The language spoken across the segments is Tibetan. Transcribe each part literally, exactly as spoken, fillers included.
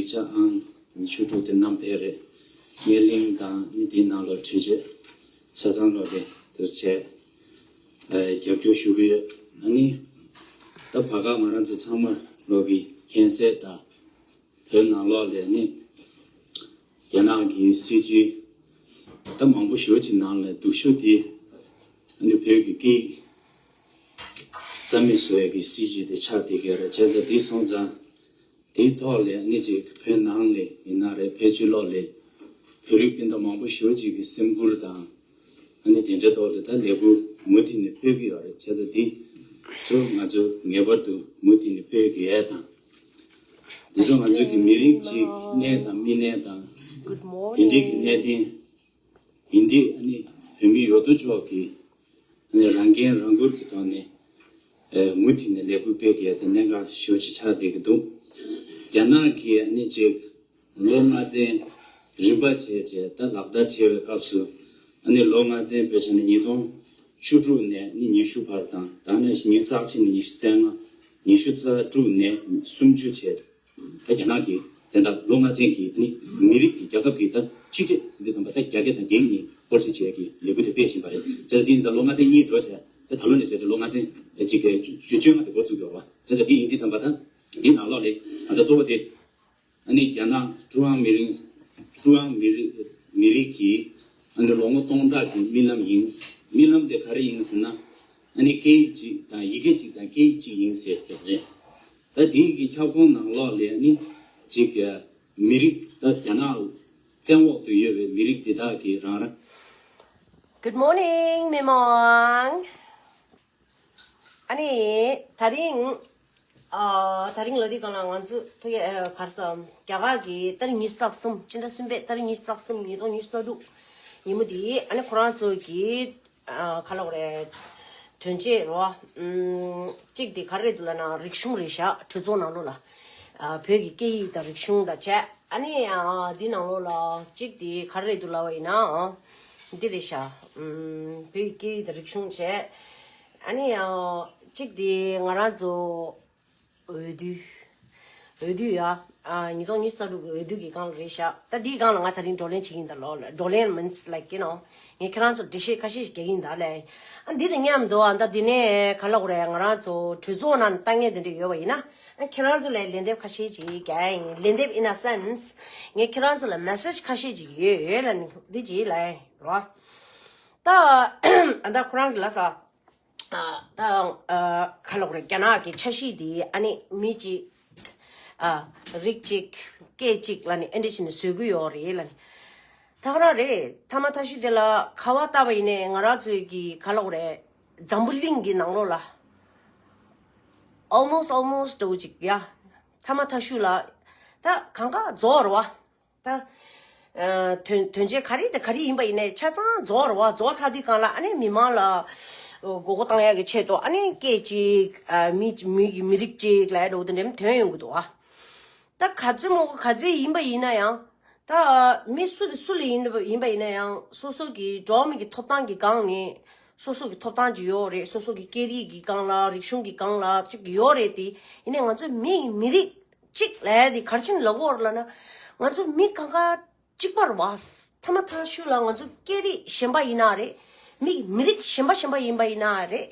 ཆ་ཨང་ཉི་ཤུ་དྲུག་དེ་བསྣམས་ཕེབས་རེད། སྣེ་ལེན་དང་ནི་དེའི་ནང་ལ་འཕྲུལ་ཆས་ཆ་ཚང་ལོག་གི་དུ་བྱས་རྒྱབ་སྐྱོར་ཞུ་གི་ཡོད། ཨ་ནི་ད་བར་སྐབས་ང་རང་ཚོ་ཚང་མ་ལོག་གི་མཁྱེན་གསལ་དང་བོད་ནང་ལོག་ལས་ནི་རྒྱ་ནག་གི་སྲིད་ཇུས་ད་མང་པོ་ཞེ་པོ་ཅིག་ནང་ལས་སྡུག་ཤོས་དེ་ཨ་ནི་བོད་ཀྱི་སྐད་ཡིག་རྩ་མེད་བཟོ་ཡས་ཀྱི་སྲིད་ཇུས་དེ་ཆགས་བསྡད་ཀྱི་ཡོད་རེད། བྱས་ཙང་དེ་སོང་ཙང་། དེའི་ཐོག་ལས་ཨ་ནི་ཅིག་བོད་ནང་ལས་ཡིན་ན་རེད། བོད་ཕྱི་ལོགས་ལས་བོད་རིགས་སྤུན་ཟླ་མང་པོ་ཞེ་པོ་ཅིག་གི་སེམས་ཁུར་དང་ཨ་ནི་དེ་འདྲའི་ཐོག་ལས་ད་ལས་འགུལ་མུ་མཐུད་ནས་སྤེལ་གྱི་ཡོད་རེད། བྱས་ཙང་དེ་ཚོ་ང་ཚོ་ངེས་པར་དུ་མུ་མཐུད་ནས་སྤེལ་དགོས་ཡས་དང་། འདི་ཚོ་ང་ཚོ་གི་མི་རིགས་ཅིག་གནས་དང་མི་གནས་དང་དེ་འདྲའི་གི་གནད་དོན་ཡིན་དུས་ཨ་ནི་བོད་མི་ཡོད་དོ་ཅོག་གི་ཨ་ནི་རང་འགན་རང་འཁུར་གྱི་ཐོག་ནས་ཨེ་མུ་མཐུད་ནས་ལས་འགུལ་སྤེལ་དགོས་ཡ་དེ་གནད་འགག་ཤོས་ཅིག་ཆགས་བསྡད་ཀྱི་འདུག་རྒྱ་ནག་གིས་ཨ་ནི་ཅིག་ལོ་ལྔ་ཚན་རིམ་པ་བྱས་བྱས་ད་ལག་བསྟར་བྱས་པའི་སྐབས་སུ་ཨ་ནི་ལོ་ལྔ་ཚན་དཔེ་ཆ་ནི་ཉིས་སྟོང་བཅུ་དྲུག་ནས་ནི་ཉི་ཤུ་བར་དང་ད་ནི་ཉི་ཤུ་རྩ་གཅིག་ནས་ཉི་ཤུ་རྩ་ལྔ། ཉི་ཤུ་རྩ་དྲུག་ནས་སུམ་ཅུ་བྱས། ད་རྒྱ་ནག་གིས་དེ་འདྲ་ལོ་ལྔ་ཚན་གྱི་ནི་མི་རིགས་ཀྱི་རྒྱལ་ཁབ་ཀྱི་ད་སྤྱི་སྒྲིག་ཟིན་དུས་ཙམ་པ་ད་རྒྱ་སྐད་དང་རྒྱ་ཡིག་གཉིས་སྐོར་ཞིག་བྱེད་ཀྱི་ལས་འགུལ་དེ་སྤེལ་བཞིན་པ་རེད། བྱས་ཙང་འདི་ཡིན་ཙང་ལོ་ལྔ་ཚན་གཉིས་འགྲོ་བྱས་ད་ད་ལོ་ནས་བྱས་ཙང་ལོ་ལྔ་ཚན་གཅིག་གི་བཅོ་བཅོ་ལྔ་དེ་འགོ་བཙུགས་ཡོད་རེད་བ། བྱས་ཙང་འདི་ཡིན་དུས་ཙམ་པ་ད་འདི་ནང་ལོགས་ལས་ད་ལྟ་གཙོ་བོ་དེ་ཨ་ནི་རྒྱ་ནག་ཀྲུང་དབྱང་མི་རིགས་ཀྲུང་དབྱང་མི་རིགས་མི་རིགས་ཀྱི་ཨ་ནི་ལོ་ངོ་སྟོང་ཕྲག་གི་རྨི་ལམ་ཡིན། རྨི་ལམ་དེ་ག་རེ་ཡིན་ཟེར་ན་ཨ་ནི་སྐད་ཡིག་གཅིག་དང་ཡི་གེ་གཅིག་དང་སྐད་ཡིག་གཅིག་ཡིན་ཟེར་གྱི་རེད། ད་དེའི་གི་ཁྱབ་ཁོངས་ནང་ལོགས་ལས་ནི་གཅིག་གི་མི་རིགས་ད་རྒྱ་ནག་བཙན་འོག་ཏུ་ཡོད་པའི་མི་རིགས་འདི་དག་གི་རང་རང་། Good morning, མི་མང་། ཨ་ནི་ད་རིང་ཨ་ད་རིང་ལ་དེ་གང་ལ་ང་ཚོ་ཕ་གི་ཨ་གར་སམ་རྒྱ་གར་གི་ཏ་རིག་ཉི་ཤུ་རྩ་གསུམ་སྤྱི་ཟླ་གསུམ་པའི་ཏ་རིག་ཉི་ཤུ་རྩ་གསུམ་ཉིས་སྟོང་ཉི་ཤུ་རྩ་དྲུག་ཉིན་མོ་དེ་ཨ་ནི་ཁོ་རང་ཚོ་གི་ཨ་ག་ལབ་དགོས་རེད། དོན་གཅོད་རོ། ཨུམ། གཅིག་དེ་ག་རེ་རེད་འདུག་ལབ་ན་རིག་གཞུང་རེད་ཤག་གྲོས་ཚོགས་ནང་ལོགས་ལ། ཨ་བོད་ཀྱི་སྐད་ཡིག་དང་རིག་གཞུང་དང་བཅས། ཨ་ནི་ཨ་འདི་ནང་ལོགས་ལ་གཅིག་དེ་ག་རེ་རེད་འདུག་ལབ་པ་ཡིན་ན། འདི་རེད་ཤག་ཨུམ། བོད་ཀྱི་སྐད་ཡིག་དང་རིག་གཞུང་བཅས། ཨ་ནི་ཨ་གཅིག་དེ་ང་རང་ཚོ་འོས་བསྡུ། འོས་བསྡུ་ཡ། ཨ་ཉིས་སྟོང་ཉི་ཤུ་རྩ་དྲུག་གི་འོས་བསྡུ་གི་སྒང་ལ་རེད་ཤག་ད་འདིའི་སྒང་ལ་ང་ད་རིང་བགྲོ་གླེང་བྱེད་ཀྱི་ཡིན་ད་ལོ། བགྲོ་གླེང་མིན་ལའིཀ་ཡུ་ནོ། ངས་ཁྱེད་རང་ཚོར་འགྲེལ་བཤད་ཁ་ཤས་ཤིག་རྒྱག་གི་ཡིན་ད་ལེ། ཨ་འདི་དང་མཉམ་དུ་ཨ་ད་འདི་ནས་ག་ལབ་དགོས་རེད། ང་རང་ཚོ་གྲོས་ཚོགས་ནང་ལྟ་མཁན་དེ་འདྲ་ཡོད་པ་ཡིན་ན། ཨ་ཁྱེད་རང་ཚོ་ལ་ལན་འདེབས་ཁ་ཤས་ཅིག་རྒྱག་ཡ་ཡིན། ལན་འདེབས་in a sense ངས་ཁྱེད་རང་ཚོ་ལ་མེ་སེཇ་ཁ་ཤས་ཅིག་ཡོད་ཡོད་ལ་ནི་འདི་ཅིག་ལ་རོ། ད་ཨ་ད་ཁོ་རང་གི་ལ་ས། ཨ་ད་ཨ་ག་ལབ་དགོས་རེད། རྒྱ་ནག་གི་ཆ་ཤས་འདི་ཨ་ནི་མི་གཅིག་ཨ་རིགས་གཅིག་སྐད་གཅིག་ལ་ནི་ཨེ་འདྲ་བྱས་ནས་བཟོ་གི་ཡོད་རེད་ལ་ནི། ད་ག་རང་རེད། ཐ་མ་ཐ་ཤུ་དེ་ལ་ཁ་བ་བཏབ་པ་ཡིན་ནའི་ང་རང་ཚོའི་གི་ག་ལབ་དགོས་རེད། འཛམ་བུ་གླིང་གི་ནང་ལོགས་ལ་almost almost འདྲ་བོ་ཅིག་ཡ། ཐ་མ་ཐ་ཤུ་ལ་ད་གང་ག་རྫོགས་རེད་བ། ད། ཨ་དོན་དོན་ཆེན་ག་རེ་དང་ག་རེ་ཡིན་པ་ཡིན་ནའི་ཆ་ཚང་རྫོགས་རེད་བ། རྫོགས་ཚར་དུས་སྒང་ལ་ཨ་ནི་མི་མང་ལ་མགོ་སྐོར་བཏང་ཡག་གི་ཆེད་དུ་ཨ་ནི་སྐད་ཅིག་ཨ་མི་མི་གི་མི་རིགས་གཅིག་ལབ་ཡག་འདྲ་བོ་དེ་འདྲ་ཐོན་ཡོང་གི་འདུག་བ། ད་ག་ཚོད་མོ་ག་ཚོད་ཡིན་པ་ཡིན་ན་ཡང་། ད་མི་སུ་དང་སུ་ལ་ཡིན་པ་ཡིན་པ་ཡིན་ན་ཡང་སོ་སོ་གི་འགྲོ་བ་མི་གི་ཐོབ་ཐང་གི་སྒང་ནས་སོ་སོ་གི་ཐོབ་ཐང་ཅིག་ཡོད་རེད། སོ་སོ་གི་སྐད་རིགས་ཀྱི་སྒང་ལ་རིག་གཞུང་གི་སྒང་ལ་ཅིག་ཡོད་རེད་དེ། ཡིན་ནའི་ང་ཚོ་མི་མི་རིགས་གཅིག་ལབ་ཡ་དེ་ག་རེ་བྱས་ནས་ལབ་དགོས་རེད་ལབ་ན། ང་ཚོ་མི་གང་ག་གཅིག་པ་རེད་བ། ཐ་མ་ཐ་ཤུ་ལ་ང་ཚོ་སྐད་རིགས་གཞན་པ་ཡིན་ན་རེད། མི་མི་རིགས་གཞན་པ་གཞན་པ་ཡིན་པ་ཡིན་ན་རེད།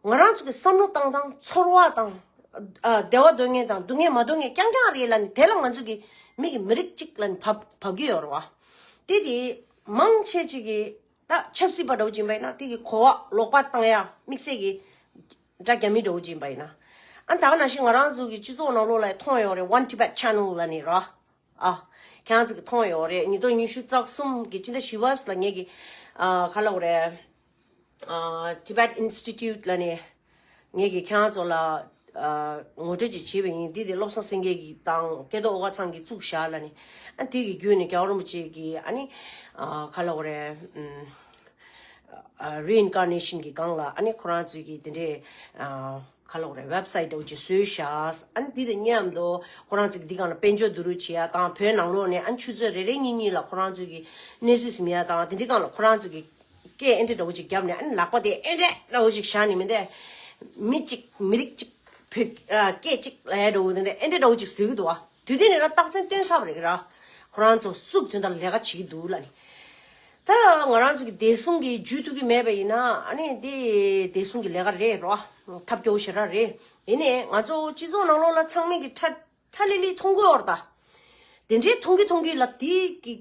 ང་རང་ཚོ་གི་བསམ་བློ་བཏང་སྟངས་ཚོར་བ་དང་། ཨ་བདེ་བ་འདོད་མཁན་དང་སྡུག་བསྔལ་མ་འདོད་མཁན་རྐྱང་རྐྱང་རེད་ལབ་ནས་དེ་ལ་ང་ཚོ་གི་མི་གི་མི་རིགས་གཅིག་ལབ་ནས་བབ་བབ་ཀྱི་ཡོད་རེད་བ། དེ་དེ་མང་ཆེ་ཅིག་གི་ད་ཆབ་སྲིད་པ་འདྲ་བོ་ཅིག་ཡིན་པ་ཡིན་ན་དེ་གི་གོ་བ་ལོག་པ་བཏང་ཡ་དམིགས་བསལ་གྱི་དགྲ་རྒྱ་མི་འདྲ་བོ་ཅིག་ཡིན་པ་ཡིན་ན། ཨ་ད་ག་ནང་བཞིན་ང་རང་ཚོ་གི་སྤྱི་ཚོགས་ནང་ལོགས་ལ་མཐོང་ཡོད་རེད། One Tibet Channel ལབ་ནས་ར། ཨ། ཁྱེད་རང་ཚོ་གི་མཐོང་ཡོད་རེད། ཉིས་སྟོང་ཉི་ཤུ་རྩ་གསུམ་གི་སྤྱི་ཟླ་བཞི་པ་ལ་ངེད་ཀྱི་ཨ་ག་ལབ་དགོས་རེད། ཨ་Tibet Institute ལབ་ནས་ངེད་ཀྱིས་ཁྱེད་རང་ཚོ་ལ་ཨ་ངོ་སྤྲོད་ཅིག་བྱས་པ་ཡིན། འདི་དེ་བློ་བཟང་སེང་གེ་གི་དང་སྐལ་རྡོར་ཨོ་དཀར་ཚང་གིས་བཙུགས་བཞག་ལབ་ནས། ཨ་དེ་གི་བརྒྱུད་ནས་རྒྱལ་བ་རིན་པོ་ཆེ་གི་ཨ་ནི་ཨ་ག་ལབ་དགོས་རེད། ཨ་Reincarnation གི་སྒང་ལ་ཨ་ནི་ཁོ་རང་ཚོའི་གི་དེ་འདྲའི་ཨ་ག་ལབ་དགོས་རེད། ཝེབ་སའིཊ་འདྲ་བོ་ཅིག་བཟོས་བཞག་ཨ་ནི་དེ་དང་མཉམ་དུ་ཁོ་རང་ཚོ་གི་འདི་སྒང་ལ་དཔལ་འབྱོར་བསྡུ་རུབ་བྱེད་ཡ་དང་། བོད་ནང་ལོགས་ནས་ཨ་ནི་ཆུ་ཚོད་རེ་རེ་གཉིས་གཉིས་ལ་ཁོ་རང་ཚོ་གི་གནས་ཚུལ་ཟིན་ཡ་དང་། དེ་འདྲའི་སྒང་ལ་ཁོ་རང་ཚོ་གི་སྐད་ཨེ་འདྲ་འདྲ་བོ་ཅིག་བརྒྱབ་ནས། ཨ་ནི་ལག་པ་དེ་ཨེ་འདྲ་འདྲ་བོ་ཅིག་བཞག་ནས་མི་འདས། མི་གཅིག་མི་རིགས་གཅིག་བོད་ཨ་སྐད་གཅིག་ལབ་ཡ་འདྲ་བོ་དེ་འདྲ་ཨེ་འདྲ་འདྲ་བོ་ཅིག་བཟོ་གི་འདུག་བ། དུས་དེ་ནས་ར་རྟགས་མཚན་སྟོན་ཚར་བ་རེད་ར། ཁོ་རང་ཚོ་སུག་དོན་དག་ལས་ཀ་བྱེད་ཀྱི་འདུག་ལབ་ནས། ད་ང་རང་ཚོ་གི་བདེ་སྲུང་གི་ཇུས་གཏོགས་ཀྱི་མེད་པ་ཡིན་ན་ཨ་ནི་དེ་བདེ་སྲུང་གི་ལས་ཀ་རེད་རོ། ཐབས་སྐྱོ་བོ་ཞེ་དྲག་རེད། ཡིན་ནའི་ང་ཚོ་སྤྱི་ཚོགས་ནང་ལོགས་ལ་ཚང་མས་ཀྱི་ཁྲ་ཁྲ་ལི་ལི་མཐོང་གི་ཡོད་རེད་ད། དེ་འདྲའི་མཐོང་གི་མཐོང་གི་ལ་དེའི་གི་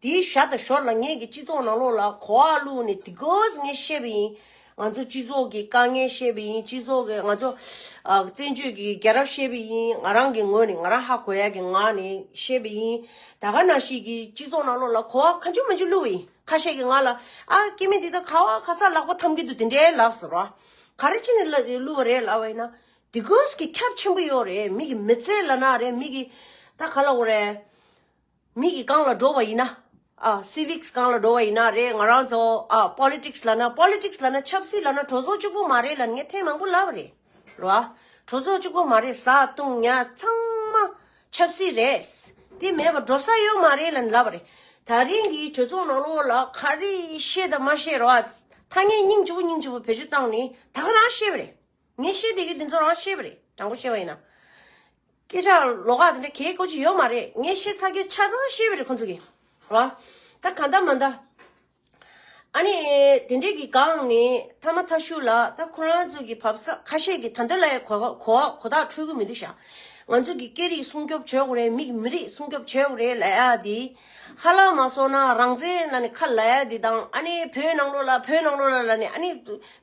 དེའི་ཞར་དང་ཞོར་ལ་ངས་ཀྱི་སྤྱི་ཚོགས་ནང་ལོགས་ལ་གོ་བ་བླུགས་ནས་དེ་གོས་ངས་བཤད་པ་ཡིན། ང་ཚོ་སྤྱི་ཚོགས་ཀྱི་དཀའ་ངལ་བཤད་པ་ཡིན། སྤྱི་ཚོགས་ཀྱི་ང་ཚོ་ཨ་བཙན་བྱོལ་གྱི་རྒྱལ་རབས་བཤད་པ་ཡིན། ང་རང་གི་ངོས་ནས་ང་རང་ཧ་གོ་ཡ་གི་ངང་ནས་བཤད་པ་ཡིན། ད་ག་ནང་བཞིན་གྱི་སྤྱི་ཚོགས་ནང་ལོགས་ལ་གོ་བ་གང་བྱུང་མང་བྱུང་བླུགས་པ་ཡིན། ཁ་ཤས་ཀྱིས་ང་ལ་ཨ་སྐྱེ་དམན་འདི་དག་ག་བ་ག་ས་ལག་པ་འཐམ་གྱི་འདུག་དེ་འདྲའི་ལབ་ཟེར་བ། ག་རེ་བྱས་ནས་ལ་བླུགས་པ་རེད་ལབ་པ་ཡིན་ན། དེ་གོས་ཀྱི་ཁྱབ་ཆེན་པོ་ཡོད་རེད། མི་གི་མི་ཚེ་ལབ་ན་རེད། མི་གི་ད་ག་ལབ་དགོས་རེད། མི་གི་སྒང་ལ་འགྲོ་བ་ཡིན་ན། ཨ་སི་ཝིག་སི་སྒང་ལ་འགྲོ་བ་ཡིན་ན་རེད། ང་རང་ཚོ་ཨ་པོ་ལི་ཊིག་སི་ལབ་ན་པོ་ལི་ཊིག་སི་ལབ་ན་ཆབ་སྲིད་ལབ་ན་གྲོས་ཚོགས་གཅིག་པོ་མ་རེད་ལབ་ངས་ཐེངས་མང་པོ་ལབ་པ་རེད། རེད་བ། གྲོས་ཚོགས་གཅིག་པོ་མ་རེད། བཟའ་བཏུང་ཉལ་ཚང་མ་ཆབ་སྲིད་རེད། དེ་མེད་པ་འགྲོ་ས་ཡོད་མ་རེད་ལབ་ལབ་པ་རེད། ད་རིང་གི་གྲོས་ཚོགས་ནང་ལོགས་ལ་ག་རེ་བཤད་དང་མ་བཤད་རེད་བ། ཐ་སྙད་སྙིང་རྗེ་པོ་སྙིང་རྗེ་པོ་བེད་སྤྱོད་བཏང་ནས་ད་ག་རང་བཤད་པ་རེད། ངས་བཤད་བསྡད་རྒྱུ་དེ་ཚོ་རང་བཤད་པ་རེད། དྲང་པོ་བཤད་པ་ཡིན་ན། སྐད་ཆ་ལོགས་ཀ་དེ་འདྲ་གལ་དགོས་ཀྱི་ཡོད་མ་རེད། ངས་བཤད་ཚར་རྒྱུ་ཆ་ཚང་བཤད་པ་རེད་ཁོང་ཚོ་གིས། རེད་བ། ད་གང་ལྟར་མ་ལྟར། ཨ་ནི། དེ་འདྲས་ཀྱི་སྒང་ནས་ཐ་མ་ཐ་ཤུ་ལ་ད་ཁོ་རང་ཚོ་གི་བབ་ས་ཁ་ཤས་ཀྱི་ད་འདོད་ལ་ཡ་གོ་གོ་གོ་ཐག་འཕྲོད་ཀྱི་མི་འདུག་ཤག་ང་ཚོ་གི་སྐད་རིགས་སྲུང་སྐྱོབ་བྱེད་དགོས་རེད། མི་གི་མི་རིགས་སྲུང་སྐྱོབ་བྱེད་དགོས་རེད་ལབ་ཡ་དེ། ཧ་ལམ་མ་སོང་ན་རང་བཙན་ལབ་ནས་ཁ་ལབ་ཡ་དེ་དང་ཨ་ནི་བོད་ནང་ལོགས་ལ་བོད་ནང་ལོགས་ལ་ལབ་ནས་ཨ་ནི།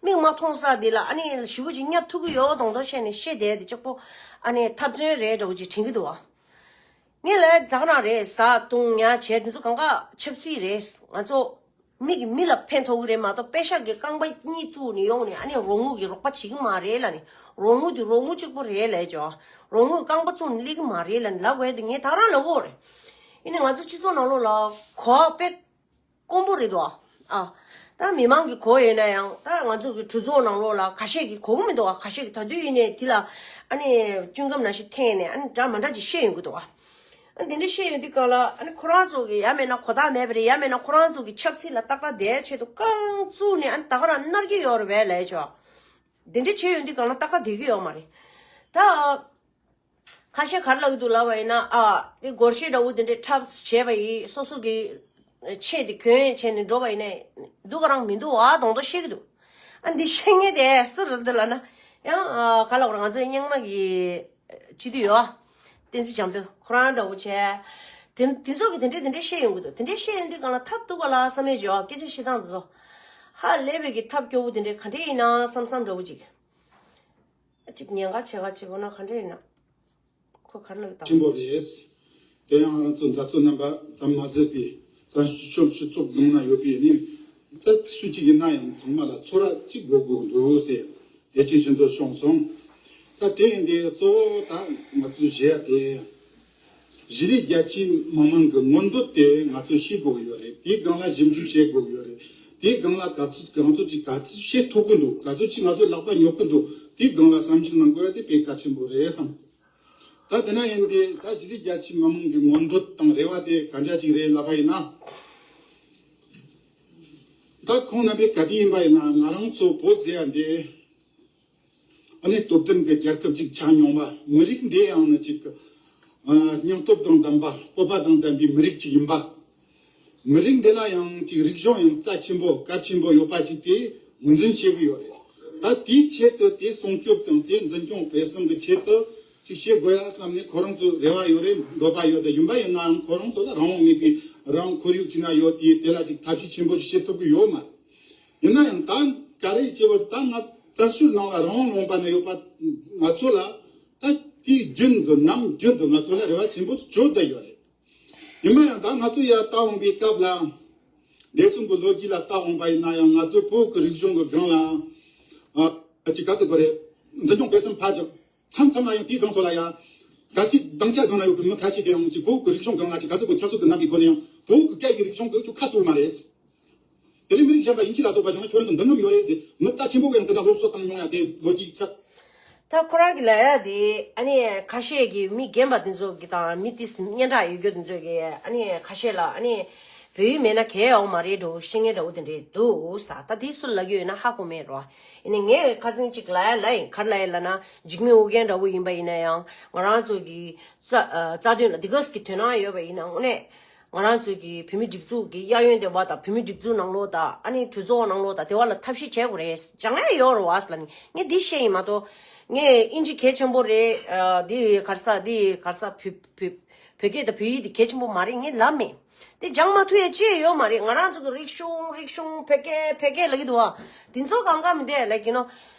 མིག་མ་མཐོང་ས་དེ་ལ་ཨ་ནི་ཞེ་པོ་ཅིག་བརྙབ་ཐུབ་ཀྱི་ཡོད་མདོག་མདོག་བཤད་ནས་བཤད་བསྡད་དེ་གཅིག་པོ་ཨ་ནི་འཐབ་རྩོད་རེད་འདྲ་བོ་ཅིག་དྲན་གྱི་འདུག་བ། ངས་ལབ་ཡ་དེ་ད་ག་རང་རེད། བཟའ་བཏུང་ཉལ་བྱས་དེ་ཚོ་གང་ག་ཆབ་སྲིད་རེད། ང་ཚོ་མི་གི་མི་ལ་ཕན་ཐོགས་ཀྱི་རེད་མ་གཏོགས་པེ་ཤག་གི་རྐང་པ་གཉིས་བཙུགས་ནས་ཡོང་ནས་ཨ་ནི་རོགས་དངུལ་གྱི་རོགས་པ་བྱེད་ཀྱི་མ་རེད་ལབ་ནས། རོགས་དངུལ་དེ་རོགས་དངུལ་གཅིག་པོ་རེད་ལབ་ཀྱི་བ། རོགས་དངུལ་རྐང་པ་བཙུགས་ནས་སླེབས་ཀྱི་མ་རེད་ལབ་ནས་ལབ་དགོས་དེ་ངས་ད་ག་རང་ལབ་དགོས་རེད། ཡིན་ནའི་ང་ཚོ་སྤྱི་ཚོགས་ནང་ལོགས་ལ་གོ་བ་དཔེ་དཀོན་པོ་རེད་དོ། ཨ། ད་མི་མང་གི་གོ་ཡོད་ན་ཡང་ད་ང་ཚོ་གི་གྲོས་ཚོགས་ནང་ལོགས་ལ་ཁ་ཤས་ཀྱིས་གོ་གི་མི་འདུག་བ། ཁ་ཤས་ཀྱིས་ད་དུས་ཡིན་ནའི་དེ་ལ་ཨ་ནི་ཅུང་ཀམ་ནང་བཞིན་འཐེན་ནས་ཨ་ནི་འདྲ་མ་འདྲ་ཅིག་བཤད་ཡོང་གི་འདུག་བ། ཨ་ནི་དེ་འདྲ་བཤད་ཡོང་དུས་སྒང་ལ་ཨ་ནི་ཁོ་རང་ཚོ་གི་ཡ་མེད་ན་གོ་རྟགས་མེད་པ་རེད། ཡ་མེད་ན་ཁོ་རང་ཚོ་གི་ཆབ་སྲིད་ལ་ཏག་ཏག་བསྡད་ཆེད་དུ་རྐང་བཙུགས་ནས་ཨ་ནི་ད་ག་རང་མནར་གྱི་ཡོད་རེད་པས་ལབ་ཆོག་དེ་འདྲ་བྱས་ཡོང་དུས་སྒང་ལ་ཏག་ཏག་བསྡད་ཀྱི་ཡོད་མ་རེད། ད། ཁ་ཤས་ག་རེ་ལབ་ཀྱི་འདུག་ལབ་པ་ཡིན་ན། ཨ། དེ་སྒོར་གཞས་འདྲ་བོ་དེ་འདྲའི་འཁྲབ་བྱས་པ་ཡིས་སོ་སོ་གི་ཆེད་དེ་གྱོན་བྱས་ནས་འགྲོ་བ་ཡིན་ནའི་སྡུག་ག་རང་མི་འདུག་ཨ་མདོག་མདོག་བཤད་ཀྱི་འདུག་ཨ་འདི་བཤད་མཁན་དེ་སུ་རེད་འདུག་ལབ་ན། ཡང་ཨ་ག་ལབ་དགོས་རེད། ང་ཚོའི་རྙིང་མ་གི་སྤྱི་འཐུས་ཡོད་ཨ། བསྟན་འཛིན་བྱམས་དཔལ་ཁོ་རང་འདྲ་བོ་བྱས། དེ་དེ་ཚོ་གི་དེ་འདྲས་དེ་འདྲས་བཤད་ཡོང་གི་འདུག་དེ་འདྲས་བཤད་ཡོང་དུས་སྒང་ལ་ཐབས་སྡུག་པ་ལ་བསམ་ཡས་བྱེད་ཨ། སྐད་ཆ་བཤད་སྟངས་དེ་ཚོ། ཧ་ལས་པའི་གི་ཐབས་སྐྱོ་བོ་དེ་འདྲས་ག་འདྲས་ཡིན་ན་བསམ་བསམ་འདྲ་བོ་ཅིག་ཨ་ཅིག་ཉེན་ཁ་ཆེ་ག་ཆེ་བོ་ན་ག་འདྲས་ཡིན་ན། ཁོ་ག་རེ་ལབ་ཀྱི་འདུག་དཀོན་པོ་རེད། དེ་ཡང་ང་རང་ཚོ་མཛད་གཙོ་རྣམ་པ་ཙམ་མ་ཟད་པའི་བཙན་བྱོལ་སྤྱི་ཚོགས་ནང་ན་ཡོད་པའི་ནི་ད་སུ་གཅིག་ཡིན་ན་ཡང་ཚང་མ་ལ་ཚོར་བ་གཅིག་དགོས་དགོས་འདུག་ཟེར་དེ་ཅིག་བཞིན་དུ་བྱུང་སོང་། ད་དེ་ཡིན་དེ་གཙོ་བོ་ད་ང་ཚོས་བཞེས་ཡ་དེ་གཞི་རིགས་རྒྱ་ཆེའི་མི་མང་གི་མངོན་འདོད་དེ་ང་ཚོས་ཤེས་དགོས་ཀྱི་ཡོད་རེད། དེའི་སྒང་ལ་ཞིབ་འཇུག་བྱེད་དགོས་ཀྱི་ཡོད་རེད། དེའི་སྒང་ལ་ག་ཚོད་ང་ཚོ་གཅིག་ག་ཚོད་བཤད་ཐུབ་ཀྱི་འདུག་ག་ཚོད་ཅིག་ང་ཚོའི་ལག་པ་ཉོབ་ཀྱི་འདུག་དེའི་སྒང་ལ་བསམ་གཞིག་གནང་དགོས་ཡ་དེ་དཔེ་གལ་ཆེན་པོ་རེད་བསམ། ད་དེ་ན་ཡིན་ཏེ་ད་གཞི་རིགས་རྒྱ་ཆེའི་མི་མང་གི་མངོན་འདོད་དང་རེ་བ་དེ་ག་འདྲ་ཅིག་རེད་ལབ་པ་ཡིན་ན། ད་ཁོང་རྣམ་པས་ག་དུས་ཡིན་པ་ཡིན་ན་ང་རང་ཚོ་བོད་ཟེར་ཡ་འདི་ཨ་ནི་སྟོབས་ལྡན་གྱི་རྒྱལ་ཁབ་ཅིག་ཆགས་མྱོང་བ། མི་རིགས་འདི་ཡང་ནི་ཅིག་ཨ་སྙིང་སྟོབས་དང་ལྡན་པ་སྤོབས་པ་དང་ལྡན་པའི་མི་རིགས་ཅིག་ཡིན་པ། མི་རིགས་འདི་ལ་ཡང་ཅིག་རིག་གཞུང་ཡང་རྩ་ཆེན་པོ་གལ་ཆེན་པོ་ཡོད་པ་ཅིག་དེ་ངོས་འཛིན་བྱེད་ཀྱི་ཡོད་རེད། ད་དེའི་ཆེད་དུ་དེ་སྲུང་སྐྱོབ་དང་དེ་འཛིན་སྐྱོང་སྤེལ་གསུམ་གྱི་ཆེད་དུ་ཅིག་བྱེད་དགོས་ཡ་བསམ་ནས་ཁོ་རང་ཚོ་རེ་བ་ཡོད་རེད། འདོད་པ་ཡོད་དེ། ཡིན་པ་ཡིན་ནའང་ཁོ་རང་ཚོ་ལ་རང་དབང་མེད་པའི་རང་ཁོར་ཡུག་ཅིག་ན་ཡོད་དེ། དེ་ལ་ཅིག་ཐབས་ཤེས་ཆེན་པོ་ཞིག་བྱེད་ཐུབ་ཀྱི་ཡོད་མ་རེད། ཡིན་ན་ཡང་ད་ག་རེ་བྱེད་པ་ད་ང་བཙན་བྱོལ་ནང་ལ་རང་དབང་ལུང་པ་ན་ཡོད་པ་ང་ཚོ་ལ་ད་དུས་རྒྱུན་དུ་ནམ་རྒྱུན་དུ་ང་ཚོ་ལ་རེ་བ་ཆེན་པོ་བཅོལ་བསྡད་ཡོད་རེད། ཡིན་ན་ཡང་ད་ང་ཚོ་ཡར་ལྟ་འོང་པའི་སྐབས་ལ་འདས་སོང་གི་ལོ་རྒྱུས་ལ་ལྟ་འོང་པ་ཡིན་ན་ཡང་ང་ཚོ་བོད་ཀྱི་རིག་གཞུང་གི་སྒང་ལ་ཨ་ཅིག་ག་ཚོད་དགོས་རེད། འཛིན་སྐྱོང་སྤེལ་གསུམ་ཕར་ཞོག་མཚམས་མཚམས་ལ་ཡང་དེའི་སྒང་ཚོ་ལ་ཡང་ག་ཅིག་སྡིངས་ཆ་སྒང་ལ་ཡོད་པའི་མི་ཁ་ཤས་ཀྱིས་ཡང་ཅིག་བོད་ཀྱི་རིག་གཞུང་སྒང་ལ་ཅིག་ག་ཚོད་དགོས་ཁྱད་གསོད་ཀྱི་རྣམ་པའི་སྒོ་ནས་ཡང་བོད་ཀྱི་སྐད་ཀྱི་རིག་གཞུང་གི་ཁྱོད་ཁ་གསོ་མ་རེད། དེ་ལས་མི་རིགས་གཞན་པ་ཡིན་གཅིག་ལ་སོགས་པ་བྱུང་ན་ཁྱོད་རང་གི་མདུན་ལམ་ཡོད་རེད་ཟེར། མི་རྩ་ཆེན་པོ་གིས་ཡང་དེ་འདྲ་སློབ་གསོ་བཏང་མྱོང་ཡ་དེ་ལོ་རྒྱུས་ཆགས། ད་ཁོ་རང་གི་ལབ་ཡ་དེ་ཨ་ནི་ཁ་ཤས་ཀྱིས་མི་རྒན་པ་དེ་ཚོ་གི་དང་མི་དེ་སྙན་གྲགས་ཡོད་རྒྱུ་དེ་ཚོ་གིས་ཨ་ནི་ཁ་ཤས་ལ་ཨ་ནི་ བོད་ཡིག་མེད་ན་གལ་ཡོང་མ་རེད་འགྲོ་ཤེས་མཁན་འདྲ་བོ་དེ་འདྲས་འདུག་ས། ད་དེ་སུ་ལབ་ཀྱི་ཡོད་ན་ཧ་གོ་མེད་རོ། ཡིན་ནའི་ངས་ཁ་སང་གཅིག་ལབ་ཡ་ལབ་ཡིན། ག་རེ་ལབ་ཡ་ལབ་ན་འཇིགས་མེད་ཨོ་རྒྱན་འདྲ་བོ་ཡིན་པ་ཡིན་ན་ཡང་ང་རང་ཚོ་གི་རྩ་ཨ་རྩ་དོན་ལ་དེ་ག་ཟིག་གི་དོན་སྣང་ཡོད་པ་ཡིན་ན་དངོས་གནས་ང་རང་ཚོ་གི་བོད་མི་སྒྲིག་འཛུགས་ཀྱི་གཡས་གཡོན་སྡེ་བ་དང་བོད་མི་སྒྲིག་འཛུགས་ནང་ལོགས་དང་ཨ་ནི་གྲོས་ཚོགས་ནང་ལོགས་དང་དེ་བ་ལ་ཐབས་ཤེས་བྱེད་དགོས་རེད། སྦྱང་ཡ་ཡོད་རེད་བ་ལབ་ནི་ངས་འདི་བཤད་ཡིན་མ་གཏོགས་ངས་ཨིན་ཇི་གལ་ཆེན་པོ་རེད། ཨ་འདི་ག་རེ་ཟེར་འདི་ག་རེ་ཟེར་བོད་བོད་བོད་སྐད་དང་བོད་ཡིག་འདི་གལ་ཆེན་པོ་མ་རེད་ངས་ལབ་མེད། དེ་སྦྱང་མ་ཐུབ་ཡ་ཅི་ཡོད་མ་རེད། ང་རང་ཚོ་གི་རིག་གཞུང་རིག་གཞུང་བོད་སྐད་བོད་སྐད་ལབ་ཀྱི་འདུག་ཨ། དེ་ཚོ་གང་ག་མི་འདུག་ལབ་ཀྱི་ནོ།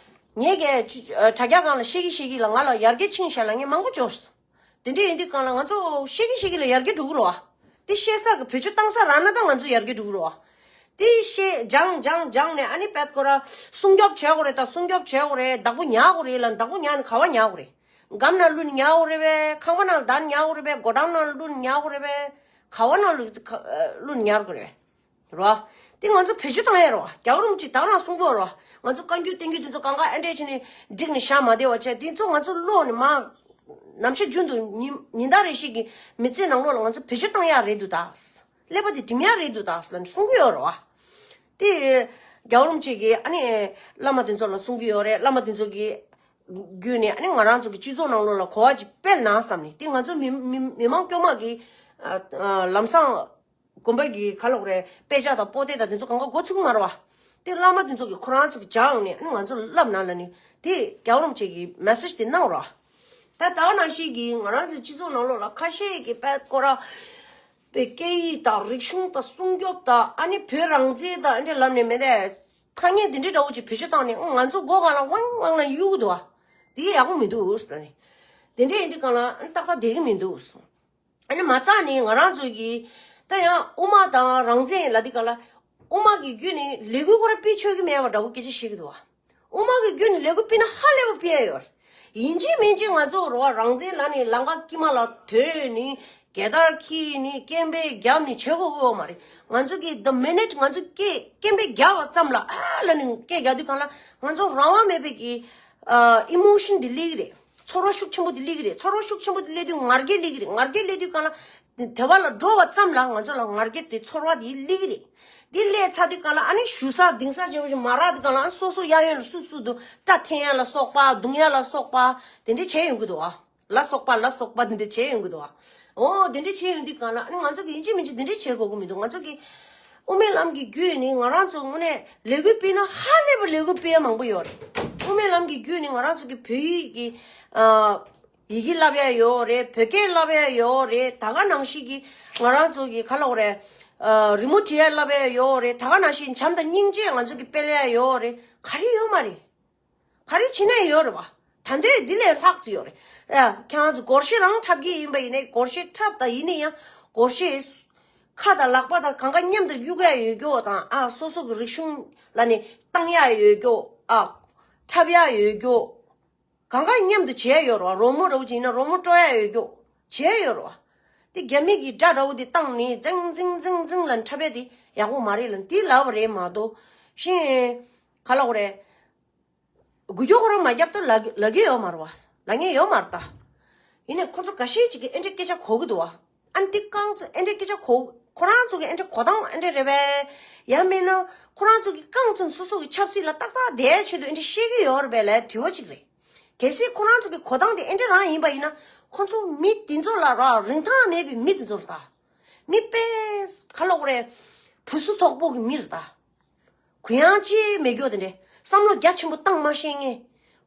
ངས་ཀྱི་དྲ་རྒྱ་སྒང་ལ་བཤད་ཀྱི་བཤད་ཀྱི་ལ་ང་ལ་ཡར་རྒྱས་ཕྱིན་ཤག་ལ་ངས་མང་པོ་འབྱོར་སོང་། དེ་འདྲ་ཡིན་དུས་གང་ལ་ང་ཚོ་བཤད་ཀྱི་བཤད་ཀྱི་ལ་ཡར་རྒྱས་འགྲོ་གི་རེད་བ། དེ་བཤད་ས་གི་བེད་སྤྱོད་བཏང་ས་རག་ན་ད་ང་ཚོ་ཡར་རྒྱས་འགྲོ་གི་རེད་བ། དེ་བཤད་སྦྱང་སྦྱང་སྦྱང་ནས་ཨ་ནི་པད་ཀོ་ར་སྲུང་སྐྱོབ་བྱེད་དགོས་རེད། ད་སྲུང་སྐྱོབ་བྱེད་དགོས་རེད། བདག་པོ་ཉར་དགོས་རེད་ལ་བདག་པོ་ཉར་ནས་ག་བ་ཉར་དགོས་རེད། སྒམ་ནང་བླུགས་ནས་ཉར་དགོས་རེད་པས། ཁང་པ་ནང་བསྡད་ནས་ཉར་དགོས་རེད་པས། སྒོ་འགྲམ་ནང་བླུགས་ནས་ཉར་དགོས་རེད་པས། ག་བ་ནང་བླུགས་བླུགས་ནས་ཉར་དགོས་རེད། རོ། དེ་ང་ཚོ་བེད་སྤྱོད་བཏང་ཡ་རོ། རྒྱལ་བ་རིན་པོ་ཆེས་ད་རང་གསུངས་པ་རོ། ང་ཚོ་བཀའ་འགྱུར་བསྟན་འགྱུར་དེ་ཚོ་གང་ག་ཨེ་འདྲས་བྱས་ནས་བསྒྲིགས་ནས་བཞག་མ་བསྡད་པ་བྱས་དེ་ཚོ་ང་ཚོ་ཀློག་ནས་མ། ནམ་ཞག་རྒྱུན་དུ་ཉིན་ཉིན་ལྟར་རེ་ཞིག་གི་མི་ཚེ་ནང་ལོགས་ལ་ང་ཚོ་བེད་སྤྱོད་བཏང་ཡ་རེད་འདུག་ད། ཀླད་པ་དེ་སྒྲིམ་ཡ་རེད་འདུག་ད་ལབ་ནས་གསུང་གི་ཡོད་རེད་བ། དེ་རྒྱལ་བ་རིན་པོ་ཆེ་གིས་ཨ་ནི་བླ་མ་དེ་ཚོ་ལ་གསུང་གི་ཡོད་རེད། བླ་མ་དེ་ཚོ་གིས་བརྒྱུད་ནས་ཨ་ནི་ང་རང་ཚོ་གི་སྤྱི་ཚོགས་ནང་ལོགས་ལ་གོ་བ་ཅིག་སྤེལ་ན་བསམ་ནས་དེ་ང་ཚོ་མི་མི་མི་མང་སྐྱོ་མ་གི་ཨ་ཨ་ལམ་སང་དགོན་པ་གི་ག་ལབ་དགོས་རེད། དཔེ་ཆ་དང་པོ་ཏི་དང་དེ་ཚོ་གང་ག་འགོ་ཚུགས་མ་རེད་བ། དེ་བླ་མ་དེ་ཚོ་གིས་ཁོ་རང་ཚོ་གི་སྦྱངས་ནས་ཨ་ནི་ང་ཚོ་ལ་བསླབ་ན་ལབ་ནས་དེ་རྒྱལ་བ་རིན་པོ་ཆེ་གི་མེ་སེ་ཇི་དེ་གནང་རོགས། ད་ད་ག་ནང་བཞིན་གྱི་ང་རང་ཚོའི་སྤྱི་ཚོགས་ནང་ལོགས་ལ་ཁ་ཤས་ཀྱིས་དཔེ་སྐོར་ར་པའི་སྐད་ཡིག་དང་རིག་གཞུང་དང་སྲུང་སྐྱོབ་དང་ཨ་ནི་བོད་རང་བཙན་དང་ཨ་འདྲ་ལབ་ནས་མེད་དེ། ཐ་སྙད་འདི་འདྲའི་འདྲ་བོ་ཅིག་བེད་སྤྱོད་བཏང་ནས་ང་ཚོ་སྒོ་སྒང་ལ་ཝང་ཝང་ལ་གཡུག་འདུག་བ། འདི་ཡག་པོ་མི་འདུག་ཟེར་ནས། དེ་འདྲ་ཡིན་དུས་གང་ལ་ཨ་ནི་ཏག་ཏག་བསྡད་ཀྱི་མི་འདུག་ཨ་ནི་མ་རྩ་ནས་ང་རང་ཚོ་གིས་ད་ཡང་དབུ་མ་དང་རང་བཙན་ལབ་དུས་གང་ལ་དབུ་མ་གི་བརྒྱུད་ནས་ལས་འགུལ་ཁོ་ར་སྤེལ་ཆོག་གི་མེད་པ་འདྲ་བོ་སྐད་ཆ་བཤད་ཀྱི་འདུག་བ། དབུ་མ་གི་བརྒྱུད་ནས་ལས་འགུལ་སྤེལ་ན་ཧ་ལས་པ་སྤེལ་ཡ་ཡོད་རེད། ཡིན་གཅིག་མིན་གཅིག་ང་ཚོ་རོ་བ་རང་བཙན་ལབ་ནས་ལམ་ཁ་དཀྱིལ་མ་ལ་དོད་ནས་རྒྱལ་དར་འཁྱེར་ནས་སྐད་འབོད་བརྒྱབ་ནས་བྱེད་དགོས་ཀྱི་ཡོད་མ་རེད། ང་ཚོ་གིས་the minute ང་ཚོ་སྐད་སྐད་འབོད་བརྒྱབ་པ་ཙམ་ལ་ཨ་ལབ་ནས་སྐད་རྒྱག་དུས་གང་ལ་ང་ཚོ་རང་དབང་མེད་པའི་གི་ཨ་emotion་དེ་སླེབས་ཀྱི་རེད། ཚོར་བ་ཤུགས་ཆེན་པོ་དེ་སླེབས་ཀྱི་རེད། ཚོར་བ་ཤུགས་ཆེན་པོ་དེ་སླེབས་དུས་ང་རྒྱལ་སླེབས་ཀྱི་རེད། ང་རྒྱལ་སླེབས་དུས་གང་ལ། དེ་བ་ལ་འགྲོ་བ་ཙམ་ལ་ང་ཚོ་ལ་ང་རྒྱལ་དེ་ཚོར་བ་དེ་སླེབས་ཀྱི་རེད། དེ་སླེབས་ཚར་དུས་གང་ལ་ཨ་ནི་ཞུ་ས་འདིང་ས་བྱེད་པ་ཞིག་མ་རག་དུས་གང་ལ་ཨ་ནི་སོ་སོ་གཡས་གཡོན་ལ་སུ་སུ་འདུག་སྐྲ་འཐེན་ཡ་ལ་སོགས་པ་རྡུང་ཡ་ལ་སོགས་པ་དེ་འདྲ་བྱས་ཡོང་གི་འདུག་ཨ། ལ་སོགས་པ་ལ་སོགས་པ་དེ་འདྲ་བྱས་ཡོང་གི་འདུག་ཨ། འོ་དེ་འདྲ་བྱས་ཡོང་དུས་གང་ལ་ཨ་ནི་ང་ཚོ་གི་ཡིན་གཅིག་མིན་གཅིག་དེ་འདྲ་བྱེད་དགོས་ཀྱི་མི་འདུག་ང་ཚོ་གི་དབུ་མའི་ལམ་གྱི་བརྒྱུད་ནས་ང་རང་ཚོ་དངོས་གནས་ལས་འགུལ་སྤེལ་ན་ཧ་ལས་པ་ལས་འགུལ་སྤེལ་ཡ་མང་པོ་ཡོད་རེད། དབུ་མའི་ལམ་གྱི་བརྒྱུད་ནས་ང་རང་ཚོ་གི་བོད་ཡིག་གི་ཨ། ཡི་གེ་བསླབ་ཡ་ཡོད་རེད། བོད་སྐད་བསླབ་ཡ་ཡོད་རེད། ད་ག་ནང་བཞིན་གྱི་ང་རང་ཚོ་གི་ག་ལབ་དགོས་རེད། ཨ་རི་མོ་བྲིས་ཡ་བསླབ་ཡ་ཡོད་རེད། ད་ག་ནང་བཞིན་བྱམས་དང་སྙིང་རྗེ་ང་ཚོ་གི་སྤེལ་ཡ་ཡོད་རེད། ག་རེ་ཡོད་མ་རེད། ག་རེ་བྱེད་ན་ཡོད་རེད་བ། ད་འདོད་འདི་ལས་ལྷག་ཙི་ཡོད་རེད། ཨ་ཁྱེད་རང་ཚོ་སྒོར་གཞས་རང་འཁྲབ་ཀྱི་ཡིན་པ་ཡིན་ནའི་སྒོར་གཞས་འཁྲབ་དང་ཡིན་ན་ཡང་སྒོར་གཞས་ཁ་དང་ལག་པ་དང་གང་ག་མཉམ་དུ་གཡུག་ཡ་ཡོད་རྒྱུ་དང་ཨ་སོ་སོ་གི་རིག་གཞུང་ལ་ནི་བཏང་ཡ་ཡོད་རྒྱུ་ཨ་འཁྲབ་ཡ་ཡོད་རྒྱུ། གང་ག་མཉམ་དུ་བྱས་ཡོད་རེད་བ། རོལ་མོ་འདྲ་བོ་ཅིག་ཡིན་ན་རོལ་མོ་དཀྲོལ་ཡ་ཡོད་རྒྱུ་བྱས་ཡོད་རེད་བ། དེ་རྒྱ་མི་གི་སྒྲ་འདྲ་བོ་དེ་བཏང་ནས་ཛིང་ཛིང་ཛིང་ཛིང་ལ་འཁྲབ་ཡ་དེ་ཡག་པོ་མ་རེད་ལ་འདི་ལབ་པ་རེད་མ་གཏོགས་གཞན་ག་ལབ་དགོས་རེད། འགུལ་སྐྱོད་ཁོ་རང་མ་བརྒྱབ་ད་ལབ་ལབ་ཀྱི་ཡོད་མ་རེད་བ། ལབ་མཁན་ཡོད་མ་རེད་ད། ཡིན་ནའི་ཁོ་ཚོ་འགའ་ཤས་ཅིག་གིས་ཨེ་འདྲའི་སྐད་ཆ་གོ་གི་འདུག་བ། ཨ་ནི་འདི་རྐང་ཚོ་ཨེ་འདྲའི་སྐད་ཆ་གོ་ཁོ་རང་ཚོ་གི་ཨེ་འདྲའི་གོ་སྟངས་ཨེ་འདྲ་རེད་པས། ཡང་མིན་ན་ཁོ་རང་ཚོ་གི་རྐང་ཚོ་སོ་སོ་གི་ཆབ་སྲིད་ལ་ཏག་ཏག་བསྡད་ཆེད་དུ་ཨེ་འདྲ་བཤད་ཀྱི་ཡོད་རེད་པས་ལབ་དྲི་བ་ཅིག་རེད། གལ་སྲིད་ཁོ་རང་ཚོ་གི་གོ་སྟངས་དེ་ཨེ་འདྲ་རང་ཡིན་པ་ཡིན་ན་ཁོ་ཚོ་མི་དེ་ཚོ་ལ་ར་རིན་ཐང་མེད་པའི་མི་དེ་ཚོ་རེད་ད། མི་དཔེ་ག་ལབ་དགོས་རེད། བུ་སུ་དོག་པོ་གི་མི་རེད་ད། གུ་ཡངས་ཅིག་མེད་རྒྱུ་དེ་འདྲས་བསམ་བློ་རྒྱ་ཆེན་པོ་བཏང་མ་ཤེས་མཁན།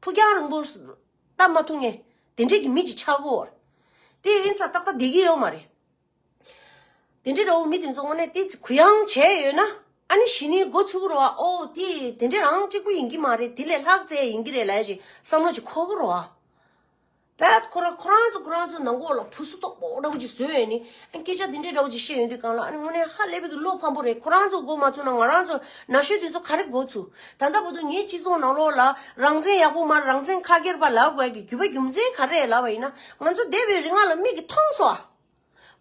ཕུགས་རྒྱང་རིང་པོ་བལྟ་མ་ཐུབ་མཁན་དེ་འདྲས་ཀྱི་མི་ཅིག་ཆགས་ཀྱི་ཡོད་རེད། དེ་ཡིན་ཙང་ཏག་ཏག་བསྡད་ཀྱི་ཡོད་མ་རེད། དེ་འདྲས་འདྲ་བོ་མི་དེ་ཚོ་དངོས་གནས་དེ་གུ་ཡངས་བྱས་ཡོད་ན་ཨ་ནི་གཞི་ནས་འགོ་ཚུགས་རེད་བ། ཨོ་དེ་དེ་འདྲས་རང་གཅིག་པུ་ཡིན་གྱི་མ་རེད། དེ་ལས་ལྷག་ཙམ་ཡིན་གྱི་རེད་ལབ་ཡ་ཞིག་བསམ་བློ་ཅིག་འཁོར་གྱི་རེད་བ། བད་ཁོ་རང་ཁོ་རང་ཚོ་ཁོ་རང་ཚོ་ནང་ཁོག་ལ་བུ་སུ་དོག་པོ་འདྲ་བོ་ཅིག་བཟོས་ཡོད་ནི། ཨ་སྐད་ཆ་འདི་འདྲའི་འདྲ་བོ་ཅིག་བཤད་ཡོང་དུས་གང་ལ་ཨ་ནི་དངོས་གནས་ཧ་ལས་པའི་གི་བློ་ཕམ་པོ་རེད། ཁོ་རང་ཚོ་མགོ་མ་ཚོས་ན་ང་རང་ཚོ་ན་གཞོན་དེ་ཚོ་ག་རེ་མགོ་ཚུགས། ད་ལྟ་བར་དུ་ངའི་སྤྱི་ཚོགས་ནང་ལོགས་ལ་རང་བཙན་ཡག་པོ་མ་རེད། རང་བཙན་ཁ་སྒེར་པ་ལབ་དགོས་ཀྱི་རྒྱུ་བ་རྒྱུ་མཚན་ག་རེ་ལབ་པ་ཡིན་ན། ང་ཚོ་འདས་པའི་རིང་ལ་མིག་གིས་མཐོང་སོང་ཨ།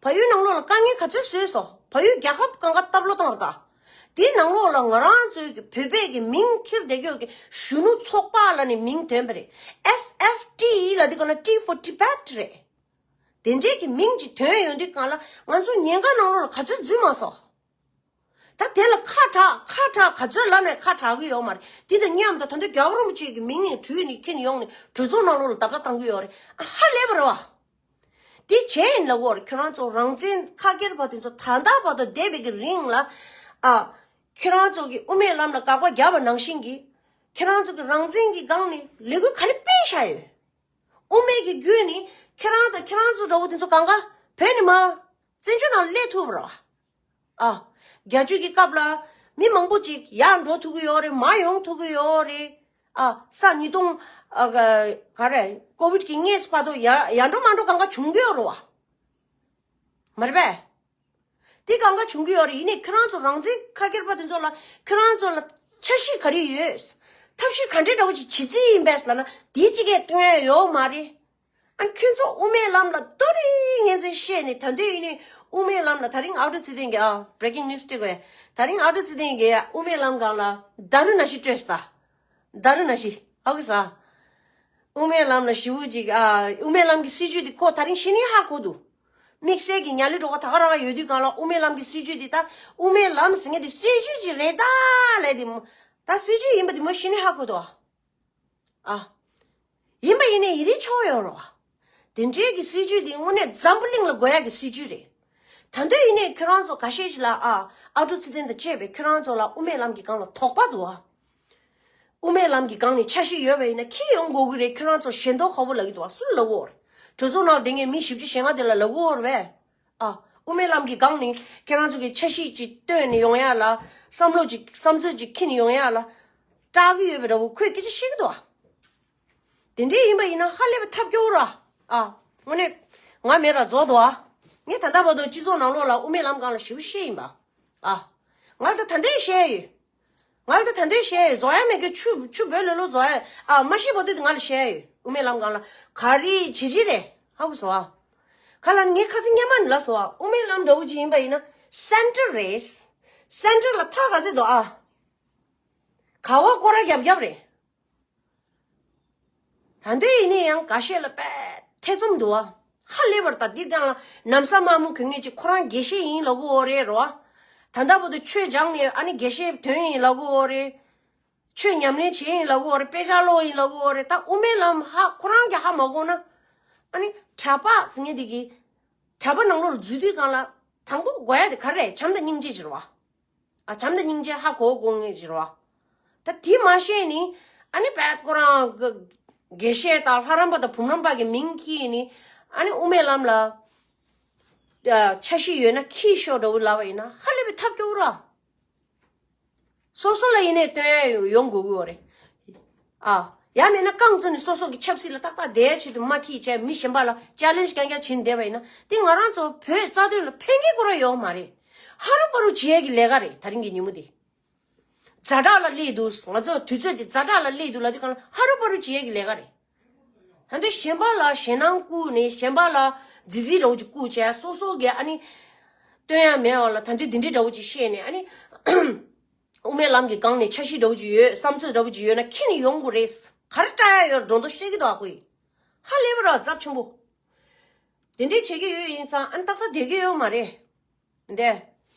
བལ་ཡུལ་ནང་ལོགས་ལ་དཀའ་ངལ་ག་ཚོད་བཟོས་སོང་། བལ་ཡུལ་རྒྱལ་ཁབ་གང་ག་སྟབས་ལོག་བཏང་ར་ད། དེའི་ནང་ལོགས་ལ་ང་རང་ཚོའི་གི་བོད་པའི་གི་མིང་འཁྱེར་བསྡད་ཀྱི་ཡོད་གི་གཞོན་ནུ་ཚོགས་པ་ལ་ནི་མིང་ཐོན་པ་རེད། S F T ལ་དེ་ག་ན་T for Tibet རེད། དེ་འདྲའི་གི་མིང་ཅིག་ཐོན་ཡོང་དུས་གང་ལ་ང་ཚོ་ཉེན་ཁ་ནང་ལོགས་ལ་ག་ཚོད་འཛུལ་མ་སོང་། ད་དེ་ལ་ཁ་གྲག་ཁ་གྲག་ག་ཚོད་ལབ་ནས་ཁ་གྲག་གི་ཡོད་མ་རེད། དེ་དང་མཉམ་དུ་ད་ལྟ་རྒྱལ་བ་རིན་པོ་ཆེ་གི་མིང་ཡང་བྲིས་ནས་ཁྱེར་ནས་ཡོང་ནས་གྲོས་ཚོགས་ནང་ལོགས་ལ་རྡབ་རྡབ་བཏང་གི་ཡོད་རེད། ཨ་ཧ་ལས་པ་རེད་བ། དེ་བྱས་ཡིན་ལབ་དགོས་རེད། ཁྱོད་རང་ཚོ་རང་བཙན་ཁ་སྐྱེར་པ་དེ་ཚོ་ད་ལྟ་བར་དུ་བསྡད་པའི་གི་རིང་ལ། ཨ། ཁྱོད་རང་ཚོ་གི་དབུ་མའི་ལམ་ལ་དགག་པ་བརྒྱབ་པ་ནང་བཞིན་གྱི། ཁྱོད་རང་ཚོ་གི་རང་བཙན་གྱི་སྒང་ནས་ལས་འགུལ་ག་རེ་སྤེལ་བཞག་ཡོད། དབུ་མའི་གི་བརྒྱུད་ནས་ཁྱེད་རང་དང་ཁྱེད་རང་ཚོ་འདྲ་བོ་དེ་ཚོ་གང་ག་བོད་ནས་མར་བཙན་བྱོལ་ནང་སླེབས་ཐུབ་ར། ཨ། རྒྱ་ཆོས་ཀྱི་སྐབས་ལ་མི་མང་པོ་ཅིག་ཡར་འགྲོ་ཐུབ་ཀྱི་ཡོད་རེད། མར་ཡོང་ཐུབ་ཀྱི་ཡོད་རེད། ཨ། ས་ཉིས་སྟོང་། ཨ། ག་ག་རེ། ཀོ་བིད་ཀྱི་སྔས་བར་དུ་ཡ་ཡར་འགྲོ་མར་འགྲོ་གང་ག་བྱུང་གི་ཡོད་རེད་བ། མ་རེད་པས། དེ་གང་ག་བྱུང་གི་ཡོད་རེད། ཡིན་ནའི་ཁྱེད་རང་ཚོ་རང་བཙན་ཁ་སྐྱེར་པ་དེ་ཚོ་ལ་ཁྱེད་རང་ཚོ་ལ་འཆར་གཞི་ག་རེ་ཡོད། ཐབས་ཤེས་ག་འདྲའི་འདྲ་བོ་ཅིག་བྱེད་རྩིས་ཡིན་པས་ལབ་ན་དེ་གཅིག་གས་སྟོན་ཡ་ཡོད་མ་རེད། ཨ། ཁྱོད་ཚོ་དབུ་མའི་ལམ་ལ་ཏོ་རེ་ངན་ཚན་བཤད་ནས་ད་འདོད་ཡིན་ནའི་དབུ་མའི་ལམ་ལ་ད་རིང་ཨའོ་ཀྲོ་ཚེ་བརྟན་གྱི། ཨ། བྷི་རེ་ཀིང་ནིའུ་སི་སྤྲད་དགོས། ད་རིང་ཨའོ་ཀྲོ་ཚེ་བརྟན་གྱི་དབུ་མའི་ལམ་སྒང་ལ་ད་རུ་ན་ཤི་སྤྲད་ཤི་ད། ད་རུ་ན་ཤི་ཧ་གོ་ས། དབུ་མའི་ལམ་ལ་ཞེ་པོ་ཅིག། ཨ། དབུ་མའི་ལམ་གྱི་སྲིད་བྱུས་དེ་ཁོ་ད་རིང་ཤི་ནས་ཧ་གོ་འདུག། དམིགས་བསལ་གྱི་ཉ་ལི་གྲོགས་པོ་ད་ག་རང་ཡོད་དུས་སྒང་ལ་དབུ་མའི་ལམ་གྱི་སྲིད་བྱུས་དེ་ད་དབུ་མའི་ལམ་ཟེར་མཁན་དེ་སྲིད་བྱུས་ཅིག་རེད་ད་ལས་དེ་མོ། ད་སྲིད་བྱུས་ཡིན་པ་དེ་མོ་ཤི་ནས་ཧ་གོ་འདུག། ཨ། ཡིན་པ་ཡིན་ནའི་ཡི་རིགས་ཆོག་ཡོད་རོགས། དེ་འདྲའི་གི་སྲིད་བྱུས་དེ་དངོས་གནས་འཛམ་བུ་གླིང་ལ་དགོས་ཡག་གི་སྲིད་བྱུས་རེད། ད་འདོད་ཡིན་ནའི་ཁྱོད་རང་ཚོ་འགའ་ཤས་ཤིག་ལ། ཨ། ཨའོ་ཀྲོ་ཚེ་བརྟན་དང་བཅས་པའི་ཁྱོད་རང་ཚོ་ལ་དབུ་མའི་ལམ་གྱི་སྒང་ལ་དོགས་པ་འདུག། ཨ། དབུ་མའི་ལམ་གྱི་སྒང་ནས་འཆར་གཞི་ཡོད་པ་ཡིན་ན་འཁྱེར་ཡོང་དགོས་ཀྱི་རེད། ཁྱོད་རང་ཚོ་ཞེ་མདོག་ཁ་པོ་ལབ་ཀྱི་འདུག་བ། སུ་ལབ་ཀྱི་ཡོད་རེད། གྲོས་ཚོགས་ནང་ལ་བསྡད་མཁན་མི་བཞི་བཅུ་ཞེ་ལྔ་དེ་ལ་ལབ་ཀྱི་ཡོད་རེད་པས། ཨ། དབུ་མའི་ལམ་གྱི་སྒང་ནས་ཁྱེད་རང་ཚོ་གི་འཆར་གཞི་ཅིག་བཏོན་ནས་ཡོང་ཡ་ལ། བསམ་བློ་ཅིག་བསམ་ཚུལ་ཅིག་འཁྱེར་ནས་ཡོང་ཡ་ལ་སྐྲག་གི་ཡོད་པའི་འདྲ་བོ་ཁོས་སྐད་ཆ་བཤད་ཀྱི་འདུག་ཨ། དེ་འདྲའི་ཡིན་པ་ཡིན་ན་ཧ་ལས་པའི་ཐབས་སྐྱོ་བོ་ར། ཨ། དངོས་གནས་ང་མེད་ར་རྫོགས་འདུག་ཨ། ངས་ད་ལྟ་བར་དུ་སྤྱི་ཚོགས་ནང་ལོགས་ལ་དབུ་མའི་ལམ་སྒང་ལ་ཞེ་པོ་བཤད་ཡིན་པ། ཨ། ང་ལ་ད་ད་འདྲའི་བཤད་ཡོད། ང་ལ་ད་ད་འདོད་བཤད་ཡོད། རྫོགས་ཡ་མེད་ཀི། ཆུ་ཆུ་བོད་ལོ་ལོ་རྫོགས་ཡ། ཨ། མ་ཤི་བར་དུ་དེ་ང་ལ་བཤད་ཡོད། དབུ་མའི་ལམ་སྒང་ལ་ག་རེ་བྱེད་ཀྱི་རེད། ཧ་གོ་སོང་ཨ། ག་ལ་ངས་ཁ་སང་སྔོན་མ་ནས་ལབ་སོང་ཨ། དབུ་མའི་ལམ་འདྲ་བོ་ཅིག་ཡིན་པ་ཡིན་ན་སེན་ཊར་རེད། སེན་ཊར་ལ་ཐག་ག་ཚོད་འདུག་ཨ། ག་བ་སྐོར་ར་རྒྱབ་རྒྱབ་རེད། ད་འདོད་ཡིན་ནའི་ཡང་འགའ་ཤས་ལ་དཔེ་ཐེ་ཚོམ་འདུག་བ། ཧ་ལས་པར་ད་འདི་སྒང་ལ་ནམ་བཟའ་དམར་མོ་གྱོན་མཁན་ཅིག་ཁོ་རང་དགེ་བཤེས་ཡིན་ལབ་ཀྱི་ཡོད་རེད་རོ། ད་ལྟ་བར་དུ་ཆོས་སྦྱངས་ནས་ཨ་ནི་དགེ་བཤེས་ཐོན་ཡིན་ལབ་ཀྱི་ཡོད་རེད། ཆོས་ཉམས་ལེན་བྱས་ཡིན་ལབ་ཀྱི་ཡོད་རེད། དཔེ་ཆ་ཀློག་ཡིན་ལབ་ཀྱི་ཡོད་རེད། ད་དབུ་མའི་ལམ་ཧ་ཁོ་རང་གིས་ཧ་མ་གོ་ན། ཨ་ནི་གྲྭ་པ་ཟེར་མཁན་དེ་གིས་གྲྭ་པ་ནང་ལོགས་ལ་འཛུལ་དུས་སྒང་ལ་དང་པོ་དགོས་ཡ་དེ་ག་རེ་རེད། བྱམས་དང་སྙིང་རྗེ་ཅིག་རེད་བ། ཨ། བྱམས་དང་སྙིང་རྗེ་ཧ་གོ་དགོས་ངེས་ཀྱི་རེད་བ། ད་དེ་མ་ཤེས་ནི། ཨ་ནི་དཔེ་ཁོ་རང་གི་དགེ་བཤེས་དང་ལྷ་རམས་པ་དང་བུམ་རམས་པ་གི་མིང་འཁྱེར་ནི། ཨ་ནི་དབུ་མའི་ལམ་ལ་ཨ་འཆར་གཞི་ཡོད་ན་འཁྱེར་ཤོག་འདྲ་བོ་ལབ་པ་ཡིན་ན་ཧ་ལས་པའི་ཐབས་སྐྱོ་བོ་ར། སོ་སོ་ལ་ཡིན་ནའི་སྟོན་ཡ་ཡོང་དགོས་ཀྱི་ཡོད་རེད། ཨ། ཡང་མིན་ན་རྐང་བཙུགས་ནས་སོ་སོ་གི་ཆབ་སྲིད་ལ་ཏག་ཏག་བསྡད་ཆེད་དུ་མ་འཁྱེར་བྱས་མི་གཞན་པ་ལ་ཅལ་ལེན་ཇི་རྐྱང་རྐྱང་བྱེད་བསྡད་པ་ཡིན་ན་དེ་ང་རང་ཚོ་བོད་རྩ་དོན་ལ་ཕན་གྱི་ཁོ་རང་ཡོད་མ་རེད། ཧ་རུ་པ་རུ་བྱེད་ཡས་ཀྱི་ལས་ཀ་རེད། ད་རིང་གི་ཉིན་མོ་འདི་ཛ་དྲག་ལ་སླེབས་འདུག། ང་ཚོ་དུས་ཚོད་འདི་ཛ་དྲག་ལ་སླེབས་འདུག་ལབ་དུས་སྒང་ལ་ཧ་རུ་པ་རུ་བྱེད་ཡས་ཀྱི་ལས་ཀ་རེད། ད་དུང་གཞན་པ་ལ་ཞེད་སྣང་བསྐུལ་ནས་གཞན་པ་ལ་རྫི་རྫི་འདྲ་བོ་ཅིག་བསྐུལ་བྱས་སོ་སོ་གི་ཨ་ནི་སྟོན་ཡ་མེད་པ་ལ་ད་དུང་འདི་འདྲའི་འདྲ་བོ་ཅིག་བཤད་ནས་ཨ་ནི། དབུ་མའི་ལམ་གྱི་སྒང་ནས་འཆར་གཞི་འདྲ་བོ་ཅིག་ཡོད། བསམ་ཚུལ་འདྲ་བོ་ཅིག་ཡོད་ན་འཁྱེར་ནས་ཡོང་དགོས་རེད། ག་རེ་བཀྲ་ཡ་ཡོད་སྒྲོ་འདོགས་བཤད་ཀྱི་འདུག་ཨ་ཁོས། ཧ་ལས་པ་ར་ཚབས་ཆེན་པོ། དེ་འདྲས་བྱེད་ཀྱི་ཡོད་ཡིན་ཙང་ཨ་ནི་ཏག་ཏག་བསྡད་ཀྱི་ཡོད་མ་རེད། འདས།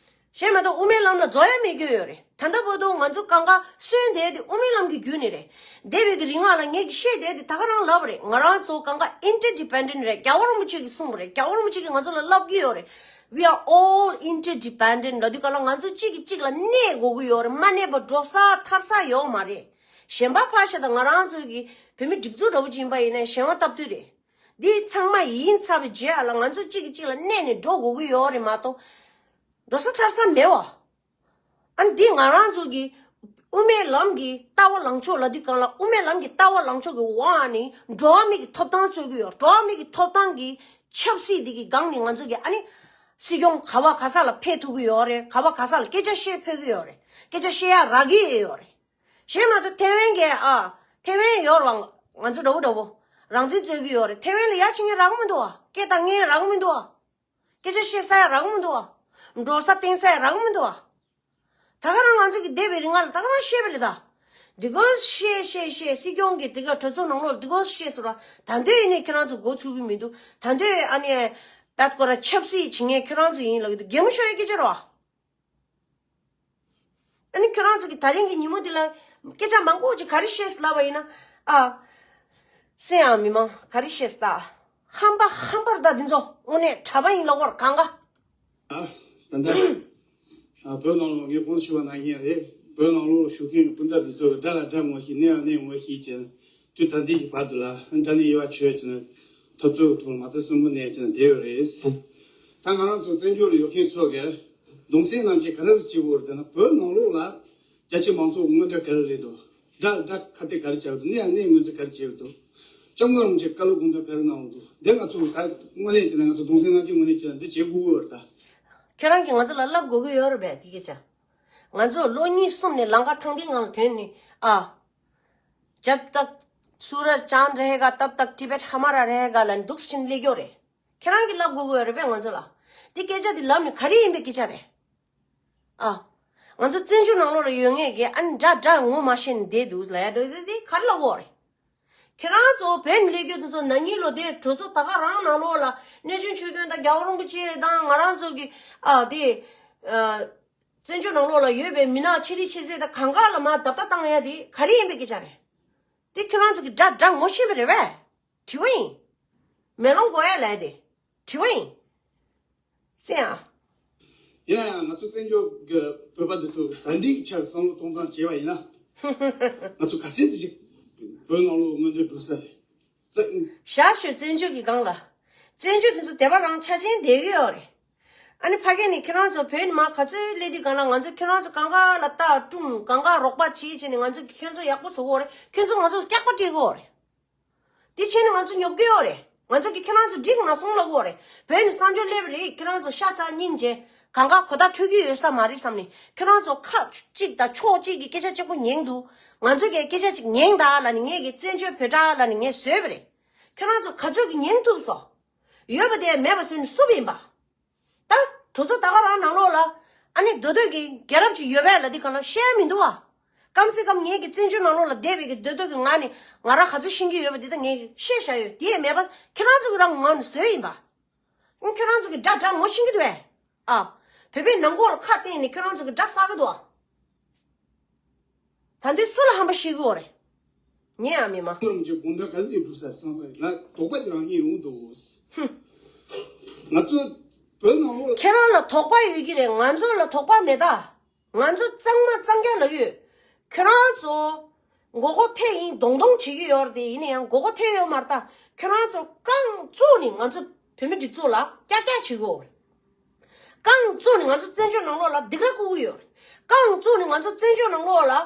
གཞན་མ་གཏོགས་དབུ་མའི་ལམ་ལ་རྫོགས་ཡ་མེད་ཀྱི་ཡོད་རེད། ད་ལྟ་བར་དུ་ང་ཚོ་གང་ག་གསོན་བསྡད་དེ་དབུ་མའི་ལམ་གྱི་བརྒྱུད་ནས་རེད། འདས་པའི་གི་རིང་ལ་ངས་ཀྱི་བཤད་བསྡད་དེ་ད་ག་རང་ལབ་པ་རེད། ང་རང་ཚོ་གང་ག་ཨིན་ཊར་ཌི་པེན་ཌེན་ཊི་རེད། རྒྱལ་བ་རིན་པོ་ཆེ་གིས་གསུངས་པ་རེད། རྒྱལ་བ་རིན་པོ་ཆེ་གིས་ང་ཚོ་ལ་ལབ་ཀྱི་ཡོད་རེད། We are all interdependent ལབ་དུས་ག་ལ་ང་ཚོ་གཅིག་གིས་གཅིག་ལ་གནས་དགོས་ཀྱི་ཡོད་རེད། མ་གནས་པ་འགྲོ་ས་ཐར་ས་ཡོད་མ་རེད། གཞན་པ་ཕར་བཞག་ད་ང་རང་ཚོ་གི་བོད་མི་སྒྲིག་འཛུགས་འདྲ་བོ་ཅིག་ཡིན་པ་ཡིན་ན་གཞན་དབང་སྟབས་བསྟུན་རེད། འདི་ཚང་མ་ཡིན་ཚར་བའི་རྗེས་ལ་ང་ཚོ་གཅིག་གིས་གཅིག་ལ་གནས་ནས་འགྲོ་དགོས་ཀྱི་ཡོད་རེད་མ་གཏོགས། འགྲོ་ས་ཐར་ས་མེད་བ། ཨ་ནི་འདི་ང་རང་ཚོ་གི་དབུ་མའི་ལམ་གྱི་ལྟ་བ་ལངས་ཕྱོགས་ལབ་དུས་གང་ལ་དབུ་མའི་ལམ་གྱི་ལྟ་བ་ལངས་ཕྱོགས་ཀྱི་འོག་ནས་འགྲོ་བ་མི་གི་ཐོབ་ཐང་རྩོད་ཀྱི་ཡོད། འགྲོ་བ་མི་གི་ཐོབ་ཐང་གི་ཆབ་སྲིད་འདི་གི་སྒང་ནས་ང་ཚོ་གི་ཨ་ནི་སྲིད་སྐྱོང་ག་བ་ག་ས་ལ་ཕེབས་ཐུབ་ཀྱི་ཡོད་རེད། ག་བ་ག་ས་ལ་སྐད་ཆ་བཤད་ཕོད་ཀྱི་ཡོད་རེད། སྐད་ཆ་བཤད་ཡ་རག་གི་ཡོད་རེད། གཞན་མ་གཏོགས་ཐེ་ཝན་གྱི་ཨ་ཐེ་ཝན་ཡོད་རེད་བ། ང་ཚོ་འདྲ་བོ་འདྲ་བོ་རང་བཙན་རྩོད་ཀྱི་ཡོད་རེད། ཐེ་ཝན་ལ་ཡ་ཕྱིན་མཁན་རག་གི་མི་འདུག་བ། སྐད་བཏང་མཁན་རག་གི་མི་འདུག་བ། སྐད་ཆ་བཤད་ས་ཡ་རག་གི་མི་འདུག་བ། འགྲོ་ས་བསྟན་ས་ཡ་རག་གི་མི་འདུག་བ། ད་ག་རང་ང་ཚོ་གི་འདས་པའི་རིང་ལ་ད་ག་རང་བཤད་པ་རེད་ད། འདི་གོ་བཤད་བཤད་བཤད་སྲིད་སྐྱོང་གི་དེ་ག་གྲོས་ཚོགས་ནང་ལོགས་འདི་གོ་བཤད་ཟེར་བ། ད་འདོད་ཡིན་ནའི་ཁྱེད་རང་ཚོ་མགོ་ཚུགས་ཀྱི་མི་འདུག། ད་འདོད་ཨ་ནི་པད་ཀོ་ར་ཆབ་སྲིད་བྱེད་མཁན་ཁྱེད་རང་ཚོ་ཡིན་ལབ་ཀྱི་འདུག། གད་མོ་ཤོར་ཡ་སྐད་ཆ་རེད་བ། ཨ་ནི་ཁྱོད་རང་ཚོ་གི་ད་རིང་གི་ཉིན་མོ་འདི་ལ་སྐད་ཆ་མང་པོ་ཅིག་ག་རེ་བཤད་ལབ་པ་ཡིན་ན། ཨ། སེམས་ཨ་མི་མང་ག་རེ་བཤད་ད། ཧམ་པ་ཧམ་པར་ད་འདི་ཚོ་དངོས་གནས་གྲྭ་པ་ཡིན་ལབ་པར་གང་ག་ད་ལྟ་ཨ་བོད་ནང་ལོགས་ངས་གོང་ཞུ་བ་ནང་བཞིན་རེད། བོད་ནང་ལོགས་བཞུགས་མཁན་སྤུན་ཟླ་འདི་ཚོ་དགྲ་ལ་དགྲ་ངོ་ཤེས། གནས་ལ་གནས་ངོ་ཤེས་ཀྱི་དུས་ད་ལྟའི་གི་བར་དུ་ལ་དགྲ་ནི་དབྱེ་བ་ཆོད་ཀྱི་ན་འཐབ་རྩོད་ཐོག་མ་རྩ་གསུམ་པོ་གནས་ཀྱི་ན་བསྡད་ཡོད་རེད། ད་ང་རང་ཚོ་བཙན་བྱོལ་ལ་ཡོད་མཁན་ཚོ་གི་གདུང་སེམས་རྣམས་ཀྱིས་ག་རེ་ཟེར་གྱི་ཡོད་རེད་ཟེར་ན། བོད་ནང་ལོགས་ལ་རྒྱ་ཆེ་མང་ཚོགས་མངོན་འདོད་ག་རེ་རེད་འདུག་དགྲ་དགྲ་ཁ་གཏད་ག་རེ་བྱས་འདུག་གནས་ལ་གནས་ངོས་འཛིན་ག་རེ་བྱས་འདུག་སྐྱབས་མགོན་རིན་པོ་ཆེ་བཀའ་སློབ་དགོངས་དོན་ག་རེ་གནང་འདུག་འདི་ང་ཚོ་ད་དངོས་གནས་བྱས་ན་ང་ཚོ་གདུང་སེམས་རྣམས་ཀྱིས་དངོས་གནས་བྱས་ན་འདི་བྱེད་དགོས་ཀྱི་ཡོད་རེད་ད། ཁྱེད་རང་གིས་ང་ཚོ་ལ་བསླབ་དགོས་ཀྱི་ཡོད་རེད་པས་དེ་སྐད་ཆ། ང་ཚོ་ལོ་གཉིས་གསུམ་ནས་ལམ་ཁ་ཐང་འདིའི་ངང་ལ་ཐོན་ནས་ཨ། जब तक सूरज चांद रहेगा तब तक तिब्बत हमारा रहेगा ལབ་ནས་འདུག་སེ་བྱས་ནས་སླེབས་ཀྱི་ཡོད་རེད། ཁྱེད་རང་གིས་ལབ་དགོས་ཀྱི་ཡོད་རེད་པས་ང་ཚོ་ལ། འདི་སྐད་ཆ་འདི་ལབ་ནས་ག་རེ་ཡིན་པའི་སྐད་ཆ་རེད། ཨ། ང་ཚོ་བཙན་བྱོལ་ནང་ལོགས་ལ་ཡོད་མཁན་གྱི་ཨ་ནི་དགྲ་དགྲ་ངོ་མ་ཤེས་ནས་བསྡད་འདུག་ལབ་ཡ་འདྲ་འདི་ག་རེ་ལབ་དགོས་རེད། ཁྱེད་རང་ཚོ་བོད་ནས་སླེབས་རྒྱུ་དེ་ཚོ་ན་ནིང་ལོ་དེ་གྲོས་ཚོགས་ད་ག་རང་ནང་ལོགས་ལ་གནས་ཆུང་ཆོས་སྐྱོང་དང་རྒྱལ་བ་རིན་པོ་ཆེ་དང་ང་རང་ཚོ་གི་ཨ་དེ་ཨ་བཙན་བྱོལ་ནང་ལོགས་ལ་ཡོད་པའི་མི་ནག་ཆེ་རིགས་ཆེ་ཚད་དང་གང་ག་ལ་མར་རྡབ་རྡབ་བཏང་ཡ་དེ་ག་རེ་ཡིན་པའི་སྐད་ཆ་རེད། དེ་ཁྱེད་རང་ཚོ་གི་དགྲ་དགྲ་ངོ་ཤེས་པ་རེད་པས། དྲི་བ་ཡིན། མེ་ལོང་གོ་ཡ་ལས་དེ་དྲི་བ་ཡིན། སེ་ཨ། ཡིན་ན་ཡང་ང་ཚོ་བཙན་བྱོལ་གྱི་བོད་པ་འདི་ཚོ་ད་འདི་གི་ཆ་བསམ་བློ་གཏོང་སྟངས་བྱས་པ་ཡིན་ན། ང་ཚོ་ག་ཚད་ཅིག་བོད་ནང་ལོགས་མངོན་འདོད་འགྲོ་ས་རེད། བཙན་ཞར་ཞོད་བཙན་བྱོལ་གྱི་སྒང་ལ། བཙན་བྱོལ་དེ་ཚོ་དེ་བ་རང་ཆ་ཆེན་བསྡད་ཀྱི་ཡོད་རེད། ཨ་ནི་ཕ་གི་ནས་ཁྱེད་རང་ཚོ་བོད་ནས་མར་ག་ཚོད་སླེབས་དུས་སྒང་ལ་ང་ཚོ་ཁྱེད་རང་ཚོ་གང་ག་ལ་ལྟ་སྲུང་གང་ག་རོགས་པ་བྱེད་བྱས་ནས་ང་ཚོ་ཁྱོད་ཚོ་ཡག་པོ་བཟོ་གི་ཡོད་རེད། ཁྱོད་ཚོ་ང་ཚོ་ལ་སྐྱག་པ་སྤྲད་ཀྱི་ཡོད་རེད། དེ་བྱས་ནས་ང་ཚོ་ཉོབ་ཀྱི་ཡོད་རེད། ང་ཚོ་གིས་ཁྱེད་རང་ཚོ་འགྲིག་མ་སོང་ལབ་ཀྱི་ཡོད་རེད། བོད་ནས་གསར་འབྱོར་སླེབས་རེད། ཁྱེད་རང་ཚོ་ཤ་ཚ་སྙིང་རྗེ་གང་ག་གོ་བརྡ་འཕྲོད་ཀྱི་ཡོད་ས་མ་རེད་བསམ་ནས་ཁྱེད་རང་ཚོ་ཁ་གཅིག་དང་ཕྱོགས་གཅིག་གི་སྐད་ཆ་གཅིག་པོ་ཉན་འདུག་ང་ཚོ་གིས་སྐད་ཆ་གཅིག་ཉན་དང་ལབ་ནས་ངས་གི་བཙན་བྱོལ་བོད་དྲ་ལབ་ནས་ངས་བཟོས་པ་རེད། ཁྱེད་རང་ཚོ་ག་ཚོད་ཀྱིས་ཉན་ཐུབ་སོང་། ཡོད་པ་དེ་མེད་པ་བཟོས་ནས་བསུབ་ཡིན་པ། ད་གྲོས་ཚོགས་ད་ག་རང་ནང་ལོགས་ལ་ཨ་ནི་མདོ་སྟོད་ཀྱི་རྒྱལ་རབས་ཅིག་ཡོད་པས་ལབ་དུས་སྒང་ལ་བཤད་ཡ་མི་འདུག་བ། གམ་སེ་གམ་ངེད་ཀྱི་བཙན་བྱོལ་ནང་ལོགས་ལ་བསྡད་པའི་གི་མདོ་སྟོད་ཀྱི་ང་ནི་ང་རང་ག་ཚོད་ཤེས་ཀྱི་ཡོད་པ་དེ་ད་ངས་བཤད་བཞག་ཡོད། དེ་ཡང་མེད་པ་ཁྱེད་རང་ཚོ་གི་རང་ངོ་ནས་བཟོས་ཡིན་པ། ཨང་ཁྱེད་རང་ཚོ་གི་དགྲ་དགྲ་ངོ་ཤེས་ཀྱི་འདུག་བས། ཨ། བོད་པའི་ནང་ཁོག་ལ་ཁ་གཏད་ནས་ཁྱེད་རང་ཚོ་གི་དགྲ་བསགས་ཀྱི་འདུག་བ། ད་འདི་སུ་ལ་ཧམ་པ་བཤད་ཀྱི་ཡོད་རེད། ཉན་ཡང་མི་སྨྲ། ཁོ་རང་ཚོའི་དགོངས་དོན་ག་ཚོད་འགྲུབ་ས་རེད་བསམ་བསམ་ལ་དོགས་པ་ཅིག་རང་བཞིན་ཡོང་གི་འདུག་ཧུམ། ང་ཚོ་བོད་ནང་ལོགས་ཁྱེད་རང་ལ་དོགས་པ་ཡོད་ཀྱི་རེད། ང་ཚོ་ལ་དོགས་པ་མེད་ད། ང་ཚོ་གཙང་མ་གཙང་རྐྱང་ལབ་ཡོད། ཁྱེད་རང་ཚོ་མགོ་སྐོར་ཐེབས་ཡིན་གདོང་གདོང་བྱེད་ཀྱི་ཡོད་རེད་དེ། ཡིན་ན་ཡང་མགོ་སྐོར་ཐེབས་ཡོད་མ་རེད་ད། ཁྱེད་རང་ཚོ་རྐང་བཙུགས་ནས་ང་ཚོ་བོད་མི་སྒྲིག་འཛུགས་ལ་ཀྱག་ཀྱག་བྱེད་ཀྱི་ཡོད་རེད། རྐང་བཙུགས་ནས་ང་ཚོ་བཙན་བྱོལ་ནང་ལོགས་ལ་སྡིགས་ར་བསྐུལ་གྱི་ཡོད་རེད། རྐང་བཙུགས་ནས་ང་ཚོ་བཙན་བྱོལ་ནང་ལོགས་ལ་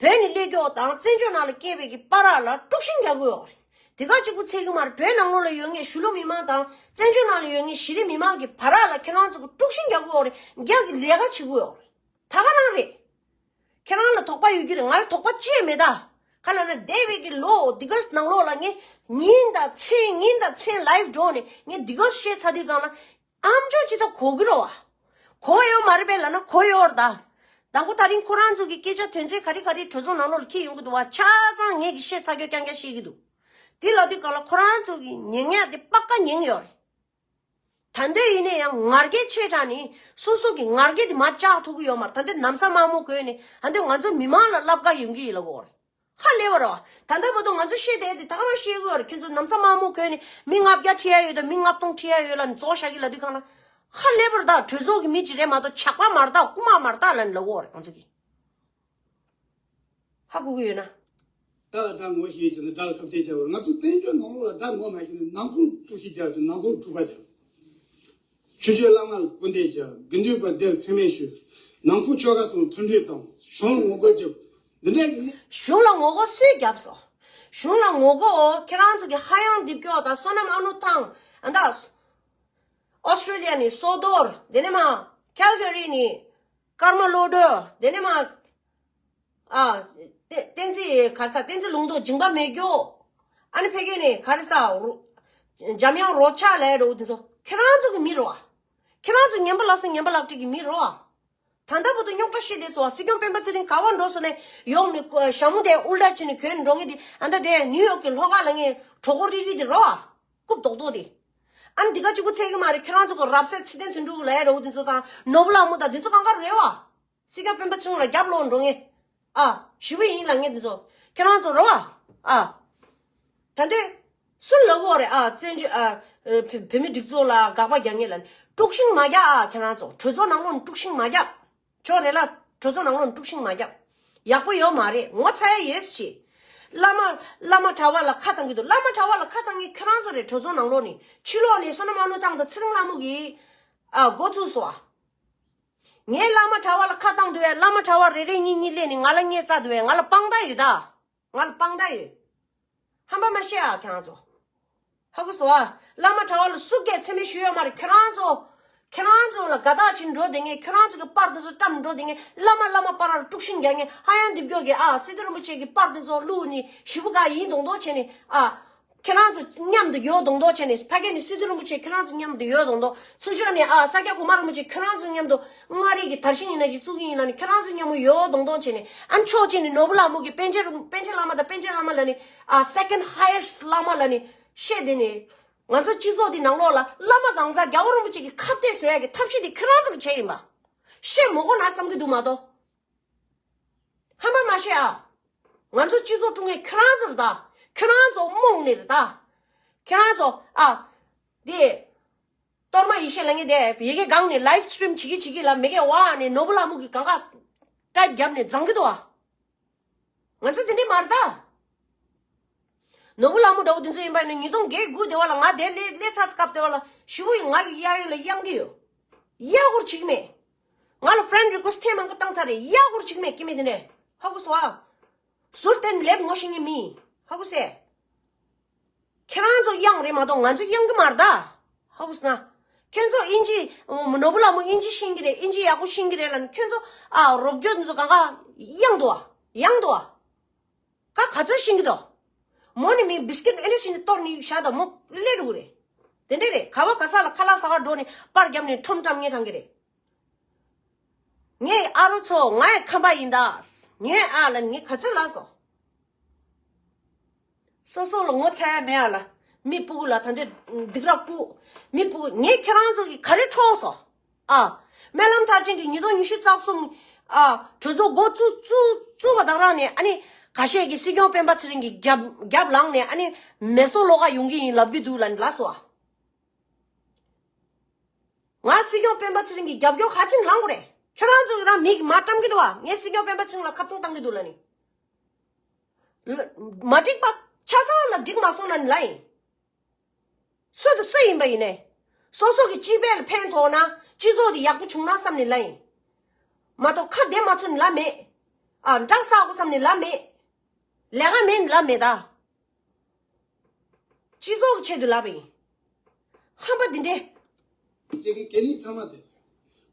བོད་ནས་སླེབས་མཁན་དང་བཙན་བྱོལ་ནང་ལ་སྐྱེས་པའི་གི་བར་ལ་དཀྲུག་ཤིང་རྒྱག་གི་ཡོད་རེད། དེ་ག་གཅིག་པུ་ཚད་ཀྱི་མ་རེད། བོད་ནང་ལོགས་ལ་ཡོད་མཁན་གཞིས་ལུས་མི་མང་དང་བཙན་བྱོལ་ནང་ལ་ཡོད་མཁན་གཞི་རིམ་མི་མང་གི་བར་ལ་ཁྱེད་རང་ཚོ་གི་དཀྲུག་ཤིང་རྒྱག་གི་ཡོད་རེད། རྒྱག་གི་ལས་ཀ་བྱེད་ཀྱི་ཡོད་རེད། ད་ག་རང་རེད། ཁྱེད་རང་ལ་དོགས་པ་ཡོད་ཀྱི་རེད། ང་ལ་དོགས་པ་ཅི་ཡང་མེད་ད། ག་ལབ་ན་འདས་པའི་གི་ལོ་འདི་ག་ནང་ལོགས་ལ་ངས་ཉིན་དང་མཚན་ཉིན་དང་མཚན་ལའིབ་འགྲོ་ནས་ངས་འདི་ག་བཤད་ཚར་དུས་སྒང་ལ་ཨམ་ཅོག་ཅི་ད་གོ་གི་རེད་བ། གོ་ཡོད་མ་རེད་པས་ལབ་ན་གོ་ཡོད་རེད་ད། དང་པོ་ད་རིང་ཁོ་རང་ཚོ་གི་སྐད་ཆ་དོན་ཚན་ག་རེ་ག་རེ་གྲོས་ཚོགས་ནང་ལོགས་ལ་འཁྱེར་ཡོང་གི་འདུག་བ། ཆ་ཚང་ངས་གི་བཤད་ཚར་རྒྱུ་རྐྱང་རྐྱང་བཤད་ཀྱི་འདུག་དེ་ལབ་དུས་སྒང་ལ་ཁོ་རང་ཚོ་གི་ཉན་ཡག་དེ་པ་ཀ་ཉན་གི་ཡོད་རེད། ད་འདོད་ཡིན་ན་ཡང་ང་རྒྱལ་ཆེ་དྲགས་ནས་སོ་སོ་གི་ང་རྒྱལ་དེ་མར་བཅག་ཐུབ་ཀྱི་ཡོད་མ་རེད། ད་འདོད་ན་བཟའ་དམར་མོ་གོན་ནས་ད་འདོད་ང་ཚོ་མི་མང་ལ་ལབ་ཀ་ཡོང་གི་ཡིན་ལབ་ཀྱི་ཡོད་རེད། ཧ་ལས་པ་རེད་བ། ད་ལྟ་བར་དུ་ང་ཚོ་བཤད་བསྡད་དེ་ད་ག་རང་བཤད་ཀྱི་ཡོད་རེད། ཁྱོད་ཚོ་ན་བཟའ་དམར་མོ་གོན་ནས་མི་ལྔ་བརྒྱ་ཁྲིད་ཡ་ཡོད་དང་མི་ལྔ་སྟོང་ཁྲིད་ཡ་ཡོད་ལབ་ནས་རྫོགས་བཞག་གི་ལབ་དུས་སྒང་ལ། ཧ་ལས་པ་རེད་ད། གྲོས་ཚོགས་ཀྱི་མི་ཅིག་རེད་མ་གཏོགས་ཇག་པ་མ་རེད་ད། རྐུན་མ་མ་རེད་ད་ལབ་ནས་ལབ་ཀྱི་ཡོད་རེད་ང་ཚོ་གིས། ཧ་གོ་གི་ཡོད་ན། དགྲ་ལ་དགྲ་ངོ་ཤེས་བྱས་ནས་དགྲ་ལ་ཁ་གཏད་བྱ་བར། ང་ཚོ་བཙན་བྱོལ་ནང་ལོགས་ལ་དགྲ་ངོ་མ་ཤེས་ནས་ནང་ཁུལ་དཀྲུག་ཤིང་རྒྱག་བྱས། ནང་ཁུལ་འཁྲུག་པ་རྒྱག་ཆོས་སྤྱོད་བླ་མ་ལ་སྐུར་འདེབས་རྒྱག་དགེ་འདུན་པ་སྡེར་མཚན་སྨད་ཞུ། ནང་ཁུལ་ཆོལ་ཁ་གསུམ་མཐུན་སྒྲིལ་གཏོང་། གཞུང་ལ་ངོ་རྒོལ་རྒྱབ། འདི་འདྲའི་གི་ནི། གཞུང་ལ་ངོ་རྒོལ་སུས་བརྒྱབ་སོང་། གཞུང་ལ་ངོ་རྒོལ་ཁྱེད་རང་ཚོ་གི་ཧ་ཡང་རྡིབ་སྐྱོག་དང་བསོད་ནམས་ཨ་ནུ་ཐང་། ཨ་ད། ཨོ་སི་ཀྲི་ལི་ཡ་ནས་བསོད་རྡོར། དེ་ནས་མར་ཁལ་ག་རི་ནས་ཀརྨ་བློ་གྲོས། དེ་ནས་མར། ཨ། བསྟན་བསྟན་འཛིན་ག་རེ་ཟ། བསྟན་འཛིན་ལུང་རྟོགས། འཇིགས་པ་མེད་རྒྱུ། ཨ་ནི་ཕ་གི་ནས་ག་རེ་ཟ། འཇམ་དབྱངས་རོལ་ཆ་ལབ་ཡ་འདྲ་བོ་དེ་ཚོ་ཁྱེད་རང་ཚོ་གི་མི་རེད་བ། ཁྱེད་རང་ཚོ་ངན་པ་ལགས་སོ་ངན་པ་ལག་བྲིས་ཀྱི་མི་རེད་བ། ད་ལྟ་བར་དུ་རྙོག་དྲ་བཤད་བསྡད་སོང་བ། སྲིད་སྐྱོང་སྤེན་པ་ཚེ་རིང་ག་པར་འགྲོ་སོང་ནས་ཡོང་ནས་ཞྭ་མོ་དེ་ཨུལ་ཊ་བྱས་ནས་གྱོན་ནས་འགྲོ་མཁན་དེ། ཨ་ད་དེ་ནིའུ་ཡོག་གི་ལྷོ་ཁ་ལ་ངས་གྲོད་ཁོག་རིལ་རིལ་དེ་རེད་བ། རྐུབ་རྡོག་རྡོག་དེ། ཨ་ནི་འདི་ག་གཅིག་པུ་ཚད་ཀྱི་མ་རེད། ཁྱེད་རང་ཚོ་གི་རབ་གསལ་ཚེ་བརྟན་དོན་གྲུབ་ལབ་ཡ་འདྲ་བོ་དེ་ཚོ་དང་ནོར་བུ་ལྷ་མོ་དང་དེ་ཚོ་གང་ག་རེད་བ། སྲིད་སྐྱོང་སྤེན་པ་ཚེ་རིང་ལ་རྒྱབ་ལོག་འགྲོ་མཁན། ཨ། ཞི་བ་ཡིན་ལབ་མཁན་དེ་ཚོ། ཁྱེད་རང་ཚོ་རེད་བ། ཨ། ད་འདོད། སུ་ལབ་དགོས་རེད། ཨ། བཙན་བྱོལ། ཨ། བོད་མི་སྒྲིག་འཛུགས་ལ་དགག་པ་རྒྱག་མཁན་ལ་དཀྲུག་ཤིང་མ་རྒྱག་ཨ། ཁྱེད་རང་ཚོ་གྲོས་ཚོགས་ནང་ལོགས་ནས་དཀྲུག་ཤིང་མ་རྒྱག་ཆོག་རེད་ལ། གྲོས་ཚོགས་ནང་ལོགས་ནས་དཀྲུག་ཤིང་མ་རྒྱག་ཡག་པོ་ཡོད་མ་རེད། ངོ་ཚ་ཡ་ཡོད་ཤི། བླ་མ། བླ་མ་གྲྭ་བ་ལ་ཁ་བཏང་གི་འདུག་བླ་མ་གྲྭ་བ་ལ་ཁ་བཏང་མཁན་ཁྱེད་རང་ཚོ་རེད། གྲོས་ཚོགས་ནང་ལོགས་ནས་ཕྱི་ལོགས་ནས་བསོད་ནམས་དམངས་གླུ་བཏང་དང་ཚེ་རིང་ལྷ་མོ་གིས། ཨ། འགོ་བཙུགས་སོང་ཨ། ངས་བླ་མ་གྲྭ་བ་ལ་ཁ་བཏང་འདུག་བས། བླ་མ་གྲྭ་བ་རེ་རེ་གཉིས་གཉིས་སླེབས་ནས་ང་ལ་བརྙས་བཙལ་འདུག་བས། ང་ལ་དཔང་རྟགས་ཡོད་ད། ང་ལ་དཔང་རྟགས་ཡོད། ཧམ་པ་མ་བཤད་ཨ་ཁྱེད་རང་ཚོ། ཧ་གོ་སོང་ཨ། བླ་མ་གྲྭ་བ་ལ་སུ་གས་མཚན་སྨད་ཞུས་ཡོད་མ་རེད། ཁྱེད་རང་ཚོ། ཁྱེད་རང་ཚོ་ལ་དགའ་རྟགས་བྱེད་འགྲོ་བསྡད་མཁན། ཁྱེད་རང་ཚོ་གི་པར་དེ་ཚོ་བཀྲམ་འགྲོ་བསྡད་མཁན། བླ་མ་བླ་མ་པ་ར་ལ་དཀྲུག་ཤིང་རྒྱག་མཁན། ཧ་ཡང་འདི་བརྒྱོག་གི་ཨ། སི་ཏུ་རིན་པོ་ཆེ་གི་པར་དེ་ཚོ་བླུགས་ནས་ཞི་བུ་ག་ཡིན་མདོག་མདོག་བྱས་ནས་ཨ། ཁྱེད་རང་ཚོ་མཉམ་དུ་ཡོད་མདོག་མདོག་བྱས་ནས། ཕ་གི་ནས་སི་ཏུ་རིན་པོ་ཆེ་ཁྱེད་རང་ཚོ་མཉམ་དུ་ཡོད་མདོག་མདོག་ཚུར་ཕྱོགས་ནས་ཨ། ས་སྐྱ་གོང་མ་རིན་པོ་ཆེ་ཁྱེད་རང་ཚོ་མཉམ་དུ་མངའ་རིས་ཀྱི་དར་ཤིང་ཡིན་ན་ཅིག་བཙུགས་ཀྱི་ཡིན་ལབ་ནས། ཁྱེད་རང་ཚོ་མཉམ་པོ་ཡོད་མདོག་མདོག་བྱས་ནས། ཨ་ནི་ཕྱོགས་གཅིག་ནས་ནོར་བུ་ལྷ་མོ་གིས་པཎ་ཆེན། པཎ་ཆེན་བླ་མ་དང་པཎ་ཆེན་བླ་མ་ལབ་ནས་ཨ། second highest བླ་མ་ལབ་ནས་བཤད་བསྡད་ནས། ང་ཚོ་སྤྱི་ཚོགས་འདི་ནང་ལོགས་ལ་བླ་མ་གང་ཟག་རྒྱལ་བ་རིན་པོ་ཆེ་གི་ཁ་གཏད་བཟོ་ཡ་གི་ཐབས་ཤེས་དེ་ཁྱེད་རང་ཚོ་གིས་བྱས་ཡིན་པ། བཤད་མི་དགོས་ན་བསམ་གྱི་འདུག་མ་གཏོགས། ཧམ་པ་མ་བཤད་ཨ། ང་ཚོ་སྤྱི་ཚོགས་དཀྲུག་མཁན་ཁྱེད་རང་ཚོ་རེད་ད། ཁྱེད་རང་ཚོ་རྨོངས་ནས་རེད་ད། ཁྱེད་རང་ཚོ་ཨ། དེ། གཏོར་མ་ཡེ་ཤེས་ལབ་མཁན་དེ་ཡ་གི་སྒང་ནས་live stream བྱེད་ཀྱི་བྱེད་ཀྱི་ལ་མི་གེ་བ་ནས་ནོར་བུ་ལྷ་མོ་གི་གང་ག་ཀྲད་བརྒྱབ་ནས་བརྫང་གི་འདུག་ཨ། ང་ཚོ་དེ་འདྲས་མ་རེད་ད། ནོར་བུ་ལྷ་མོ་འདྲ་བོ་དེ་ཚོ་ཡིན་པ་ནི་ཉིས་སྟོང་བརྒྱད་དགུ་དེ་བ་ལ་ང་དེ་སླེབས་སླེབས་ཚར་སྐབས་དེ་བ་ལ་ཞུ་གུ་ཡིས་ང་གི་གཡས་གཡོན་ལ་གཡང་གི་ཡོད། གཡས་སྐོར་བྱེད་ཀྱི་མེད། ང་ལ་friend request ཐེངས་མང་པོ་བཏང་ཚར་རེད། གཡས་སྐོར་བྱེད་ཀྱི་མེད་སྐྱེ་དམན་དེ་འདྲས། ཧ་གོ་སོང་ཨ། ཟུར་བསྟན་ལེབ་ངོ་ཤེས་མཁན་མི་ཧ་གོ་སེ། ཁྱེད་རང་ཚོ་གཡང་རེད་མ་གཏོགས་ང་ཚོ་གཡང་གི་མ་རེད་ད། ཧ་གོ་སོང་ན། ཁྱེད་ཚོ་ཨིན་ཇི། ནོར་བུ་ལྷ་མོ་ཨིན་ཇི་ཤེས་ཀྱི་རེད། ཨིན་ཇི་ཡག་པོ་ཤེས་ཀྱི་རེད་ལབ་ནས་ཁྱེད་ཚོ་ཨ་རོབ་ཇོ་འདི་ཚོ་གང་ག་གཡང་འདུག་ཨ། གཡང་འདུག་ཨ། ག་ག་ཚོད་ཤེས་ཀྱི་འདུག་མོ་ནི་མི་བིས་ཀིཊ་ཨེ་འདྲ་ཞིག་ནི་གཏོར་ནི་བཞག་དང་མོ་སླེབས་འགྲོ་གི་རེད། དེ་འདྲས་རེད། ག་བ་ག་ས་ལ་ཁ་ལག་ཟ་ག་འགྲོ་ནས་པར་བརྒྱབ་ནས་ཁྲོམ་བཀྲམ་ངེས་དྲང་གི་རེད། ངའི་ཨ་རོ་ཚོ་ངའི་ཁམས་པ་ཡིན་ད། ངའི་ཨ་ལ་ངས་ག་ཚོད་ལབ་སོང་། སོ་སོ་ལ་ངོ་ཚ་ཡ་མེད་ཨ་ལ། མི་སྤུ་གུ་ལ་ད་འདོད་སྡིག་ར་བསྐུལ། མི་སྤུ་གུ་ངས་ཁྱེད་རང་ཚོ་གི་ག་རེ་འཕྲོག་སོང་། ཨ། སྨོན་ལམ་མཐར་ཕྱིན་གྱི་ཉིས་སྟོང་ཉི་ཤུ་རྩ་གསུམ། ཨ། གྲོས་ཚོགས་འགོ་བཙུགས་བཙུགས་བཙུགས་པ་དང་རང་ནས་ཨ་ནི་ཁ་ཤས་ཀྱིས་སྲིད་སྐྱོང་སྤེན་པ་ཚེ་རིང་གི་རྒྱབ་རྒྱབ་ལངས་ནས་ཨ་ནི་མེ་སོར་ལོག་ག་ཡོང་གི་ཡིན་ལབ་ཀྱི་འདུག་ལབ་ནས་ལབ་སོང་ཨ། ང་སྲིད་སྐྱོང་སྤེན་པ་ཚེ་རིང་གི་རྒྱབ་སྐྱོར་ག་ཅིན་ལངས་དགོས་རེད། ཁྱོད་རང་ཚོ་གི་རང་མིག་མ་བཀྲམ་གི་འདུག་བ། ངས་སྲིད་སྐྱོང་སྤེན་པ་ཚེ་རིང་ལ་ཁ་བཏང་བཏང་གི་འདུག་ལབ་ནི། ལ་མ་འགྲིག་པ་ཆ་ཚང་ལ་འགྲིག་མ་སོང་ན་ནི་ལབ་ཡིན། སུ་དང་སུ་ཡིན་པ་ཡིན་ནའི། སོ་སོ་གི་སྤྱི་པའི་ལ་ཕན་ཐོགས་ན་སྤྱི་ཚོགས་དེ་ཡག་པོ་བྱུང་ན་བསམ་ནས་ལབ་ཡིན། མ་གཏོགས་ཁ་བདེ་མ་ཚུགས་ནི་ལབ་མེད། ཨ་འདྲ་ས་གོ་བསམ་ནས་ལབ་མེད། ལས་ཀ་མེད་ནི་ལབ་མེད་ད། སྤྱི་ཚོགས་ཀྱི་ཆེད་དུ་ལབ་པ་ཡིན། ཧམ་པ་འདི་འདྲས། ཁྱེད་ཀྱི་གད་སྙིགས་ཚང་མ་དེ།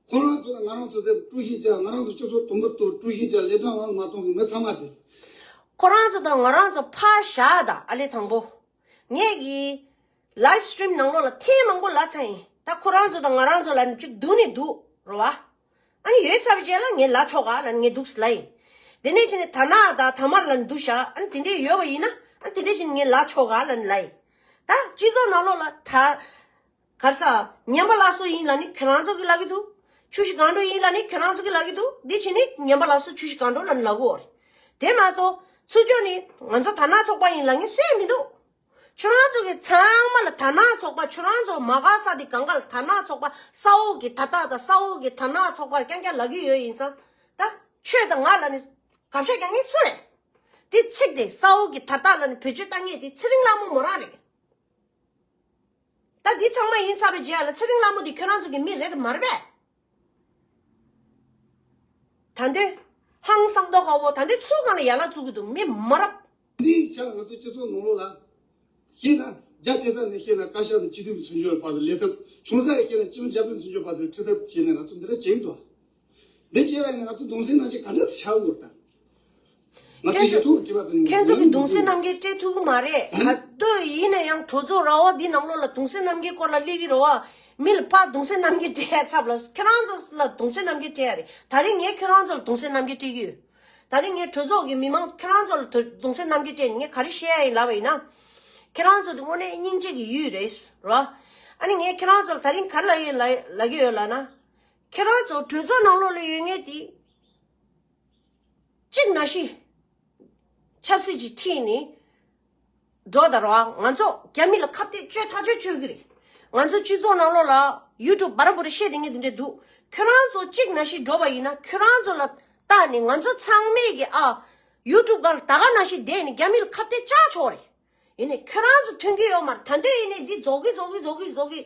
ཁོ་རང་ཚོ་དང་ང་རང་ཚོ་ཟེར་དཀྲུག་ཤིང་རྒྱག་ང་རང་ཚོ་སྤྱི་ཚོགས་དུམ་བུར་གཏོར་དཀྲུག་ཤིང་རྒྱག་ལས་དོན་ངང་མ་གཏོང་གི་མི་ཚང་མ་དེ། ཁོ་རང་ཚོ་དང་ང་རང་ཚོ་ཕར་བཞག་ད་ཨ་ལེ་དང་པོ། ངས་ཀྱི་live stream་ནང་ལོགས་ལ་ཐེངས་མང་པོ་ལབ་ཚར་ཡིན། ད་ཁོ་རང་ཚོ་དང་ང་རང་ཚོ་ལ་ནི་ཅིག་སྡུག་ནི་འདུག་རོ་བ། ཨ་ནི་ཡོད་ཚར་བའི་རྗེས་ལ་ངས་ལབ་ཆོག་ག་ལབ་ནས་ངས་འདུག་སེ་ལབ་ཡིན། དེ་ནས་ཕྱིན་ནས་ད་ནག་དང་ཐ་མར་ལབ་ནས་འདུག་ཤག་ཨ་ནི་དེ་འདྲས་ཡོད་པ་ཡིན་ན་ཨ་ནི་དེ་འདྲས་ཕྱིན་ནས་ངས་ལབ་ཆོག་ག་ལབ་ནས་ལབ་ཡིན། ད་སྤྱི་ཚོགས་ནང་ལོགས་ལ་ད་ག་རེ་ཟ་ངན་པ་ལབ་སྲོལ་ཡིན་ལབ་ནི་ཁྱེད་རང་ཚོ་གིས་ལབ་ཀྱི་འདུག་ཆུ་བཞི་སྒང་དྲུག་ཡིན་ལབ་ནི་ཁྱེད་རང་ཚོ་གིས་ལབ་ཀྱི་འདུག་འདི་ཕྱིན་ནས་ངན་པ་ལབ་སྲོལ་ཆུ་བཞི་སྒང་དྲུག་ལབ་ནས་ལབ་དགོས་རེད། དེ་མ་གཏོགས་ཚུར་ཕྱོགས་ནས་ང་ཚོ་ད་ནག་ཚོགས་པ་ཡིན་ལབ་མཁན་སུ་ཡང་མི་འདུག་ཁྱོད་རང་ཚོ་གི་ཚང་མ་ལ་ད་ནག་ཚོགས་པ། ཁྱོད་རང་ཚོ་མ་དགའ་ས་དེ་གང་ག་ལ་ད་ནག་ཚོགས་པ། ས་འོག་གི་ད་ལྟ་དང་ས་འོག་གི་ད་ནག་ཚོགས་པ་རྐྱང་རྐྱང་ལབ་ཀྱི་ཡོད་ཡིན་ཙང་། ད་ཁྱོད་དང་ང་ལ་ནི་དགག་བྱ་རྒྱག་མཁན་སུ་རེད། དེ་ཚིག་དེ་ས་འོག་གི་ད་ལྟ་ལ་ནི་བེད་སྤྱོད་བཏང་མཁན་དེ་ཚེ་རིང་ལྷ་མོ་མོ་རང་རེད། ད་འདི་ཚང་མ་ཡིན་ཚར་བའི་རྗེས་ལ་ཚེ་རིང་ལྷ་མོ་འདི་ཁྱོད་རང་ཚོ་གི་མི་རེད་དམ་མ་རེད་པས། ད་འདོད། ཧང་སང་མདོག་ཁ་བོ་ད་འདོད་ཚུར་གང་ལ་ཡ་ལ་བཙུགས་ཀྱི་འདུག་མི་མ་རབས། འདིའི་ཆ་ལ་ང་ཚོ་སྤྱི་ཚོགས་ནང་ལོགས་ལ། ཤེས་ན་རྒྱ་ཆེ་ས་ནས་ཤེས་ན་བཀའ་ཤག་དང་སྤྱི་འཐུས་ཀྱི་ཚུན་ཆོད་བར་དུ་ལས་ཐབས། ཆུང་ས་ཡ་ཤེས་ན་སྤྱི་འཐུས་འཇར་པན་ཚུན་ཆོད་བར་དུ་ཁྲིད་ཐབས་བྱས་ནས་ང་ཚོ་འདི་འདྲ་བྱེད་ཀྱི་འདུག་འདི་བྱས་པ་ཡིན་ན་ང་ཚོ་གདུང་སེམས་རྣམ་འགྱུར་ག་འདྲ་སེ་ཆགས་ཡོད་དམ། ང་ཚོ་ཁྱེད་ཡིད་ཚོ་ཐུག་གི་བ་ཚོ་ཁྱེད་ཚོ་གི་གདུང་སེམས་རྣམ་འགྱུར་སྤྲད་ཐུབ་ཀྱི་མ་རེད། ག་དུས་ཡིན་ན་ཡང་གྲོས་ཚོགས་ར་བ་འདི་ནང་ལོགས་ལ་གདུང་སེམས་རྣམ་འགྱུར་སྐོར་ལ་སླེབས་ཀྱི་རེད་བ། མི་ལ་ཕར་གདུང་སེམས་རྣམ་འགྱུར་སྤྲད་ཡ་ཚབ་ལ་ཁྱེད་རང་ཚོ་ལ་གདུང་སེམས་རྣམ་འགྱུར་སྤྲད་ཡ་རེད། ད་རིང་ངས་ཁྱེད་རང་ཚོ་ལ་གདུང་སེམས་རྣམ་འགྱུར་སྤྲད་ཀྱི་ཡོད། ད་རིང་ངས་གྲོས་ཚོགས་ཀྱི་མི་མང་ཁྱེད་རང་ཚོ་ལ་གདུང་སེམས་རྣམ་འགྱུར་སྤྲད་ནས་ངས་ག་རེ་བཤད་ཡ་ཡིན་ལབ་པ་ཡིན་ན། ཁྱེད་རང་ཚོ་དེ་དངོས་གནས་སྙིང་རྗེ་གི་ཡུལ་རེད་རོ། ཨ་ནི་ངས་ཁྱེད་རང་ཚོ་ལ་ད་རིང་ག་རེ་ལབ་ཡོད་ལབ་ལབ་ཀྱི་ཡོད་ལབ་ན། ཁྱེད་རང་ཚོ་གྲོས་ཚོགས་ནང་ལོགས་ལ་ཡོད་མཁན་དེ། གཅིག་ནང་བཞིན་ཆབ་སྲིད་ཀྱི་ཁྲིད་ནས་འགྲོ་དང་རོགས། ང་ཚོ་རྒྱ་མི་ལ་ཁ་གཏད་གཅོད་ཐག་གཅོད་གཅོད་ཀྱི་རེད། ང་ཚོ་སྤྱི་ཚོགས་ནང་ལོགས་ལ་ཡུ་ཊུབ་བར་བར་བཤད་དེ་ངས་དེ་འདྲས་འདུག་ཁྱོད་རང་ཚོ་གཅིག་ནང་བཞིན་འགྲོ་བ་ཡིན་ན། ཁྱོད་རང་ཚོ་ལ་བལྟས་ནས་ང་ཚོ་ཚང་མས་ཀྱི་ཨ་ཡུ་ཊུབ་སྒང་ལ་ད་ག་ནང་བཞིན་བསྡད་ནས་རྒྱ་མི་ལ་ཁ་གཏད་བཅག་ཆོག་རེད། ཡིན་ནའི་ཁྱོད་རང་ཚོ་མཐུན་གྱི་ཡོད་མ་རེད། ད་འདོད་ཡིན་ནའི་འདི་རྫོགས་ཀྱི་རྫོགས་ཀྱི་རྫོགས་ཀྱི་རྫོགས་ཀྱི།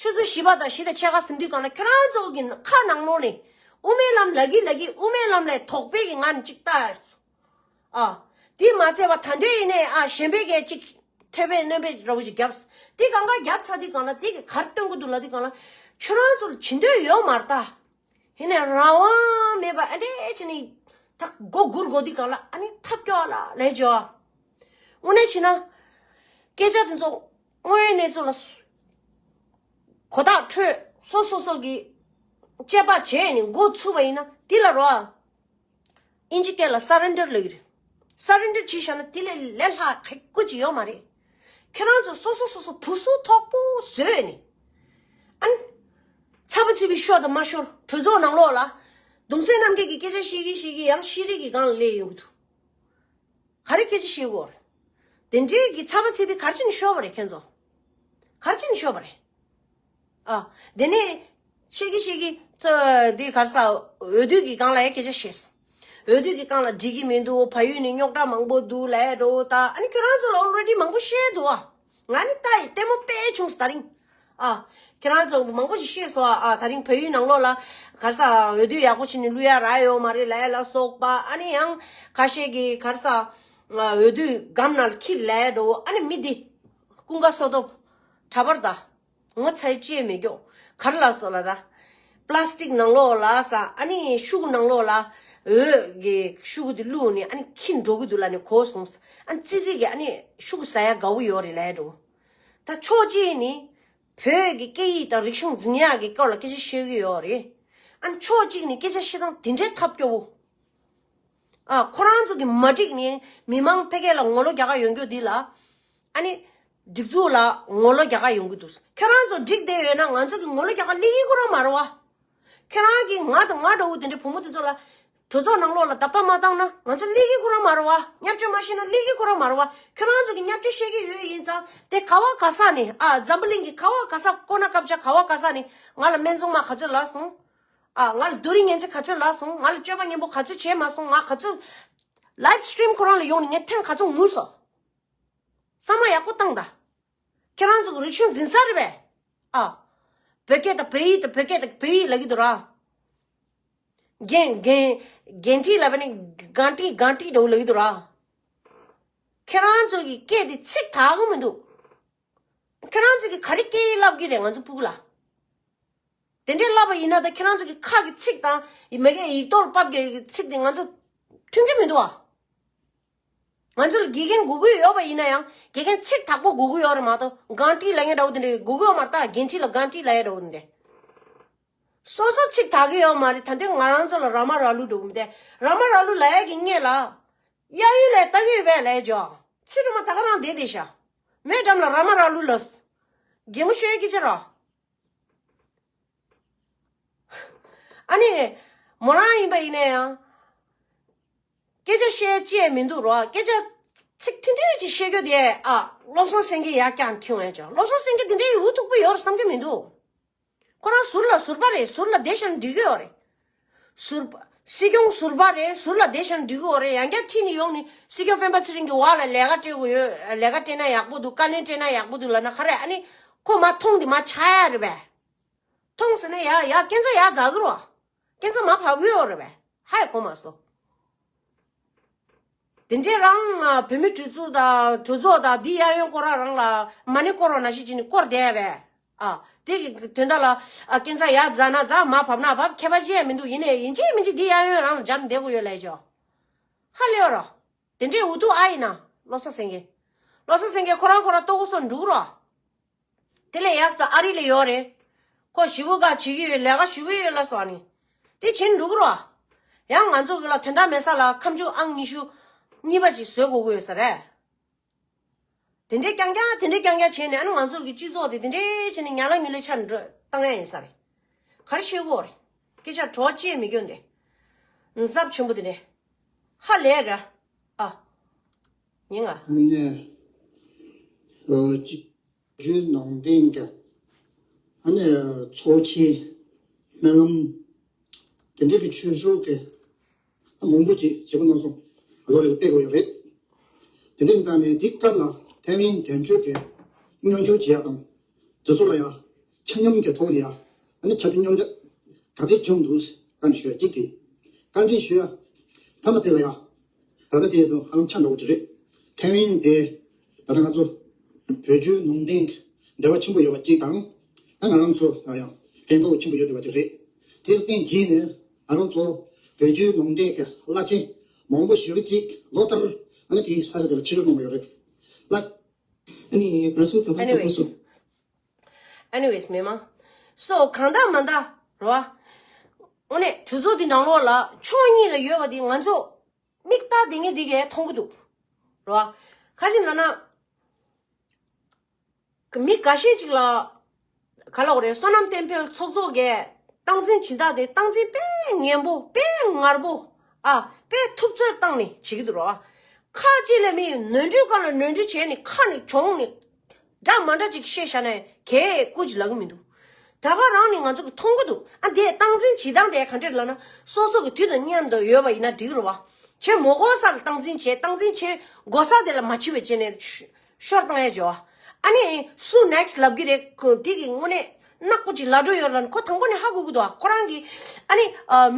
ཆུ་ཚོད་བཞི་པ་དང་བཞི་དང་ཕྱེད་ཀ་ཟིན་དུས་གང་ལ་ཁྱོད་རང་ཚོ་གི་ཁ་ནང་ལོགས་ནས་དབུ་མའི་ལམ་ལབ་ཀྱི་ལབ་ཀྱི། དབུ་མའི་ལམ་ལས་དོགས་པའི་གི་ང་ནི་ཅིག་ལྟ། ཨ། དེ་མ་ཚད་པ་ད་འདོད་ཡིན་ནའི་ཨ་གཞན་པའི་གི་ཅིག་ཐོད་པའི་སྣོན་པའི་ར་བོ་ཅིག་བརྒྱབ། དེ་གང་ག་བརྒྱབ་ཚར་དུས་གང་ལ་དེ་གི་གར་སྟོན་གི་འདུག་ལབ་དུས་གང་ལ་ཁྱོད་རང་ཚོ་ལ་བྱེད་འདོད་ཡོད་མ་རེད་ད། ཡིན་ནའི་རང་དབང་མེད་པ་ཨ་འདྲས་བྱས་ནས་ད་མགོ་སྒུར་དགོས་དུས་གང་ལ་ཨ་ནི་ཐབས་སྐྱོ་བ་ལ་ལས་བྱེད་བ། དངོས་གནས་བྱས་ན་སྐད་ཆ་དེ་ཚོ་དངོས་ཡོད་གནས་ཚུལ་ལ་གོ་བརྡ་འཕྲོད། སོ་སོ་སོ་གི་དཔྱད་པ་བྱས་ནས་འགོ་ཚུགས་པ་ཡིན་ན་འདི་ལ་རོ། ཨིན་ཇི་སྐད་ལ་སར་རེན་ཌར་ལབ་ཀྱི་རེད། སར་རེན་ཌར་བྱས་བཞག་ན་དེ་ལས་ལས་སླ་ཁེ་ཀོ་ཅིག་ཡོད་མ་རེད། ཁྱེད་རང་ཚོ་སོ་སོ་སོ་སོ་བུ་སུ་ཐོག་པོ་བཟོས་ནས། ཨ་ནི། ཚ་པོ་ཚིག་པའི་ཤོར་དང་མ་ཤོར་གྲོས་ཚོགས་ནང་ལོགས་ལ། གདུང་སྲས་རྣམ་རྒྱལ་གྱི་སྐད་ཆ་བཤད་ཀྱི་བཤད་ཀྱི་ཡང་ཤེས་རིག་གི་སྒང་ལ་སླེབས་ཡོང་གི་འདུག་ག་རེ་སྐད་ཆ་བཤད་དགོས་རེད། དེ་འདྲའི་གི་ཚ་པོ་ཚིག་པའི་ག་རེ་བྱས་ནས་ཤོར་བ་རེད་ཁྱེད་ཚོ། ག་རེ་བྱས་ནས་ཤོར་བ་རེད། ཨ། དེ་ནས་ཤེས་ཀྱི་ཤེས་ཀྱི་ཚོ་འདི་ག་རེ་ཟ། འོས་བསྡུ་གི་སྒང་ལ་ཡང་སྐད་ཆ་བཤད་སོང་། འོས་བསྡུ་གི་སྒང་ལ་འགྲིག་གི་མི་འདུག་བལ་ཡུལ་ནས་རྙོག་དྲ་མང་པོ་འདུག་ལབ་འགྲོ་ད། ཨ་ནི་ཁྱོད་རང་ཚོ་ལ་ཨོལ་རེ་ཌི་མང་པོ་བཤད་འདུག་ཨ། ང་ནི་ལྟ་ཡི་ལྟད་མོ་དཔེ་བྱུང་སོང་ད་རིང་། ཨ། ཁྱེད་རང་ཚོ་མང་པོ་ཞིག་བཤད་སོང་ཨ། ད་རིང་བལ་ཡུལ་ནང་ལོགས་ལ་ག་རེ་ཟ་འོས་བསྡུ་ཡག་པོ་བྱས་ནས་བླུག་ཡ་རག་ཡོད་མ་རེད་ལབ་ཡ་ལ་སོགས་པ། ཨ་ནི་ཡང་ཁ་ཤས་ཀྱིས་ག་རེ་ཟ་འོས་བསྡུ་སྒམ་ནང་ལ་འཁྱེར་ལབ་འགྲོ། ཨ་ནི་མི་འདི་ཀུན་དགའ་བསོད་སྟོབས་གྲྭ་པར་ད། ངོ་ཚ་ཡི་ཅི་ཡང་མི་སྐྱོ། ག་རེ་ལབ་སོང་ལབ་ད། པ་ལ་སི་ཊིག་ནང་ལོགས་ལ་ཟ། ཨ་ནི་ཤུ་གུ་ནང་ལོགས་ལ་འོད་ཀྱི་ཤུ་གུ་དེ་བླུགས་ནས་ཨ་ནི་འཁྱེར་འགྲོ་གི་འདུག་ལབ་ནས་གོ་སོང་། ཨ་ནི་ཙི་ཙི་གིས་ཨ་ནི་ཤུ་གུ་ཟ་ཡ་དགའ་བོ་ཡོད་རེད་ལབ་འགྲོ། ད་ཕྱོགས་གཅིག་ནས་བོད་ཀྱི་སྐད་ཡིག་དང་རིག་གཞུང་འཛིན་ཡག་གི་སྐོར་ལ་སྐད་ཆ་བཤད་ཀྱི་ཡོད་རེད། ཨ་ནི་ཕྱོགས་གཅིག་ནས་སྐད་ཆ་བཤད་སྟངས་དེ་འདྲའི་ཐབས་སྐྱོ་བོ། ཨ། ཁོ་རང་ཚོ་གི་མ་འགྲིག་ནས་མི་མང་ཕལ་སྐད་ལ་ངོ་ལོག་རྒྱག་ག་ཡོང་རྒྱུ་འདི་ལ། ཨ་ནི། སྒྲིག་འཛུགས་ལ་ངོ་ལོག་རྒྱག་ག་ཡོང་གི་འདུག་ཁྱེད་རང་ཚོ་འགྲིག་བསྡད་ཡོད་ན་ང་ཚོ་གི་ངོ་ལོག་རྒྱག་ག་སླེབས་ཀྱི་ཁོ་རང་མ་རེད་བ། ཁྱེད་རང་གིས་ང་དང་ང་འདྲ་བོ་དེ་འདྲའི་བུ་མོ་དེ་ཚོ་ལ་གྲོས་ཚོགས་ནང་ལོགས་ལ་རྡབ་རྡབ་མ་བཏང་ན་ང་ཚོ་སླེབས་ཀྱི་ཁོ་རང་མ་རེད་བ། བརྙས་བཅོས་མ་བྱས་ན་སླེབས་ཀྱི་ཁོ་རང་མ་རེད་བ། ཁྱེད་རང་ཚོ་གི་བརྙས་བཅོས་བཤད་ཀྱི་ཡོད་ཡིན་ཙང་དེ་ག་བ་ག་ས་ནས། ཨ། འཛམ་བུ་གླིང་གི་ག་བ་ག་ས། ཀོ་ན་ཀབ་ཆ་ག་བ་ག་ས་ནས་ང་ལ་སྨན་བཙོང་མ་ག་ཚོད་ལབ་སོང་། ཨ། ང་ལ་རྡོ་རིང་ངན་ཚད་ག་ཚོད་ལབ་སོང་། ང་ལ་སྤྱོད་པ་ངན་པོ་ག་ཚོད་བྱས་མ་སོང་། ང་ག་ཚོད། ལའིབ་སི་ཊི་རིམ་ཁོ་རང་ལ་ཡོང་ནས་ངས་ཐེངས་ག་ཚོད་ངུས་སོང་། བསམ་བློ་ཡག་པོ་བཏང་ད། ཁྱེད་རང་ཚོ་གི་རིག་གཞུང་འཛིན་ས་རེད་པས། ཨ། བོད་སྐད་དང་བོད་ཡིག་དང་བོད་སྐད་དང་བོད་ཡིག་ལབ་ཀྱི་འདུག་ར། གན་གན་གན་ཊི་ལབ་པ་ནི་གན་ཊི་གན་ཊི་འདྲ་བོ་ལབ་ཀྱི་འདུག་ར། ཁྱེད་རང་ཚོ་གི་སྐད་དེ་ཚིག་དག་གི་མི་འདུག་ཁྱེད་རང་ཚོ་གིས་ག་རེ་སྐད་ཡིག་བསླབ་ཀྱི་རེད་ང་ཚོ་ཕྲུ་གུ་ལ། དེ་འདྲས་བསླབ་པ་ཡིན་ན་ད་ཁྱེད་རང་ཚོ་གི་ཁ་གི་ཚིག་དང་མ་གི་ཡིག་ཐོག་ལ་ཕབ་ཀྱི་ཚིག་དེ་ང་ཚོ་མཐུན་གྱི་མི་འདུག་ཨ། ང་ཚོ་ལ་དགེ་རྒན་དགོས་ཀྱི་ཡོད་པ་ཡིན་ན་ཡང་དགེ་རྒན་ཚིག་དག་པོ་དགོས་ཀྱི་ཡོད་རེད་མ་གཏོགས་གན་ཊི་ལབ་མཁན་འདྲ་བོ་དེ་འདྲས་དགོས་ཀྱི་ཡོད་མ་རེད། ད་གན་ཊི་ལ་གན་ཊི་ལབ་ཡ་འདྲ་བོ་དེ་འདྲས། སོ་སོ་ཚིག་དག་གི་ཡོད་མ་རེད། ད་དུང་ང་རང་ཚོ་ལ་ར་མ་ར་ལུག་འགྲོ་གི་མི་འདུག་ར་མ་ར་ལུག་ལབ་ཡ་གི་སྔོན་ལ། གཡས་གཡོན་ལ་ལྟ་གི་ཡོད་པས་ལབ་ཡ་ཅོ། ཚིག་རུ་མ་ད་ག་རང་བསྡད་བསྡད་ཤག་མོའི་འགྲམ་ལ་ར་མ་ར་ལུག་ལབ། གད་མོ་ཤོར་ཡ་སྐད་ཆ་ར། ཨ་ནི། མོ་རང་ཡིན་པ་ཡིན་ན་ཡང་། སྐད་ཆ་བཤད་ཅེས་མི་འདུག་རོ། སྐད་ཆ་ཚིག་མཐུན་མཐུན་ཅིག་བཤད་རྒྱུ་དེ་ཨ་བློ་བཟང་སེང་གེ་ཡར་བཀྱག་ཁྱོང་ཡ་ཅོ། བློ་བཟང་སེང་གེ་དེ་འདྲའི་འུ་ཐུག་པོ་ཡོད་རེད་བསམ་གྱི་མི་འདུག་ཁོ་རང་ཟུར་ལ་ཟུར་པ་རེད། ཟུར་ལ་བསྡད་བཞག་ན་འགྲིག་གི་ཡོད་རེད། ཟུར་པ། སྲིད་སྐྱོང་ཟུར་པ་རེད། ཟུར་ལ་བསྡད་བཞག་ན་འགྲིག་གི་ཡོད་རེད། ཡང་བསྐྱར་ཁྲིད་ནས་ཡོང་ནས་སྲིད་སྐྱོང་སྤེན་པ་ཚེ་རིང་གི་འོག་ལ་ལས་ཀ་སྤྲད་དགོས་ཡོད། ལས་ཀ་སྤྲད་ན་ཡག་པོ་འདུག་བཀའ་བློན་སྤྲད་ན་ཡག་པོ་འདུག་ལབ་ན་ག་རེ། ཨ་ནི་ཁོ་མ་མཐོང་དེ་མ་ཆགས་ཡ་རེད་པས། མཐོང་ཟེར་ན་ཡ་ཡ་སྐད་ཆ་ཡ་ཛ་གི་རོ། སྐད་ཆ་མ་བབ་གི་ཡོད་རེད་པས། ཧ་ཡ་གོ་མ་སོང་། དེ་འདྲས་རང་བོད་མི་གྲོས་ཚོགས་དང་གྲོས་ཚོགས་དང་འདི་གཡས་གཡོན་སྐོར་ར་རང་ལ་མ་ཎི་སྐོར་བ་ནང་བཞིན་བྱས་ནས་སྐོར་བསྡད་རེད། ཨ། དེ་གི་དོན་དག་ལ་ཨ་སྐད་ཆ་ཡ་ཛ་ན་ཛ་མ་བབ་ན་བབ་ཁྱད་པར་ཅི་ཡང་མི་འདུག་ཡིན་ནའི་ཡིན་གཅིག་མིན་གཅིག་འདི་གཡས་གཡོན་རང་ལ་སྦྱར་བསྡད་དགོས་ཡོད་ལབ་ཅོ། ཧ་ལས་རོ། དེ་འདྲས་འུ་ཐུག་ཨ་ཡིན་ན། བློ་བཟང་སེང་གེ། བློ་བཟང་སེང་གེ་ཁོ་རང་ཁོ་རང་ལྟོ་གོས་སོགས་འགྲོ་གི་རོ། དེ་ལས་ཡག་ཙམ་ཨ་རི་ལ་ཡོད་རེད། ཁོ་ཞེ་པོ་ག་བྱེད་ཀྱི་ཡོད། ལས་ཀ་ཞེ་པོ་ཡོད་ལ་སོགས་ནི། དེ་བྱེད་འགྲོ་གི་རོ། ཡང་ང་ཚོ་གི་ལ་དོན་དག་མེད་ས་ལ་ཁ་མཆུ་ཨང་ཉི་ཤུ་གཉིས་པ་ཅིག་བཟོ་དགོས་ཀྱི་ཡོད་ས་རེད། དེ་འདྲས་རྐྱང་རྐྱང་དེ་འདྲས་རྐྱང་རྐྱང་བྱས་ནས་ཨ་ནི་ང་ཚོ་གི་སྤྱི་ཚོགས་དེ་དེ་འདྲས་བྱས་ནས་ཉ་ལ་ཉུ་ལེ་ཆ་འགྲོ་བཏང་ཡ་ཡིན་ས་རེད། ག་རེ་བཤད་དགོས་རེད། སྐད་ཆ་བྲོ་བ་ཅི་ཡང་མི་སྐྱོན་ཏེ། ཟབ་ཆེན་པོ་དེ་འདྲས། ཧ་ལས་ར། ཨ། ཉིན་ང་། ཨ་ནི། ཨ་ཅི། རྒྱུ་ནང་བསྟན་གྱི། ཨ་ནི། ཚོགས་ཆེན། སྨོན་ལམ། དེ་འདྲའི་གི་ཆོས་ཕྱོགས་ཀྱི། མང་པོ་ཅིག་བྱེད་པ་གནང་སོང་། ལོ་རེ་ལ་སྤེལ་དགོས་ཡོད་རེད། དེ་འདྲའི་ཙང་ནས་འདི་སྐབས་ལ་ཐའེ་ཝན་དོན་གཅོད་ཀྱི་མཉམ་ཞུགས་བྱེད་ཡག་དང་། དེ་ཚོ་ལ་ཡང་ཆ་སྙོམས་ཀྱི་ཐོག་ནས་ཡང་ཨ་ནི་ཕྱར་གྲུ་མཉམ་འདེགས་ག་ཚད་བྱུང་འདུག་བཀའ་འདྲི་ཞུ་ཡ་གཅིག་དེ། བཀའ་འདྲི་ཞུ་ཡ། མཐའ་མ་དེ་ལ་ཡང་ད་ལྟ་དེ་དང་ཧ་ལམ་ཆ་འདྲ་བོ་ཅིག་རེད། ཐའེ་ཝན་དེ་ད་ལྟ་ང་ཚོ་བོད་བརྒྱུད་ནང་བསྟན་གྱི་འབྲེལ་བ་ཆེན་པོ་ཡོད་པ་གཅིག་དང་། ད་ང་རང་ཚོ་ལ་ཡང་ཕན་ཐོགས་ཆེན་པོ་ཡོད་བསྡད་པ་ཅིག་རེད། དེ་ལ་བརྟེན་བྱས་ནས་ང་རང་ཚོ་བོད་བརྒྱུད་ནང་བསྟན་གྱི་བླ་ཆེན་མང་པོ་ཞིག་ཅིག་ལོ་ལྟར་ཨ་ནི་དེའི་ས་ཆ་དེ་ལ་ཆིབས་བསྒྱུར་གནང་གི་ཡོད་རེད། བླ། ཨ་ནི་བར་སོང་དང་ཧ་གོ་སོང་། Anyways། Anyways། མི་མང་། So གང་ལྟར་མ་ལྟར་རོ། དངོས་གནས་གྲོས་ཚོགས་འདི་ནང་ལོགས་ལ་ཕྱོགས་གཉིས་ལ་ཡོད་པ་འདི་ང་ཚོ་མིག་ལྟ་བསྡད་མཁན་འདི་གས་མཐོང་གི་འདུག་རོ། ཁ་ཅིག་ལབ་ན། མི་འགའ་ཤས་ཅིག་ལ། ག་ལབ་དགོས་རེད། བསོད་ནམས་བསྟན་འཕེལ་ཚོགས་གཙོ་གིས་སྟངས་འཛིན་བྱེད་སྟངས་དེ་སྟངས་འཛིན་དཔེ་ངན་པོ་དཔེ་ངར་པོ། ཨ། དཔེ་ཐུབ་ཚོད་བཏང་ནས་བྱེད་ཀྱི་འདུག་རོ། ཁ་ཅིག་ལ་མི་ནོར་འཁྲུལ་སྒང་ལ་ནོར་འཁྲུལ་བྱས་ནས་ཁ་ནས་གྱོང་ནས། འདྲ་མ་འདྲ་ཅིག་བཤད་བཞག་ན་གས་སྐུ་ཅིག་ལབ་ཀྱི་མི་འདུག་ད་ག་རང་ནས་ང་ཚོ་གི་མཐོང་གི་འདུག་ཨ། དེ་སྟངས་འཛིན་བྱེད་སྟངས་དེ་ག་འདྲས་ལབ་ན། སོ་སོ་གི་དུས་དང་མཉམ་དུ་ཡོད་པ་ཡིན་ན་འགྲིག་རེད་བ། བྱེད་མ་དགོས་ས་ལ་སྟངས་འཛིན་བྱེད། སྟངས་འཛིན་བྱེད་དགོས་ས་དེ་ལ་མ་བྱེད་པ་བྱས་ནས་ཤོར་བཏང་ཡ་བྱེད་བ། ཨ་ནི་སུ་next ལབ་ཀྱི་རེད། ཁོ་དེ་གི་དངོས་གནས་ནག་པོ་ཅིག་ལབ་འགྲོ་ཡོད་ལབ་ན་ཁོ་དང་པོ་ནས་ཧ་གོ་གི་འདུག་ཨ། ཁོ་རང་གི་ཨ་ནི་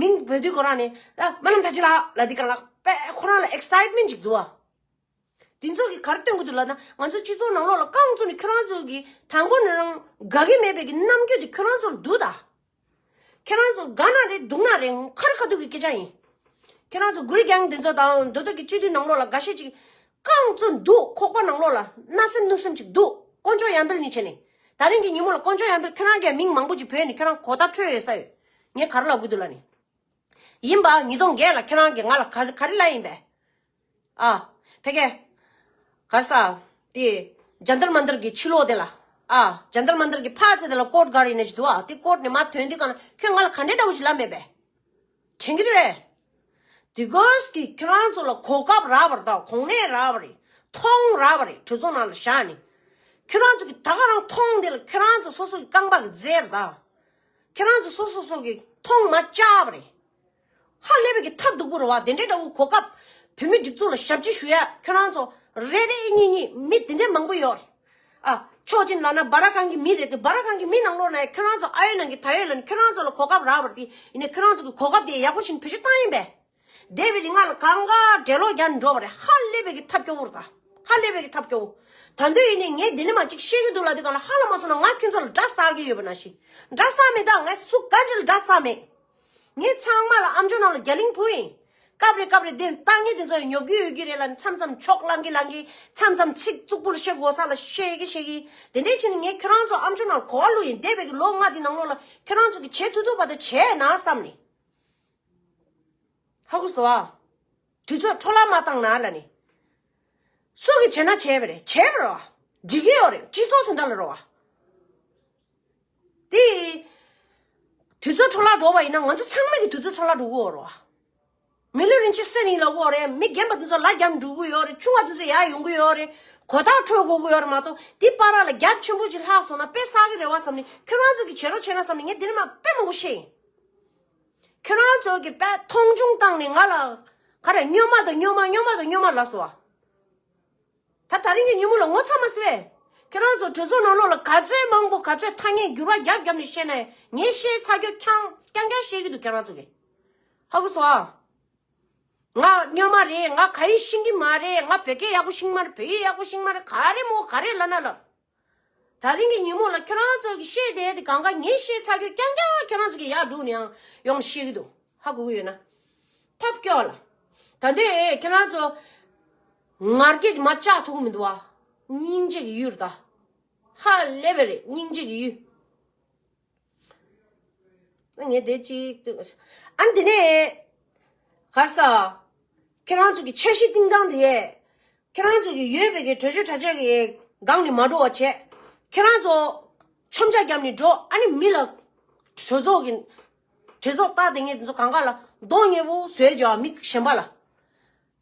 མིང་འབོད་དུས་ཁོ་རང་ནས་ཨ། སྨོན་ལམ་ཐར་ཅི་ལགས་ལབ་དུས་སྒང་ལ་དཔེ་ཁོ་རང་ལ་excitement ཅིག་འདུག་ཨ། དེ་ཚོ་གིས་ག་རེ་སྟོན་གྱི་འདུག་ལབ་ན། ང་ཚོ་སྤྱི་ཚོགས་ནང་ལོགས་ལ་རྐང་བཙུགས་ནས་ཁྱོད་རང་ཚོ་གིས་དང་པོ་ནས་རང་དགའ་གི་མེད་པའི་གི་རྣམ་འགྱུར་དེ་ཁྱོད་རང་ཚོར་འདུག་ད། ཁྱོད་རང་ཚོ་དགའ་ན་རེད་སྡུག་ན་རེད་ཁ་རི་ཁ་ཐུག་གི་སྐད་ཆ་ཡིན། ཁྱོད་རང་ཚོ་གུ་རི་རྒྱང་དེ་ཚོ་དང་མདོ་སྟོད་ཀྱི་སྤྱི་འཐུས་ནང་ལོགས་ལ་འགའ་ཤས་ཅིག་རྐང་བཙུགས་འདུག་ཁོག་པ་ནང་ལོགས་ལ་མནའ་སེམས་གནོད་སེམས་ཅིག་འདུག་དཀོན་མཆོག་ཡར་འཕེལ་ནས་བྱས་ནས། ད་རིང་གི་ཉིན་མོ་ལ་དཀོན་མཆོག་ཡར་འཕེལ་ཁྱོད་རང་གིས་མིང་མང་པོ་ཅིག་བོས་ནས་ཁྱོད་རང་གོ་བརྡ་འཕྲོད་ཡོད་ས་ཡོད། ངས་ག་རེ་ལབ་དགོས་འདུག་ལབ་ནས། ཡིན་པ་ཉིས་སྟོང་བརྒྱད་ལ་ཁྱེད་རང་གིས་ང་ལ་ག་ག་རེ་ལབ་ཡིན་པས། ཨ། ཕ་གི། ག་རེ་ཟ། དེ། ཇན་ཏར་མན་ཏར་གྱི་ཕྱི་ལོགས་དེ་ལ། ཨ། ཇན་ཏར་མན་ཏར་གྱི་ཕར་ཚེ་དེ་ལ་ཀོར་ག་རེ་ཡིན་ན་ཞིག་འདུག་ཨ། དེ་ཀོར་ནས་མར་ཐོན་དུས་སྒང་ལ་ཁྱོད་ང་ལ་ག་འདྲའི་འདྲ་བོ་ཞིག་ལབ་མེད་པས། དྲན་གྱི་འདུག་པས། དེ་གོས་ཀྱིས་ཁྱེད་རང་ཚོ་ལ་གོ་སྐབས་རག་པ་རེད་ད། གོ་གནས་རག་པ་རེད། མཐོང་རག་པ་རེད། གྲོས་ཚོགས་ནང་ལ་བཞག་ནས། ཁྱེད་རང་ཚོ་གིས་ད་ག་རང་མཐོང་དེ་ལ་ཁྱེད་རང་ཚོ་སོ་སོ་གི་རྐང་པ་གི་རྩེ་རེད་ད། ཁྱེད་རང་ཚོ་སོ་སོ་སོ་གི་མཐོང་མ་བཅག་པ་རེད། ཧ་ལས་པའི་གི་ཐབས་སྡུག་པོ་རེད་བ། དེ་འདྲའི་འདྲ་བོ་གོ་སྐབས་བོད་མི་སྒྲིག་འཛུགས་ལ་ཞབས་ཕྱི་ཞུ་ཡ་ཁྱོད་རང་ཚོ་རེ་རེ་གཉིས་གཉིས་མི་དེ་འདྲའི་མང་པོ་ཡོད་རེད། ཨ། ཕྱོགས་གཅིག་ལབ་ན་སྦ་ར་ཁང་གི་མི་རེད་དེ། སྦ་ར་ཁང་གི་མི་ནང་ལོགས་ན་ཡ་ཁྱོད་རང་ཚོ་ཨ་ཡོད་ནང་གི་ད་ཡོད་ལ་ནི་ཁྱོད་རང་ཚོ་ལ་གོ་སྐབས་རག་པ་རེད་དེ། ཡིན་ནའི་ཁྱོད་རང་ཚོ་གི་གོ་སྐབས་དེ་ཡག་པོ་ཞིག་བེད་སྤྱོད་བཏང་ཡིན་པས། འདས་པའི་རིང་ལ་གང་ག་འགྲེ་ལོག་རྒྱག་འགྲོ་བ་རེད། ཧ་ལས་པའི་གི་ཐབས་སྐྱོ་བོ་རེད་ད། ཧ་ལས་པའི་གི་ཐབས་སྐྱོ་བོ། ད་དུང་ཡིན་ནའི་ངས་འདི་ནས་མར་ཅིག་བཤད་ཀྱི་འདུག་ལབ་དུས་སྒང་ལ་ཧ་ལས་མ་སོང་ན་ང་ཁྱོད་ཚོ་ལ་དགྲ་བསགས་ཀྱི་ཡོད་པ་ནང་བཞིན། དགྲ་བསགས་མེད་ད། ངས་སུ་གང་ཅི་ལ་དགྲ་བསགས་མེད། ངས་ཚང་མ་ལ་ཨ་མཆོག་ནང་ལ་རྒྱ་གླིང་བུ་ཡིན། སྐབས་རེ་སྐབས་རེ་དེ་ལྟ་ངན་དེ་ཚོ་ཡང་ཉོབ་ཀྱི་ཡོད་ཀྱི་རེད་ལབ་ནས་མཚམས་མཚམས་ཕྱོགས་གླང་གི་ལང་གི། མཚམས་མཚམས་ཚིག་རྩུབ་པོ་ལ་བཤད་དགོས་ས་ལ་བཤད་ཀྱི་བཤད་ཀྱི། དེ་འདྲའི་ཕྱིན་ནས་ངས་ཁྱོད་རང་ཚོ་ཨ་མཆོག་ནང་གོ་བ་བླུགས་ཡིན། འདས་པའི་གི་ལོ་ལྔ་དེ་ནང་ལོགས་ལ་ཁྱོད་རང་ཚོ་གི་བྱེད་ཐུབ་ཐུབ་བར་དུ་བྱས་ན་བསམ་ནས། ཧ་གོ་སོང་ཨ། དུས་ཚོད་འཕྲོ་བརླག་མ་བཏང་ན་ལབ་ནས། སུ་གིས་བྱས་ན་བྱས་པ་རེད། བྱས་པ་རེད་བ། འགྲིག་གི་ཡོད་རེད། སྤྱི་ཚོགས་དོན་དག་ལ་རེད་བ། དེ། དུས་ཚོད་འཕྲོ་བརླག་འགྲོ་བ་ཡིན་ན་ང་ཚོ་ཚང་མ་གི་དུས་ཚོད་འཕྲོ་བརླག་འགྲོ་གི་ཡོད་རེད་བ། མི་ལུས་རིན་ཆེན་གསེར་ཡིན་ལབ་ཀྱི་ཡོད་རེད། མི་རྒན་པ་དེ་ཚོ་ལ་རྒྱབ་འགྲོ་གི་ཡོད་རེད། ཆུང་བ་དེ་ཚོ་ཡར་ཡོང་གི་ཡོད་རེད། གོ་བརྡ་འཕྲོད་དགོས་ཀྱི་ཡོད་རེད་མ་གཏོགས། དེ་བར་ལ་རྒྱ་ཆེན་པོ་ཅིག་ལྷག་སོང་ན་དཔེ་བསགས་ཀྱི་རེད་བ་བསམ་ནས། ཁྱོད་རང་ཚོ་གིས་བྱེད་རོགས་བྱས་ན་བསམ་ནས་ངས་འདི་ནས་མར་དཔེ་མང་པོ་བཤད་ཡིན། ཁྱོད་རང་ཚོ་གིས་དཔེ་མཐོང་ཆུང་བཏང་ནས་ང་ལ་ག་རེ་སྨྱོན་མ་དང་སྨྱོན་མ། སྨྱོན་མ་དང་སྨྱོན་མ་ལབ་སོང་བ། ད་ད་རིང་གི་ཉིན་མོ་ལ་ངོ་ཚ་མ་སོང་བས། ཁྱོད་རང་ཚོ་གྲོས་ཚོགས་ནང་ལོགས་ལ་ག་ཚོད་མང་པོ་ག་ཚོད་ཐ་སྙད་འགྱུར་བ་རྒྱབ་རྒྱབ་ནས་བཤད་ན་ཡང་ངས་བཤད་ཚར་རྒྱུ་རྐྱང་རྐྱང་རྐྱང་བཤད་ཀྱི་འདུག་ཁྱོད་རང་ཚོ་གིས། ཧ་གོ་སོང་ཨ། ང་སྨྱོན་མ་རེད། ང་ག་ཡིག་ཤེས་ཀྱི་མ་རེད། ང་བོད་སྐད་ཡག་པོ་ཤེས་ཀྱི་མ་རེད། བོད་ཡིག་ཡག་པོ་ཤེས་ཀྱི་མ་རེད། ག་རེ་མོ་ག་རེ་ལབ་ན་ལབ། ད་རིང་གི་ཉིན་མོ་ལ་ཁྱོད་རང་ཚོ་གིས་བཤད་བསྡད་དེ་གང་ག་ངས་བཤད་ཚར་རྒྱུ་རྐྱང་རྐྱང་ཁྱོད་རང་ཚོ་གིས་ཡར་འགྲོ་ནས་ཡང་ཡོང་བཤད་ཀྱི་འདུག་ཧ་གོ་གི་ཡོད་ན། ཐབས་སྐྱོ་བ་ལ། ད་འདོད་ཁྱོད་རང་ཚོ་ངར་སྐད་མ་བཅག་ཐུབ་མི་འདུག་བ། སྙིང་རྗེ་གི་ཡུལ་ད། ཧ་ལས་པ་རེད། སྙིང་རྗེ་གི་ཡུལ། ངས་དེ་གཅིག་ཨ་ནི་དེ་ནས་གར་ས། ཁྱེད་རང་ཚོ་གི་འཆར་གཞི་བཏིང་སྟངས་དེ། ཁྱེད་རང་ཚོ་གི་ཡོད་པའི་གི་གྲོས་ཆོད་དྲ་རྒྱ་གི་སྒང་ནས་མ་འགྲོ་བ་བྱས། ཁྱེད་རང་ཚོ་མཚོན་ཆ་བརྒྱབ་ནས་འགྲོ། ཨ་ནི་མི་ལ་གྲོས་ཚོགས་ཀྱི་གྲོས་ཚོགས་ལྟ་དེ་ངས་དེ་ཚོ་གང་ག་ལ་གདོང་ཉེ་པོ་བཟོས་བྱས་པ་མི་གཞན་པ་ལ།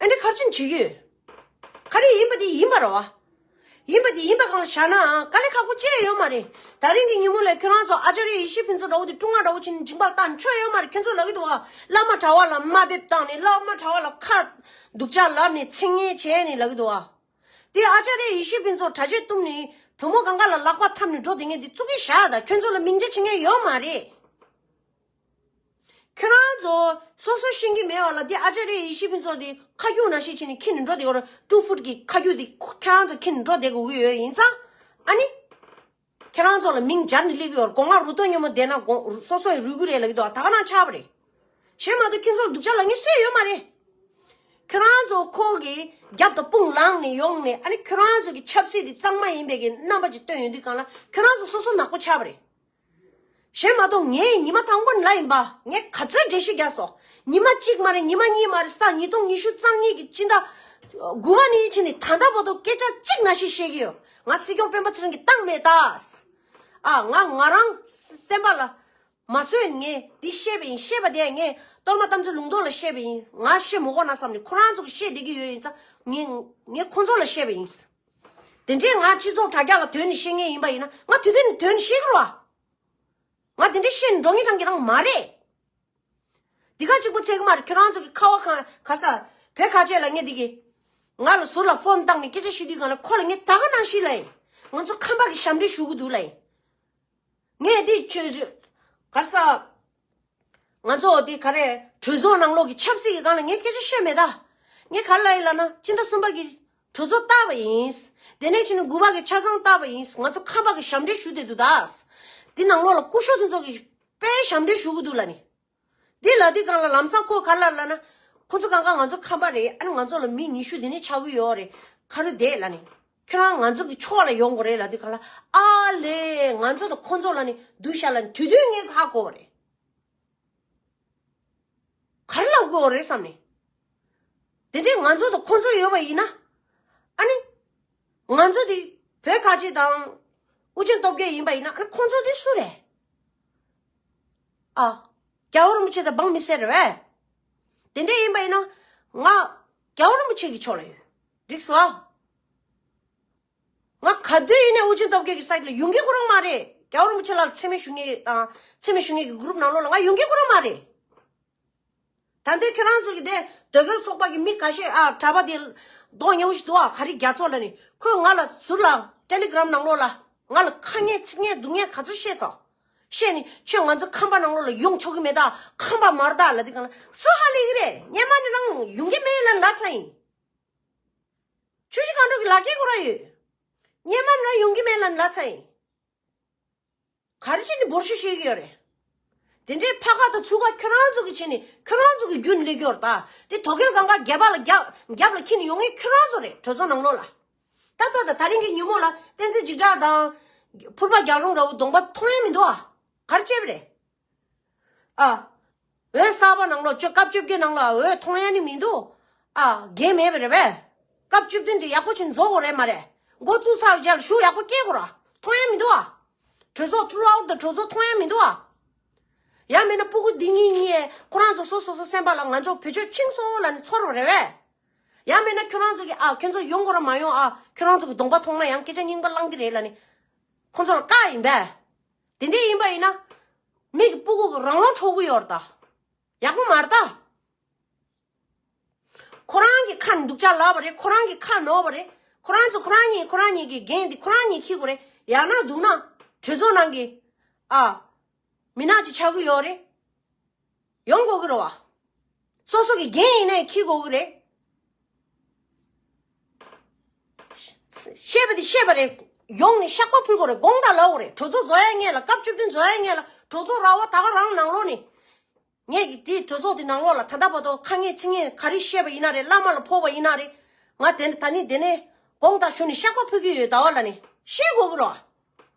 ཨ་འདྲ་ག་རེ་བྱེད་ཀྱི་ཡོད། ག་རེ་ཡིན་པ་དེ་ཡིན་པ་རེད་བ། ཡིན་པ་དེ་ཡིན་པ་གང་ལ་བཞག་ནའང་དཀའ་ལས་ཁག་པོ་ཅི་ཡང་ཡོད་མ་རེད། ད་རིང་གི་ཉིན་མོ་ལ་ཁྱོད་རང་ཚོ་ཨ་ཅཱརྱ་ཡེ་ཤེས་ཕུན་ཚོགས་འདྲ་བོ་དེ་ཀྲུང་ང་འདྲ་བོ་བྱས་ནས་མཇིང་པ་བཏང་ཆོག་ཡོད་མ་རེད། ཁྱོད་ཚོ་ལབ་ཀྱི་འདུག་བ། བླ་མ་གྲྭ་བ་ལ་དམའ་འབེབས་བཏང་ནས། བླ་མ་གྲྭ་བ་ལ་ཁ་སྡུག་ཅག་ལབ་ནས། ཚིག་ངན་བྱས་ནས་ལབ་ཀྱི་འདུག་བ། དེ་ཨ་ཅཱརྱ་ཡེ་ཤེས་ཕུན་ཚོགས་གྲྭ་ཆས་གཏུམ་ནས་བུ་མོ་གང་ག་ལ་ལག་པ་འཐམས་ནས་འགྲོ་བསྡད་མཁན་དེ་བཙུགས་ཀྱི་བཞག་ད་ཁྱོད་ཚོ་ལ་མིང་ཆ་བྱེད་མཁན་ཡོད་མ་རེད། ཁྱོད་རང་ཚོ་སོ་སོ་ཤེས་ཀྱི་མེད་པ་ལ། དེ་ཨ་ཅཱརྱ་ཡེ་ཤེས་ཕུན་ཚོགས་དེ་ཁ་རྒྱུག་ནང་བཞིན་བྱས་ནས་འཁྱེར་ནས་འགྲོ་བསྡད་ཡོད་རེད། ཀྲུ་ཧྥུཊ་གི་ཁ་རྒྱུག་དེ་ཁྱོད་རང་ཚོ་འཁྱེར་ནས་འགྲོ་བསྡད་དགོས་ཀྱི་ཡོད། ཡིན་ཙང་ཨ་ནི། ཁྱེད་རང་ཚོ་ལ་མིང་སྦྱར་ནས་སླེབས་ཀྱི་ཡོད་རེད། སྒོ་ང་རུ་ཏོ་སྙོ་མོ་བསྡད་ན་དགོང་སོ་སོ་ཡི་རུས་ཁུག་རེད་ལབ་ཀྱི་འདུག་ད་ག་རང་ཆགས་པ་རེད། གཞན་མ་གཏོགས་ཁྱེད་ཚོ་ལ་སྡུག་ཅག་ལབ་མཁན་སུ་ཡོད་མ་རེད། ཁྱེད་རང་ཚོ་ཁོ་གི་རྒྱབ་དང་དཔུང་ལངས་ནས་ཡོང་ནས། ཨ་ནི་ཁྱེད་རང་ཚོ་གི་ཆབ་སྲིད་དེ་གཙང་མ་ཡིན་པའི་གི་རྣམ་པ་ཅིག་སྟོན་ཡོང་དུས་སྒང་ལ་ཁྱེད་རང་ཚོ་སོ་སོ་ནག་པོ་ཆགས་པ་རེད། གཞན་མ་གཏོགས་ངས་ཉི་མ་དང་པོ་ནས་ལབ་ཡིན་པ། ངས་ག་ཚོད་འགྲེལ་བཤད་རྒྱག་སོང་། ཉི་མ་གཅིག་མ་རེད། ཉི་མ་གཉིས་མ་རེད། ས་ཉིས་སྟོང་ཉི་ཤུ་རྩ་གཉིས་ཀྱི་སྤྱི་ཟླ་དགུ་པ་ནས་ཕྱིན་ནས་ད་ལྟ་བར་དུ་སྐད་ཆ་གཅིག་ནང་བཞིན་བཤད་ཀྱི་ཡོད། ང་སྲིད་སྐྱོང་སྤེན་པ་ཚེ་རིང་གིས་བཏང་མེད་ད། ཨ་ང་ང་རང་སེམས་པ་ལ་མ་བཟོད། ངས་འདི་བཤད་པ་ཡིན། བཤད་པ་དེ་ངས་གཏོར་མ་དམ་ཚིག་ལུང་རྟོགས་ལ་བཤད་པ་ཡིན། ང་བཤད་མི་དགོས་ན་བསམ་ནས་ཁོ་རང་ཚོ་གིས་བཤད་བསྡད་ཀྱི་ཡོད། ཡིན་ཙང་ངས་ངས་ཁོ་ཚོ་ལ་བཤད་པ་ཡིན། དེ་འདྲས་ང་སྤྱི་ཚོགས་དྲ་རྒྱ་ལ་དོན་ནི་བཤད་མཁན་ཡིན་པ་ཡིན་ན། ང་དུས་དུས་ནས་དོན་བཤད་ཀྱི་རེད་བ། ང་དེ་འདྲས་བཤད་ནས་འགྲོ་མཁན་རང་གི་རང་མ་རེད། འདི་ག་གཅིག་པོ་ཚད་ཀྱི་མ་རེད། ཁྱོད་རང་ཚོ་གི་ཁ་བ་གང་ག་ས་བོད་ཁ་ཆེ་ལ་ངས་འདི་གི་ང་ལ་ཟུར་ལ་ཕོན་བཏང་ནས་སྐད་ཆ་བཤད་དུས་སྒང་ལ་ཁོ་ལ་ངས་ད་ག་ནང་བཞིན་ལབ་ཡིན། ང་ཚོ་ཁམས་པ་གི་ཞབས་འདྲེན་ཞུ་གི་འདུག་ལབ་ཡིན། ངས་འདི་ཆོས་ག་ས་ང་ཚོ་འདི་ག་རེ་གྲོས་ཚོགས་ནང་ལོགས་ཀྱི་ཆབ་སྲིད་ཀྱི་སྒང་ལ་ངས་སྐད་ཆ་བཤད་མེད་ད། ངས་ག་རེ་ལབ་ཡིན་ལབ་ན། སྤྱི་ཟླ་གསུམ་པ་གི་གྲོས་ཚོགས་བཏབ་པ་ཡིན། དེ་ནས་ཕྱིན་ནས་དགུ་པ་གི་ཆ་ཚང་བཏབ་པ་ཡིན། ང་ཚོ་ཁམས་པ་གི་ཞབས་འདྲེན་ཞུ་བསྡད་འདུག་ད། འདི་ནང་ལོགས་ལ་སྐུ་ཞབས་དེ་ཚོ་གི་དཔེ་ཞབས་འདྲེན་ཞུ་གི་འདུག་ལབ་ནི། འདི་ལབ་དུས་སྒང་ལ་ལམ་སང་ཁོ་ག་རེ་ལབ་ལབ་ན། ཁོ་ཚོ་གང་ག་ང་ཚོ་ཁམས་པ་རེད། ཨ་ནི་ང་ཚོ་ལ་མི་ཉི་ཤུ་དེ་ནས་ཆགས་ཀྱི་ཡོད་རེད། ག་རེ་བསྡད་ལབ་ནི། ཁྱོད་རང་ང་ཚོ་གི་ཕྱོགས་ལ་ཡོང་དགོས་རེད་ལབ་དུས་སྒང་ལ། ཨ་ལས་ང་ཚོ་དང་ཁོ་ཚོ་ལབ་ནི་སྡུག་ཤག་ལབ་ནི། དུས་དུས་ངས་ཧ་གོ་བ་རེད། ག་རེ་ལབ་དགོས་རེད་བསམ་ནས། དེ་འདྲས་ང་ཚོ་དང་ཁོ་ཚོ་ཡོད་པ་ཡིན་ན། ཨ་ནི། ང་ཚོ་དེ་བོད་ཁ་ཆེ་དང་ཨུ་རྒྱན་སྟོབས་རྒྱལ་ཡིན་པ་ཡིན་ན། ཨ་ནི་ཁོ་ཚོ་དེ་སུ་རེད། ཨ། རྒྱལ་བ་རིན་པོ་ཆེ་དང་འབངས་མི་སེར་རེད་པས། དེ་འདྲས་ཡིན་པ་ཡིན་ན། ང་རྒྱལ་བ་རིན་པོ་ཆེ་གི་ཕྱོགས་ལ་ཡོད། འགྲིག་སོང་ཨ། ང་ག་དུས་ཡིན་ནའི་ཨུ་རྒྱན་སྟོབས་རྒྱལ་གྱི་སའིཌ་ལ་ཡོང་གི་ཁོ་རང་མ་རེད། རྒྱལ་བ་རིན་པོ་ཆེ་ལ་མཚན་སྨད་ཞུ་མཁན་དང་མཚན་སྨད་ཞུ་མཁན་གྱི་གུ་རུབ་ནང་ལོགས་ལ་ང་ཡོང་གི་ཁོ་རང་མ་རེད། ད་ལྟའི་ཁྱེད་རང་ཚོ་གི་དེ་དོལ་རྒྱལ་ཚོགས་པ་གི་མི་ཁ་ཤས། ཨ་གྲྭ་པ་དེ་གདོང་ཉེ་བོ་ཞིག་འདུག་ཨ། ག་རེ་རྒྱ་མཚོ་ལབ་ནི། ཁོས་ང་ལ་ཟུར་ལ་ཊེ་ལི་གྷི་རམ་ནང་ལོགས་ལ་ང་ལ་ཁ་ངན་ཚིག་ངན་སྡུག་ངན་ག་ཚོད་བཤད་སོང་། བཤད་ནི་ཁྱོད་ང་ཚོ་ཁམས་པ་ནང་ལོགས་ལ་ཡོང་ཆོག་གི་མེད་ད། ཁམས་པ་མ་རེད་ད་ལབ་དུས་སྒང་ལ་སུ་ཧ་ལས་གི་རེད། སྔོན་མ་ནས་རང་ཡོང་གི་མེད་ལབ་ལབ་ཚར་ཡིན། ཆུ་བཞི་སྒང་དྲུག་གི་ལག་འཁྱེར་ཁོ་རང་ཡོད། སྔོན་མ་ནས་རང་ཡོང་གི་མེད་ལབ་ལབ་ཚར་ཡིན། ག་རེ་བྱས་ནས་འབོར་ཤུགས་བཤད་ཀྱི་ཡོད་རེད། དེ་འདྲའི་ཕ་ཁ་དང་ཚུགས་ཁ་ཁྱོད་རང་ཚོ་གིས་བྱས་ནས་ཁྱོད་རང་ཚོ་གིས་རྒྱུན་སླེབས་ཀྱི་ཡོད་རེད་ད། དེ་དོལ་རྒྱལ་གང་ག་རྒྱབ་ལ་རྒྱབ་རྒྱབ་ལ་འཁྱེར་ནས་ཡོང་མཁན་ཁྱོད་རང་ཚོ་རེད། གྲོས་ཚོགས་ནང་ལོགས་ལ། ད་ལྟ་དང་དེ་རིང་གི་ཉིན་མོ་ལ་བསྟན་འཛིན་འཇིགས་བྲལ་དང་ཕུར་པ་རྒྱལ་རོང་འདྲ་བོ་གདོང་པ་མཐོང་ཡ་མི་འདུག་ཨ། ག་རེ་བྱས་པ་རེད། ཨ། འོས་གསར་པ་ནང་ལོགས་ཆོ་སྐབས་བཅོ་བརྒྱད་ནང་ལ་འོས་མཐོང་ཡ་ནི་མི་འདུག་ཨ། འགན་མེད་པ་རེད་པས། སྐབས་བཅུ་བདུན་དེ་ཡག་པོ་བྱས་ནས་རྫོགས་དགོས་རེད་མ་རེད། འགོ་བཙུགས་ཚར་བའི་རྗེས་ལ་ཤུགས་ཡག་པོ་སྐྱེད་དགོས་ར། མཐོང་ཡ་མི་འདུག་ཨ། གྲོས་ཚོགས་ཐུར་ཨའུཊ་དང་གྲོས་ཚོགས་མཐོང་ཡ་མི་འདུག་ཨ། ཡང་མིན་ན་སྤུ་གུ་འདི་གཉིས་གཉིས་ཁོ་རང་ཚོ་སོ་སོ་སོ་སེམས་པ་ལ་ང་ཚོ་བེད་སྤྱོད་ཕྱིན་སོང་ལབ་ནས་ཚོར་བ་རེད་པས། ཡང་མིན་ན་ཁྱོད་རང་ཚོ་གིས་ཨ་ཁྱོད་ཚོ་ཡོང་དགོས་ར་མ་ཡོང་ཨ། ཁྱོད་རང་ཚོ་གི་གདོང་པ་མཐོང་ན་ཡང་སྐད་ཆ་རྙིང་པ་བླང་གི་རེད་ལབ་ནས་ཁོ་ཚོ་ལ་བཀག་ཡིན་པས། དེ་འདྲས་ཡིན་པ་ཡིན་ན། མི་གི་སྤུ་གུ་གི་རང་དབང་འཕྲོག་གི་ཡོད་རེད་ད། ཡག་པོ་མ་རེད་ད། ཁོ་རང་གི་ཁ་ནས་སྡུག་ཅག་ལབ་པ་རེད། ཁོ་རང་གི་ཁ་ནོར་བ་རེད། ཁོ་རང་ཚོ་ཁོ་རང་ཉིད་ཁོ་རང་ཉིད་ཀྱི་འགན་འདི་ཁོ་རང་ཉིད་འཁྱེར་དགོས་རེད། ཡང་ན་སྡུག་ན་གྲོས་ཚོགས་ནང་གི་ཨ་མི་ནག་ཅིག་ཆགས་ཀྱི་ཡོད་རེད། ཡོང་དགོས་ཀྱི་རེད་བ། སོ་སོ་གི་འགན་ཡིན་ནའི་འཁྱེར་དགོས་ཀྱི་རེད། བཤད་པ་དེ་བཤད་པ་རེད། ཡོང་ནས་བཤགས་པ་ཕུལ་དགོས་རེད། དགོངས་དག་ལབ་དགོས་རེད། གྲོས་ཚོགས་བཟོ་ཡ་སྔོན་ལ། སྐབས་བཅུ་བདུན་བཟོ་ཡ་སྔོན་ལ། གྲོས་ཚོགས་ར་བ་ད་ག་རང་ནང་ལོགས་ནས། ངས་ཀྱི་དེའི་གྲོས་ཚོགས་དེ་ནང་ལོགས་ལ་ད་ལྟ་བར་དུ་ཁ་ངན་ཚིག་ངན་ག་རེ་བཤད་པ་ཡིན་ན་རེད། བླ་མ་ལ་ཕོག་པ་ཡིན་ན་རེད། ང་དེ་ད་ནི་དེ་ནས་དགོངས་དག་ཞུ་ནས་བཤགས་པ་ཕུལ་གྱི་ཡོད། ད་བར་ལ་ནི་བཤད་དགོས་ཀྱི་རེད་བ།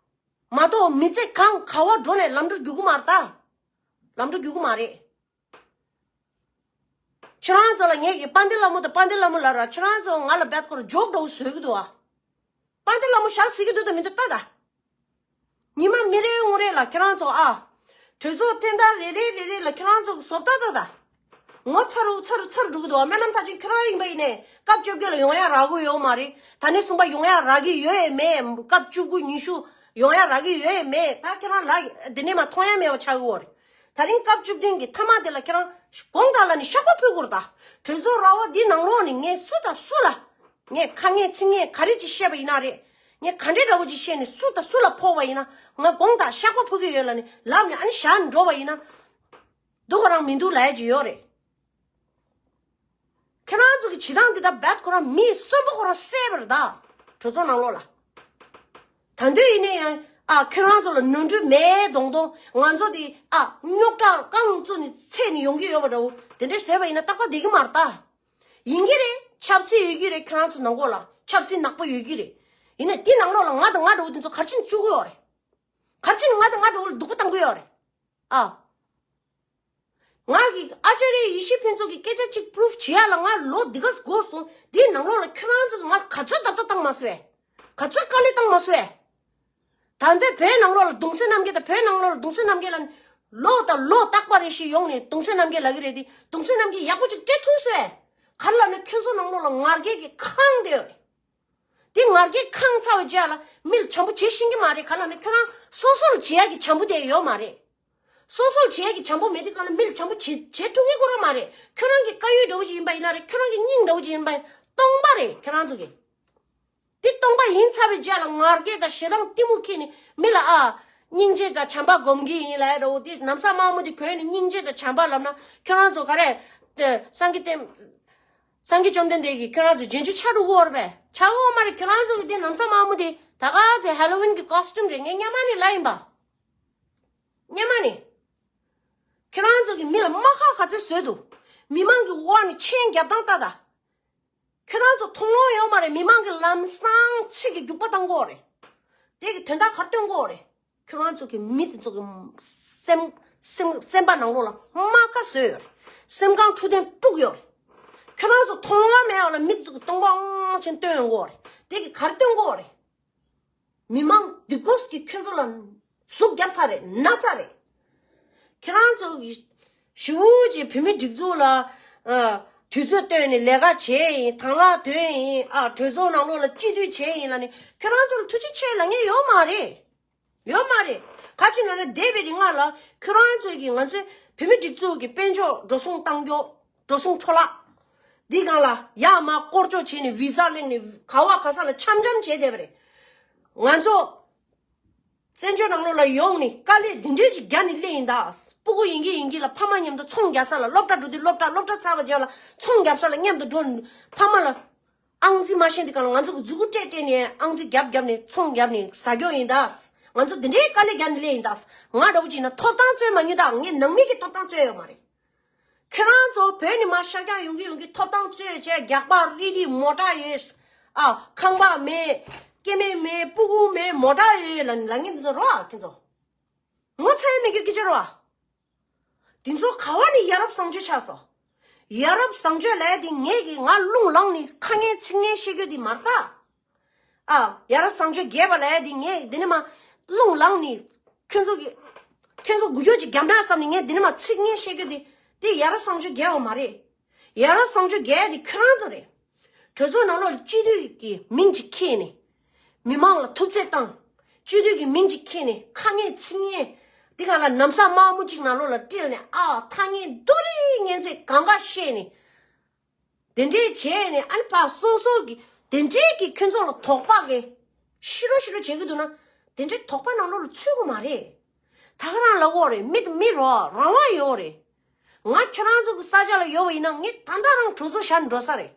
མ་གཏོགས་མི་ཚེ་གང་ག་བར་འགྲོ་ནས་ལམ་འགྲོ་རྒྱུག་གི་མ་རེད་ད། ལམ་འགྲོ་རྒྱུག་གི་མ་རེད། ཁྱེད་རང་ཚོ་ལ་ངས་ཀྱི་དཔལ་ལྡན་ལྷ་མོ་དང་དཔལ་ལྡན་ལྷ་མོ་ལབ་ར། ཁྱེད་རང་ཚོ་ང་ལ་རྦད་ཁོ་ར་ཇོག་འདྲ་བོ་བཟོས་ཀྱི་འདུག་ཨ། དཔལ་ལྡན་ལྷ་མོ་ཞལ་གཟིགས་ཀྱི་འདུག་དང་མི་འདུག་ལྟ་ད། ཉི་མ་མི་རེ་ངོ་རེ་ལ་ཁྱེད་རང་ཚོ་ཨ། གྲོས་ཚོགས་ཐེངས་ད་རེ་རེ་རེ་རེ་ལ་ཁྱེད་རང་ཚོ་གི་བཟོ་ལྟ་ལྟ་ད། ངོ་ཚ་རུ་ཚ་རུ་ཚ་རུ་འགྲོ་གི་འདུག་སྨོན་ལམ་མཐར་ཕྱིན་ཁྱོད་རང་ཡིན་པ་ཡིན་ནས་སྐབས་བཅོ་བརྒྱད་ལ་ཡོང་ཡ་རག་གི་ཡོད་མ་རེད། ད་ནས་གསུངས་པ་ཡོང་ཡ་རག་གི་ཡོད་ཡ་མེད། སྐབས་བཅུ་དགུ་ཉི་ཤུ་ཡོང་ཡ་རག་གི་ཡོད་ཡ་མེད། ད་ཁྱོད་རང་ལ་འདི་ནས་མ་མཐོང་ཡ་མེད་པ་ཆགས་ཡོད་རེད། ད་རིང་སྐབས་བཅུ་བདུན་གྱི་མཐའ་མ་དེ་ལ་ཁྱེད་རང་དགོངས་དག་ལ་ནི་བཤགས་པ་ཕུལ་དགོས་རེད། ད་གྲོས་ཚོགས་ར་བ་འདི་ནང་ལོགས་ནི་ངས་སུ་དང་སུ་ལ་ངས་ཁ་ངན་ཚིག་ངན་ག་རེ་ཅིག་བཤད་པ་ཡིན་ན་རེད། ངས་ག་འདྲའི་འདྲ་བོ་ཅིག་བཤད་ནས་སུ་དང་སུ་ལ་ཕོག་པ་ཡིན་ན་ང་དགོངས་དག་བཤགས་པ་ཕུལ་གི་ཡོད་ལ་ནི་ལབ་ནས་ཨ་ནི་བཞག་འགྲོ་བ་ཡིན་ན་སྡུག་ག་རང་མི་འདུག་ལབ་ཡ་ཅིག་ཡོད་རེད། ཁྱེད་རང་ཚོ་གི་བྱེད་སྟངས་འདི་ད་རྦད་ཁོ་རང་མི་གསོན་པོ་ཁོ་རང་བསད་པ་རེད་ད། གྲོས་ཚོགས་ནང་ལོགས་ལ། ད་འདོད་ཡིན་ནའི་ཡང་ཨ་ཁྱོད་རང་ཚོ་ལ་ནོར་འཁྲུལ་མེད་མདོག་མདོག་ང་ཚོ་དེ་ཨ་རྙོག་དྲ་རྐང་བཙུགས་ནས་ཚད་ནས་ཡོང་གི་ཡོད་པ་འདྲ་བོ་དེ་འདྲས་བཟོས་པ་ཡིན་ན་ཏག་ཏག་བསྡད་ཀྱི་མ་རེད་ད། ཡིན་གྱི་རེད། ཆབ་སྲིད་ཡོད་ཀྱི་རེད། ཁྱོད་རང་ཚོ་ནང་ཁོག་ལ་ཆབ་སྲིད་ནག་པོ་ཡོད་ཀྱི་རེད། ཡིན་ན་དེ་ནང་ལོགས་ལ་ང་དང་ང་འདྲ་བོ་དེ་ཚོ་ག་རེ་བྱས་ནས་བཅུག་གི་ཡོད་རེད། ག་རེ་བྱས་ནས་ང་དང་ང་འདྲ་བོ་ལ་སྡུག་པོ་བཏང་གི་ཡོད་རེད། ཨ། ང་གི་ཨ་ཅཱརྱ་ཡེ་ཤེས་ཕུན་ཚོགས་ཀྱི་སྐད་ཆ་གཅིག་པུ་རུབ་བྱེད་ཡ་ལ་ང་ལོ་འདི་ག་འགོར་སོང་། འདིའི་ནང་ལོགས་ལ་ཁྱོད་རང་ཚོ་གིས་ང་ག་ཚོད་ད་ལྟ་བཏང་མ་སོང་བས། ག་ཚོད་དཀའ་ལས་བཏང་མ་སོང་བས། ད་ལྟའི་བོད་ནང་ལོགས་ལ་གདུང་སྲས་རྣམ་རྒྱལ་དང་བོད་ནང་ལོགས་ལ་གདུང་སྲས་རྣམ་རྒྱལ་ལ་ལོ་དང་ལོ་རྟག་པ་རེ་ཞིག་ཡོང་ནས་གདུང་སྲས་རྣམ་རྒྱལ་ལབ་ཀྱི་རེད་དེ་གདུང་སྲས་རྣམ་རྒྱལ་ཡག་པོ་ཅིག་སྤྲད་ཐུབ་སོང་བས། ག་རེ་ལབ་ན་ཁྱོད་ཚོ་ནང་ལོགས་ལ་ང་རྒྱལ་གྱིས་ཁེངས་བསྡད་ཡོད་རེད། དེ་ང་རྒྱལ་ཁེངས་ཚར་བའི་རྗེས་ལ་མི་ལ་བྱམས་པོ་བྱེད་ཤེས་ཀྱི་མ་རེད། ག་རེ་ལབ་ན་ཁྱོད་རང་སོ་སོ་ལ་བྱེད་ཡག་གི་བྱམས་པོ་དེ་ཡོད་མ་རེད། སོ་སོ་ལ་བྱེད་ཡག་གི་བྱམས་པོ་མེད་དུས་གང་ལ་མི་ལ་བྱམས་པོ་བྱེད་བྱེད་ཐུབ་མཁན་ཁོ་རང་མ་རེད། ཁྱོད་རང་གི་དཀར་ཡོལ་འདྲ་བོ་ཅིག་ཡིན་པ་ཡིན་ན་རེད། ཁྱོད་རང་གི་སྙིང་འདྲ་བོ་ཅིག་ཡིན་པ་ཡིན་སྟོང་པ་རེད་ཁྱོད་རང་ཚོ་གི། དེ་སྟོང་པ་ཡིན་ཚར་བའི་རྗེས་ལ་ང་རྒྱལ་དང་ཞེ་སྡང་གཏི་མུག་ཁྱེར་ནས་མི་ལ་ཨ། སྙིང་རྗེ་དང་བྱམས་པ་སྒོམ་གྱི་ཡིན་ལབ་ཡ་འདྲ་བོ་དེ་ན་བཟའ་དམར་མོ་དེ་གོན་ནས་སྙིང་རྗེ་དང་བྱམས་པ་ལབ་ན་ཁྱོད་རང་ཚོ་ག་རེ། དེ་སངས་རྒྱས་བསྟན། སངས་རྒྱས་བཅོམ་ལྡན་འདས་ཀྱིས་ཁྱོད་རང་ཚོ་རྗེས་འཇུག་ཆགས་འགྲོ་གི་ཡོད་རེད་པས། ཆགས་ཀྱི་ཡོད་མ་རེད། ཁྱོད་རང་ཚོ་གི་དེ་ན་བཟའ་དམར་མོ་དེ་ད་ག་ཚོད་ཧེ་ལོ་ཝིན་གྱི་ཀོ་སི་ཊུམ་རེད། ངས་སྔོན་མ་ནས་ལབ་ཡིན་པ། སྔོན་མ་ནས། ཁྱོད་རང་ཚོ་གིས་མི་ལ་རྨ་ཁ་ག་ཚོད་བཟོས་འདུག་མི་མང་གི་དབང་ནས་མཆན་རྒྱབ་སྟངས་ལྟ་ད། ཁྱོད་རང་ཚོ་མཐོང་ལོང་ཡོད་མ་རེད། མི་མང་གིས་ལམ་སང་ཚིག་གི་རྒྱུག་པ་བཏང་གོ་རེད། དེ་གི་དོན་དག་ག་རེ་སྟོན་གོ་རེད། ཁྱོད་རང་ཚོ་གི་མི་དེ་ཚོ་གི་སེམས་སེམས་སེམས་པ་ནང་ལོགས་ལ་རྨ་ཁ་བཟོས་ཡོད་རེད། སེམས་ཁམས་འཕྲོད་བསྟེན་དཀྲུགས་ཡོད་རེད། ཁྱོད་རང་ཚོ་མཐོང་ལོང་མེད་པ་ལ་མི་དེ་ཚོ་གི་སྟོང་པ་ཨང་ཆེན་སྟོན་ཡོང་གོ་རེད། དེ་གི་ག་རེ་སྟོན་གོ་རེད། མི་མང་འདི་གོས་ཀྱི་ཁྱོད་ཚོ་ལ་ཟུག་བརྒྱབ་ཚར་རེད། ན་ཚར་རེད། ཁྱེད་རང་ཚོ་གི་ཞི་བོ་ཅིག་བོད་མི་སྒྲིག་འཛུགས་ལ་ཨ། དུས་ཚོད་བཏོན་ནས་ལས་ཀ་བྱས་ཡིན། དང་བླངས་དོན་ཡིན། ཨ། གྲོས་ཚོགས་ནང་ལོགས་ལ་སྤྱི་འཐུས་བྱས་ཡིན་ལ་ནི་ཁྱེད་རང་ཚོ་ལ་ཐུགས་རྗེ་ཆེ་ལབ་མཁན་ཡོད་མ་རེད། ཡོད་མ་རེད། ག་ཅི་ན་ན་འདས་པའི་རིང་ལ་ཁྱོད་རང་ཚོ་གི་ང་ཚོའི་བོད་མི་སྒྲིག་འཛུགས་ཀྱི་དཔལ་འབྱོར་འགྲོ་སོང་བཏང་རྒྱུ། འགྲོ་སོང་འཕྲོ་བརླག་འདི་སྒང་ལ་ཡར་མར་སྐོར་སྐྱོད་བྱས་ནས་བི་ཟ་གླེང་ནས་ག་བ་ག་ས་ལ་འཆམ་འཆམ་བྱས་བསྡད་པ་རེད། ང་ཚོ་བཙན་བྱོལ་ནང་ལོགས་ལ་ཡོང་ནས་དཀའ་ལས་འདི་འདྲས་ཅིག་རྒྱག་ནས་སླེབས་ཡིན་ད། སྤུ་གུ་ཡིན་གྱི་ཡིན་གྱི་ལ་ཕ་མ་མཉམ་དུ་ཚོང་རྒྱག་ས་ལ་སློབ་གྲྭ་འགྲོ་དུས་སློབ་གྲྭ་སློབ་གྲྭ་ཚར་བ་རྗེས་ལ་ཚོང་རྒྱག་ས་ལ་མཉམ་དུ་འགྲོ་ནས་ཕ་མ་ལ། ཨང་རྩིས་མ་ཤེས་འདི་ག་ལ་ང་ཚོ་གི་མཛུབ་གུ་སྤྲད་སྤྲད་ནས་ཨང་རྩིས་རྒྱབ་རྒྱབ་ནས་ཚོང་རྒྱབ་ནས་ཟ་རྒྱུ་ཡིན་ད། ང་ཚོ་འདི་འདྲའི་དཀའ་ལས་རྒྱབ་ནས་སླེབས་ཡིན་ད། ང་འདྲ་བོ་ཅིག་ན་ཐོབ་ཐང་རྩོད་མ་མྱོང་ད། ངས་ནང་མི་གི་ཐོབ་ཐང་རྩོད་ཡོད་མ་རེད། ཁྱེད་རང་ཚོ་བོད་ནས་མར་ཤར་རྒྱག་ཡོང་གི་ཡོང་གི་ཐོབ་ཐང་རྩོད་བྱས་རྒྱག་པ་རི་རི་མོ་ཊ་ཡོད། ཨ། ཁང་པ་མེད། སྐྱེ་དམན་མེད། སྤུ་གུ་མེད། མོ་ཊ་ཡོད་ལ་ལ་ངས་འདི་ཚོ་རོ་ཨ་ཁྱེད་ཚོ། ངོ་ཚ་ཡ་མེད་གི་སྐད་ཆ་རོ་ཨ། དེ་ཚོ་ག་བ་ནས་ཡ་རབས་བཟང་སྤྱོད་ཆགས་སོང་། ཡ་རབས་བཟང་སྤྱོད་ལབ་ཡ་དེ་ངས་ཀྱིས་ང་རླུང་ལངས་ནས་ཁ་ངན་ཚིག་ངན་བཤད་རྒྱུ་དེ་མ་རེད་ད། ཨ། ཡ་རབས་བཟང་སྤྱོད་རྒྱས་པ་ལབ་ཡ་དེ་ངས་འདི་ནས་མར་རླུང་ལངས་ནས་ཁྱོད་ཚོ་གི་ཁྱོད་ཚོ་འགུལ་སྐྱོད་ཅིག་རྒྱབ་ན་བསམ་ནས་ངས་འདི་ནས་མར་ཚིག་ངན་བཤད་རྒྱུ་དེ་དེ་ཡ་རབས་བཟང་སྤྱོད་རྒྱས་པ་མ་རེད། ཡ་རབས་བཟང་སྤྱོད་རྒྱས་ཡ་དེ་ཁྱོད་རང་ཚོ་རེད། གྲོས་ཚོགས་ནང་ལོགས་ལ་སྤྱི་འཐུས་ཀྱི་མིང་ཅིག་ཁྱེར་ནས། མི་མང་ལ་ཐུབ་ཚོད་བཏང་། སྤྱི་འཐུས་ཀྱི་མིང་ཅིག་ཁྱེར་ནས་ཁ་ངན་ཚིག་ངན། དེ་ག་ལ་ན་བཟའ་དམར་མོ་ཅིག་ནང་ལོགས་ལ་སྤྲད་ནས་ཨ་ཐ་སྙད་རྡོ་རིང་ངན་ཚད་གང་ག་བཤད་ནས། དེ་འདྲས་བྱས་ནས་ཨ་ནི་ཕར་སོ་སོ་གི་དེ་འདྲས་ཀྱི་ཁྱོད་ཚོ་ལ་དོགས་པ་གི་ཤི་རོ་ཤི་རོ་བྱེད་ཀྱི་འདུག་ན། དེ་འདྲས་དོགས་པ་ནང་ལོགས་ལ་ཚུད་དགོས་མ་རེད། ད་ག་རང་ལབ་དགོས་རེད། མི་དང་མི་རོ་རང་དབང་ཡོད་རེད། ང་ཁྱོད་རང་ཚོ་གི་ས་ཆ་ལ་ཡོད་པ་ཡིན་ན་ངས་ད་ལྟ་རང་གྲོས་ཚོགས་བཞག་འགྲོ་ས་རེད།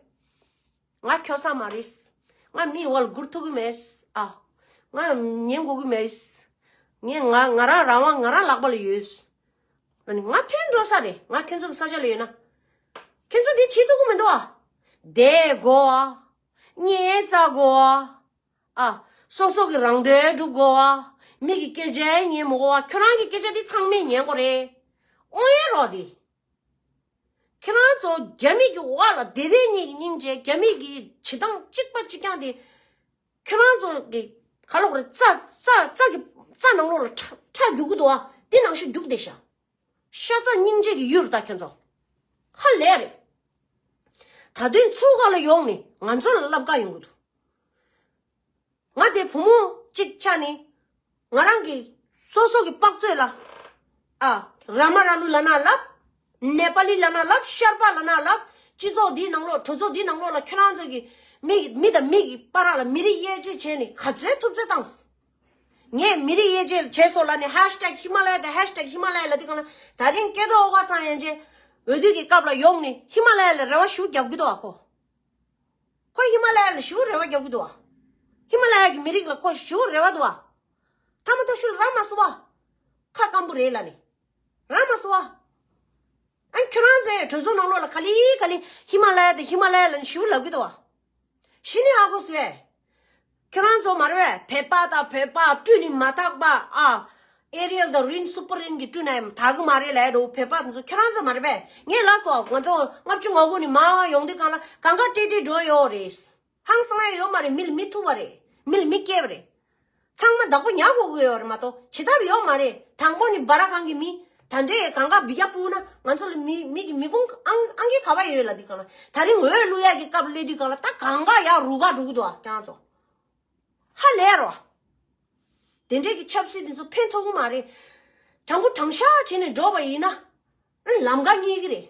ང་ཁྱོད་ས་མ་རེད། ང་མིའི་འོག་ལ་སྒུར་ཐུབ་ཀྱི་མེད། ཨ། ང་ཉན་དགོས་ཀྱི་མེད། ངས་ང་ང་རང་རང་དབང་ང་རང་ལག་པ་ལ་ཡོད། ང་ནི་ང་ཐོན་འགྲོ་ས་རེད། ང་ཁྱོད་ཚོ་གི་ས་ཆ་ལ་ཡོད་ན། ཁྱོད་ཚོ་འདི་བྱེད་ཐུབ་ཀྱི་མི་འདུག་ཨ། བསྡད་དགོས་ཨ། ཉལ་ཚ་དགོས་ཨ། ཨ། སོ་སོ་གི་རང་དོན་སྒྲུབ་དགོས་ཨ། མི་གི་སྐད་ཆ་ཉན་མི་དགོས་ཨ། ཁྱོད་རང་གི་སྐད་ཆ་འདི་ཚང་མས་ཉན་དགོས་རེད། དབང་ཡ་རོགས་འདི། ཁྱེད་རང་ཚོ་རྒྱ་མི་གི་འོག་ལ་བསྡད་བསྡད་ཉིད་ཀྱི་སྙིང་རྗེ། རྒྱ་མི་གི་བྱེད་སྟངས་གཅིག་པ་གཅིག་རྐྱང་དེ། ཁྱེད་རང་ཚོ་གི་ག་ལོག་རེད། རྩ་རྩ་རྩ་གི་རྩ་ནང་ལོགས་ལ་ཁྲག་ཁྲག་རྒྱུག་གི་འདུག་ཨ། དེ་ནང་བཞིན་རྒྱུག་བསྡད་ཤག་ཤ་ཚ་སྙིང་རྗེ་གི་ཡུལ་རེད་ད་ཁྱེད་ཚོ། ཧ་ལས་རེད། ད་དུང་ཚུར་ག་ལ་ཡོང་ནས་ང་ཚོ་ལ་ལབ་ག་ཡོང་གི་འདུག་ང་དེ་བུ་མོ་གཅིག་ཆགས་ནས་ང་རང་གི་སོ་སོ་གི་དཔག་ཚོད་ལ། ཨ། ར་མ་ར་ལུ་ལབ་ན་ལབ། ནེ་པ་ལི་ལབ་ན་ལབ། ཤར་པ་ལབ་ན་ལབ། སྤྱི་ཚོགས་འདིའི་ནང་ལོགས་གྲོས་ཚོགས་འདིའི་ནང་ལོགས་ལ་ཁྱོད་རང་ཚོ་གི་མི་མི་དང་མི་གི་བར་ལ་མི་རིགས་དབྱེ་འབྱེད་བྱས་ནས་ག་ཚོད་ཐུབ་ཚོད་བཏང་། ངས་མི་རིགས་དབྱེ་འབྱེད་བྱས་སོང་ལབ་ནས་ཧེཤ་ཊེག་ཧི་མ་ལ་ཡ་དང་ཧེཤ་ཊེག་ཧི་མ་ལ་ཡ་ལབ་དུས་སྒང་ལ་ད་རིང་སྐལ་རྡོར་ཨོ་ཀ་སང་ཡན་ཆད་འོས་བསྡུ་གི་སྐབས་ལ་ཡོང་ནས་ཧི་མ་ལ་ཡ་ལ་རེ་བ་ཞེ་པོ་རྒྱབ་གི་འདུག་ཨ་ཁོ། ཁོ་ཧི་མ་ལ་ཡ་ལ་ཞེ་པོ་རེ་བ་རྒྱབ་གི་འདུག་ཨ། ཧི་མ་ལ་ཡ་གི་མི་རིགས་ལ་ཁོ་ཞེ་པོ་རེ་བ་འདུག་ཨ། ཐ་མ་ཐ་ཤུལ་རག་མ་སོང་བ། ཁ་སྐམ་པོ་རེད་ལབ་ནས། རག་མ་སོང་བ། ཨ་ཁྱོད་རང་ཚོའི་གྲོས་ཚོགས་ནང་ལོགས་ལ་ག་ལེ་ག་ལེ་ཧི་མ་ལ་ཡ་དང་ཧི་མ་ལ་ཡ་ལབ་ནས་ཞེ་པོ་ལབ་གི་འདུག་བ། ཤི་ནི་ཧ་གོ་སོང་བས། ཁྱོད་རང་ཚོ་མ་རེད་བས། བོད་པ་དང་བོད་པ་བཀྲུས་ནི་མ་དག་པ་ཨ། ཨེ་རི་ཡལ་དང་རིན་སུ་པར་རིན་གྱི་བཀྲུས་ནའི་དག་གི་མ་རེད་ལབ་འགྲོ། བོད་པ་དེ་ཚོ་ཁྱོད་རང་ཚོ་མ་རེད་བས། ངས་ལབ་སོང་། ང་ཚོ་ལྔ་བཅུ་ང་དགུ་ནས་མར་ཡོང་དུས་སྒང་ལ་གང་ག་ཏྲེ་ཏྲེ་འགྲོ་ཡོད་རེད། ཧང་སང་ཡ་ཡོད་མ་རེད། མི་ལ་མི་ཐུག་པ་རེད། མི་ལ་མི་སྐྱེས་པ་རེད། ཚང་མ་བདག་པོ་ཉར་དགོས་ཀྱི་ཡོད་རེད་མ་གཏོགས་བྱེད་ཐབས་ཡོད་མ་རེད། དང་པོ་ནི་སྦ་ར་གང་གི་མི་ད་འདོད་ཡས་གང་ག་བི་ཡ་སྤུ་ན་ང་ཚོ་ལ་མི་མི་གི་མི་ཕུང་ཨང་ཨང་ཀི་ག་བ་ཡོད་ལབ་དུས་སྒང་ལ་ད་རིང་འོས་བླུག་ཡ་གི་སྐབས་སླེབས་དུས་སྒང་ལ་ད་གང་ག་ཡར་རུ་ག་འགྲོ་གི་འདུག་ཨ་ཁྱེད་རང་ཚོ། ཧ་ལས་རོ། དེ་འདྲས་ཀྱི་ཆབ་སྲིད་འདི་ཚོ་ཕན་ཐོགས་གི་མ་རེད། དྲང་པོ་དྲང་བཞག་བྱས་ནས་འགྲོ་བ་ཡིན་ན། ཨ་ནི་ལམ་ཁ་རྙེད་ཀྱི་རེད།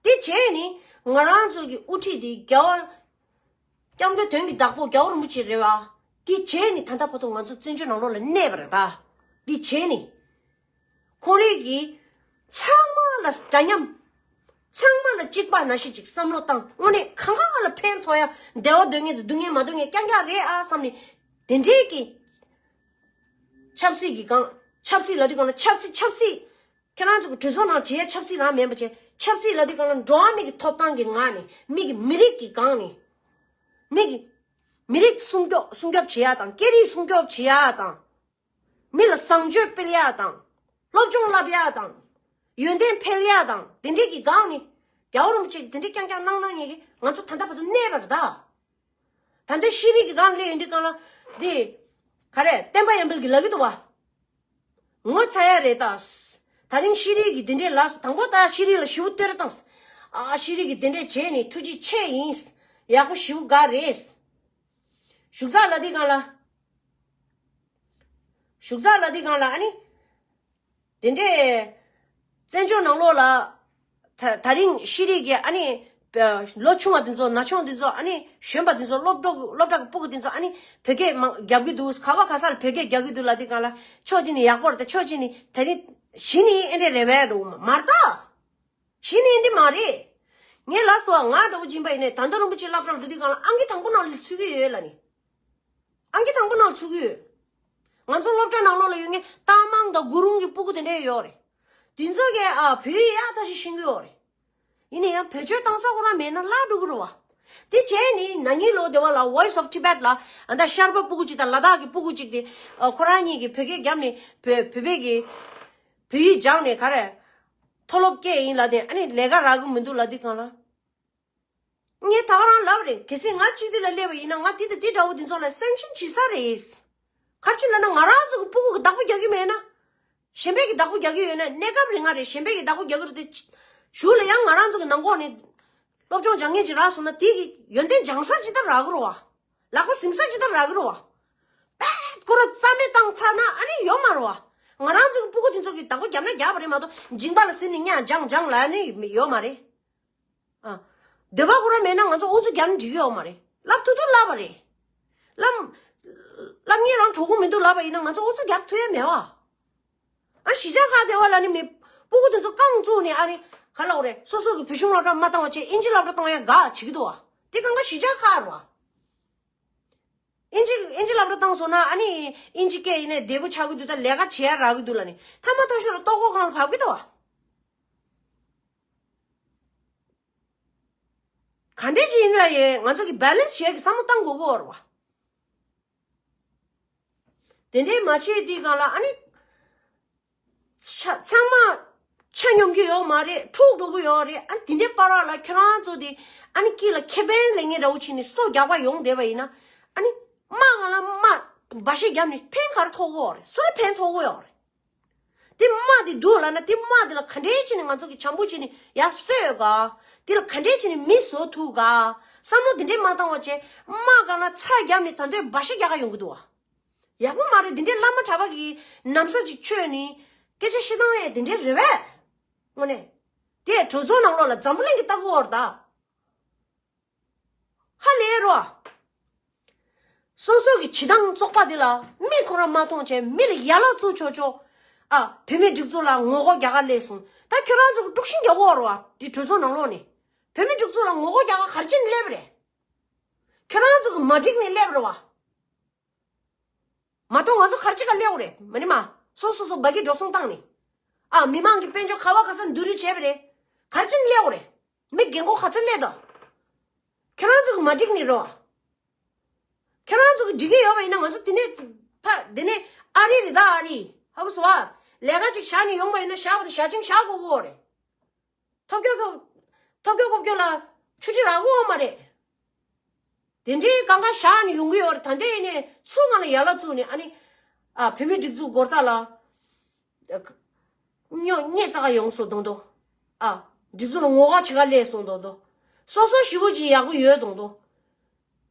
དེ་བྱས་ནི་ང་རང་ཚོ་གི་དབུ་ཁྲིད་འདི་རྒྱལ་བ། སྐྱབས་མགོན་དོན་གྱི་བདག་པོ་རྒྱལ་བ་རིན་པོ་ཆེ་རེད་བ། དེ་བྱས་ནི་ད་ལྟ་བར་དུ་ང་ཚོ་བཙན་བྱོལ་ནང་ལོགས་ལ་གནས་པ་རེད་ད། དེ་བྱས་ནི། ཁོང་རང་གིས་ཚང་མ་ལ་འདྲ་མཉམ། ཚང་མ་ལ་གཅིག་པ་ནང་བཞིན་ཅིག་བསམ་བློ་བཏང་། དངོས་གནས་གང་ག་ལ་ཕན་ཐོགས་ཡ། བདེ་བ་འདོད་མཁན་དང་སྡུག་བསྔལ་མ་འདོད་མཁན་རྐྱང་རྐྱང་རེད་ཨ་བསམ་ནས། དེ་འདྲའི་གི་ཆབ་སྲིད་ཀྱི་སྒང་། ཆབ་སྲིད་ལབ་དུས་སྒང་ལ་ཆབ་སྲིད་ཆབ་སྲིད། ཁྱེད་རང་ཚོ་གི་གྲོས་ཚོགས་ནང་བྱེད་ཡ་ཆབ་སྲིད་རང་མིན་པ་བྱས། ཆབ་སྲིད་ལབ་དུས་སྒང་ལ་འགྲོ་བ་མི་གི་ཐོབ་ཐང་གི་ངང་ནས་མི་གི་མི་རིགས་ཀྱི་སྒང་ནས། མི་གི་མི་རིགས་སྲུང་སྐྱོབ་སྲུང་སྐྱོབ་བྱེད་ཡ་དང་། སྐད་རིགས་སྲུང་སྐྱོབ་བྱེད་ཡ་དང་། མི་ལ་བཟང་སྤྱོད་སྤེལ་ཡ་དང་། སློབ་སྦྱོང་བསླབ་ཡ་དང་། ཡོན་ཏན་འཕེལ་ཡ་དང་དེ་འདྲས་ཀྱི་སྒང་ནས་རྒྱལ་བ་རིན་པོ་ཆེ་གིས་དེ་འདྲས་རྐྱང་རྐྱང་གནང་གནང་མཁན་གྱི་ང་ཚོ་ད་ལྟ་བར་དུ་གནས་པ་རེད་ད། ད་ལྟ་ཤེས་རིག་གི་སྒང་སླེབས་ཡོང་དུས་སྒང་ལ་འདི། ག་རེ་བསྟན་པ་ཡར་འཕེལ་གྱིས་ལབ་ཀྱི་འདུག་བ། ངོ་ཚ་ཡ་རེད་ད། ད་རིང་ཤེས་རིག་གི་དེ་འདྲས་ལབ་སོང་། དང་པོ་ད་ཤེས་རིག་ལ་ཞེ་པོ་བསྟོད་ར་བཏང་སོང་། ཨ་ཤེས་རིག་གི་དེ་འདྲས་བྱས་ནས་ཐུགས་རྗེ་ཆེ་ཡིན། ཡག་པོ་ཞེ་པོ་དགའ་རེད། བཞུགས་ས་ལབ་དུས་སྒང་ལ། བཞུགས་ས་ལབ་དུས་སྒང་ལ་ཨ་ནི། དེ་འདྲས། བཙན་བྱོལ་ནང་ལོགས་ལ། ད་ད་རིང་ཤེས་རིག་གི་ཨ་ནི། ལོ་ཆུང་བ་དེ་ཚོ་ན་ཆུང་དེ་ཚོ་ཨ་ནི་གཞོན་པ་དེ་ཚོ་སློབ་གྲོགས་སློབ་གྲྭ་གི་སྤུ་གུ་དེ་ཚོ་ཨ་ནི་བོད་སྐད་མང་རྒྱབ་ཀྱི་འདུག་ག་བ་ག་ས་ལ་བོད་སྐད་རྒྱབ་ཀྱི་འདུག་ལབ་དུས་སྒང་ལ་ཕྱོགས་གཅིག་ནས་ཡག་པོ་རེད་ད། ཕྱོགས་གཅིག་ནས་ད་རིང་གཞི་ནས་ཨེ་འདྲས་རེད་བས་འགྲོ་མ་རེད་ད། གཞི་ནས་ཨེ་འདྲས་མ་རེད། ངས་ལབ་སོང་། ང་འདྲ་བོ་སྦྱིན་པ་ཡིན་ནས་ད་ལྟ་རིན་པོ་ཆེ་སློབ་གྲྭ་ལ་འགྲོ་དུས་སྒང་ལ་ཨང་ཀི་དང་པོ་ནང་ལ་ཚུད་ཀྱི་ཡོད་ལབ་ནས། ཨང་ཀི་དང་པོ་ནང་ཚུད་ཀྱི་ཡོད། ང་ཚོ་སློབ་གྲྭ་ནང་ལོགས་ལ་ཡོད་མཁན་རྟ་མང་དང་གུ་རུང་གི་སྤུ་གུ་དེ་འདྲས་ཡོད་རེད། དེ་ཚོ་གས་ཨ་བོད་ཡིག་ཡག་ཐག་ཆོད་ཤེས་ཀྱི་ཡོད་རེད། ཡིན་ན་ཡང་བེད་སྤྱོད་བཏང་ས་ཁོ་རང་མེད་ན་བརླག་འགྲོ་གི་རེད་བ། དེ་བྱས་ནི་ན་ནིང་ལོ་དེ་བ་ལ་Voice of Tibet ལ་ཨ་ད་ཤར་པ་སྤུ་གུ་གཅིག་དང་ལ་དྭགས་ཀྱི་སྤུ་གུ་གཅིག་དེ་ཨ་ཁོ་རང་གཉིས་ཀྱིས་བོད་སྐད་བརྒྱབ་ནས་བོད་བོད་པའི་གི་བོད་ཡིག་སྦྱངས་ནས་ག་རེ། མཐོ་སློབ་སྐྱེལ་ཡིན་ལབ་དེ་ཨ་ནི་ལས་ཀ་རག་གི་མི་འདུག་ལབ་དུས་སྒང་ལ། ངས་ད་ག་རང་ལབ་རེད། གལ་སྲིད་ང་སྤྱི་འཐུས་ལ་སླེབས་པ་ཡིན་ན་ང་དེ་དང་དེ་འདྲ་བོ་དེ་ཚོ་ལ་སེང་ཆེན་བྱེད་ས་རེད། ག་རེ་བྱས་ལབ་ན་ང་རང་ཚོ་གི་སྤུ་གུ་གི་བདག་པོ་རྒྱག་གི་མེད་ན། གཞན་པའི་གི་བདག་པོ་རྒྱག་གི་ཡོད་ན་གནས་སྐབས་རིང་ང་རེད། གཞན་པའི་གི་བདག་པོ་རྒྱག་གི་རེད་དེ། གཞུག་ལ་ཡང་ང་རང་ཚོ་གི་ནང་ཁོག་ནས་སློབ་སྦྱོང་སྦྱང་མཁན་ཅིག་རག་སོང་ན་དེ་གི་ཡོན་ཏན་སྦྱང་ས་ཅི་ལྟར་རག་གི་རེད་བ། ལག་པ་ཟིན་ས་ཅི་ལྟར་རག་གི་རེད་བ། པད་ཁོ་ར་རྩ་མེད་བཏང་ཚར་ན་ཨ་ནི་ཡོད་མ་རེད་བ། ང་རང་ཚོ་གི་སྤུ་གུ་དེ་ཚོ་གི་བདག་པོ་རྒྱབ་ན་རྒྱབ་པ་རེད་མ་གཏོགས་མཇིང་པ་ལ་ཟིན་ནས་གཉའ་སྦྱང་སྦྱང་ལབ་ནི་ཡོད་མ་རེད། ཨ། འདོད་པ་ཁོ་རང་མེད་ན་ང་ཚོ་ཨུ་ཚུགས་རྒྱབ་ན་འགྲིག་གི་ཡོད་མ་རེད། ལབ་ཐུབ་ཐུབ་ལབ་པ་རེད། ལམ། ལམ་ངེད་རང་གྲོགས་པོ་མི་འདུག་ལབ་པ་ཡིན་ན་ང་ཚོ་ཨུ་ཚུགས་རྒྱབ་ཐུབ་ཡ་མེད་བ། ཨ་གཞིས་ཆགས་ཁག་དེ་བ་ལ་ནི་མི། སྤུ་གུ་དེ་ཚོ་རྐང་བཙུགས་ནས་ཨ་ནི་ག་ལབ་དགོས་རེད། སོ་སོ་གི་བོད་གཞུང་སློབ་གྲྭ་མ་བཏང་བ་བྱས་ཨིན་ཇི་སློབ་གྲྭ་གཏོང་ཡ་དགའ་བྱེད་ཀྱི་འདུག་བ། དེ་གང་ག་གཞིས་ཆགས་ཁག་རེད་བ། ཨིན་ཇི་ཨིན་ཇི་སློབ་གྲྭ་བཏང་སོང་ན་ཨ་ནི་ཨིན་ཇི་སྐད་ཡིན་ནའི་བདེ་པོ་ཆགས་ཀྱི་འདུག་ད་ལས་ཀ་བྱེད་ཡ་རག་གི་འདུག་ལབ་ནི་ཐ་མ་ཐག་ཤོད་ལ་ལྟོ་གོས་སྒང་ལ་བབས་ཀྱི་འདུག་བ། ག་འདྲས་ཅིག་ཡིན་ར་ཡིན་ང་ཚོ་གི་བྷེ་ལེན་སི་བྱེད་ཀྱི་བསམ་བློ་བཏང་དགོས་ཀྱི་ཡོད་རེད་བ། དེ་འདྲས་མ་བྱས་དེའི་སྒང་ལ་ཨ་ནི། ཆ་ཚང་མ་ཆ་སྙོམས་ཀྱི་ཡོད་མ་རེད། འཁྲུག་འགྲོ་གི་ཡོད་རེད། ཨ་ནི་དེ་འདྲས་བར་བ་ལ་ཁྱེད་རང་ཚོ་དེ་ཨ་ནི་དཀྱིལ་ལ་ཁེ་ཕན་ལེན་མཁན་འདྲ་བོ་བྱས་ནས་སོ་རྒྱག་པ་ཡོང་བསྡད་པ་ཡིན་ན་ཨ་ནི་དམག་སྒང་ལ་དམག་འབའ་ཞིག་བརྒྱབ་ནས་ཕན་ག་རེ་ཐོགས་ཀྱི་ཡོད་རེད། སུ་ལ་ཕན་ཐོགས་ཀྱི་ཡོད་རེད། དེ་དམག་དེ་འདུག་ལབ་ན་དེ་དམག་དེ་ལ་ག་འདྲས་བྱས་ནས་ང་ཚོ་གི་བྱམས་པོ་བྱས་ནས་ཡར་གསོས་ཡོད་ག། དེ་ལ་ག་འདྲས་བྱས་ནས་མི་བཟོ་ཐུབ་ག། བསམ་བློ་དེ་འདྲས་མ་བཏང་བ་བྱས་དམག་སྒང་ལ་ཚ་བརྒྱབ་ནས་ད་འདོད་འབའ་ཤ་རྒྱག་ག་ཡོང་གི་འདུག་བ། ཡག་པོ་མ་རེད། དེ་འདྲས་བླ་མ་གྲྭ་པ་གི་ན་བཟའ་ཅིག་མཆོད་ནས་སྐད་ཆ་བཤད་སྟངས་ཡང་དེ་འདྲས་རེད་པས། དངོས་གནས། དེ་གྲོས་ཚོགས་ནང་ལོགས་ལ་འཛམ་བུ་གླིང་གི་ལྟ་གི་ཡོད་རེད་ད། ཧ་ལས་རོ། སོ་སོ་གི་བྱེད་སྟངས་བཙོག་པ་འདི་ལ་མི་ཁོ་རང་མ་མཐོང་བྱས་མི་ལ་ཡ་ལ་བཙུགས་ཆོག་ཆོག། ཨ། བོད་མིའི་སྒྲིག་འཛུགས་ལ་ངོ་རྒོལ་རྒྱག་ག་སླེབས་སོང་། ད་ཁྱོད་རང་ཚོ་གི་དཀྲུག་ཤིང་རྒྱག་གི་ཡོད་རེད་བ། འདི་གྲོས་ཚོགས་ནང་ལོགས་ནས། བོད་མིའི་སྒྲིག་འཛུགས་ལ་ངོ་རྒོལ་རྒྱག་ག་ག་རེ་བྱས་ནས་སླེབས་པ་རེད། ཁྱོད་རང་ཚོ་གི་མ་འགྲིག་ནས་སླེབས་པ་རེད་བ། མ་གཏོགས་ང་ཚོ་ག་རེ་བྱེད་ག་སླེབས་པ་རེད། མ་ནི་མ། སོ་སོ་སོ་སྦ་གི་འགྲོ་སོང་བཏང་ནས། ཨ། མི་མང་གི་དཔལ་འབྱོར་ག་བ་ག་ས་བསྡུ་རུབ་བྱས་པ་རེད། ག་རེ་བྱས་ནས་སླེབས་པ་རེད། མི་རྒན་གོག་ག་ཚོད་སླེབས་དོ། ཁྱོད་རང་ཚོ་གི་མ་འགྲིག་ནི་རོ། ཁྱོད་རང་ཚོ་གི་འགྲིག་གི་ཡོད་པ་ཡིན་ན་ང་ཚོ་དེ་ནས་ཕ་དེ་ནས་ཨ་རི་རེད་ད། ཨ་རི་ཧ་གོ་སོང་བ། ལས་ཀ་ཅིག་བཞག་ནས་ཡོང་པ་ཡིན་ན་བཞག་པ་དང་བཞག་ཅིང་བཞག་དགོས་གོ་རེད། ཐོབ་སྐྱོ་ཐོབ་སྐྱོ་ཁོབ་སྐྱོ་ལ་ཆུ་ཆུ་རག་གོ་མ་རེད། དེ་འདྲའི་གང་ག་བཞག་ནས་ཡོང་གི་ཡོད་རེད། ད་འདི་ཡིན་ནས་ཚུར་ང་ལ་ཡ་ལ་བཙུགས་ནས་ཨ་ནི། ཨ། བོད་མི་སྒྲིག་འཛུགས་སྒོ་རྩ་ལ། སྨྱོ་སྨྱོ་རྩ་ག་ཡོང་སོང་མདོག་མདོག། ཨ། སྒྲིག་འཛུགས་ལ་ངོ་རྒོལ་བྱེད་ག་སླེབས་སོང་མདོག་མདོག། སོ་སོ་ཞི་བོ་ཅིག་ཡག་པོ་ཡོད་མདོག་མདོག།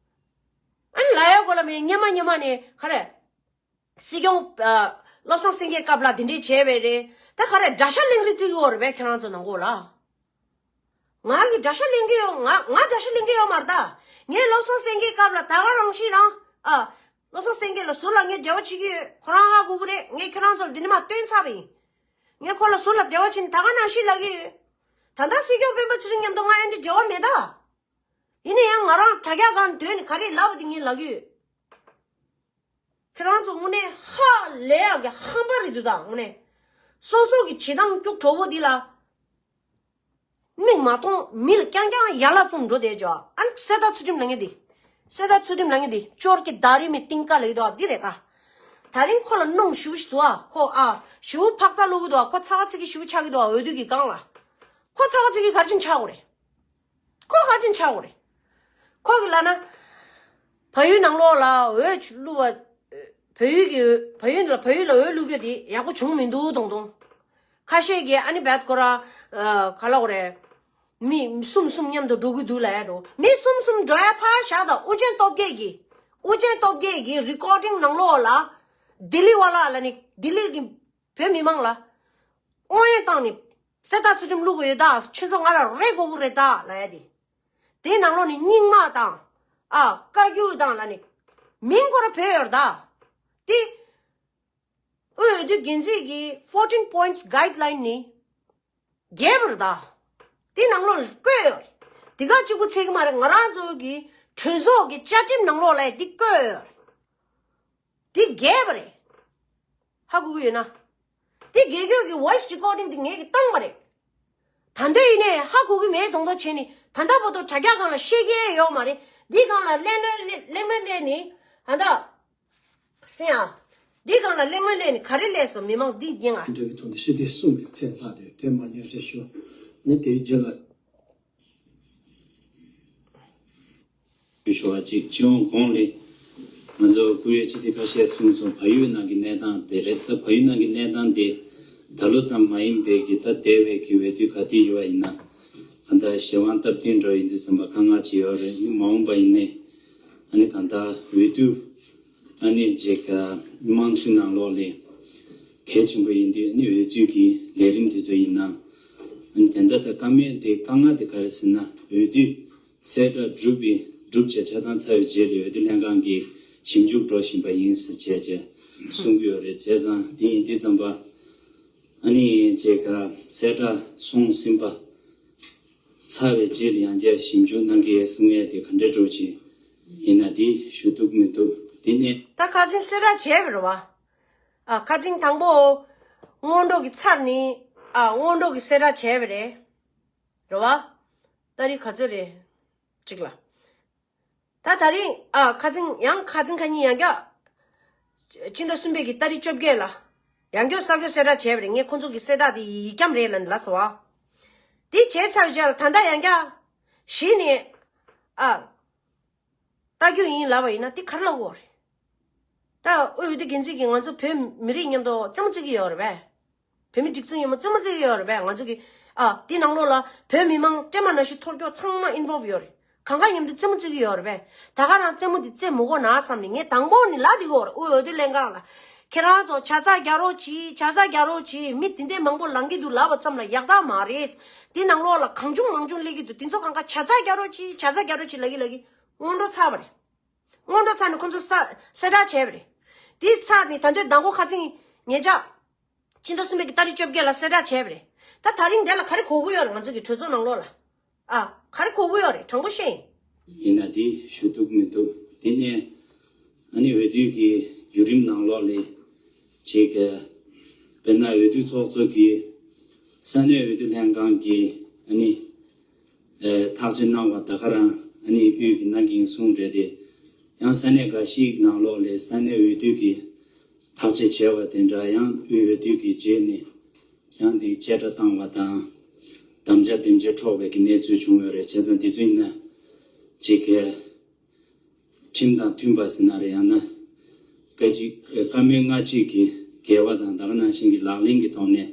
ཨ་ནི་ལ་ཡ་གོ་ལ་མེད་སྙེ་མ་སྙེ་མ་ནས་ག་རེ། སྲིད་སྐྱོང་། ཨ། བློ་བཟང་སེང་གེའི་སྐབས་ལ་དེ་འདྲས་བྱས་པས་རེད། ད་ག་རེ་དགྲ་ཤ་ལེན་རེས་བརྩི་གི་ཡོད་རེད་པས་ཁྱེད་རང་ཚོ་ནང་ལོགས་ལ། ང་གི་དགྲ་ཤ་ལེན་གི་ཡོད། ང་ང་དགྲ་ཤ་ལེན་གི་ཡོད་མ་རེད་ད། ངས་བློ་བཟང་སེང་གེའི་སྐབས་ལ་ད་ག་རང་ཤི་རང་། ཨ། བློ་བཟང་སེང་གེ་ལ་ཟུར་ལ་ངས་འབྲེལ་བ་བྱེད་ཀྱི་ཡོད། ཁོ་རང་ཧ་གོ་གི་རེད། ངས་ཁྱོད་རང་ཚོ་ལ་འདི་ནས་མར་སྟོན་ཚར་བ་ཡིན། ངས་ཁོ་ལ་ཟུར་ལ་འབྲེལ་བ་བྱེད་ནས་ད་ག་ནང་བཞིན་ལབ་ཀྱི་ཡོད། ད་ལྟ་སྲིད་སྐྱོང་སྤེན་པ་ཚེ་རིང་མཉམ་དུ་ང་ཡང་འདྲི་འབྲེལ་བ་མེད་ད། ཡིན་ན་ཡང་ང་རང་དྲ་རྒྱ་སྒང་སྡོད་ནས་ག་རེ་ལབ་པ་དེ་ངས་ལབ་ཀྱི་ཡོད། ཁྱེད་རང་ཚོ་དངོས་གནས་ཧ་ལས་ཡག་གི་ཧམ་པ་རེད་འདུག་ད། དངོས་གནས་སོ་སོ་གི་བྱེད་སྟངས་སྐྱུག་བྲོ་བོ་འདི་ལ། མིག་མ་མཐོང་མི་ལ་རྐྱང་རྐྱང་ཡ་ལ་བཙུམ་འགྲོ་བསྡད་ཅོག། ཨ་ནི་གསེར་རྟ་ཚུལ་ཁྲིམས་ལབ་མཁན་འདི། གསེར་རྟ་ཚུལ་ཁྲིམས་ལབ་མཁན་འདི་ཅོར་གྱི་ད་རི་མི་ཏིང་ཀ་ལ་ཡོད་དོ་འདི་རེད་ད། ད་རིང་ཁོ་ལ་གནོང་ཞུ་ཞུ་དུ་ཨ། ཁོ་ཨ་ཞུ་ཕག་ཚ་ལུ་གི་དོ་ཨ། ཁོ་ཚ་ག་ཚི་གི་ཞུ་ཆག་གི་དོ་ཨ། འོས་བསྡུ་གི་སྒང་ལ། ཁོ་ཚ་ག་ཚི་གི་གར་ཕྱིན་ཆག་གོ་རེད། ཁོ་གར་ཕྱིན་ཆག་གོ་རེད། ཁོ་གི་ལ་ན། བལ་ཡུལ་ནང་ལོགས་ལ་འོས་བླུག་པ། བལ་ཡུལ་གྱི་བལ་ཡུལ་ལ་བལ་ཡུལ་ལ་འོས་བླུག་རྒྱུ་དེ་ཡག་པོ་བྱུང་མི་འདུག་དོང་དོང་། ཁ་ཤས་ཀྱིས་ཨ་ནི་བད་ཁོ་ར། ག་ལ་གོ་རེད། མི་གསུམ་གསུམ་མཉམ་དུ་འགྲོ་གི་འདུག་ལབ་ཡ་འགྲོ། མི་གསུམ་གསུམ་འགྲོ་ཡ་ཕར་བཞག་དང་། ཨུ་རྒྱན་སྟོབས་རྒྱས་ཀྱིས། ཨུ་རྒྱན་སྟོབས་རྒྱས་ཀྱིས་རི་ཀོར་ཌིང་ནང་ལོགས་ལ། ལྡི་ལི་བ་ལ་ལ་ནི་ལྡི་ལི་གི་བོད་མི་མང་ལ། ཨོ་ཡན་བཏང་ནི། གསེར་རྟ་ཚུལ་ཁྲིམས་བླུག་གི་ཡོད་ད། ཁྱོད་ཚོ་ང་ལ་རེ་དགོས་ཀྱི་རེད་ད་ལབ་ཡ་དེ། དེའི་ནང་ལོགས་ནི་རྙིང་མ་དང་། ཨ། བཀའ་བརྒྱུད་དང་ལ་ནི། མིང་ཁོ་ར་བོད་ཡོད་རེད་ད། དེ། དབུས་འོས་བསྡུ་འགན་འཛིན་གྱི་fourteen points guideline ནི། རྒྱས་པ་རེད་ད། དེ་ནང་ལོགས་ལ་བཀོད་ཡོད་རེད། དེ་ག་གཅིག་པུ་ཚད་ཀྱི་མ་རེད། ང་རང་ཚོ་གི་གྲོས་ཚོགས་ཀྱི་བཅའ་ཁྲིམས་ནང་ལོགས་ལ་དེ་བཀོད་ཡོད་རེད། དེ་རྒྱས་པ་རེད། ཧ་གོ་གི་ཡོད་ན། དེ་རྒྱས་རྒྱས་ཀྱི་voice recording དེ་ངེད་ཀྱིས་བཏང་བ་རེད། ད་འདོད་ཡིན་ནའི་ཧ་གོ་གི་མེད་མདོག་མདོག་བྱས་ནས་ད་ལྟ་བར་དུ་དྲ་རྒྱ་སྒང་ལ་བཤད་མཁན་ཡོད་མ་རེད། འདི་སྒང་ལ་གླེང་མོལ་གླེང་མོལ་གླེང་ནས་ད་ལྟ། སེང་ཨ། འདི་སྒང་ལ་གླེང་མོལ་གླེང་ནས་ག་རེ་སླེབས་སོང་། མི་མང་འདི་རྒྱན་ཨ། འབྲེལ་བའི་ཐོག་ནས་ཞི་བདེ་སྲུང་བའི་ཚད་ལྷག་དེ་དེ་མ་ཉར་ཆ་ཤོར་ནས་དེའི་རྗེས་ལ། ཞུ་བ་གཅིག་སྤྱི་ཡོངས་གོང་ལས་ང་ཚོ་སྐུ་ཡོད་སྤྱི་འཐུས་ཁ་ཤས་གསུངས་སོང་། བལ་ཡུལ་ནང་གི་གནས་སྟངས་དེ་རེད། ད་བལ་ཡུལ་ནང་གི་གནས་སྟངས་དེ་ད་ལོ་ཙམ་མ་ཡིན་པའི་གི་ད་འདས་པའི་གི་འོས་བསྡུ་ག་དུས་ཡོད་པ་ཡིན་ན་གང་ལྟར་གཞན་དབང་སྟབས་བསྟུན་འགྲོ་ཡིན་དུས་ཙམ་པ་དཀའ་ངལ་ཅིག་ཡོད་རེད། ནི་མ་འོངས་པ་ཡིན་ནའི་ཨ་ནི་གང་ལྟར་འོས་བསྡུ་ཨ་ནི་ཅིག་དམངས་གཙོའི་ནང་ལོགས་ལས་གལ་ཆེན་པོ་ཡིན་དུས་ཨ་ནི་འོས་བསྡུ་གི་ལས་རིམ་དེ་ཚོ་ཡིན་ན་ཨ་ནི་དེ་འདྲ་ད་དཀའ་མེད་དེ་དཀའ་ངལ་དེ་ག་རེ་ཟེར་ན་འོས་བསྡུ། གསལ་བསྒྲགས་གྲུབ་པའི་གྲུབ་ཆ་ཆ་ཚང་ཚར་བའི་རྗེས་ལ་འོས་བསྡུ་ལྷན་ཁང་གིས་ཞིབ་འཇུག་འགྲོ་བཞིན་པ་ཡིན་ཟེར་བྱས་བྱས་གསུང་གི་ཡོད་རེད། བྱས་ཙང་དེ་ཡིན་དུས་ཙམ་པ་ཨ་ནི་བྱས་ཀ་གསལ་བསྒྲགས་སོང་ཟིན་པ་ཚར་བའི་རྗེས་ལ་ཡང་བསྐྱར་ཞིབ་འཇུག་གནང་གི་ཡོད་གསུང་ཡས་དེ་ག་འདྲ་འགྲོ་ཆེ་ཡིན་ན་དེ་ཞུ་ཐུབ་མི་འདུག་དེ་ནས། ད་ཁ་སང་གསལ་བསྒྲགས་བྱས་པ་རེད་བ། ཨ། ཁ་སང་དང་པོ་སྔོན་འགྲོ་གི་ཚར་ནི། ཨ། སྔོན་འགྲོ་གི་གསལ་བསྒྲགས་བྱས་པ་རེད། རེད་བ། ཏ་རིག་ག་ཚོད་རེད། གཅིག་ལ། ད་ད་རིང་ཨ་ཁ་སང་ཡང་ཁ་སང་ཁ་ཉིན་ཡང་བསྐྱར། སྤྱི་ཟླ་གསུམ་པའི་གི་ཏ་རིག་བཅོ་བརྒྱད་ལ། ཡང་བསྐྱར་གསར་འགོད་གསལ་བསྒྲགས་བྱས་པ་རེད། ངས་ཁོང་ཚོ་གི་གསལ་བསྒྲགས་དེ་ཡིག་སྐྱམ་རེད་ལབ་ནས་ལབ་སོང་བ། དེ་བྱས་ཚར་བའི་རྗེས་ལ་ད་ལྟ་ཡང་བསྐྱར། གཞི་ནས། ཨ། ལྟ་རྒྱུ་ཡིན་ལབ་པ་ཡིན་ན་དེ་ག་རེ་ལབ་དགོས་རེད། ད་དབུས་འོས་བསྡུ་འགན་འཛིན་གྱིས་ང་ཚོ་བོད་མི་རིགས་མཉམ་དུ་རྩེད་མོ་རྩེ་གི་ཡོད་རེད་པས། བོད་མི་སྒྲིག་འཛུགས་ཡོད་མ་རྩེད་མོ་རྩེ་གི་ཡོད་རེད་པས། ང་ཚོ་གི་ཨ་དེ་ནང་ལོགས་ལ་བོད་མི་མང་སྤྲེལ་མ་ནང་བཞིན་ཐོར་ཀྱོག་ཚང་མ་involve་ཡོད་རེད། གང་ག་མཉམ་དུ་རྩེད་མོ་རྩེ་གི་ཡོད་རེད་པས། ད་ག་རང་རྩེད་མོ་དེ་རྩེད་མི་དགོས་ན་བསམ་ནས། ངས་དང་པོ་ནས་ལབ་བསྡད་ཀྱི་ཡོད་རེད། དབུས་འོས་བསྡུ་ལྷན་ཁང་ལ། ཁྱེད་རང་ཚོ་ཇ་ཚ་རྒྱག་རོགས་གྱིས། ཇ་ཚ་རྒྱག་རོགས་གྱིས། མི་དེ་འདྲའི་མང་པོ་ལངས་ཀྱི་འདུག་ལབ་པ་ཙམ་ལ་ཡག་རྟགས་མ་རེད། དེ་ནང་ལོགས་ལ་གང་བྱུང་མང་བྱུང་སླེབས་ཀྱི་འདུག་དེ་ཚོ་གང་ག་ཇ་ཚ་རྒྱག་རོགས་གྱིས། ཇ་ཚ་རྒྱག་རོགས་གྱིས་ལབ་ཀྱི་ལབ་ཀྱི། སྔོན་འགྲོ་ཚར་བ་རེད། སྔོན་འགྲོ་ཚར་ནས་ཁོ་ཚོ་ས་གསལ་བསྒྲགས་བྱས་པ་རེད། དེ་ཚར་ནས་ད་དུང་མདང་དགོང་ཁ་སང་ཉེ་ཆར་ཕྱི་ཟླ་གསུམ་པའི་གི་ཏ་རིག་བཅོ་བརྒྱད་ལ་གསལ་བསྒྲགས་བྱས་པ་རེད། ད་ད་རིང་འདི་ལ་ག་རེ་གོ་གི་ཡོད་རེད། ང་ཚོ་གི་གྲོས་ཚོགས་ནང་ལོགས་ལ་ཨ་ག་རེ་གོ་གི་ཡོད་རེད། དྲང་པོ་བཤད་ཡིན། ཡིན་ན་དེ་ཞུ་ཐུབ་མི་འདུག་དེ་ནས་ཨ་ནི་འོས་བསྡུ་གི་བརྒྱུད་རིམ་ནང་ལོགས་ལ་ཅིག་དཔེར་ན་འོས་བསྡུ་ཚོགས་གཙོ་གིས་ས་གནས་འོས་བསྡུ་ལྷན་ཁང་གི་ཨ་ནི་ཨེ་ཐག་བཅད་གནང་བ་ད་ག་རང་ཨ་ནི་དབུས་ཀྱི་ནང་གི་གསུང་རེད་དེ། ཡང་ས་གནས་འགའ་ཞིག་ནང་ལོགས་ལ་ས་གནས་འོས་བསྡུ་གི་ཐག་བཅད་བྱས་པ་དེ་འདྲ་ཡང་དབུས་འོས་བསྡུ་གི་རྗེས་ནས་ཡང་དེ་བཅད་ཁྲ་བཏང་བ་དང་། དམ་བཅའ་དེམ་བཅད་འཕྲོག་པའི་གི་གནས་ཚུལ་བྱུང་ཡོད་རེད། བྱས་ཙང་དེ་ཚོ་ཡིན་ན་ཅིག་གི་ཁྲིམས་དང་མཐུན་པ་ཟེར་ན་རེད། ཡང་ན་བཀའ་གཅིག་བཀའ་མོལ་སྔ་ཕྱི་གི་འགལ་བ་དང་ད་ག་ནང་བཞིན་གྱི་ལག་ལེན་གྱི་ཐོག་ནས་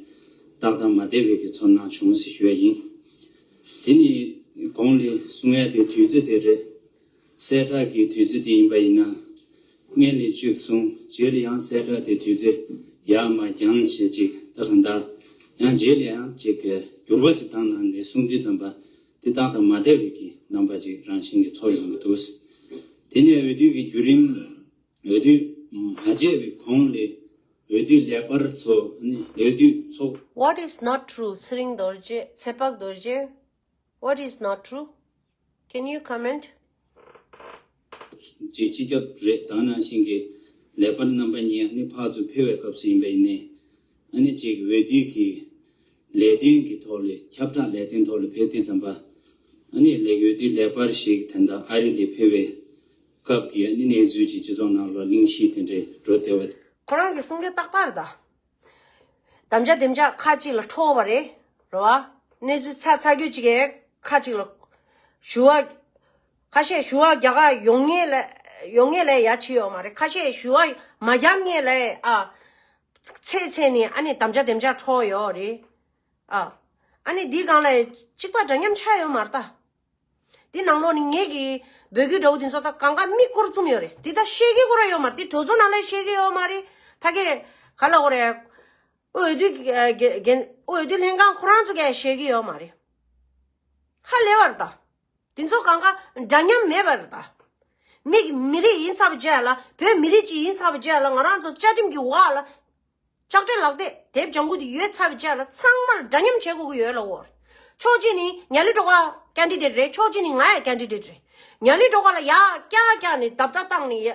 ཏག་ཏག་མ་བསྡད་པའི་གི་ཚོར་སྣང་བྱུང་ཟེར་ཞུ་ཡ་ཡིན། དེ་ནི་གོང་ལ་གསུང་ཡ་དེ་དུས་ཚོད་དེ་རེད། གསལ་བསྒྲགས་ཀྱི་དུས་ཚོད་དེ་ཡིན་པ་ཡིན་ན། སྔོན་ལ་གཅིག་གསུང་། རྗེས་ལ་ཡང་གསལ་བསྒྲགས་དེ་དུས་ཚོད་ཡར་མར་འགྱངས་བྱས་ཅིག་ད་གང་ལྟར་ཡང་རྗེས་ལ་ཡང་ཅིག་གི་འགྱུར་བ་ཅིག་བཏང་གནང་ནས་གསུང་དུས་ཙམ་པ་དེ་ཏག་ཏག་མ་བསྡད་པའི་གི་རྣམ་པ་ཅིག་རང་བཞིན་གྱི་ཚོར་ཡོང་གི་འདུག་དེ་ནས་འོས་བསྡུ་གི་བརྒྱུད་རིམ། འོས་བསྡུ་མ་བྱས་པའི་གོང་ལ་འོས་བསྡུ་ལས་པར་ཚོ་ནི་འོས་བསྡུ་ཚོགས། What is not true? ཚེ་རིང་རྡོ་རྗེ། ཚེ་དཔག་རྡོ་རྗེ། What is not true? Can you comment? ཅིག་སྤྱི་ཁྱབ་རེད། ད་ནང་བཞིན་གྱི་ལས་པར་རྣམ་པ་གཉིས་ཨ་ནི་ཕར་ཚུར་ཕེབས་པའི་སྐབས་སུ་ཡིན་པ་ཡིན་ནའི། ཨ་ནི་ཅིག་འོས་བསྡུ་གི་ལས་དོན་གྱི་ཐོག་ལ་ཁྱབ་བསྒྲགས་ལས་དོན་ཐོག་ལ་ཕེབས་དུས་ཙམ་པ། ཨ་ནི་ལས་འོས་བསྡུ་ལས་པར་ཞིག་དེ་འདྲ་ཨ་རི་ལ་ཕེབས་པའི་སྐབས་ཀྱི་ཨ་ནི་གནས་ཚུལ་ཅིག་སྤྱི་ཚོགས་ནང་ལ་གླེང་གཞི་དེ་འདྲ་འགྲོ་བསྡད་པ། ཁོ་རང་གི་གསུང་སྐད་ཏག་ཏག་རེད་ད། དམ་བཅའ་དེམ་བཅའ་ཁ་ཅིག་ལ་འཕྲོག་པ་རེད། རེད་བ། གནས་ཚུལ་ཚ་ཚ་རྒྱུད་ཅིག་གིས་ཁ་ཅིག་ལ་ཞུ་བ། ཁ་ཤས་ཞུ་བ་རྒྱག་ག་ཡོང་ངེས་ལ་ཡོང་ངེས་ལ་ཡ་ཆི་ཡོད་མ་རེད། ཁ་ཤས་ཞུ་བ་མ་རྒྱབ་ངེས་ལ་ཨ་ཚེ་ཚེ་ནི་ཨ་ནི་དམ་བཅའ་དེམ་བཅའ་འཕྲོག་ཡོད་རེད། ཨ་ཨ་ནི་འདི་སྒང་ལ་གཅིག་པ་འདྲ་མཉམ་ཆགས་ཡོད་མ་རེད་ད། འདི་ནང་ལོགས་ནི་ངེད་ཀྱི་འབོད་སྐུལ་འདྲ་བོ་འདི་ཚོ་ད་གང་ག་མིག་སྐོར་བཙུམ་ཡོད་རེད། འདི་ད་ཤེས་ཀྱི་ཁོ་རང་ཡོད་མ་རེད། འདི་གྲོས་ཚོགས་ནང་ལ་ཤེས་ཀྱི་ཡོད་མ་རེད། ཕ་གི་ག་ལ་འོ་རེད། འོས་བསྡུ་འོས་བསྡུ་ལྷན་ཁང་ཁོ་རང་ཚོ་གས་ཤེས་ཀྱི་ཡོད་མ་རེད། ཧ་ལས་པ་རེད་ད། འདི་ཚོ་གང་ག་འདྲ་མཉམ་མེད་པ་རེད་ད། མིག་མི་རིགས་ཡིན་ཚར་བ་བྱས་ལ་བོད་མི་རིགས་གཅིག་ཡིན་ཚར་བ་བྱས་ལ་ང་རང་ཚོ་བཅའ་ཁྲིམས་ཀྱི་འོག་ལ། ལྕགས་སྤྲེལ་ལག་དེབ་དེབ་ལྗང་གུ་དེ་ཡོད་ཚར་བའི་རྗེས་ལ་ཚང་མར་འདྲ་མཉམ་བྱེད་དགོས་ཀྱི་ཡོད་ལ་འོར། ཕྱོགས་གཅིག་ནི་ཉ་ལི་སྒྲོལ་དཀར་ཀེན་ཌི་ཌེ་ཊི་རེད། ཕྱོགས་གཅིག་ནི་ང་ཡང་ཀེན་ཌི་ཌེ་ཊི་རེད། ཉ་ལི་སྒྲོལ་དཀར་ལ་ཡར་བཀྱག་བཀྱག་ནས་རྡབ་རྡབ་བཏང་ནས་ཡ་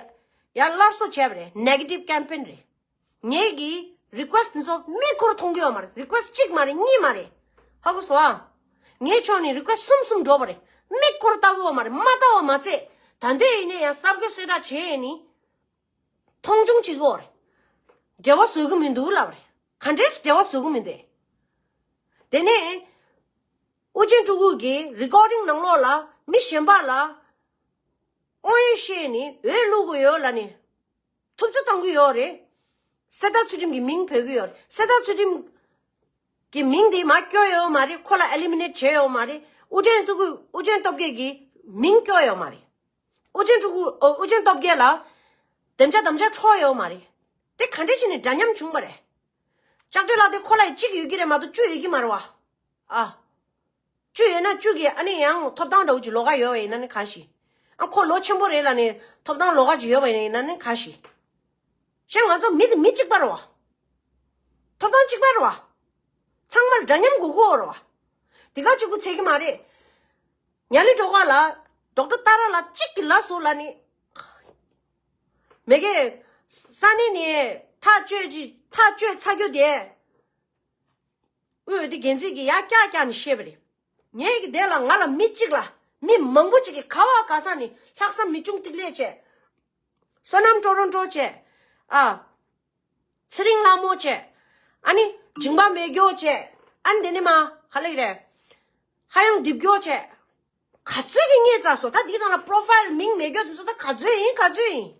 ཡར་སླར་གསོ་བྱས་པ་རེད། ནེ་གེ་ཊིབ་ཀེམ་པེན་རེད། ངེད་ཀྱི་རི་ཀུ་ཨེ་སི་ཊི་འདི་ཚོ་མིག་སྐོར་མཐོང་གི་ཡོད་མ་རེད། རི་ཀུ་ཨེ་སི་ཊི་གཅིག་མ་རེད། གཉིས་མ་རེད། ཧ་གོ་སོང་ཨ། ངའི་ཕྱོགས་ནས་རི་ཀུ་ཨེ་སི་ཊི་གསུམ་གསུམ་འགྲོ་བ་རེད། མིག་སྐོར་ལྟ་གི་ཡོད་མ་རེད། མ་ལྟ་བ་མ་ཟད་ད་འདོད་ཡིན་ནའི་ཡང་གསར་འགོད་གསལ་བསྒྲགས་བྱས་ཡས་ནི། མཐོང་ཆུང་བྱེད་ཀྱི་ཡོད་རེད། འབྲེལ་བ་བཟོ་གི་མི་འདུག་ལབ་རེད། ག་འདྲས་འབྲེལ་བ་བཟོ་གི་མི་འདུག་དེ་ནས་ཨུ་རྒྱན་སྤྲུལ་སྐུ་གི་རི་ཀོར་ཌིང་ནང་ལོགས་ལ་མི་གཞན་པ་ལ་ཨོ་ཡེ་བཤད་ནི་འོས་བླུག་གི་ཡོད་ལབ་ནི་ཐུབ་ཚོད་གཏོང་གི་ཡོད་རེད། གསེར་རྟ་ཚུལ་ཁྲིམས་ཀྱི་མིང་འབོད་ཀྱི་ཡོད་རེད། གསེར་རྟ་ཚུལ་ཁྲིམས་ཀྱི་མིང་དེ་མར་བསྐྱོར་ཡོད་མ་རེད། ཁོ་ལ་ཨེ་ལི་མི་ནེཊ་བྱས་ཡོད་མ་རེད། ཨུ་རྒྱན་སྤྲུལ་སྐུ་ཨུ་རྒྱན་སྟོབས་རྒྱལ་གྱི་མིང་བསྐྱོར་ཡོད་མ་རེད། ཨུ་རྒྱན་སྤྲུལ་སྐུ་ཨོ་ཨུ་རྒྱན་སྟོབས་རྒྱལ་ལ་དེམ་ཅག་དམ་བཅའ་འཕྲོག་ཡོད་མ་རེད། དེ་ག་འདྲས་བྱས་ནས་འདྲ་མཉམ་བྱུང་བ་རེད། ལྕགས་སྤྲེལ་ལག་དེབ་ཁོ་ལ་གཅིག་ཡོད་ཀྱི་རེད་མ་གཏོགས་བཅུ་ཡོད་ཀྱི་མ་རེད་བ། ཨ། བཅུ་ཡོད་ན་བཅུ་གི་ཨ་ནི་ཡང་ཐོབ་ཐང་འདྲ་བོ་ཅིག་ལོགས་ཀ་ཡོད་པ་ཡིན་ན་ནི་གང་ཞིག་ཨ་ཁོ་ལོ་ཆེན་པོ་རེད་ལབ་ནས་ཐོབ་ཐང་ལོགས་ཀ་ཅིག་ཡོད་པ་ཡིན་ན་ནི་གང་ཞིག་གཞན་ང་ཚོ་མི་དེ་མི་གཅིག་པ་རེད་བ། ཐོབ་ཐང་གཅིག་པ་རེད་བ། ཚང་མར་འདྲ་མཉམ་དགོས་ཀྱི་ཡོད་རེད་བ། དེ་ག་གཅིག་པུ་ཚད་ཀྱི་མ་རེད། ཉ་ལི་སྒྲོལ་དཀར་ལ་ཌོག་ཊར་ཏཱ་ར་ལ་གཅིག་གི་ལ་སོ་ལ་ནི། མེ་གེ་ས་གནས་ནས་ཐག་གཅོད་ཅིག་ཐག་གཅོད་ཚར་རྒྱུ་དེ། དབུས་འོས་བསྡུ་འགན་འཛིན་གྱིས་ཡར་བཀྱག་བཀྱག་ནས་བཤད་པ་རེད། ངས་ཀྱི་དེ་ལ་ང་ལ་མི་གཅིག་ལ་མི་མང་པོ་ཅིག་གིས་ག་བ་ག་ས་ནས་ལྷག་བསམ་མི་ཆུང་ཏིག་ལེ་བྱས། བསོད་ནམས་ཀྲོ་རོན་ཀྲོ་བྱས། ཨ། ཚེ་རིང་ལྷ་མོ་བྱས། ཨ་ནི་འཇིང་པ་མེད་རྒྱུ་བྱས། ཨ་ནི་དེ་ནས་མ་ག་ལེགས་རེད། ཧ་ཡང་རྡིབ་རྒྱུ་བྱས། ག་ཚོད་ཀྱི་རྙེད་ཚར་སོང་། ད་འདི་ནང་ལ་པོ་རོ་ཕའིལ་མིང་མེད་རྒྱུ་དེ་ཚོ་ད་ག་ཚོད་ཡིན་ག་ཚོད་ཡིན།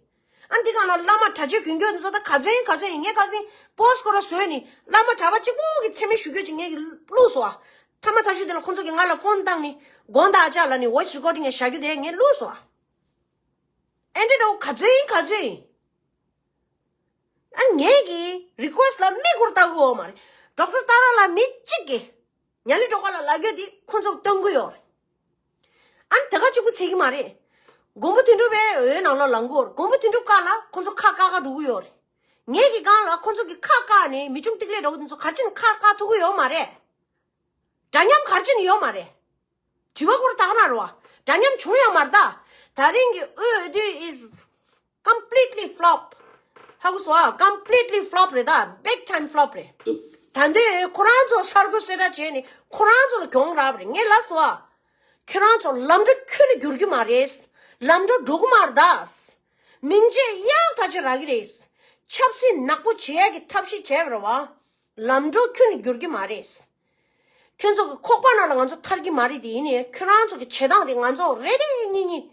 ཨ་འདི་གང་ལ་བླ་མ་གྲྭ་ཆས་གྱོན་གྱོན་འདི་ཚོ་ད་ག་ཚོད་ཡིན་ག་ཚོད་ཡིན། ངས་ག་ཚོད་པོ་སི་ཊི་སྐོར་བཟོས་ནི་བླ་མ་གྲྭ་པ་གཅིག་པོ་གི་མཚན་སྨད་ཞུ་རྒྱུ་ཅིག་ངས་ཀྱི་བླུགས་སོ་ཨ། ཐ་མ་ཐ་ཤུ་དེ་ལ་ཁོང་ཚོ་གི་ང་ལ་ཕོན་བཏང་ནི་དགོངས་དག་ཅག་ལ་ནི་ཝོ་ཡི་སི་རི་ཀོར་ཌིང་ཡང་བཞག་རྒྱུ་དེ་ངས་བླུགས་སོ་ཨ། ཨེ་འདྲ་འདྲ་བོ་ག་ཚོད་ཡིན་ག་ཚོད་ཡིན། ཨ་ངས་ཀྱི་རི་ཀུ་ཨེ་སི་ཊི་ལ་མིག་སྒུར་ལྟ་གི་ཡོད་མ་རེད། ཌོག་ཊར་ཏཱ་ར་ལ་མི་གཅིག་གིས་ཉ་ལི་སྒྲོལ་དཀར་ལ་ལབ་རྒྱུ་དེ་ཁོང་ཚོ་སྟོན་གི་ཡོད་རེད། ཨ་ནི་དེ་ག་གཅིག་པུ་ཚད་ཀྱི་མ་རེད། མགོན་པོ་དོན་གྲུབ་པའི་འོད་ནང་ལོགས་ལངས་གི་ཡོད་རེད། མགོན་པོ་དོན་གྲུབ་ཁ་ལ་ཁོང་ཚོ་ཁ་བཀག་ག་འགྲོ་གི་ཡོད་རེད། ངས་ཀྱི་སྒང་ལ་ཁོང་ཚོ་གི་ཁ་བཀག་ནས་མི་ཆུང་ཏིག་ལེ་འདྲ་བོ་དེ་ཚོ་ག་རེ་བྱས་ནས་ཁ་བཀག་ཐུབ་གི་ཡོད་མ་རེད། འདྲ་མཉམ་ག་རེ་བྱས་ནས་ཡོད་མ་རེད། དྲི་བ་སྐོར་བཏང་ན་རེད་བ། འདྲ་མཉམ་བྱུང་ཡོད་མ་རེད་ད། ད་རིང་གི་འོས་བསྡུ་is completely flop. ཧ་གོ་སོང་ཨ། completely flop རེད་ད། big time flop རེད། ད་འདི་ཁོ་རང་ཚོ་གསར་འགོད་གསལ་བསྒྲགས་བྱས་ནས་ཁོ་རང་ཚོ་ལ་གྱོང་རག་པ་རེད། ངས་ལབ་སོང་ཨ། ཁྱོད་རང་ཚོ་ལམ་འགྲོ་ཁྱོན་ནས་འགྱུར་གྱི་མ་རེད། ལམ་འགྲོ་འགྲོ་གི་མ་རེད་ད། མིང་ཆད་ཡག་ཐག་ཆོད་རག་གི་རེད། ཆབ་སྲིད་ནག་པོ་བྱེད་ཡག་གི་ཐབས་ཤེས་བྱས་པ་རེད་བ། ལམ་འགྲོ་ཁྱོན་ནས་འགྱུར་གྱི་མ་རེད། ཁྱོད་ཚོ་གི་ཁོག་པ་ནང་ལ་ང་ཚོ་ཐར་གྱི་མ་རེད་དེ། ཡིན་ནའི་ཁྱོད་རང་ཚོ་གི་བྱེད་སྟངས་དེ་ང་ཚོ་རེ་རེ་གཉིས་གཉིས།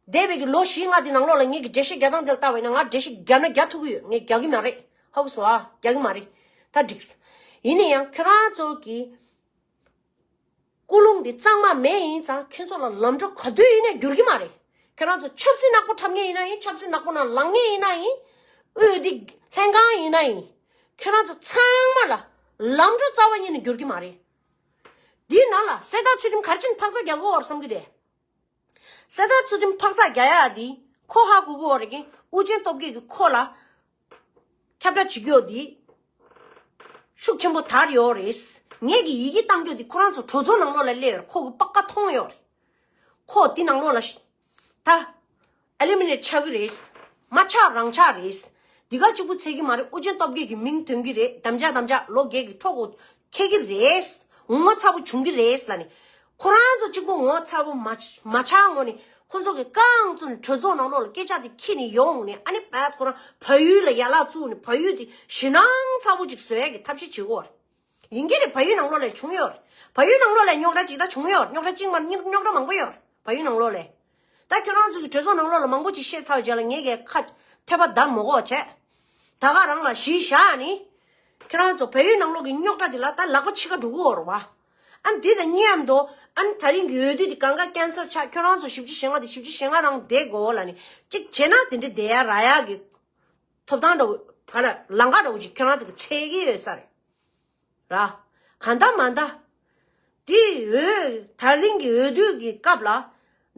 འདས་པའི་གི་ལོ་བཞི་ལྔ་དེ་ནང་ལོགས་ལ་ངས་གི་འགྲེལ་བཤད་རྒྱག་སྟངས་དེ་ལ་ལྟ་བས་ན་ང་འགྲེལ་བཤད་རྒྱག་ན་རྒྱག་ཐུབ་ཀྱི་ཡོད། ངས་རྒྱག་གི་མ་རེད། ཧ་གོ་སོང་ཨ། རྒྱག་གི་མ་རེད། ད་འགྲིགས། ཡིན་ནའི་ཡང་ཁྱོད་རང་ཚོ་གི་ཀུན་སློང་འདི་གཙང་མ་མེད་ཡིན་ཙང་ཁྱོད་ཚོ་ལ་ལམ་འགྲོ་ག་དུས་ཡིན་ནའི་འགྱུར་གྱི་མ་རེད། ཁྱོད་རང་ཚོ་ཆབ་སྲིད་ནག་པོ་འཁྲབ་མཁན་ཡིན་ན་ཡིན། ཆབ་སྲིད་ནག་པོ་ནང་ལངས་མཁན་ཡིན་ན་ཡིན། འོས་བསྡུ་ལྷན་ཁང་ཡིན་ན་ཡིན། ཁྱོད་རང་ཚོ་ཚང་མ་ལ་ལམ་འགྲོ་རྩ་བ་ཉིད་ནས་འགྱུར་གྱི་མ་རེད། འདིའི་ནང་ལ་གསེར་རྟ་ཚུལ་ཁྲིམས་ག་རེ་བྱས་ནས་ཕག་ཚག་རྒྱག་གི་ཡོད་རེད་བསམ་གྱི་རེད། གསེར་རྟ་ཚུལ་ཁྲིམས་ཕག་ཚག་རྒྱག་ཡག་འདི་ཁོ་ཧ་གོ་གི་ཡོད་རེད་ཀྱི། ཨུ་རྒྱན་སྟོབས་རྒྱས་ཀྱིས་ཁོ་ལ་ཁྱབ་བསྒྲགས་བྱེད་ཀྱི་ཡོད་འདི། ཤུགས་ཆེན་པོ་དར་ཡོད་རེད། ངས་ཀྱི་ཡི་གེ་བཏང་རྒྱུ་འདི་ཁོ་རང་ཚོ་གྲོས་ཚོགས་ནང་ལོགས་ལ་སླེབས་ཡོད་རེད། ཁོ་གི་པགས་ཀ་མཐོང་ཡོད་རེད། ཁོ་འདི་ནང་ལོགས་ལ་ཤི་ད་ཨེ་ལི་མི་ནེཊ་ཆགས་ཀྱི་རེད། མ་ཆགས་རང་ཆགས་རེད། འདི་ག་གཅིག་པུ་ཚད་ཀྱི་མ་རེད། ཨུ་རྒྱན་སྟོབས་རྒྱས་ཀྱི་མིང་ཐོན་གྱི་རེད། དམ་བཅའ་དམ་བཅའ་ལོ་བརྒྱད་ཀྱི་འཕྲོ་འཁོར་འཁེལ་གྱི་རེད། ངོ་ཚ་པོ་བྱུང་གི་རེད་ལབ་ནས། ཁོ་རང་ཚོ་གཅིག་པོ་ངོ་ཚ་པོ་མ་མ་ཆགས་སྔོན་ནས་ཁོ་ཚོ་གི་རྐང་བཙུགས་ནས་གྲོས་ཚོགས་ནང་ལོགས་ལ་སྐད་ཆ་དེ་འཁྱེར་ནས་ཡོང་ནས། ཨ་ནི་བད་ཁོ་རང་བལ་ཡུལ་ལ་ཡར་ལངས་བཙུགས་ནས་བལ་ཡུལ་དེ་ཞེད་སྣང་ཚ་པོ་ཅིག་བཟོ་ཡག་གི་ཐབས་ཤེས་བྱེད་ཀྱི་ཡོད་རེད། ཡིན་གྱི་རེད། བལ་ཡུལ་ནང་ལོགས་ལ་བྱུང་ཡོད་རེད། བལ་ཡུལ་ནང་ལོགས་ལ་རྙོག་དྲ་ཅིག་ད་བྱུང་ཡོད་རེད། རྙོག་དྲ་གཅིག་མ་རྙོག་དྲ་མང་པོ་ཡོད་རེད་བལ་ཡུལ་ནང་ལོགས་ལ། ད་ཁྱོད་རང་ཚོ་གི་གྲོས་ཚོགས་ནང་ལོགས་ལ་མང་པོ་ཅིག་བཤད་ཚར་བའི་རྗེས་ལ་ངས་གས་ཁ་ཐོད་པ་བརྡབ་མ་དགོས་བྱས། ད་ག་རང་ལ་གཞི་བཞག་ནི། ཁྱོད་རང་ཚོ་བལ་ཡུལ་ནང་ལོགས་ཀྱི་རྙོག་དྲ་འདི་ལ་ད་ལག་པ་ཕྱི་ཁ་འགྲོ་གི་ཡོད་རེད་བ། ཨ་ནི་འདི་དང་མཉམ་དུ་ཨ་ནི་ད་རིང་གི་འོས་བསྡུ་འདི་གང་ག་ཀན་སལ་ཆགས། ཁྱོད་རང་ཚོ་བཞི་བཅུ་ཞེ་ལྔ་དང་བཞི་བཅུ་ཞེ་ལྔ་རང་བསྡད་དགོས་ལབ་ནི་གཅིག་བྱས་ན་དེ་འདྲ་བསྡད་ཡ་རག་ཡ་གི་ཐོབ་ཐང་འདྲ་བོ་ག་ལ་ལམ་ཁ་འདྲ་བོ་ཅིག་ཁྱོད་རང་ཚོ་གི་འཚོལ་གི་ཡོད་ས་རེད། ར། གང་ལྟར་མ་ལྟར། དེའི་འོས་ད་ལིང་གི་འོས་བསྡུ་གི་སྐབས་ལ།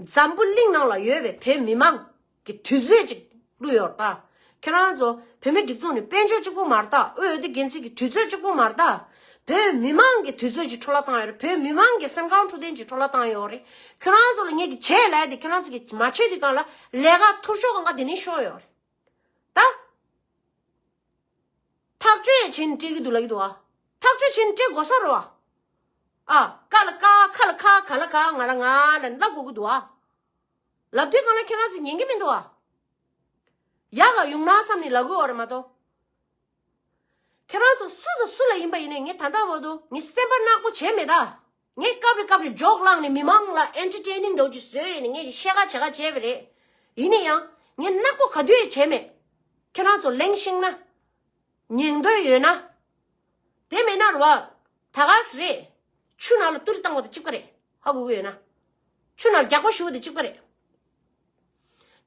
འཛམ་བུ་གླིང་ནང་ལ་ཡོད་པའི་བོད་མི་མང་གི་དུས་ཚོད་ཅིག་བླུགས་ཡོད་རེད་ད། ཁྱེད་རང་ཚོ་བོད་མི་སྒྲིག་འཛུགས་ནས་དཔལ་འབྱོར་གཅིག་པུ་མ་རེད་ད། འོས་བསྡུ་འགན་འཛིན་གྱི་དུས་ཚོད་གཅིག་པུ་མ་རེད་ད། བོད་མི་མང་གི་དུས་ཚོད་ཅིག་འཕྲོ་བརླག་བཏང་ཡོད་རེད། བོད་མི་མང་གི་སེམས་ཁམས་འཕྲོད་བསྟེན་ཅིག་འཕྲོ་བརླག་བཏང་ཡོད་རེད། ཁྱེད་རང་ཚོ་ལ་ངས་ཀྱི་བྱས་ལབ་དེ་ཁྱེད་རང་ཚོ་གིས་མ་བྱས་དུས་སྒང་ལ་ལས་ཀ་འཐུར་ཤོག་གང་ག་དེ་ནས་ཤོར་ཡོད་རེད་ད། ཐག་གཅོད་བྱས་ནས་སྤྲད་ཀྱི་འདུག་ལབ་ཀྱི་འདུག་ཨ། ཐག་གཅོད་བྱས་ནས་སྤྲད་དགོས་ས་རེད་བ། ཨ། ཀ་ལ་ཀ། ཁ་ལ་ཁ། ག་ལ་ག། ང་ལ་ང་ལབ་ནས་ལབ་དགོས་ཀྱི་འདུག་ཨ། ལབ་དུས་སྒང་ལ་ཁྱེད་རང་ཚོ་ཉན་གྱི་མི་འདུག་ཨ། ཡག་ག་ཡོང་ན་བསམ་ནས་ལབ་དགོས་བ་རེད་མ་གཏོགས། ཁྱེད་རང་ཚོ་སུ་དང་སུ་ལ་ཡིན་པ་ཡིན་ནའི་ངས་ད་ལྟ་བར་དུ་ངས་སེམས་པ་ནག་པོ་བྱས་མེད་ད། ངས་སྐབས་རེ་སྐབས་རེ་ཇོག་བསླངས་ནས་མི་མང་ལ་ཨེན་ཊར་ཊེ་ནིང་འདྲ་བོ་ཅིག་བཟོས་ནས་ངས་བཤད་ཁ་བྱེད་ཁ་བྱས་པ་རེད། ཡིན་ན་ཡང་ངས་ནག་པོ་ག་དུས་ཡང་བྱས་མེད། ཁྱེད་རང་ཚོ་གླེང་ཤེས་ན། ཉན་འདོད་ཡོད་ན། དེ་མེད་ན་རེད་བ། ད་ག་སེ་རེད། ཆུ་ནང་ལ་ཏུ་རི་བཏང་བ་དང་གཅིག་པ་རེད། ཧ་གོ་གི་ཡོད་ན། ཆུ་ནང་ལ་རྒྱགས་པ་གཞུ་བ་དང་གཅིག་པ་རེད།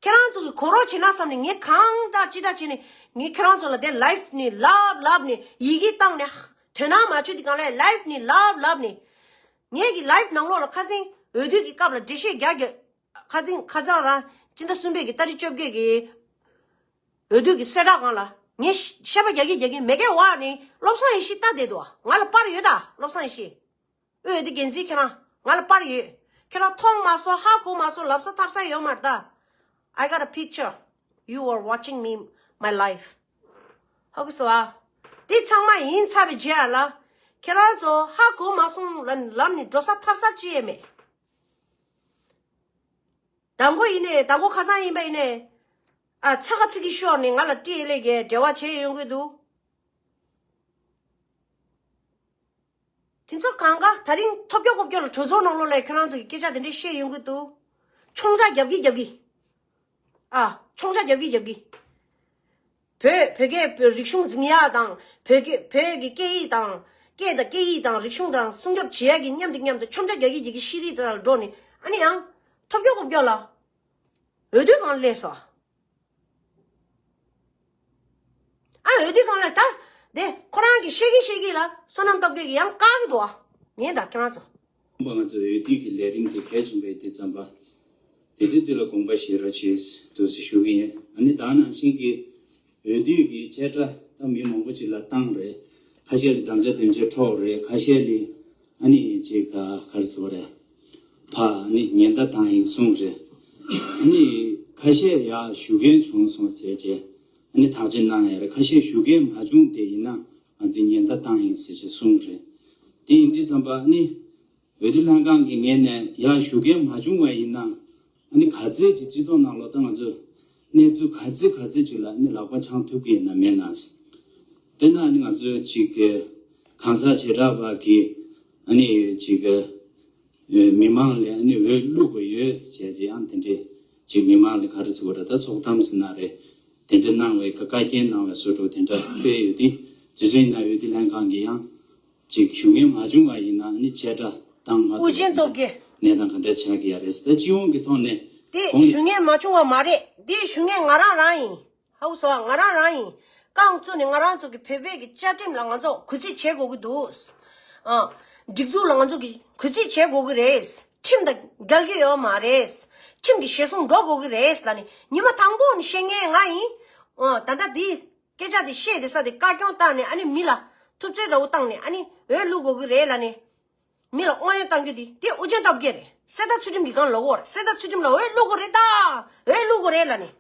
ཁྱེད་རང་ཚོ་གིས་གོ་རོགས་བྱེད་ན་བསམ་ནས་ངས་གང་འདྲ་ཅི་འདྲ་བྱས་ནས་ངས་ཁྱེད་རང་ཚོ་ལ་དེ་ལའིབ་ནས་ལབ་ལབ་ནས་ཡི་གེ་བཏང་ནས་དོན་དག་མ་བྱུང་དུས་སྒང་ལ་ལའིབ་ནས་ལབ་ལབ་ནས། ངས་ཀྱི་ལའིབ་ནང་ལོགས་ལ་ཁ་སང་འོས་བསྡུ་གི་སྐབས་ལ་འགྲེལ་བཤད་རྒྱག་རྒྱུ། ཁ་སང་ཁ་སང་རང་སྤྱི་ཟླ་གསུམ་པའི་གི་ཏ་རིག་བཅོ་བརྒྱད་ཀྱི་འོས་བསྡུ་གི་གསལ་བསྒྲགས་སྒང་ལ་ངས་བཤད་པ་རྒྱག་གི་རྒྱག་གི་མེད་མཁན་བ་ནི་བློ་བཟང་ཡེ་ཤེས་ལྟ་བསྡད་འདུག་ང་ལ་པར་ཡོད་ད། བློ་བཟང་ཡེ་ཤེས། འོས་བསྡུ་འགན་འཛིན་ཁྱེད་རང་ང་ལ་པར་ཡོད། ཁྱེད་རང་མཐོང་མ་སོང་། ཧ་གོ་མ་སོང་། ལབ་ས་ཐར་ས་ཡོད་མ་རེད་ད། I got a picture. You are watching me, my life. ཧ་གོ་སོང་ཨ། དེ་ཚང་མ་ཡིན་ཚར་བའི་རྗེས་ལ་ཁྱེད་རང་ཚོ་ཧ་གོ་མ་སོང་ལབ་ལབ་ནས་འགྲོ་ས་ཐར་ས་ཅི་ཡང་མེད། དང་པོ་ཡིན་ནས་དང་པོ་ཁ་སང་ཡིན་པ་ཡིན་ནས། ཨ་ཚ་ཁ་ཚིག་གི་ཤོར་ནས་ང་ལ་ཏི་ཨེལ་ཨེ་གིས་འབྲེལ་བ་བྱས་ཡོང་གི་འདུག་དེ་ཚོ་གང་ག་ད་རིང་ཐོབ་སྐྱོ་ཀོབ་སྐྱོ་ལ་གྲོས་ཚོགས་ནང་ལོགས་ལ་ཁྱོད་རང་ཚོ་གི་སྐད་ཆ་དེ་འདྲས་བཤད་ཡོང་གི་འདུག་མཆོང་རྒྱག་རྒྱབ་གི་རྒྱབ་གི། ཨ། མཆོང་ཆ་རྒྱབ་ཀྱི་རྒྱབ་ཀྱི། བོད་བོད་སྐད་རིག་གཞུང་འཛིན་ཡག་དང་། བོད་སྐད་བོད་ཀྱི་སྐད་ཡིག་དང་། སྐད་དང་སྐད་ཡིག་དང་རིག་གཞུང་དང་སྲུང་སྐྱོབ་བྱེད་ཡག་གི་མཉམ་དུ་མཉམ་དུ་མཆོང་ཆ་རྒྱག་གི་རྒྱག་གི་ཤེས་རིག་དེ་ལ་འགྲོ་ནས། ཨ་ནི་ཡང་ཐོབ་སྐྱོ་གོ་སྐྱོ་ལ། འོས་བསྡུ་གང་སླེབས་སོང་། ཨ། འོས་བསྡུ་གང་ལ་ད། དེ་ཁོ་རང་གིས་བཤད་ཀྱིན་བཤད་ཀྱིན་ལ་བསོད་ནམས་སྟོབས་རྒྱལ་གྱིས་ཡང་བཀག་གི་འདུག་ཨ། ངས་ད་ཁྱེད་རང་ཚོ། ང་ཚོ་འོས་བསྡུ་གི་ལས་རིམ་དེ་གལ་ཆེན་པོ་ཡིན་དུས་ཙམ་པ། དེ་དུས་དེ་ལ་དགོངས་པ་བཞེས་རོགས་བྱེད་འདུག་ཟེར་ཞུ་གི་ཡིན། ཨ་ནི་ད་ནང་བཞིན་གྱི་འོས་བསྡུ་གི་བཅད་ཁྲ་ད་མི་མང་པོ་ཅིག་ལ་བཏང་རེད། ཁ་ཤས་ལ་དམ་བཅའ་དེབ་འཇོག་འཕྲོག་རེད། ཁ་ཤས་ལ་ཨ་ནི་ཅིག་ག་ག་རེ་ཟེར་བ་རེད། ཕ་ནི་ཉེན་བརྡ་བཏང་ཡིན་གསུངས་རེད། ནི་ཁ་ཤས་ཡ་ཞུ་མཁན་བྱུང་སོང་ཟེར་བྱས། ནི་ཐག་གཅོད་གནང་ཡ་རེད། ཁ་ཤས་ཞུ་མཁན་མ་བྱུང་དེ་ཡིན་ན་ང་ཚོས་ཉེན་བརྡ་བཏང་ཡིན་ཟེར་བྱས་གསུངས་རེད། དེ་ཡིན་དུས་ཙམ་པ་ནི་འོས་བསྡུ་ལྷན་ཁང་གི་ངོས་ནས་ཡ་ཞུ་མཁན་མ་བྱུང་བ་ཡིན་ན་ནི་ག་ཚད་ཀྱི་སྤྱི་ཚོགས་ནང་ལོགས་ད་ང་ཚོས་གནས་ཚུལ་ག་ཚད་ག་ཚད་ཅིག་ལ་ནི་ལག་པ་འཆང་ཐུབ་ཀྱི་ཡིན་ན་མེད་ན། དཔེར་ན་ནི་ང་ཚོས་ཅིག་གི་གང་ཟག་བྱེ་བྲག་པ་གི་ནི་ཅིག་གི་མི་མང་ལ་ནི་འོས་བླུག་དགོས་ཡོད་ཟེར་བྱས་ཀྱི་ཡང་དེ་འདྲའི་ཅིག་མི་མང་ལ་ག་རེ་ཟེར་དགོས་རེད། ད་ཚོགས་གཏམ་ཟེར་ན་རེད། དེ་འདྲ་གནང་བའི་བཀའ་བཀའ་རྒྱ་གནང་བའི་བཟོ་འདྲ་དེ་འདྲ་སྤེལ་ཡོད་དེ། རྗེས་སུ་ཡིན་ན་འོས་བསྡུ་ལྷན་ཁང་གིས་ཡང་ཅིག་ཞུ་མཁན་མ་བྱུང་བ་ཡིན་ན་ནི་བཅད་ཁྲ་བཏང་མ་ཐུབ་པ་དེ་འདྲ་གནས་སྟངས་ག་འདྲ་ཆགས་ཀྱི་ཡ་རེད་ཟེར། ད་སྤྱི་ཡོངས་ཀྱི་ཐོག་ནས་དེ་གོང་ཞུ་མཁན་མ་བྱུང་བ་མ་རེད། དེ་ཞུ་མཁན་ང་རང་རང་ཡིན། ཧའུ་སོ། ང་རང་རང་ཡིན། རྐང་བཙུགས་ནས་ང་རང་ཚོ་གི་བོད་པའི་གི་བཅའ་ཁྲིམས་ལ་ང་ཚོ་གུས་བརྩི་བྱེད་དགོས་ཀྱི་འདུག་ཨ། སྒྲིག་འཛུགས་ལ་ང་ཚོ་གི་གུས་བརྩི་བྱེད་དགོས་ཀྱི་རེད། ཁྲིམས་དང་འགལ་གྱི་ཡོད་མ་རེད། ཁྲིམས་ཀྱི་གཞིར་བཟུང་འགྲོ་དགོས་ཀྱི་རེད་ལབ་ནས་ཉི་མ་དང་པོ་ནས་བཤད་མཁན་ང་ཡིན། ཨ། ད་ལྟ་འདི་སྐད་ཆ་འདི་བཤད་དེ་ས་དེ་བཀའ་སྐྱོན་བཏང་ནས། ཨ་ནི་མི་ལ་ཐུབ་ཚོད་འདྲ་བོ་བཏང་ནས། ཨ་ནི་འོས་བླུག་དགོས་ཀྱི་རེད་ལབ་ནས། མི་ལ་དབང་ཡོད་གཏང་རྒྱུ་དེ་དེ་ཨོ་རྒྱན་སྟོབས་རྒྱལ་རེད། གསེར་རྟ་ཚུལ་ཁྲིམས་ཀྱི་སྒང་ལོག་གོ་རེད། གསེར་རྟ་ཚུལ་ཁྲིམས་ལ་འོས་བླུག་དགོས་རེད་ད། འོས་བླུག་དགོས་རེད་ལབ་ནས།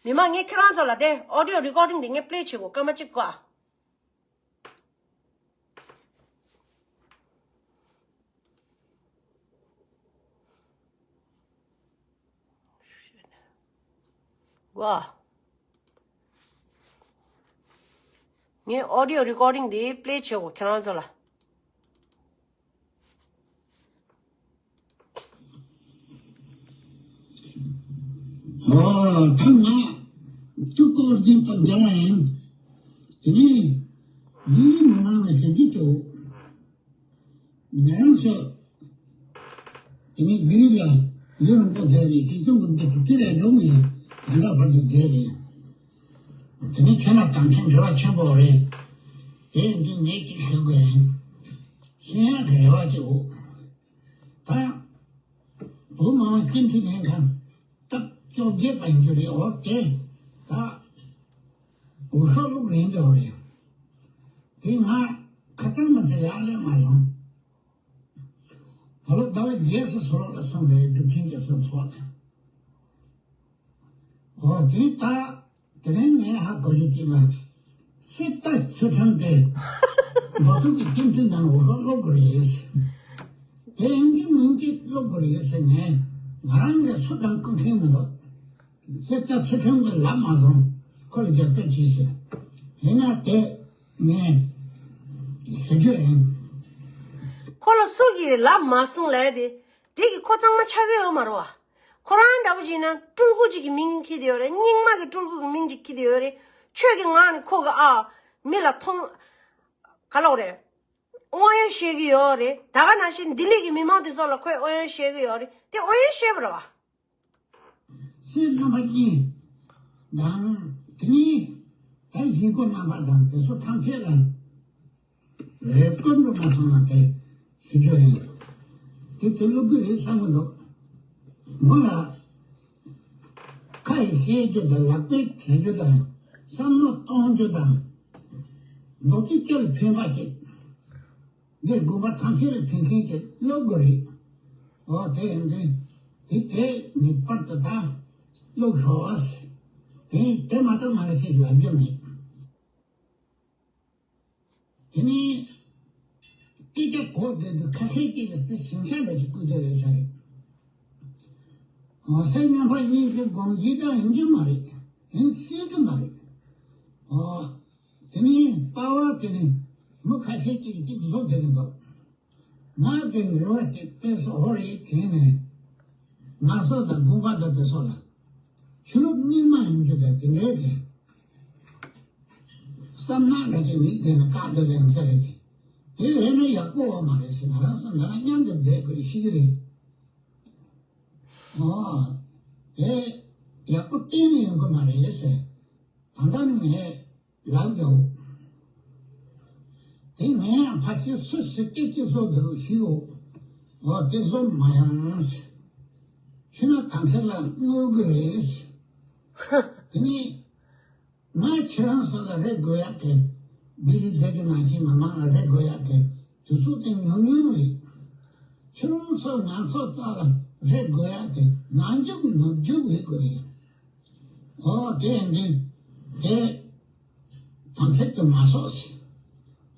མི་མང་ངས་ཁྱེད་རང་ཚོ་ལ་དེ་audio recording དེ་ངས་play བྱེད་དགོས། སྐར་མ་གཅིག་གོ། གོ། ངས་audio recording དེ་play བྱེད་དགོས་ཁྱེད་རང་ཚོ་ལ། ཨོ། ད་ང་ཅུ་ཀོར་ཅིན་པ་རྒྱ་ཡིན། དེ་ནས་ལྡི་ལི་མི་མང་ལ་ཞབས་ཕྱི་བྱོས། ང་རང་ཚོ་དེ་ནས་ལྡི་ལི་ལ་ཡུན་རིང་པོ་བསྡད་རེད། ཁྱེད་ཚོ་གི་འདི་དུས་དེ་ལས་འགྲོ་མི་ཡིན། ད་ལྟ་བར་དུ་བསྡད་རེད། དེ་ནས་ཁྱེད་རང་དང་ཆེན་འབྲེལ་བ་ཆེན་པོ་རེད། དེ་ཡིན་དུས་ངས་ཅིག་ཞུ་དགོས་ཡིན། ཤེས་ཡག་གི་རེ་བ་ཅིག་འོ། ད་བོད་མི་མང་སྤྱི་འཐུས་ལྷན་ཁང་སྟབས་བཅོ་བརྒྱད་པ་ཡིན་རྒྱུ་རེད། འོ་དེ་ད་འོས་ཤོག་བླུགས་རན་འདུག་རེད། དེ་ང་ཁ་སང་མ་ཟད་ཡག་ལས་མ་སོང་། ད་ལོ་ཟླ་བ་བརྒྱད་ཙམ་སོང་ལ་སོང་བའི་སྒྲུབ་ཆེན་རྒྱ་མཚོ་ཚོགས་ནས། འོ་དེ་ད། དེ་རིང་ངས་ཧ་གོ་རྒྱུ་གཅིག་ལ། གསེར་རྟ་ཚུལ་ཁྲིམས་དེ་མདོ་སྟོད་ཀྱི་སྤྱི་འཐུས་ནང་འོས་ཤོག་སློག་དགོས་རེད་ཟེར། དེ་ཡིན་གཅིག་མིན་གཅིག་སློག་དགོས་རེད་ཟེར་ནས་ང་རང་གིས་སུ་དང་སྐུ་མཁྱེན་མི་འདུག་གསེར་རྟ་ཚུལ་ཁྲིམས་ཀྱིས་ལབ་མ་སོང་། ཁོ་ལ་རྒྱབ་སྐྱོར་བྱེད་ཟེར། ཡིན་ན་དེ་ངས་ཞུ་རྒྱུ་ཡིན། ཁོ་ལ་སུ་གིས་ལབ་མ་སོང་ལབ་དེ། དེ་གི་ཁོ་གཙང་མ་ཆགས་ཀྱི་ཡོད་མ་རེད་བ། ཁོ་རང་འདྲ་པོ་བྱས་ན་སྤྲུལ་སྐུ་གཅིག་གི་མིང་འཁྱེར་ཏེ་ཡོད་རེད། རྙིང་མ་གི་སྤྲུལ་སྐུ་གི་མིང་གཅིག་འཁྱེར་ཏེ་ཡོད་རེད། ཆོས་ཀྱི་ངང་ནས་ཁོ་གི་ཨ། མི་ལ་མཐོང་། ག་ལབ་རེད། དབང་ཡོན་བཤད་ཀྱི་ཡོད་རེད། ད་ག་ནང་བཞིན་ལྡི་ལི་གི་མི་མང་དེ་ཚོ་ལ་ཁོས་དབང་ཡོན་བཤད་ཀྱི་ཡོད་རེད། དེ་དབང་ཡོན་བཤད་པ་རེད་བ། གསེར་རྣམ་པ་གཉིས་དང་། དེ་ནས་ད་ཡིན་ཁོ་རྣམ་པ་དང་དེ་ཚོ་ཐམས་ཅད་ལ་རེ་སྐུལ་འགྲོ་མ་སོང་ན་དེ་ཞུ་རྒྱུ་ཡིན། དེ་དེ་སློབ་དགོས་རེད་བསམ་གི་འདུག་མོ་ལ་ཁ་ཡིས་བཤད་རྒྱུ་དང་ལག་པས་བྱེད་རྒྱུ་དང་བསམ་བློ་གཏོང་རྒྱུ་དང་མདོ་སྟོད་སྐྱ་ལ་ཕན་པ་ཅིག་འདིར་དགོན་པ་ཐམས་ཅད་ལ་ཕན་མཁན་གྱི་སློབ་དགོས་རེད། འོ་དེ་ཡིན་དུས་དེ་དེ་ངེས་པར་དུ་ད་སློབ་ཤོག་ཨ་ཟེར། དེ་དེ་མ་གཏོགས་ང་ལ་ཅིག་ལབ་རྒྱུ་མེད། དེ་ནས་སྐད་ཆ་གོ་བསྡད་དུས་ཁ་ཤས་ཀྱིས་དེ་ཞིང་ཆ་འདྲ་ཅིག་བསྐུར་བསྡད་ཡོད་ས་རེད། འོ་གསེར་རྣམ་པ་གཉིས་ཀྱི་དགོངས་གཞི་དང་ཡིན་རྒྱུ་མ་རེད། ཡིན་སྲིད་ཀྱི་མ་རེད། འོ། དེ་ནས་པ་ཝ་དེ་ནི་མི་ཁ་ཤས་ཀྱིས་གཅིག་བཟོ་བསྡད་ཀྱི་འདུག་ང་གི་རེ་བ་དེ་ཏོག་ཙམ་ཧོར་ཡིག་དེ་ནས་ང་ཚོ་དང་དགོན་པ་དང་དེ་ཚོ་ལ་ ཆུ་ལོག་རྙིང་མ་ཡིན་རྒྱུ་དང་དེ་འདྲའི་གི་བསམ་ནག་འདྲ་ཅིག་མིག་དེ་ནི་བཀག་སྡོད་ཡང་ས་རེད་དེ། དེ་བས་ན་ཡག་པོ་བ་མ་རེད་ཟེར། ང་རང་ཚོ་ང་རང་མཉམ་དུ་བསྡད་དགོས་ཤེས་ཀྱི་རེད། ཨོ། དེ་ཡག་པོ་གཏན་ནས་ཡོང་གི་མ་རེད་ཟེར། ད་ལྟ་ནི་ངས་ལབ་ཡོད། དེ་ངས་ཡང་ཕལ་ཆེར་སུ་ཞིག་སྐད་ཅིག་བཟོ་འདུག་ཞུའོ། འོ་དེ་བཟོ་མ་ཡང་། ཆུ་ན་དམ་ཚིག་ལ་གནོད་གི་རེད། དེ་ནི་ང་ཁྱེད་རང་ཚོ་ལ་རེ་དགོས་ཡག་གི། ལྡི་ལི་བསྡད་ཀྱི་ནང་བཞིན་ང་མང་ལ་རེ་དགོས་ཡག་གི་དུས་ཚོད་དེ་ཉུང་ཉུང་རེད། ཁྱེད་རང་ཚོ་ང་ཚོ་རྩ་ལ་རེ་དགོས་ཡག་གི་ནང་འཇུག་ནུབ་འཇུག་ཡོད་དགོས་རེད། ཨོ་དེ་ཡིན་དུས་དེ་དམ་ཚིག་ཏུ་མ་སོགས་ཟེར།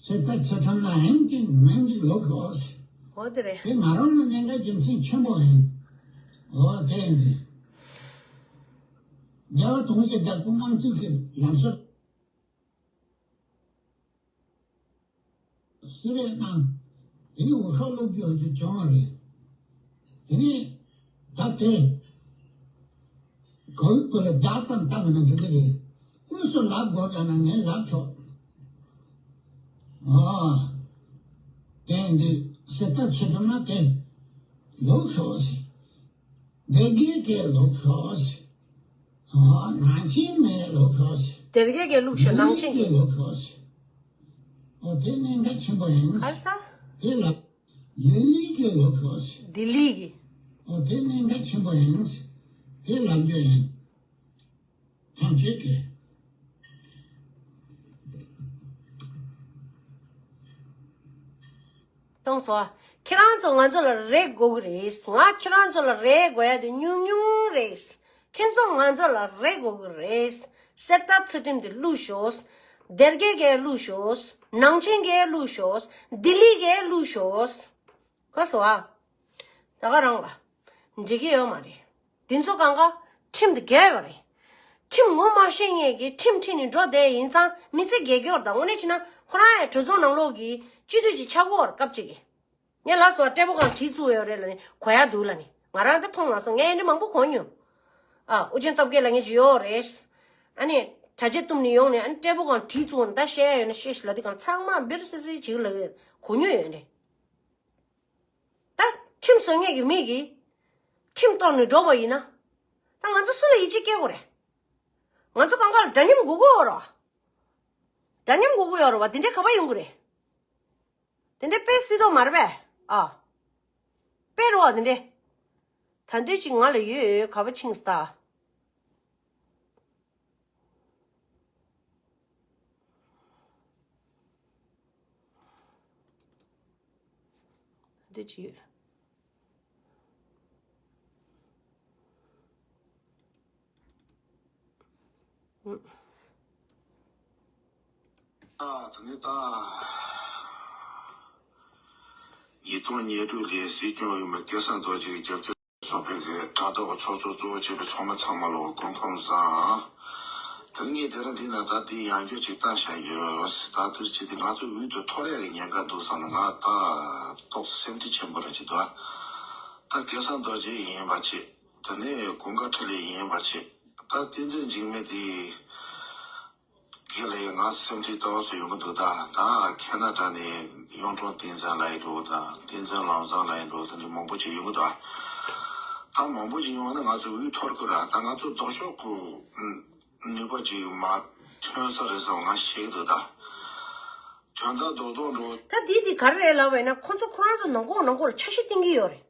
ཟེར་ད་ཁྱེད་ཚང་ལ་ཧིན་གྱི་ནན་གྱི་ལོག་གི་ཨོ་ཟེར། ཨོ་དེ་རེད། དེ་ང་རང་ལ་གནད་འགག་རྒྱུ་མཚན་ཆེན་པོ་ཡིན། ཨོ་དེ་ཡིན་དུས་རྒྱལ་བ་དོན་གྱི་བདག་པོ་དམངས་གཙོ་གི་ལམ་སྲོལ། སུ་རེད་ན། དེ་ནི་འོས་ཤོག་སློག་རྒྱུ་ཡོད་རྒྱུ་བྱུང་བ་རེད། དེ་ནི་ད་དེ་གོ་བའི་བུ་ལ་བདག་ཙམ་བཏང་ན་འགྲིག་གི་རེད། དངོས་སུ་ལབ་དགོས་ཙམ་ན་ངས་ལབ་ཆོག་ཨ། དེ་འདི་སེ་ད་ཆེ་ཐུབ་ན་དེ་ལོག་ཤོག་ཟེར། སྡེ་དགེ་གའི་ལོག་ཤོག་ཟེར། ཨོ་ནང་ཆེན་མའི་ལོག་ཤོག་ཟེར། སྡེ་དགེ་གའི་ལོག་ཤོག་ནང་ཆེན་གྱི་ལོག་ཤོག་ཟེར། ཨོ་དེ་གནད་འགག་ཆེན་པོ་ཡིན། གར་ས། དེ་ལ་ལི་ལི་གའི་ལོག་ཤོག་ཟེར། ལྡི་ལི་གི། ཨོ་དེ་གནད་འགག་ཆེན་པོ་ཡིན་ཟེར། དེ་ལབ་རྒྱུ་ཡིན། ཐམས་ཅད་ཀྱིས། གཏོང་སོ། ཁྱེད་རང་ཚོ་ང་ཚོ་ལ་རེ་དགོས་ཀྱི་རེད། ང་ཁྱེད་རང་ཚོ་ལ་རེ་དགོས་ཡ་དེ་ཉུང་ཉུང་རེད། ཁྱེད་ཚོ་ང་ཚོ་ལ་རེ་དགོས་ཀྱི་རེད། གསེར་རྟ་ཚུལ་ཁྲིམས་དེ་བླུགས་ཤོག་སྡེ་དགེ་གའི་བླུགས་ཤོག་ནང་ཆེན་གའི་བླུགས་ཤོག་ལྡི་ལི་གའི་བླུགས་ཤོག་གོ་སོང་ཨ། ད་ག་རང་ལ། འགྲིག་གི་ཡོད་མ་རེད། འདི་ཚོ་གང་ག་ཁྲིམས་དེ་འགལ་བ་རེད། ཁྲིམས་ངོ་མ་ཤེས་མཁན་གྱིས་ཁྲིམས་ཁྲིད་ནས་འགྲོ་བསྡད་ཡིན་ཙང་མི་ཚེ་རྒྱལ་སྐྱོར་དང་དངོས་གནས་བྱས་ན་ཁོ་རང་ཡང་གྲོས་ཚོགས་ནང་ལོགས་ཀྱི་སྤྱི་འཐུས་ཅིག་ཆགས་ཀྱི་ཡོད་རེད་སྐབས་གཅིག་གི། ངས་ལབ་སོང་བ་སྤྲད་པོ་གང་བྲིས་བཙུགས་ཡོད་རེད་ལབ་ནས་གོ་ཡ་འདུག་ལབ་ནས། ང་རང་འདི་མཐོང་མ་སོང་། ངས་འདི་མང་པོ་གོ་མྱོང་། ཨ་ཨུ་རྒྱན་སྟོབས་རྒྱལ་ལབ་མཁན་ཅིག་ཡོད་རེད། ཨ་ནི་གྲྭ་ཆས་བཏུམས་ནས་ཡོང་ནས་ཨ་ནི་སྤྲད་པོ་གང་བྲིས་བཙུགས་ནས་ད་བཤད་ཡ་ཡོད་ན་བཤད་ཤིག་ལབ་དུས་གང་ཚང་མ་འབེར་སི་སི་བྱེད་ཀྱི་ལབ་ཡོད་གོ་མྱོང་ཡོད་རེད། ད་ཁྲིམས་བཟོ་མཁན་གྱི་མི་གིས་ཁྲིམས་གཏོར་ནས་འགྲོ་བ་ཡིན་ན། ད་ང་ཚོ་སུ་ལ་ཡིད་ཆེས་སྐྱེ་དགོས་རེད། ང་ཚོ་གང་ག་ལ་འདྲ་མཉམ་དགོས་ཀྱི་ཡོད་རེད་བ། འདྲ་མཉམ་དགོས་ཀྱི་ཡོད་རེད་བ། དེ་འདྲའི་ག་པར་ཡོང་གི་རེད། དེ་འདྲའི་དཔེ་སྲིད་དོགས་མ་རེད་པས། ཨ། དཔེ་རེད་བ་དེ་འདྲའི། ད་འདོད་ཅིག་ང་ལ་ཡོད་ག་པར་ཕྱིན་སོང་ད། འདི་ཅི་ཡོད། ཨ་ད་ནི་ད། ཉིས་སྟོང་ཉེར་དྲུག་ལོའི་སྲིད་སྐྱོང་འོས་མི་སྐལ་བཟང་རྡོ་རྗེ་གི་རྒྱབ་སྐྱོར་ཚོགས་པའི་གི་དྲ་ཐོག་ཚོགས་གཙོ་གཙོ་བོ་བྱས་པའི་ཚོགས་མི་ཚང་མ་ལ་སྐུ་ཁམས་བཟང་། དེ་ངས་དེ་རིང་འདི་ན་ད་འདི་ཡང་བསྐྱར་ཅིག་བཏང་བཞག་ཡོད། ད་དུས་ཅི་སྟེ་ང་ཚོ་འོས་དེ་འཐོར་ཡག་གི་ཉེན་ཁ་འདུག་བསམ་ན་ང་ད་ཏོག་ཙམ་སེམས་ཁྲལ་ཆེན་པོ་ར་ཅིག་འདུག་ད་སྐལ་བཟང་རྡོ་རྗེ་ཡིན་པ་ཆེ། དེ་ནས་ཀུན་དགའ་འཕྲིན་ལས་ཡིན་པ་ཆེ། ད་བསྟན་འཛིན་འཇིགས་མེད་དེ། དེ་ལས་ང་སེམས་ཁྲལ་ཏོག་ཙམ་ཡོང་གི་འདུག་ད་ད་ཁེ་ན་ཌ་ནས་གཡུང་དྲུང་བསྟན་འཛིན་ལགས་ཡིན་འགྲོ་དང་བསྟན་འཛིན་ལམ་བཟང་ལགས་ཡིན་འགྲོ་དེ་འདྲ་མང་པོ་ཅིག་ཡོང་གི་འདུག་ད་མང་པོ་ཅིག་ཡོང་ན་ང་ཚོ་འོས་འཐོར་དགོས་ར། ད་ང་ཚོ་ལྡོག་ཕྱོགས་ཀྱི་ནུས་པ་ཅིག་མ་ཐོན་ས་རེད་བསམ་ང་ཤེས་ཀྱི་འདུག་ད་དོན་དག་རྡོག་རྡོག་འགྲོ། ད་དེ་དེ་ག་རེ་རེད་ལབ་པ་ཡིན་ན་ཁོ་ཚོ་ཁོ་རང་ཚོ་ནང་ཁོག་ནང་ཁོག་ལ་འཆར་གཞི་བཏིང་གི་ཡོད་རེད།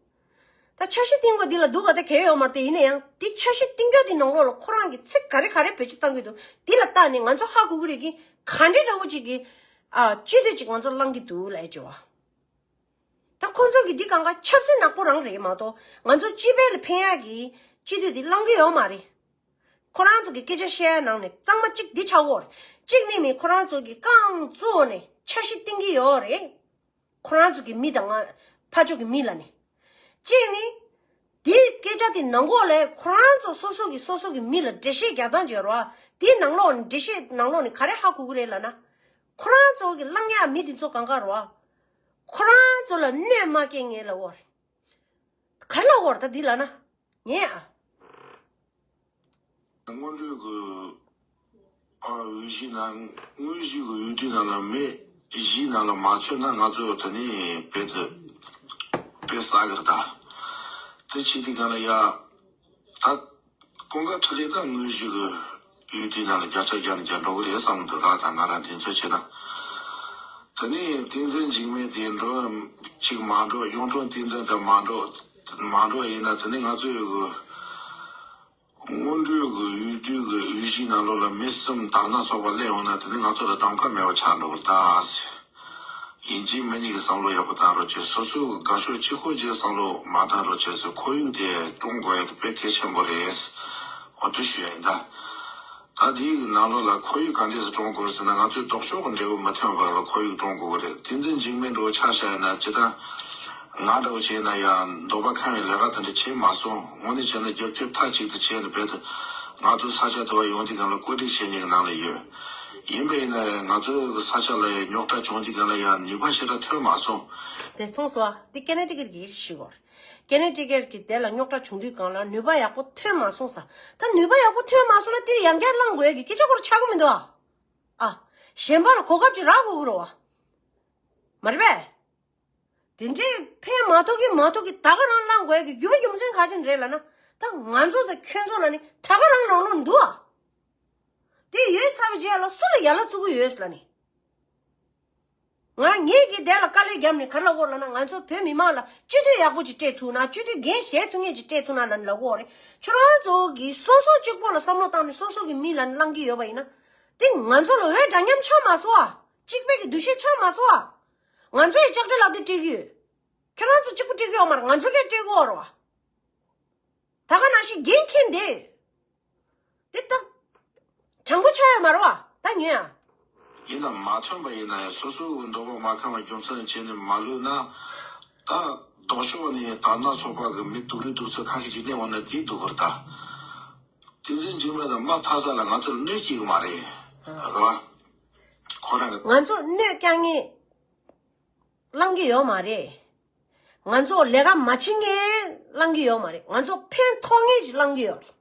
ད་འཆར་གཞི་བཏིང་དགོས་འདི་ལ་སྡུག་ག་ད་གལ་ཡོད་མ་རེད་དེ། ཡིན་ན་ཡང་འདི་འཆར་གཞི་བཏིང་རྒྱུ་འདི་ནང་ལོགས་ལ་ཁོ་རང་གི་ཚིག་ག་རེ་ག་རེ་བེད་སྤྱོད་བཏང་གི་འདུག་འདི་ལ་བལྟས་ནས་ང་ཚོ་ཧ་གོ་གི་རེད་གི། ག་འདྲའི་འདྲ་བོ་ཅིག་གི་ཨ་སྤྱི་འཐུས་ཅིག་ང་ཚོ་བླང་གི་འདུག་ལབ་ཡ་ཅིག་བ། ད་ཁོ་ཚོ་གི་འདི་གང་ག་ཆབ་སྲིད་ནག་པོ་རང་རེད་མ་གཏོགས་ང་ཚོ་སྤྱི་པའི་ལ་ཕན་ཡག་གི་སྤྱི་འཐུས་འདི་བླང་གི་ཡོད་མ་རེད། ཁོ་རང་ཚོ་གི་སྐད་ཆ་བཤད་ཡ་ནང་ནས་གཙང་མ་གཅིག་འདི་ཆགས་ཡོད་རེད། གཅིག་ནི་མིན་ཁོ་རང་ཚོ་གི་རྐང་བཙུགས་ནས་འཆར་གཞི་བཏིང་གི་ཡོད་རེད། ཁོ་རང་ཚོ་གི་མི་དང་ང་ཕར་ཕྱོགས་ཀྱི་མི་ལ་ནི། གཅིག་ནི། དེའི་སྐད་ཆ་དེ་ནང་ལོགས་ལས་ཁོ་རང་ཚོ་སོ་སོ་གི་སོ་སོ་གི་མི་ལ་འགྲེལ་བཤད་རྒྱག་སྟངས་བྱེད་རོགས། དེའི་ནང་ལོགས་ནས་འགྲེལ་བཤད་ནང་ལོགས་ནས་ག་རེ་ཧ་གོ་གི་རེད་ལབ་ན། ཁོ་རང་ཚོ་གི་བླངས་ཡག་མི་དེ་ཚོ་གང་ག་རོགས། ཁོ་རང་ཚོ་ལ་གནོད་མ་སྐྱེལ་ངེས་ལ་འོར། ག་རེ་ལ་འོར་ད་འདི་ལབ་ན། ངས་ཨ། སྔོན་འགྲོའི་གི་ཨ་འོས་གཞི་ནང་། དངོས་གཞི་གི་འོས་བསྡུའི་ནང་ལ་མི་བཞིའི་ནང་ལ་མ་ཚུད་ན་ང་ཚོ་དེ་ནས་དཔེ་དེ་དཔེ་བསགས་གི་རེད་ད། དེ་བྱེད་དུས་གང་ལ་ཡ། ད་ཀུན་དགའ་འཕྲིན་ལས་ད་དངོས་གཞི་གི་འོས་བསྡུའི་ནང་ལ་བརྒྱ་ཆ་བརྒྱ་ནས་བརྒྱ་འགྲོ་གི་རེད་བསམ་གི་འདུག་ར། ད་ང་རང་འདི་ཚོ་བྱེད་ན། དེ་ནས་བསྟན་འཛིན་འཇིགས་མེད་དེ་འགྲོ་གཅིག་མ་འགྲོ། གཡུང་དྲུང་བསྟན་འཛིན་དེ་མ་འགྲོ། མ་འགྲོ་ཡིན་ན་དེ་ནས་ང་ཚོའི་གི་སྔོན་འགྲོའི་གི་འོས་བསྡུའི་གི་འོས་གཞིའི་ནང་ལོགས་ལ་མི་གསུམ་དར་ནག་ཚོགས་པ་སླེབས་ཡོང་ན་དེ་ནི་ང་ཚོ་ལ་གདམ་ཁ་མེད་པ་ཆགས་འགྲོ་གི་རེད་ད། ཡིན་གཅིག་མིན་གཉིས་ཀྱི་བསམ་བློ་ཡག་པོ་བཏང་རོགས་བྱེད། སོ་སོའི་དགའ་ཕྱོགས་གཅིག་པོ་གཅིག་བསམ་བློ་མ་བཏང་རོགས་བྱེད་ཟེར། ཁོར་ཡུག་དེ་སྐྲུན་དགོས་ཡ་དེ་དཔེ་གལ་ཆེན་པོ་རེད། འོ་དེ་ཞུ་ཡ་ཡིན་ད། ད་དེའི་ནང་ལོགས་ལ་ཁོར་ཡུག་ག་འདྲས་སེ་སྐྲུན་དགོས་ཟེར་ན། ང་ཚོའི་ལྡོག་ཕྱོགས་ཀྱི་འབྲས་བུ་མི་ཐོན་པ་ལ་ཁོར་ཡུག་སྐྲུན་དགོས་ཀྱི་རེད། བསྟན་འཛིན་འཇིགས་མེད་འགྲོ་ཆ་བཞག་ཡིན་ན་ཇི་ལྟར། ང་འདྲ་བོ་བྱས་ན་ཡང་འདོད་པ་ཁེངས་པའི་ལས་ཀ་དེ་འདྲ་བྱེད་མ་སོང་། དངོས་གནས་བྱས་ན་རྒྱབ་སྐྱོར་མཐའ་གཅིག་ཏུ་བྱས་ནས་རྦད་དེ་ང་ཚོའི་ས་ཆ་དེ་བ་ཡོང་དུས་སྒང་ལ་བཀོད་སྒྲིག་བྱེད་མཁན་གྱི་ནང་ལ་ཡོད། ཡིན་པ་ཡིན་ན་ཡང་ང་ཚོའི་ས་ཆ་ལ་རྙོག་དྲ་བྱུང་དུས་སྒང་ལ་ཡང་ནུས་པ་ཞེ་དྲག་ཐོན་མ་སོང་། དེ་མཐོང་སོང་ཨ། དེ་ཀེ་ན་ཌ་གིར་གིས་ཤི་བར། ཀེ་ན་ཌ་གིར་གི་དེ་ལ་རྙོག་དྲ་བྱུང་དུས་སྒང་ལ་ནུས་པ་ཡག་པོ་ཐོན་མ་སོང་ས། ད་ནུས་པ་ཡག་པོ་ཐོན་མ་སོང་ན་དེ་ཡང་བསྐྱར་བླང་དགོས་ཀྱི་སྐད་ཆ་ཁོ་རང་ཆགས་ཀྱི་མི་འདུག་ཨ། ཨ། གཞན་པ་ལ་གོ་སྐབས་ཅིག་རག་དགོས་ཀྱི་རེད་བ། མ་རེད་པས། དེ་འདྲའི་ཕན་མ་ཐོགས་ཀྱི་མ་ཐོགས་ཀྱི་ད་ག་རང་བླང་དགོས་ཀྱི་རྒྱུ་མ་རྒྱུ་མཚན་ག་ཅི་རེད་ལབ་ན། ད་ང་ཚོ་དང་ཁྱོད་ཚོ་ལ་ནི་ད་ག་རང་ནང་ལོགས་འདུག་ཨ། དེ་ཡོད་ཚར་བའི་རྗེས་ལ་སུ་ལ་ཡ་ལ་བཙུགས་ཀྱི་ཡོད་ལབ་ནི། ང་ངེད་ཀྱིས་དེ་ལ་དཀའ་ལས་བརྒྱབ་ནས་ག་རེ་ལབ་དགོས་ལབ་ན། ང་ཚོ་བོད་མི་མང་ལ་སྤྱི་འཐུས་ཡག་པོ་ཅིག་སྤྲད་ཐུབ་ན། སྤྱི་འཐུས་འགན་བཞེས་ཐུབ་མཁན་ཅིག་སྤྲད་ཐུབ་ན་ལབ་ནས་ལབ་དགོས་རེད། ཁྱོད་རང་ཚོ་གིས་སོ་སོ་གཅིག་པོ་ལ་བསམ་བློ་བཏང་ནས་སོ་སོ་གི་མི་ལ་བླང་གི་ཡོད་པ་ཡིན་ན། དེ་ང་ཚོ་ལ་འོས་འདྲ་མཉམ་ཆགས་མ་སོང་ཨ། གཅིག་པའི་གི་འདུ་ཤེས་ཆགས་མ་སོང་ཨ། ང་ཚོ་ཡི་ལྕགས་སྤྲེལ་ལག་དེབ་སྤྲད་ཀྱི་ཡོད། ཁྱེད་རང་ཚོ་གཅིག་པུ་སྤྲད་ཀྱི་ཡོད་མ་རེད། ང་ཚོ་གས་སྤྲད་ཀྱི་ཡོད་རེད་བ། ད་ག་ནང་བཞིན་འགན་འཁྱེར་བསྡད་ཡོད། དེ་ད་དྲང་པོ་ཆགས་ཡོད་མ་རེད་བ། ད་ཉོན་ཡ། ཡིན་ན་མ་ཐོན་པ་ཡིན་ན་ཡང་སོ་སོའི་འདོད་པ་མ་ཁེངས་པ་རྒྱུ་མཚན་བྱས་ནས་མ་ལུས་ན། ད་ལྡོག་ཕྱོགས་ནས་དར་ནག་ཚོགས་པ་གི་མི་སྡུག་རུས་སྡུག་ཚོད་ཁ་ཤས་ཅིག་སླེབས་འོང་ན་དེ་སྡུག་གི་རེད་ད། བསྟན་འཛིན་འཇིགས་མེད་དང་དམག་འཐབ་ས་ལ་ང་ཚོར་གནོད་སྐྱེལ་གི་མ་རེད། རེད་བ། ཁོ་རང་གི། ང་ཚོ་གནོད་སྐྱེལ་མཁན་བླང་གི་ཡོད་མ་རེད། ང་ཚོ་ལས་ཀ་མ་བྱེད་མཁན་བླང་གི་ཡོད་མ་རེད། ང་ཚོ་ཕན་ཐོགས་མཁན་ཞིག་བླང་གི་ཡོད་རེད།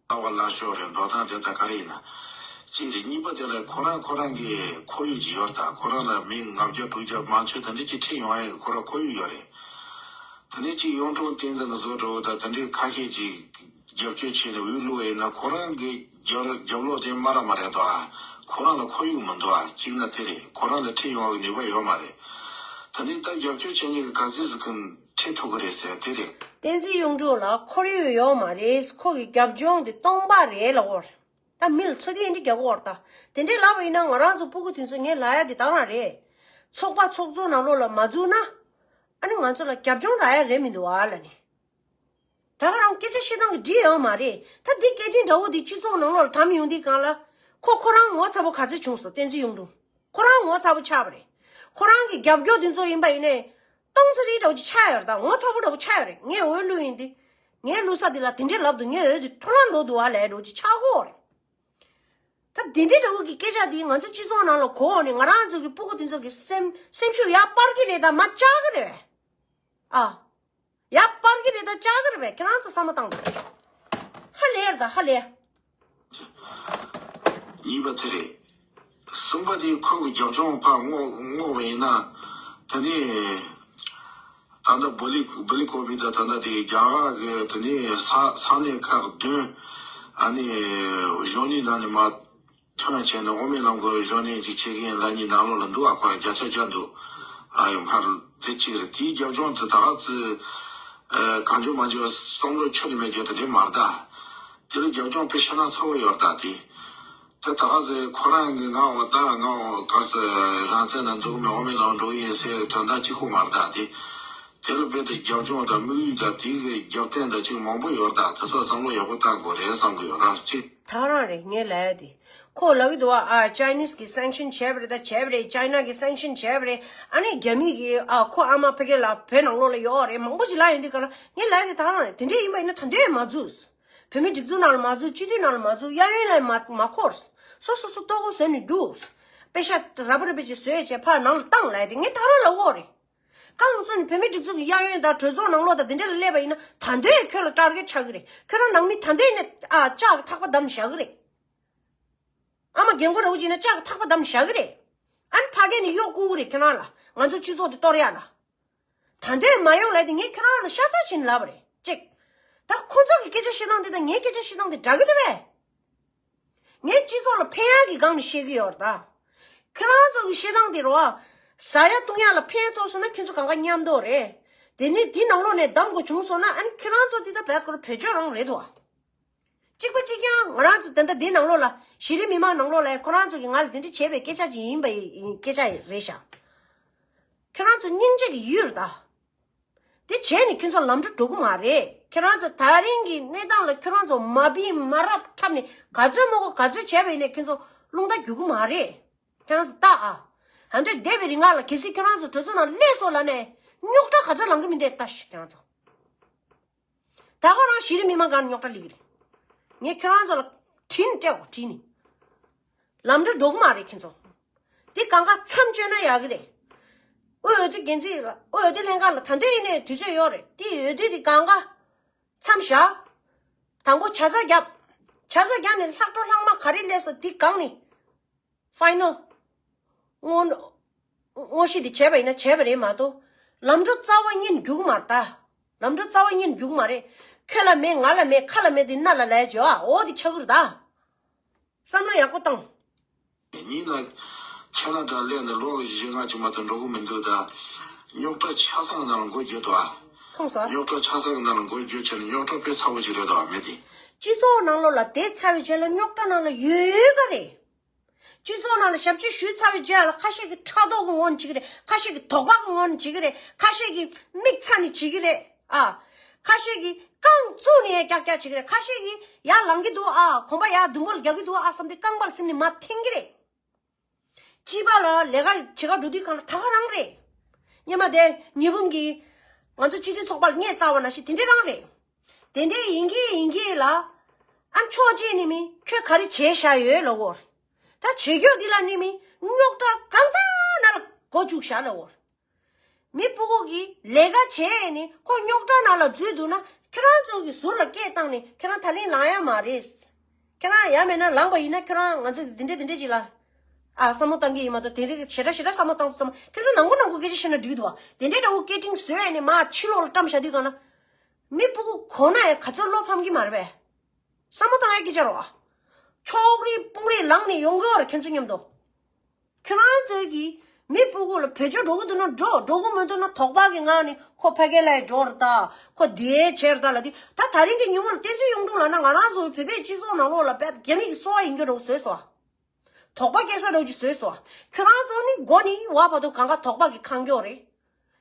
ལྟ་བ་ལ་ཤོར་རེད། འགྲོ་སྟངས་དེ་ད་ག་རེ་ཡིན་ན། གཅིག་རེད། གཉིས་པ་དེ་ལ་ཁོ་རང་ཁོ་རང་གི་ཁོར་ཡུག་ཅིག་ཡོད་རེད་ད། ཁོ་རང་ལ་མི་ལྔ་བརྒྱ་དྲུག་བརྒྱ་མང་ཆེ་དེ་འདྲ་ཅིག་ཁྲིད་ཡོང་ཡ་གི་ཁོ་རང་ཁོར་ཡུག་ཡོད་རེད། དེ་ནས་གཅིག་གཡུང་དྲུང་བསྟན་འཛིན་གྱི་བཟོ་འདྲ་བོ་དང་དེ་འདྲའི་ཁ་ཤས་ཅིག་རྒྱབ་སྐྱོར་བྱས་ནས་འོས་བླུགས་པ་ཡིན་ན། ཁོ་རང་གི་རྒྱབ་རྒྱབ་ལོགས་དེ་སྨ་ར་མ་རེད་དོ། ཁོ་རང་ལ་ཁོར་ཡུག་མི་འདུག་ཨ། གཅིག་ན་དེ་རེད། ཁོ་རང་ལ་ཁྲིད་ཡོང་བའི་ནུས་པ་ཡོད་མ་རེད། ད་ནི་ད་རྒྱབ་སྐྱོར་བྱེད་མཁན་གྱི་ག་ཚོད་ཟིག་གིས་ཁྲིད་ཐུབ་ཀྱི་རེད་ཟེར་དེ་རེད། བསྟན་འཛིན་གཡུང་དྲུང་ལ་ཁོར་ཡུག་ཡོད་མ་རེད། ཁོ་གི་རྒྱབ་ལྗོངས་དེ་སྟོང་པ་རེད་ལབ་དགོས་རེད། ད་མི་ལ་ཚོད་ལྟ་འདི་རྒྱག་དགོས་རེད་ད། དེ་འདྲས་ལབ་པ་ཡིན་ན་ང་རང་ཚོ་སྤུ་གུ་དེ་ཚོ་ངས་ལབ་ཡ་དེ་ད་རང་རེད། ཚོགས་པ་ཚོགས་གཙོ་ནང་ལོགས་ལ་མ་འཛུལ་ན། ཨ་ནི་ང་ཚོ་ལ་རྒྱབ་ལྗོངས་རག་ཡ་རེད་མི་འདུག་ཨ་ལབ་ནི། ད་ག་རང་སྐད་ཆ་བཤད་སྟངས་ཀྱི་འགྲིག་ཡོད་མ་རེད། ད་འདི་སྐད་འཕྲིན་འདྲ་བོ་འདི་སྤྱི་ཚོགས་ནང་ལོགས་ལ་བཀྲམ་ཡོང་དུས་སྒང་ལ། ཁོ་ཁོ་རང་ངོ་ཚ་པོ་ག་ཚོད་བྱུང་སོང་། བསྟན་འཛིན་གཡུང་དྲུང་ཁོ་རང་ངོ་ཚ་པོ་ཆགས་པ་རེད། ཁོ་རང་གི་རྒྱབ་སྐྱོར་འདི་ཚོ་ཡིན་པ་ཡིན་ནའི། སྟོང་ཚ་རིགས་འདྲ་བོ་ཅིག་ཆགས་ཡོད་རེད་ད། ངོ་ཚ་པོ་འདྲ་བོ་ཆགས་ཡོད་རེད། ངས་འོས་བླུགས་ཡིན་དུས། ངའི་བླུགས་ས་འདི་ལ་དེ་འདྲས་ལབ་འདུག་ངའི་འོས་འདི་འཕྲོ་བརླག་འགྲོ་འདུག་ཨ་ལས་འདྲ་བོ་ཅིག་ཆགས་ཀྱི་ཡོད་རེད། ད་དེ་འདྲས་འདྲ་བོ་གི་སྐད་ཆ་འདི་ང་ཚོ་སྤྱི་ཚོགས་ནང་ལ་གོ་འོང་ནས་ང་རང་ཚོ་གི་སྤུ་གུ་དེ་ཚོ་གི་སེམས་སེམས་ཤུགས་ཡར་སྤར་གི་རེད་ད་མར་བཅག་གི་རེད། ཨ། ཡར་སྤར་གི་རེད་ད་བཅག་གི་རེད་པས། ཁྱེད་རང་ཚོ་བསམ་བློ་བཏང་དང་། ཧ་ལས་རེད་ད་ཧ་ལས། གཉིས་པ་དེ་རེད། གསུམ་པ་དེ་ཁོ་གི་རྒྱབ་ལྗོངས་ཕར་བསྔོག་བསྔོག་པ་ཡིན་ན། དེ་ནས་ད་ལྟ་བོ་ལི་བོ་ལི་ཀོ་བི་དང་ད་ལྟ་དེ་རྒྱ་གར་གི་དེ་ནས་ས་ས་གནས་ཁག་བདུན། ཨ་ནི་གཞོན་ནུའི་ནང་ནས་མར་ཐོན་བྱས་ནས་དབུ་མའི་ལམ་གྱི་གཞོན་ནུ་ཅིག་བྱེད་མཁན་ལབ་མཁན་ནང་ལོགས་ལ་འདུག་ཨ། ཁོ་རང་བརྒྱ་ཆ་བརྒྱ་འདུག་ཨ་ཡོང་ཕར་དེ་གཅིག་རེད། དེའི་རྒྱབ་ལྗོངས་དེ་ད་ག་ཚོད་ཨ་གང་བྱུང་མང་བྱུང་བསམ་བློ་ཁྱོན་ནས་མེད་རྒྱུ་དེ་འདྲས་མ་རེད་ད། དེ་ལ་རྒྱབ་ལྗོངས་དཔེ་ཤ་ན་ཚ་བོ་ཡོད་རེད་ད་དེ། དེ་ད་ག་ཚོད་ཁོ་རང་གི་ང་འོ་ད་ང་འོ་ག་ཚོད་རང་བཙན་ནང་འཛུལ་གི་མེད། དབུ་མའི་ལམ་འགྲོ་གི་ཡིན་ཟེར་དོན་དག་གཅིག་པོ་མ་རེད་ད་དེ། དེ་ལ་རྦད་དེ་རྒྱབ་ལྗོངས་དང་དམིགས་ཡུལ་དང་དེའི་རྒྱབ་རྟེན་དང་ཅིག་མང་པོ་ཡོད་རེད་ད། དེ་ཚོ་བསམ་བློ་ཡག་པོ་བཏང་དགོས་རེད་བསམ་གི་ཡོད་ར་གཅིག་ད་ག་རང་རེད་ངས་ལབ་ཡ་དེ། ཁོ་ལབ་གི་འདུག་བ། ཨ་ཅའི་ནིས་གི་སེང་ཤིན་བྱས་པ་རེད་ད་བྱས་པ་རེད། ཅའི་ན་གི་སེང་ཤིན་བྱས་པ་རེད། ཨ་ནི་རྒྱ་མི་གི་ཨ་ཁོ་ཨ་མ་ཕ་གི་ལ་བོད་ནང་ལོགས་ལ་ཡོད་རེད། མང་པོ་ཅིག་ལབ་ཡོང་དུས་ག་ལ་ངས་ལབ་ཡ་དེ་ད་ག་རང་རེད། དེ་འདྲས་ཡིན་པ་ཡིན་ན་ད་དུང་མ་འཛུལ། བོད་མི་སྒྲིག་འཛུགས་ནང་ལ་མ་འཛུལ། སྤྱི་འཐུས་ནང་ལ་མ་འཛུལ། གཡས་གཡོན་ལ་མ་མ་འཁོར། སོ་སོ་སོ་ལྟོ་གོས་བཟོས་ནས་རྒྱུགས། པེ་ཤག་ར་པ་ར་པ་ཅིག་བཟོས་བྱས་ཕར་ནང་ལ་བཏང་ལབ་ཡ་དེ་ངས་ད་ག་རང་ལབ་ཀྱི་ཡོད་རེད། གང་སོང་ནས་བོད་མིའི་སྒྲིག་འཛུགས་ཀྱི་གཡས་གཡོན་དང་གྲོས་ཚོགས་ནང་ལོགས་དང་དེ་འདྲ་ལ་སླེབས་པ་ཡིན་ན་ད་འདོད་ཁྱོད་ལ་ཊར་གེཊ་ཆགས་ཀྱི་རེད། ཁྱོད་རང་ནང་མི་ད་འདོད་ནས་ཨ་ལྕགས་ཀྱི་ཐག་པ་བསྡམས་བཞག་གི་རེད། ཨ་མ་རྒན་གོག་ར་བོ་ཅིག་ན་ལྕགས་ཀྱི་ཐག་པ་བསྡམས་བཞག་གི་རེད། ཨ་ནི་ཕ་གི་ནས་གཡོག་བསྐུར་གི་རེད་ཁྱོད་རང་ལ། ང་ཚོ་སྤྱི་ཚོགས་དེ་གཏོར་ཡག་ལ། ད་འདོད་མ་ཡོང་ལབ་དེ་ངས་ཁྱོད་རང་ལ་ཤ་ཚ་བྱས་ནས་ལབ་པ་རེད་ཅིག་ད་ཁོ་ཚོ་གི་སྐད་ཆ་བཤད་སྟངས་དེ་དང་ངའི་སྐད་ཆ་བཤད་སྟངས་དེ་འདྲ་གི་འདུག་པས། ངས་སྤྱི་ཚོགས་ལ་ཕན་ཡག་གི་སྒང་ནས་བཤད་ཀྱི་ཡོད་རེད་ད། ཁྱོད་རང་ཚོ་གི་བཤད་སྟངས་དེ་རེད་བ། ཟ་ཡག་བཏུང་ཡག་ལ་ཕན་ཐོགས་སོང་ན་ཁྱོད་ཚོ་གང་ག་མཉམ་དུ་རེད། དེ་ནས་དེ་ནང་ལོགས་ནས་བདམས་དགོས་བྱུང་སོང་ན་ཨ་ནི་ཁྱོད་རང་ཚོ་དེ་ད་བད་ཁོ་ར་བེད་སྤྱོད་རང་རེད་དོ། གཅིག་པ་གཅིག་རྐྱང་ང་རང་ཚོ་ད་ལྟ་འདི་ནང་ལོགས་ལ་གཞི་རིམ་མི་མང་ནང་ལོགས་ལ་ཁོ་རང་ཚོ་གིས་ང་ལ་དེ་འདྲ་བྱས་པའི་སྐད་ཆ་ཅིག་ཡིན་པ་ཡིན་སྐད་ཆ་རེད་ཤག་ཁྱོད་རང་ཚོ་སྙིང་རྗེ་གི་ཡུལ་ད། དེ་བྱས་ནས་ཁྱོད་ཚོ་ལམ་འགྲོ་འགྲོ་གི་མ་རེད། ཁྱོད་རང་ཚོ་ད་རིང་གི་གནས་སྟངས་ལ་ཁྱོད་རང་ཚོ་མ་བིན་མ་རབས་འཁྲབ་ནས་ག་ཚོད་མ་གོ་ག་ཚོད་བྱས་པ་ཡིན་ནའི་ཁྱོད་ཚོ་རླུང་རྟ་རྒྱུག་གི་མ་རེད། ཁྱོད་རང་ཚོ་ལྟ་ཨ། ཨ་འདོད་བསྡད་པའི་རིང་ལ་གལ་སྲིད་ཁྱོད་རང་ཚོ་གྲོས་ཚོགས་ནང་སླེབས་སོང་ལབ་ནས་རྙོག་དྲ་ག་ཚོད་ལངས་གི་མིན་དེ་ལྟ་ཤིག་ཁྱོད་རང་ཚོ། ད་ཁོ་རང་གཞི་རིམ་མི་མང་སྒང་ནས་རྙོག་དྲ་སླེབས་ཀྱི་རེད། ངས་ཁྱོད་རང་ཚོ་ལ་དྲིན་སྤྲད་དགོས་དྲིན་ནི། ལམ་འགྲོ་འགྲོ་གི་མ་རེད་ཁྱོད་ཚོ། དེ་གང་ག་མཚམས་གཅོད་ན་ཡག་གི་རེད། དབུས་འོས་བསྡུ་འགན་འཛིན་ལ་དབུས་འོས་བསྡུ་ལྷན་ཁང་ལ་ད་འདོད་ཡིན་ནའི་དུས་ཚོད་ཡོད་རེད། དེ་འོས་བསྡུ་དེ་གང་ག་མཚམས་བཞག་དང་པོ་ཆ་ཚང་བརྒྱབ། ཆ་ཚང་བརྒྱབ་ནས་ལྷག་འཕྲོ་ལྷག་མ་ག་རེ་སླེབས་སོང་དེ་སྒང་ནས། ཕའི་ནལ། དངོས་དངོས་གཞི་དེ་བྱས་པ་ཡིན་ན་བྱས་པ་རེད་མ་གཏོགས། ལམ་འགྲོ་རྩ་བ་ཉིད་རྒྱུག་མ་རེད་ད། ལམ་འགྲོ་རྩ་བ་ཉིད་རྒྱུག་མ་རེད། ཁྱོད་ལ་མེད་ང་ལ་མེད་ཁ་ལ་མེད་དེ་སྣ་ལ་ལས་བྱོས་ཨ་འོ་དེ་ཆགས་ཀྱི་རེད་ད། བསམ་བློ་ཡག་པོ་བཏང་། ཡིན་ན། ཁེ་ན་ཌ་སླེབས་ནས་ལོ་བཞི་ལྔ་ཅིག་མ་གཏོགས་འགྲོ་གི་མི་འདུག་ད། རྙོག་དྲ་ཆ་ཚང་ནང་ལ་མགོ་བསྒྱུར་འདུག་ཨ། ཁོང་ས། རྙོག་དྲ་ཆ་ཚང་ནང་ལ་མགོ་བསྒྱུར་བྱས་ནས་རྙོག་དྲ་དཔེ་ཚ་པོ་ཞིག་རེད་འདུག་ཨ་མི་དེ། སྤྱི་ཚོགས་ནང་ལོགས་ལ་བསྡད་ཚར་བའི་རྗེས་ལ་རྙོག་དྲ་ནང་ལ་ཡོད་ཡོད་ག་རེད། སྤྱི་ཚོགས་ནང་ལ་ཞབས་ཕྱི་ཞུས་ཚར་བའི་རྗེས་ལ་ཁ་ཤས་ཀྱིས་ཕྲག་དོག་གི་ངོ་ནས་བྱེད་ཀྱི་རེད། ཁ་ཤས་ཀྱིས་དོགས་པ་གི་ངོ་ནས་བྱེད་ཀྱི་རེད། ཁ་ཤས་ཀྱིས་མིག་ཚ་ནས་བྱེད་ཀྱི་རེད་ཨ། ཁ་ཤས་ཀྱིས་རྐང་བཙུགས་ནས་ཡང་ཀྱག་ཀྱག་བྱེད་ཀྱི་རེད། ཁ་ཤས་ཀྱིས་ཡར་ལངས་ཀྱི་འདུག་ཨ། གོམ་པ་ཡར་མདུན་པོ་ལ་རྒྱག་གི་འདུག་ཨ་བསམ་སྟེ་རྐང་པ་ལ་སིམ་ནས་མར་འཐེན་གྱི་རེད། སྤྱི་པ་ལ་ལས་ཀ་བྱེད་ག་འགྲོ་དུས་གང་ལ་ད་ག་རང་རེད། སྔོན་མ་དེ་ཉི་འབུམ་གྱིས་ང་ཚོ་སྤྱི་མཐུན་ཚོགས་པ་ལ་བརྙས་བཙལ་བ་ནང་བཞིན་དེ་འདྲ་རང་རེད། དེ་འདྲ་ཡིན་གྱི་ཡིན་གྱི་ལ། ཨ་ཕྱོགས་གཅིག་ནས་མི་ཁྱོད་ག་རེ་བྱས་བཞག་ཡོད་ལབ་འོ། ད་བྱེད་རྒྱུ་འདི་ལ་ནི་མི་རྙོག་དྲ་གང་ཚང་ན་ལ་མགོ་བཅུག་བཞག་ལབ་འོ། མི་སྤུ་གུ་གིས་ལས་ཀ་བྱས་ནས་ཁོ་རྙོག་དྲ་ནང་ལ་འཛུལ་འདུག་ན་ཁྱེད་རང་ཚོ་གིས་ཟུར་ལ་སྐད་བཏང་ནས་ཁྱེད་རང་ད་ལན་ལངས་ཡ་མ་རེད། ཁྱེད་རང་ཡ་མེད་ན་ལངས་པ་ཡིན་ན་ཁྱེད་རང་ང་ཚོ་གིས་འདི་འདྲ་འདི་འདྲ་ཅིག་ལ། ཨ་བསམ་བློ་བཏང་གི་ཡིན་མ་གཏོགས་དེ་རིགས་ཞེ་དྲག་ཞེ་དྲག་བསམ་བློ་བཏང་ཐུབ་ས་མ། ཁྱེད་ཚོ་ནང་ཁུལ་ནང་ཁུལ་སྐད་ཆ་བཤད་ན་འགྲིག་འདུག་བ། དེ་འདྲའི་འདྲ་བོ་སྐད་འཕྲིན་བཟོས་ནས་མར་ཕྱི་ལོགས་ལ་བཀྲམ་བཞག་དུས་གང་ན། མི་སྤུ་གུ་གོ་ན་ཡང་ག་ཚོད་བློ་ཕམ་གྱི་མ་རེད་པས། བསམ་བློ་བཏང་ཡ་སྐད་ཆ་རེད་བ། ཕྱོགས་རིས་དཔུང་རིས་ལངས་ནས་ཡོང་གི་ཡོད་རེད་ཁྱེད་ཚོ་མཉམ་དུ། ཁྱེད་རང་ཚོས་ཀྱིས་མི་སྤུ་གུ་ལ་བེད་སྤྱོད་འགྲོ་གི་འདུག་ན་འགྲོ། འགྲོ་གི་མི་འདུག་ན་དོགས་པ་གི་ངང་ནས་ཁོ་ཕ་གི་ལ་འགྲོ་རེད་ད། ཁོ་དེ་བྱས་རེད་ད་ལབ་དུས་ད་ད་རིང་གི་ཉིན་མོ་ལ་བསྟན་འཛིན་གཡུང་དྲུང་ལབ་ན་ང་རང་ཚོའི་བོད་པའི་སྤྱི་ཚོགས་ནང་ལོགས་ལ་དཔེ་རྒྱ་མི་གི་སོ་བ་ཡིན་གྱི་རེད་བཟོས་སོ། དོགས་པ་སྐྱེ་ས་འདྲ་བོ་ཅིག་བཟོས་སོ། ཁྱོད་རང་ཚོ་ནི་མགོ་ནས་བ་བར་དུ་གང་ག་དོགས་པ་གིས་ཁེངས་ཀྱི་ཡོད་རེད།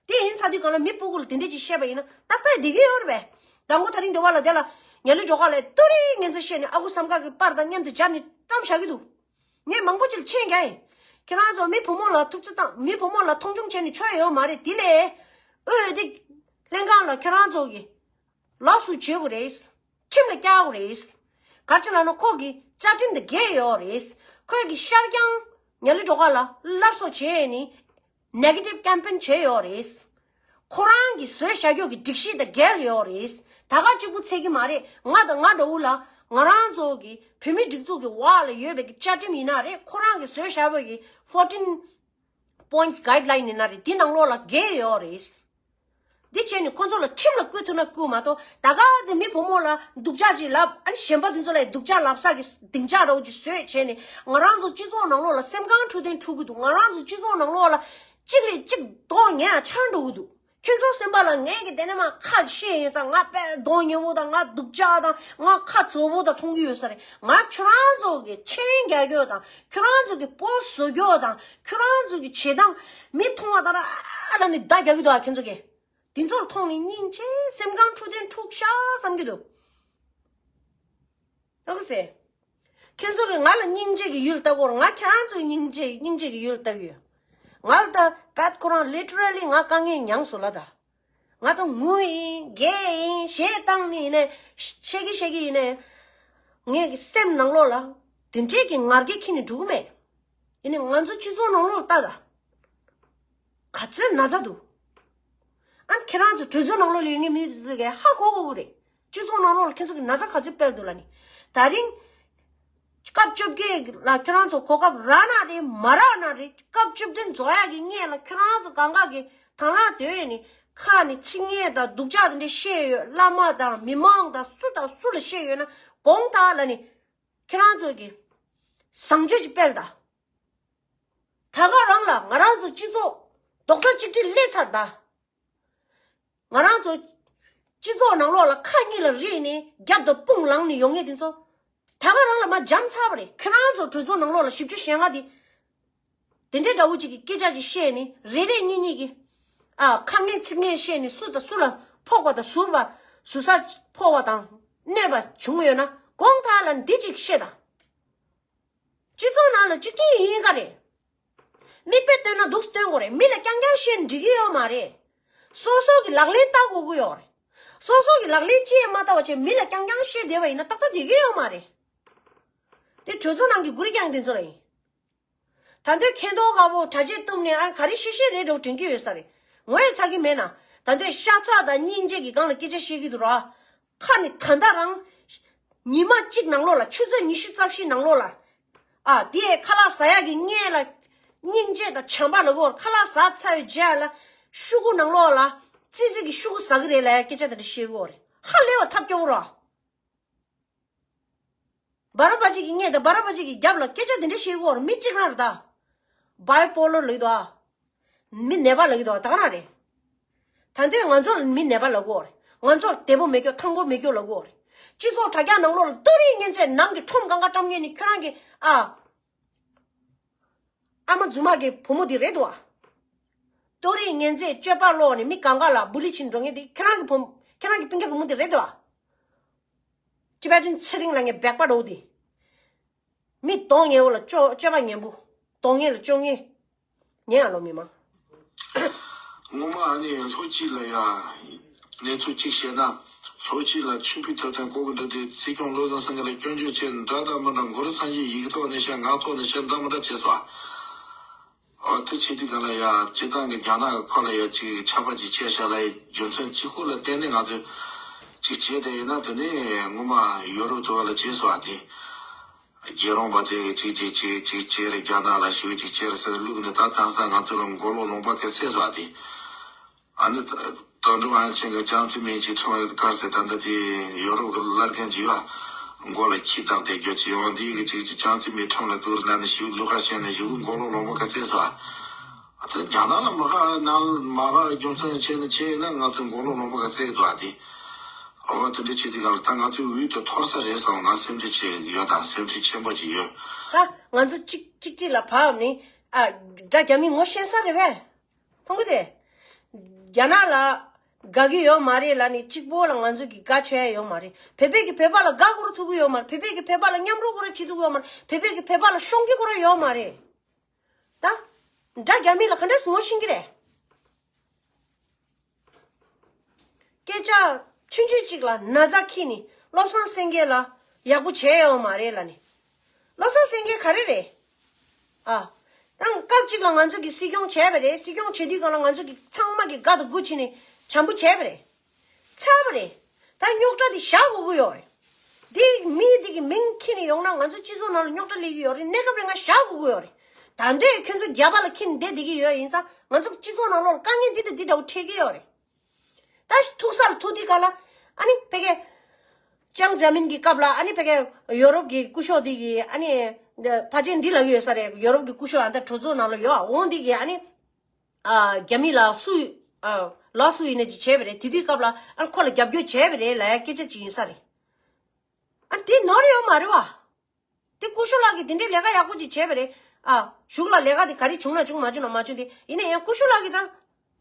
དེ་ཡིན་ཚར་དུས་གང་ལ་མི་སྤུ་གུ་ལ་དེ་འདྲས་ཅིག་བཤད་པ་ཡིན་ན་ཏག་ཏག་བསྡད་ཀྱི་ཡོད་རེད་པས། དང་པོ་དེ་རིང་འདི་བ་ལ་དེ་ལ་ཉ་ལི་སྒྲོལ་དཀར་ལ་ཏུ་རིའི་ངན་ཚུལ་བཤད་ནས་ཨ་ཁུ་བསམ་དཀར་གྱི་པར་དང་མཉམ་དུ་སྦྱར་ནས་བཀྲམ་བཞག་གི་འདུག་ངས་མང་པོ་ཅིག་ལ་མཆན་རྒྱག་ཡིན། ཁྱེད་རང་ཚོ་མི་བུ་མོ་ལ་ཐུབ་ཚོད་བཏང་། མི་བུ་མོ་ལ་མཐོང་ཆུང་བྱས་ནས་ཆོ་ཡོད་མ་རེད། དེ་ལས་ཨོ་དེ་ལྷན་ཁང་ལ་ཁྱེད་རང་ཚོ་གི་ལོགས་སུ་བྱེད་དགོས་རེད། ཁྲིམས་ལ་བསྐྱལ་དགོས་རེད། ག་རེ་བྱས་ལབ་ན་ཁོ་གི་བཅའ་ཁྲིམས་དང་འགལ་ཡོད་རེད། ཁོས་གི་ཤར་རྐྱང་ཉ་ལི་སྒྲོལ་དཀར་ལ་སླར་གསོ་བྱས་ནས་ནེ་གེ་ཊིབ་ཀེམ་པེན་བྱས་ཡོད་རེད། ཁོ་རང་གི་བཟོས་བཞག་རྒྱུ་གི་སྒྲིག་གཞི་དང་འགལ་ཡོད་རེད། ད་ག་གཅིག་པུ་ཚད་ཀྱི་མ་རེད། ང་དང་ང་འདྲ་བོ་ལ་ང་རང་ཚོ་གི་བོད་མི་སྒྲིག་འཛུགས་ཀྱི་འོག་ལ་ཡོད་པའི་གི་བཅའ་ཁྲིམས་ཡིན་ན་རེད། ཁོ་རང་གི་བཟོས་བཞག་པའི་གི་ཕོར་ཊིན་པོའིན་ཊི་གྷའིཌ་ལའིན་ཡིན་ན་རེད། འདི་ནང་ལོགས་ལ་འགལ་ཡོད་རེད། འདི་བྱས་ནས་ཁོ་ཚོ་ལ་ཁྲིམས་ལ་བསྐུལ་ཐུབ་ན་བསྐུལ་མ་གཏོགས་ད་ག་ཚོད་མི་བུ་མོ་ལ་སྡུག་ཅག་ཅིག་ལབ། ཨ་ནི་གཞན་པ་འདི་ཚོ་ལ་སྡུག་ཅག་ལབ་ས་གི་སྡིངས་ཆ་འདྲ་བོ་ཅིག་བཟོས་བྱས་ནས་ང་རང་ཚོ་སྤྱི་ཚོགས་ནང་ལོགས་ལ་སེམས་ཁམས་འཕྲོད་བསྟེན་འཁྲུག་གི་འདུག་ང་རང་ཚོ་སྤྱི་ཚོགས་ནང་ལོགས་ལ་གཅིག་ལས་གཅིག་གདོང་ངན་ཆགས་འགྲོ་གི་འདུག་ཁྱོད་ཚོ་སེམས་པ་ལ་ངས་ཀྱི་དེ་ནས་མ་ཁ་བཤད་ཡིན་ཙང་ང་དཔེ་གདོང་ཉེ་བོ་དང་ང་སྡུག་ཅག་དང་ང་ཁ་རྩོག་པོ་དང་མཐོང་གི་ཡོད་ས་རེད། ང་ཁྱོད་རང་ཚོ་གི་མཆན་རྒྱག་རྒྱུ་དང་ཁྱོད་རང་ཚོ་གི་པོ་སི་བཟོ་རྒྱུ་དང་ཁྱོད་རང་ཚོ་གི་བྱེད་སྟངས་མི་མཐོང་བ་དང་ར་ལ་ནི་བརྡ་རྒྱག་གི་འདུག་ཨ་ཁྱོད་ཚོ་གི། དེ་ཚོར་མཐོང་ནས་སྙིང་རྗེ་སེམས་ཁམས་འཕྲོད་བསྟེན་འཁྲུག་ཤག་བསམ་གྱི་འདུག་ཨ་ཁུ་སེ། ཁྱེད་ཚོ་གིས་ང་ལ་སྙིང་རྗེ་གི་ཡུལ་ལྟ་གོ་ར། ང་ཁྱེད་རང་ཚོའི་སྙིང་རྗེ་སྙིང་རྗེ་གི་ཡུལ་ལྟ་གི་ཡོད། ང་ལ་ད་བད་ཁོ་རང་ལི་ཊི་རལ་ལི་ང་དཀའ་ངལ་མྱངས་སོང་ལ་ད། ང་ད་ངུ་ཡིན་རྒྱལ་ཡིན་གཞས་བཏང་ནི་ཡིན་ནས་བཤད་གི་བཤད་གི་ཡིན་ནས་ངའི་གི་སེམས་ནང་ལོགས་ལ་དེ་འདྲས་ཀྱི་ངར་སྐད་ཁྱེར་ནས་འགྲོ་གི་མེད། ཡིན་ནས་ང་ཚོ་སྤྱི་ཚོགས་ནང་ལོགས་ལ་ལྟ་ད། ག་ཚོད་ན་ཚ་འདུག་ཨ་ཁྱེད་རང་ཚོ་གྲོས་ཚོགས་ནང་ལོགས་ལ་ཡོད་མཁན་མི་དེ་ཚོ་གིས་ཧ་གོ་དགོས་ཀྱི་རེད། སྤྱི་ཚོགས་ནང་ལོགས་ལ་ཁྱེད་ཚོ་གིས་ན་ཚ་ག་ཚོད་སྤེལ་འདུག་ལབ་ནི། ད་རིང་སྐབས་བཅོ་བརྒྱད་ལ་ཁྱེད་རང་ཚོ་གོ་སྐབས་རག་ན་རེད་མ་རག་ན་རེད། སྐབས་བཅུ་བདུན་རྫོགས་ཡག་གི་སྔོན་ལ་ཁྱེད་རང་ཚོ་གང་ག་གིས་དང་བླངས་དོན་ཡོད་ནི་ཁ་ནས་ཚིག་ངན་དང་སྡུག་ཅག་དེ་འདྲ་བཤད་ཡོད། བླ་མ་དང་མི་མང་དང་སུ་དང་སུ་ལ་བཤད་ཡོད་ན་དགོངས་དག་ལབ་ནི། ཁྱེད་རང་ཚོ་གིས་བཟང་སྤྱོད་ཅིག་སྤེལ་དང་། ད་ག་རང་ལ་ང་རང་ཚོ་སྤྱི་ཚོགས་རྡོག་རྩ་གཅིག་སྒྲིལ་སླེབས་ཚར་ད། ང་རང་ཚོ་སྤྱི་ཚོགས་ནང་ལོགས་ལ་ཁ་གཉིས་ལ་རེད་ནས་རྒྱབ་དང་དཔུང་ལངས་ནས་ཡོང་མཁན་དེ་ཚོ་ད་ག་རང་ལ་མར་འཇམ་ཚར་བ་རེད། ཁྱེད་རང་ཚོ་གྲོས་ཚོགས་ནང་ལོགས་ལ་བཞི་བཅུ་ཞེ་ལྔ་དེ་དེ་འདྲའི་འདྲ་བོ་ཅིག་གི་སྐད་ཆ་ཅིག་བཤད་ནས་རེ་རེ་གཉིས་གཉིས་ཀྱིས་ཨ་ཁ་ངན་ཚིག་ངན་བཤད་ནས་སུ་དང་སུ་ལ་ཕོག་པ་དང་ཟུར་པ་ཟུར་ས་ཕོག་པ་དང་གནོད་པ་བྱུང་ཡོད་ན་དགོངས་དག་ལབ་འདི་ཅིག་བཤད་དང་། སྤྱི་ཚོགས་ནང་ལ་གཅིག་སྒྲིལ་ཡིན་ག་རེད། མིག་དཔེ་སྟོན་ན་འདུག་སྟོན་དགོས་རེད། མི་ལ་རྐྱང་རྐྱང་བཤད་འགྲིག་གི་ཡོད་མ་རེད། སོ་སོ་གི་ལག་ལེན་བསྟར་དགོས་ཀྱི་ཡོད་རེད། སོ་སོ་གི་ལག་ལེན་ཅི་ཡང་མ་བསྟར་བ་བྱས་མི་ལ་རྐྱང་རྐྱང་བཤད་བསྡད་པ་ཡིན་ན་ཏག་ཏག་འགྲིག་གི་ཡོད་མ་རེད། དེ་གྲོས་ཚོགས་ནང་གི་གུ་རི་རྐྱང་དེ་ཚོ་ལ་ཡིན། ད་དུང་མཁྱེན་རྟོགས་དཀར་པོ་གྲྭ་ཆས་བཏུམས་ནས་ཨ་ག་རེ་བཤད་བཤད་རེད་འགྲོ་དྲན་གྱི་ཡོད་ས་རེད། ངོ་ཡ་ཚ་གི་མེད་ན། ད་དུང་ཤ་ཚ་དང་སྙིང་རྗེ་གི་སྒང་ལ་སྐད་ཆ་བཤད་ཀྱི་འདུག་ར། ཁ་ནས་ད་ལྟ་རང་ཉི་མ་གཅིག་ནང་ལོགས་ལ་ཆུ་ཚོད་ཉི་ཤུ་རྩ་བཞི་ནང་ལོགས་ལ། ཨ་དེ་ཁ་ལག་ཟ་ཡག་གི་སྔོན་ལ་སྙིང་རྗེ་དང་བྱམས་པ་ལབ་དགོས། ཁ་ལག་ཟ་ཚར་བའི་རྗེས་ལ་ཤོག་གུ་ནང་ལོགས་ལ་ཙི་ཙི་གི་ཤོག་གུ་ཟ་གི་རེད་ལབ་ཡ་སྐད་ཆ་དེ་འདྲ་བཤད་དགོས་རེད། ཧ་ལས་པ་ཐབས་སྐྱོ་བོ་ར། སྦ་ར་པ་ཅིག་གི་སྔོན་དང་སྦ་ར་པ་ཅིག་གི་རྒྱབ་ལ་སྐད་ཆ་དེ་འདྲ་བཤད་དགོས་ར། མི་གཅིག་རང་རེད་ད། བའི་པོ་ལོ་ལབ་ཀྱི་འདུག་ཨ། མི་ནད་པ་ལབ་ཀྱི་འདུག་ཨ། ད་ག་རང་རེད། ད་དུང་ང་ཚོ་ལ་མི་ནད་པ་ལབ་དགོས་རེད། ང་ཚོ་ལ་བདེ་པོ་མེད་སྐྱོ་ཐང་པོ་མེད་སྐྱོ་ལབ་དགོས་རེད། སྤྱི་ཚོགས་དྲ་རྒྱ་ནང་ལོགས་ལ་ཏོ་རིའི་གཉན་ཚད་ནང་གི་ཁྲོམ་གང་ག་བཀྲམ་མཁན་ནི་ཁྱོད་རང་གི་ཨ། ཨ་མ་རྫུན་མ་གི་བུ་མོ་འདི་རེད་འདུག་ཨ། ཏོ་རིའི་གཉན་ཚད་སྤྱོད་པ་ལོག་ནས་མི་གང་ག་ལ་བུ་ལི་ཕྱིན་འགྲོ་མཁན་འདི་ཁྱེད་རང་གི་བུ་ཁྱེད་རང་གི་སྤུན་ཀྱག་བུ་མོ་འདི་རེད་འདུག་ཨ། ཅི་བ་ཏིན་ཚེ་རིང་ལ་ངས་སྦེག་པ་འགྲོ་འདི། མི་གདོང་ངན་བོ་ལ་སྤྱོད་སྤྱོད་པ་ངན་པོ། གདོང་ངན་ལ་སྤྱོད་ངན། ངན་ཨ་ལོ་མི་མང་། སྔོན་མ་ཨ་ནི་ལྷོ་སྤྱི་ལ་ཡ། གནས་ཚུལ་གཅིག་བཤད་ན། ལྷོ་སྤྱི་ལ་ཆུ་ཕི་ཐོབ་ཐང་ལྐོག་གི་འདུག་དེ་སྲིད་སྐྱོང་བློ་བཟང་སེང་གེ་ལ་སྐྱོན་བརྗོད་བྱས་འདྲ་དང་མི་འདྲ་མགོ་རུ་སངས་རྒྱས་ཡི་གེ་ཐོག་ནས་བཤད་ངག་ཐོག་ནས་བཤད་འདྲ་མི་འདྲ་བྱས་སོ། འོ་དེ་བྱེད་དུས་ག་ལ་ཡ་སྤྱི་བཏང་གི་རྒྱ་ནག་གི་ཁོ་ལ་ཡ་ཅིག་ཆགས་པ་ཅིག་ཆེ་ཤ་ལ་ཡ་རྒྱུ་མཚན་གཅིག་པོ་ལ་བརྟེན་ནས་ང་ཚོས་ཅིག་བྱས་དེ་ཡིན་ན་དེ་ནས་སྔོན་མ་ཡོ་རོབ་དུ་བ་ལ་བྱས་སོ་ཨ་དེ། རྒྱལ་རོང་པ་དེ་ཅིག་ཅིག་ཅིག་ཅིག་བྱས་རེད། རྒྱ་ནག་ལ་ཞུགས་ཅིག་བྱས་རེད་ཟེར་བླུགས་ནས་ད་དེང་སང་ང་ཚོ་ལ་མགོ་ལོག་ལུང་པ་ག་ཚད་སོ་ཨ་དེ། ཨ་ནི་ད་དོན་གྲུབ་དབང་ཆེན་གྱི་ཅང་ཙེ་མིན་གྱི་ཁྲིམས་ཡོད་དཀར་ཟེར་ད་འདི་དེ་ཡོ་རོབ་ཀྱི་བླ་རྒན་གྱི་ཡོད་མགོ་ལ་ཁྱི་བཏགས་དེ་རྒྱུ་ཅི་ཡོང་འདི་གི་ཅིག་ཅིག་ཅང་ཙེ་མིན་ཁྲིམས་ལ་གཏུག་ན་ནི་ཞུགས་ལུག་ཁ་བཤད་ནས་ཞུགས་མགོ་ལོག་ལུང་པ་ག་ཚད་སོ། ཨ་ད་རྒྱ་ནག་ལ་མ་ག་ནང་མ་ག་རྒྱུ་མཚན་བྱས་ནས་བྱས་ཡིན་ན་ང་ཚོ་མགོ་ལོག་ལུང་པ་ག་ཚད་འདུག་ཨ་དེ། འོ་དེ་འདྲ་བྱེད་དུས་ག་ལ་ད་ང་ཚོའི་འོས་དེ་འཐོར་ས་རེད་བསམ་ང་སེམས་ཁྲལ་ཆེ་ཡོད་དང་སེམས་ཁྲལ་ཆེན་པོ་ཅིག་ཡོད། ད་ང་ཚོ་གཅིག་གཅིག་གཅིག་ལ་བབས་ནི་ཨ་དགྲ་རྒྱ་མི་ངོ་ཤེས་ས་རེད་པས། མཐོང་གི་དེ། རྒྱ་ནག་ལ་དགའ་གི་ཡོད་མ་རེད་ལ་ནི་གཅིག་པོ་ལ་ང་ཚོ་གི་དགའ་ཆོག་ཡ་ཡོད་མ་རེད། བོད་པས་གི་བོད་པ་ལ་དགའ་དགོས་ར་ཐུབ་གི་ཡོད་མ་རེད། བོད་པས་གི་བོད་པ་ལ་མཉམ་རུབ་དགོས་ར་བྱེད་ཐུབ་གི་ཡོད་མ་རེད། བོད་པས་གི་བོད་པ་ལ་ཤོང་གི་དགོས་ར་ཡོད་མ་རེད། ད། དགྲ་རྒྱ་མི་ལ་ག་འདྲས་ངོ་ཤེས་ཀྱི་རེད། སྐད་ཆ་ཆུང་ཆུང་གཅིག་ལ་ན་ཚ་འཁྱེར་ནས་བློ་བཟང་སེང་གེ་ལ་ཡག་པོ་བྱས་ཡོད་མ་རེད་ལ་ནི། བློ་བཟང་སེང་གེ་ག་རེ་རེད། ཨ། ད་སྐབས་གཅིག་ལ་ང་ཚོ་གི་སྲིད་སྐྱོང་བྱས་པ་རེད། སྲིད་སྐྱོང་བྱེད་དུས་སྒང་ལ་ང་ཚོ་གི་ཚང་མ་གི་དགའ་དང་མགུ་བྱས་ནས་བྱམས་པོ་བྱས་པ་རེད། ཚར་བ་རེད། ད་རྙོག་དྲ་འདི་བཞག་དགོས་ཀྱི་ཡོད་རེད། འདི་མི་འདི་གི་མིང་འཁྱེར་ནས་ཡོང་ན་ང་ཚོ་སྤྱི་ཚོགས་ནང་ལ་རྙོག་དྲ་སླེབས་ཀྱི་ཡོད་རེད། གནས་སྐབས་རིང་ང་བཞག་དགོས་ཀྱི་ཡོད་རེད། ད་འདོད་ཁྱོད་ཚོ་རྒྱ་པ་ལ་འཁྱེར་ནས་བསྡད་བསྡད་ཀྱི་ཡོད་ཡིན་ཙང་ང་ཚོ་སྤྱི་ཚོགས་ནང་ལོགས་ལ་དཀའ་ངལ་འདི་དང་འདི་འདྲ་བོ་འཕྲད་ཀྱི་ཡོད་རེད། ད་ཐུག་ས་ལ་ཐུག་དུས་ག་ལ་ཨ་ནི་ཕ་གི་ཅང་ཙེ་མིན་གྱི་སྐབས་ལ་ཨ་ནི་ཕ་གི་ཡོ་རོབ་ཀྱི་སྐུ་ཞབས་འདི་གི་ཨ་ནི་ཕ་ཆེན་འདི་ལབ་ཀྱི་ཡོད་ས་རེད། ཡོ་རོབ་ཀྱི་སྐུ་ཞབས་ཨ་ད་གྲོས་ཚོགས་ནང་ལ་ཡོད་འོང་འདི་གི་ཨ་ནི། ཨ། རྒྱ་མི་ལ་སུ། ཨ། ལ་སུ་ཡིན་ན་ཅིག་བྱས་པ་རེད། དེ་དུས་སྐབས་ལ་ཨ་ཁོ་ལ་རྒྱབ་སྐྱོར་བྱས་པ་རེད་ལབ་ཡ་སྐད་ཆ་ཅིག་ཡིན་ས་རེད། ཨ་དེ་ནོར་ཡོད་མ་རེད་བ། དེ་སྐུ་ཞབས་ལགས་ཀྱིས་དེ་འདྲའི་ལས་ཀ་ཡག་པོ་ཅིག་བྱས་པ་རེད། ཨ་གཞུག་ལ་ལས་ཀ་དེ་ག་རེ་བྱུང་ན་བྱུང་མ་བྱུང་ན་མ་བྱུང་དེ་ཡིན་ན་ཡང་སྐུ་ཞབས་ལགས་ཀྱིས་ད་ལྷག་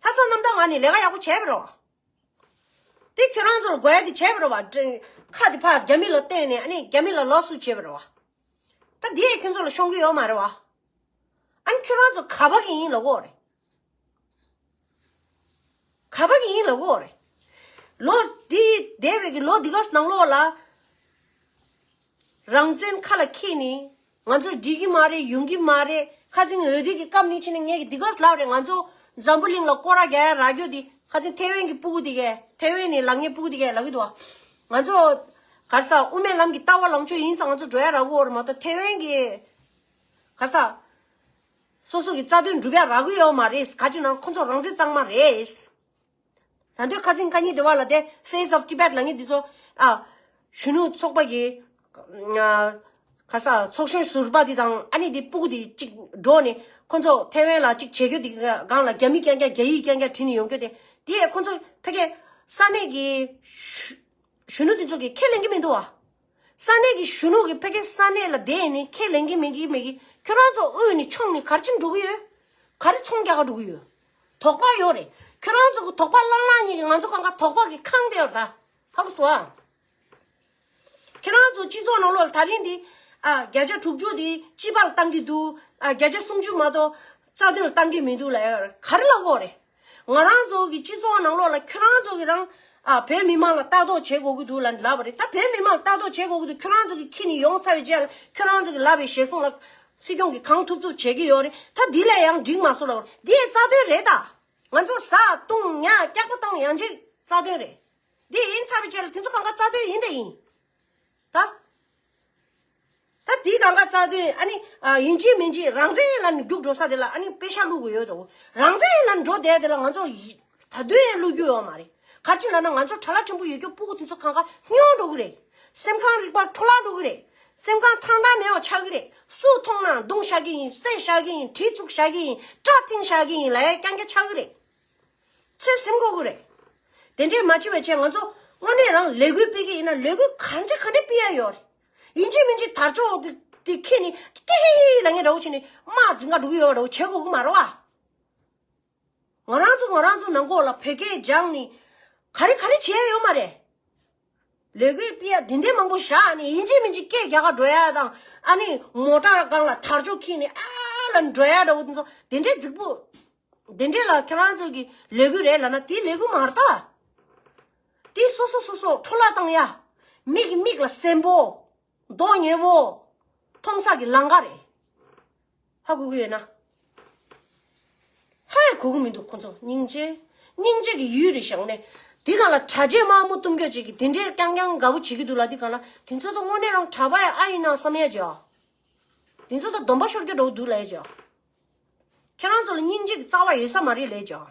བསམ་རྣམ་དག་ངང་ནས་ལས་ཀ་ཡག་པོ་བྱས་པ་རེད་བ། དེ་ཁྱོད་རང་ཚོ་ལ་དགོས་ཡ་དེ་བྱས་པ་རེད་བ། ཁ་དེ་ཕར་རྒྱ་མི་ལ་བསྟན་ནས་ཨ་ནི་རྒྱ་མི་ལ་ལ་སུ་བྱས་པ་རེད་བ། ད་དེ་ཡང་ཁྱོད་ཚོ་ལ་ཤོང་གི་ཡོད་མ་རེད་བ། ཨ་ནི་ཁྱོད་རང་ཚོ་ག་པ་གི་ཡིན་ལབ་གོ་རེད། ག་པ་གི་ཡིན་ལབ་གོ་རེད། ལོ་འདི་འདས་པའི་གི་ལོ་འདི་ག་ནང་ལོགས་ལ་རང་བཙན་ཁ་ལ་འཁྱེར་ནས་ང་ཚོ་འགྲིག་གི་མ་རེད། ཡོང་གི་མ་རེད། ཁ་སང་འོས་བསྡུ་གི་སྐབས་ནས་ཕྱིན་ནས་ངས་གི་འདི་ག་ལབ་རེད། ང་ཚོ་འཛམ་བུ་གླིང་ལ་སྐོར་ར་རྒྱག་ཡ་རག་རྒྱུ་འདི་ ཁ་ཅིག་ཐེ་ཝན་གྱི་སྤུ་གུ་དེ་གས་ཐེ་ཝན་ནས་ལབ་མཁན་སྤུ་གུ་དེ་གས་ལབ་ཀྱི་འདུག་བ། ང་ཚོ་ག་རེ་ཟ་དབུ་མའི་ལམ་གྱི་ལྟ་བ་ལངས་ཕྱོགས་ཡིན་ཙང་ང་ཚོ་འགྲོ་ཡ་རག་གི་ཡོད་རེད་མ་གཏོགས་ཐེ་ཝན་གྱི་ག་རེ་ཟ་སོ་སོ་གི་རྩ་དོན་སྒྲུབ་ཡ་རག་གི་ཡོད་མ་རེད། ག་ཅིག་ན་ཁོ་ཚོ་རང་བཙན་གཙང་མ་རེད། ད་དུང་ཁ་སང་ཁ་ཉིན་དེ་བ་ལ་དེ་Face of Tibet ལབ་མཁན་དེ་ཚོ་ཨ་གཞོན་ནུ་ཚོགས་པ་གི་ཨ་ག་ས་ཚོགས་གཞོན་ཟུར་པ་དེ་དང་ཨ་ནི་དེ་སྤུ་གུ་དེ་གཅིག་འགྲོ་ནས་ཁོ་ཚོ་ཐེ་ཝན་ལ་གཅིག་བྱེད་རྒྱུ་དེ་སྒང་ལ་རྒྱ་མི་རྐྱང་རྐྱང་རྒྱ་ཡིག་རྐྱང་རྐྱང་བྲིས་ནས་ཡོང་རྒྱུ་དེ་དེ་ཁོ་ཚོ་ཕ་གི་ས་གནས་ཀྱི་གཞོན་ནུ་དེ་ཚོ་གི་ཁས་ལེན་གྱི་མི་འདུག་བ། ས་གནས་ཀྱི་གཞོན་ནུ་གི་ཕ་གི་ས་གནས་ལ་བསྡད་ནས་ཁས་ལེན་གྱི་མེད་གི་མེད་གི་ཁྱོད་རང་ཚོ་དབུས་ནས་མཆོངས་ནས་ག་རེ་བྱེད་འགྲོ་གི་ཡོད། ག་རེ་ཚོང་རྒྱག་ག་འགྲོ་གི་ཡོད། དོགས་པ་ཡོད་རེད། ཁྱོད་རང་ཚོ་གི་དོགས་པ་ལྷང་ལྷང་ཉིད་ཀྱི་ང་ཚོ་གང་ག་དོགས་པ་གི་ཁང་དེ་ཡོད་ད། ཧ་གོ་སོང་ཨ། ཁྱེད་རང་ཚོ་སྤྱི་ཚོགས་ནང་ལོགས་ལ་ད་རིང་འདི་ཨ་བརྒྱ་ཆ་དྲུག་ཅུ་འདི་སྤྱི་པ་ལ་བཏང་གི་འདུག་ཨ་བརྒྱ་ཆ་སུམ་ཅུ་མ་གཏོགས་རྩ་དོན་ལ་བཏང་གི་མི་འདུག་ལབ་ཡ་ག་རེ་ལབ་དགོས་རེད། ང་རང་ཚོ་གི་སྤྱི་ཚོགས་ནང་ལོགས་ལ་ཁྱོད་རང་ཚོ་གི་རང་ཨ་བོད་མི་མང་ལ་ལྟ་རྟོག་བྱེད་དགོས་ཀྱི་འདུག་ལབ་ལབ་པ་རེད། ད་བོད་མི་མང་ལ་ལྟ་རྟོག་བྱེད་དགོས་ཀྱི་འདུག་ཁྱོད་རང་ཚོ་གི་ཁྱི་ནི་ཡོང་ཚར་བའི་རྗེས་ལ་ཁྱོད་རང་ཚོ་གི་ལབ་པའི་ཞལ་གསུང་ལ་སྲིད་སྐྱོང་གི་གང་ཐུབ་ཐུབ་བྱེད་ཀྱི་ཡོད་རེད། ད་འདི་ལས་ཡང་འགྲིག་མ་སོང་ལབ་པ་རེད། འདི་རྩ་དོན་རེད་ད། ང་ཚོ་ཟ་བཏུང་ཉལ་སྐྱག་པ་བཏང་ཡང་ཅིག་རྩ་དོན་རེད། འདི་ཡིན་ཚར་བའི་རྗེས་ལ་དེ་ཚོ་གང་ག་རྩ་དོན་ཡིན་དེ་ཡིན། ད། ད་དེའི་གང་ག་རྩ་དོན་ཨ་ནི་ཨ་ཡིན་གཅིག་མིན་གཅིག་རང་བཙན་ལ་ནི་རྒྱུགས་འགྲོ་ས་དེ་ལ་ཨ་ནི་པེ་ཤ་བླུག་དགོས་ཡོད་དོ། རང་བཙན་ལ་འགྲོ་བསྡད་དེ་ལ་ང་ཚོ་ཡི་ད་དུང་ཡང་བླུག་རྒྱུ་ཡོད་མ་རེད། ག་རེ་བྱས་ན་ན་ང་ཚོ་གྲྭ་ལག་ཕྲན་བུ་ཡོད་རྒྱུ་སྤུ་གུ་དེ་ཚོ་གང་ག་སྨྱོ་འགྲོ་གི་རེད། སེམས་ཁམས་རིག་པ་འཕྲོ་བརླག་འགྲོ་གི་རེད། སེམས་ཁམས་ཐང་ཐང་མེད་པ་ཆགས་ཀྱི་རེད། སུ་མཐོང་ན་རྡུང་བཞག་གི་ཡིན། བསད་བཞག་གི་ཡིན། གྲི་བཙུགས་བཞག་གི་ཡིན། སྐྲ་འཐེན་བཞག་གི་ཡིན་ལབ་ཡ་རྐྱང་རྐྱང་ཆགས་ཀྱི་རེད། ཚོད་སེམས་ཁོག་གི་རེད། དེ་འདྲས་མ་བྱེད་པའི་ཆེད་ང་ཚོ་དངོས་གནས་རང་ལས་འགུལ་སྤེལ་གི་ཡིན་ན་ལས་འགུལ་གང་འདྲས་གང་འདྲས་སྤེལ་ཡ་ཡོད་རེད། ཡིན་གཅིག་མིན་གཅིག་དར་ལྕོག་དེ་དེ་ཁྱེར་ནས་ཀེ་ཧེ་ཧེ་ལབ་མཁན་འདྲ་བོ་བྱས་ནས་དམག་འཛིང་ག་འགྲོ་གི་ཡོད་པ་འདྲ་བོ་བྱེད་དགོས་ཀྱི་མ་རེད་བ། ང་རང་ཚོ་ང་རང་ཚོ་ནང་ལོགས་ལ་བོད་སྐད་སྦྱངས་ནས་ག་རེ་ག་རེ་བྱེད་ཡ་ཡོད་མ་རེད། ལས་འགུལ་སྤེལ་ཡ་དེ་འདྲས་མང་པོ་བཞག་ནས་ཡིན་གཅིག་མིན་གཅིག་སྐད་རྒྱག་ག་འགྲོ་ཡ་དང་ཨ་ནི་མོ་ཊ་སྒང་ལ་དར་ལྕོག་འཁྱེར་ནས་ཨ་ལ་འགྲོ་ཡ་འདྲ་བོ་དེ་ཚོ་དེ་འདྲས་རྫིག་པོ། དེ་འདྲས་ལ་ཁྱེད་རང་ཚོ་གི་ལས་འགུལ་རེད་ལབ་ན་དེ་ལས་འགུལ་མ་རེད་ད། དེ་སོ་སོ་སོ་སོ་འཕྲོ་བརླག་བཏང་ཡ། མི་གི་མིག་ལ་སེམས་པོ། མདོག་ཉེས་པོ། མཐོང་ས་གི་ལང་ཀ་རེད། ཧ་གོ་གི་ཡོད་ན། ཧ་ཡ་གོ་གི་མི་འདུག་ཁོ་ཚོ་སྙིང་རྗེ། སྙིང་རྗེ་གི་ཡུལ་རེད་བཞག་ནས། དེ་གང་ལ་གྲྭ་ཆས་དམར་མོ་གཏུམ་སྐྱོ་ཅིག་གི་དེ་འདྲས་རྐྱང་རྐྱང་དགའ་བོ་བྱེད་ཀྱི་འདུག་ལ་དེ་གང་ལ་དེ་ཚོ་ད་དངོས་གནས་རང་གྲྭ་པ་ཡ་ཨ་ཡིན་ན་བསམ་ཡ་ཅིག་ཨ། དེ་ཚོ་ད་སྡོམ་པ་ཤོར་རྒྱུ་འདྲ་བོ་འདུག་ལབ་ཡ་ཅིག་ཨ། ཁྱེད་རང་ཚོ་ལ་སྙིང་རྗེ་གི་རྩ་བ་ཡོད་ས་མ་རེད་ལབ་ཡ་ཅིག་ཨ།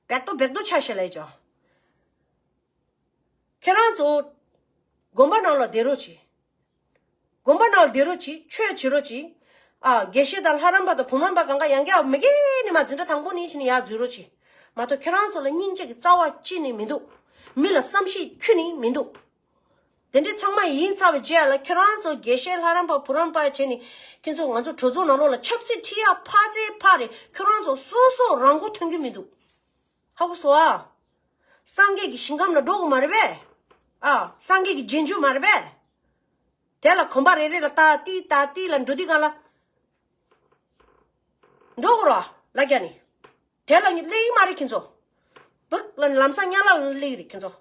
བེག་ཏོ་བེག་ཏོ་ཆ་ཤས་ལབ་ཡ་ཅིག་ཨ། ཁྱེད་རང་ཚོ་དགོན་པ་ནང་ལ་བསྡད་རོགས་གྱིས། དགོན་པ་ནང་ལ་བསྡད་རོགས་གྱིས། ཆོས་བྱེད་རོགས་གྱིས། ཨ་དགེ་བཤེས་དང་ལྷ་རམས་པ་དང་བུ་རམས་པ་གང་ག་ཡང་བསྐྱར་མི་སྒེར་ནས་མ་འཛིན་གྲྭ་དང་པོ་ནས་བྱས་ནས་ཡར་འཛུལ་རོགས་གྱིས། མ་གཏོགས་ཁྱེད་རང་ཚོ་ལ་སྙིང་རྗེ་གི་རྩ་བ་གཅིག་ནས་མི་འདུག་མི་ལ་བསམ་ཤེས་ཁྱོན་ནས་མི་འདུག་དེ་འདྲའི་ཚང་མ་ཡིན་ཚར་བའི་རྗེས་ལ་ཁྱོད་རང་ཚོ་དགེ་བཤེས་ལྷ་རམས་པ་བུ་རམས་པ་བྱས་ནས་ཁྱེད་ཚོ་ང་ཚོ་གྲོས་ཚོགས་ནང་ལོགས་ལ་ཆབ་སྲིད་ཁྲིད་ཡག་ཕར་ཚད་ཕར་རེད། ཁྱོད་རང་ཚོ་སོ་སོ་རང་མགོ་ཐོན་གྱི་མི་འདུག་ཧ་གོ་སོང་ཨ། སངས་རྒྱས་ཀྱི་ཞིང་ཁམས་ལ་འགྲོ་དགོས་མ་རེད་པས། ཨ་སངས་རྒྱས་ཀྱི་རྗེས་འཇུག་མ་རེད་པས། དེ་ལ་གོམ་པ་རེ་རེ་ལ་ཏག་ཏིག་ཏག་ཏིག་ལ་འགྲོ་དུས་གང་ལ། འགྲོ་དགོས་རོགས་ལ་རྒྱ་ནི། དེ་ལ་སླེབས་ཀྱི་མ་རེད་ཁྱེད་ཚོ། བུག་ལ་ལམ་སང་དམྱལ་བ་ལ་སླེབས་ཀྱི་རེད་ཁྱེད་ཚོ།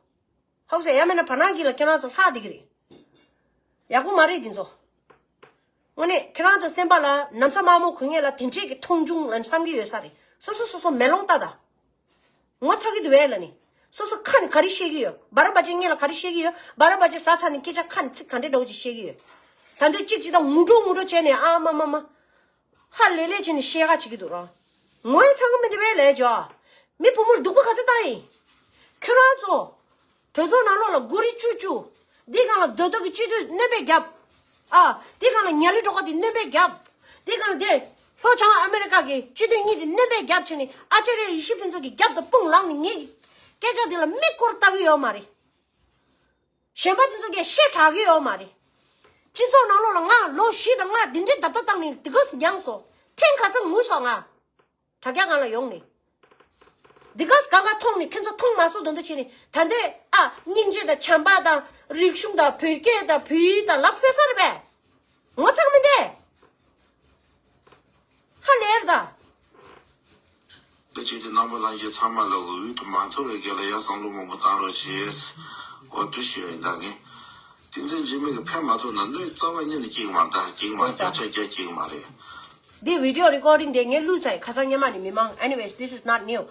ཧོག་སེ་ཡ་མེད་ན་བར་སྣང་གི་ལ་ཁྱེད་རང་ཚོ་ལྷག་བསྡད་ཀྱི་རེད། ཡག་པོ་མ་རེད་འདི་ཚོ། དངོས་གནས་ཁྱེད་རང་ཚོ་སེམས་པ་ལ་ན་བཟའ་དམར་མོ་གོན་མཁན་ལ་དེ་འདྲས་ཀྱི་མཐོང་ཆུང་ལ་བསམ་གྱི་ཡོད་ས་རེད། སོ་སོ་སོ་སོ་མེ་ལོང་ལྟ་ད། ངོ་ཚ་གི་འདུག་བས་ལ་ནི། སོ་སོ་ཁ་ནས་ག་རེ་བཤད་ཀྱི་ཡོད། སྦ་ར་བ་ཅན་ངེད་ལ་ག་རེ་བཤད་ཀྱི་ཡོད། སྦ་ར་བ་ཅན་ཟ་ཚར་ནས་སྐད་ཆ་ཁ་ནས་ཚིག་ག་འདྲས་འདྲ་བོ་ཅིག་བཤད་ཀྱི་ཡོད། ད་འདོད་གཅིག་གཅིག་དང་ངུ་འགྲོ་ངུ་འགྲོ་བྱས་ནས་ཨ་མ་མ་མ། ཧ་ལས་ལས་བྱས་ནས་བཤད་ག་བྱེད་ཀྱི་འདུག་ར། ངོ་ཡི་ཚང་གི་མི་འདི་བས་ལས་ཇོ། མི་བུ་མོར་སྡུག་པོ་ག་ཚོད་བཏང་ཡིན། ཁྱོད་རང་ཚོ། གྲོས་ཚོགས་ནང་ལོགས་ལ་སྒོ་རི་བཅུ་བཅུ། འདི་སྒང་ལ་རྡོ་རྡོ་གི་སྤྱི་འཐུས་སྣོན་པས་བརྒྱབ། ཨ། འདི་སྒང་ལ་ཉ་ལི་སྒྲོག་པ་དེ་སྣོན་པས་བརྒྱབ། འདི་སྒང་ལ་དེ། ལྷོ་བྱང་ཨ་མེ་རི་ཀ་གི་སྤྱི་འཐུས་གཉིས་དེ་སྣོན་པས་བརྒྱབ་བྱས་ནས་ཨ་ཅར་ཡ་ཡེ་ཤེས་ཕུན་ཚོགས་ཀྱི་རྒྱབ་དང་དཔུང་ལངས་ནས་ངའི་སྐད་ཆ་འདི་ལ་མིག་སྐོར་ལྟ་གི་ཡོད་མ་རེད། གཞན་པ་དེ་ཚོ་གས་བཤད་དྲག་གི་ཡོད་མ་རེད། སྤྱི་ཚོགས་ནང་ལོགས་ལ་ང་ལོ་བཞི་དང་ལྔ་འདི་འདྲའི་བརྡབ་བརྡབ་བཏང་ནས་འདི་ག་ཙམ་མྱངས་སོང་། ཐེངས་ག་ཚོད་ངུས་སོང་ང་། དྲ་རྒྱ་སྒང་ལ་ཡོང་ནས། འདི་ག་ཙམ་ག་ག་མཐོང་ནས་ཁྱེད་ཚོ་མཐོང་མ་སོང་དོན་དུ་བྱས་ནས་ད་འདི་ཨ་སྙིང་རྗེ་དང་བྱམས་པ་དང་རིག་གཞུང་དང་བོད་སྐད་དང་བོད་ཡིག་དང་ལབ་ཕོད་ས་རེད་པས། ངོ་ཚ་གི་མི་འདུག་ཧ་ལས་རེད་ད། དེ་བྱས་ཏེ་རྣམ་པ་ལྷན་རྒྱས་ཚང་མ་ལ་འོས་བསྡུ་མ་ཐོབ་པའི་རྒྱབ་ལ་ཡ་བསམ་བློ་མང་པོ་བཏང་རོགས་བྱེད། འོ་དུ་ཞུ་ཡིན་ད་ངས། བསྟན་འཛིན་འཇིགས་མེད་ཀྱི་ཕན་མ་ཐོགས་ན་གནོད་རྩ་བ་ཉིད་ནས་སྐྱེ་གི་མ་རེད་ད། སྐྱེ་གི་མ་རེད། བརྒྱ་ཆ་བརྒྱ་སྐྱེ་གི་མ་རེད། འདི་video recording དེ་ངས་བླུགས་ཚར་ཡིན། ཁ་སང་སྔོན་མ་ནས་མི་མང་། Anyways, this is not new.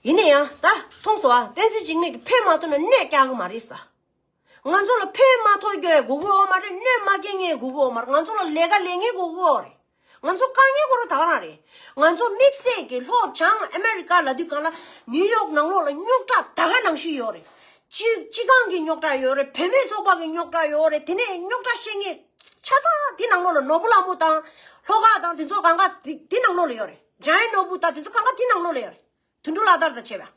ཡིན་ན་ཡང་ད་མཐོང་སོང་ཨ། བསྟན་འཛིན་འཇིགས་མེད་ཀྱིས་ཕན་མ་ཐོགས་ན་གནོད་སྐྱེལ་གི་མ་རེད་ས། ང་ཚོ་ལ་ཕན་མ་ཐོགས་རྒྱུ་དགོས་ཀྱི་ཡོད་མ་རེད། གནོད་མ་སྐྱེལ་མཁན་དགོས་ཀྱི་ཡོད་མ་རེད། ང་ཚོ་ལ་ལས་ཀ་ལས་མཁན་དགོས་ཀྱི་ཡོད་རེད། ང་ཚོ་དཀའ་ངལ་ཁོ་རང་ད་ག་རང་རེད། ང་ཚོ་དམིགས་བསལ་གྱི་ལྷོ་བྱང་ཨ་མེ་རི་ཀ་ལབ་དུས་སྒང་ལ་ནིའུ་ཡོག་ནང་ལོགས་ལ་རྙོག་དྲ་ད་ག་ནང་བཞིན་ཡོད་རེད། སྤྱི་སྤྱི་ཁང་གི་རྙོག་དྲ་ཡོད་རེད། བུད་མེད་ཚོགས་པ་གི་རྙོག་དྲ་ཡོད་རེད། དེ་ནས་རྙོག་དྲ་བཤད་མཁན་ཆ་ཚང་དེ་ནང་ལོགས་ལ་ནོར་བུ་ལྷ་མོ་དང་ལྷོ་ཁ་དང་དེ་ཚོ་གང་ག་དེ་དེ་ནང་ལོགས་ལ་ཡོད་རེད། འཇམ་དབྱངས་ནོར་བུ་དང་དེ་ཚོ་གང་ག་དེ་ནང་ལོགས་ལ་ཡོད་རེད། དོན་གྲུབ་ལགས་དར་དང་བཅས་པ།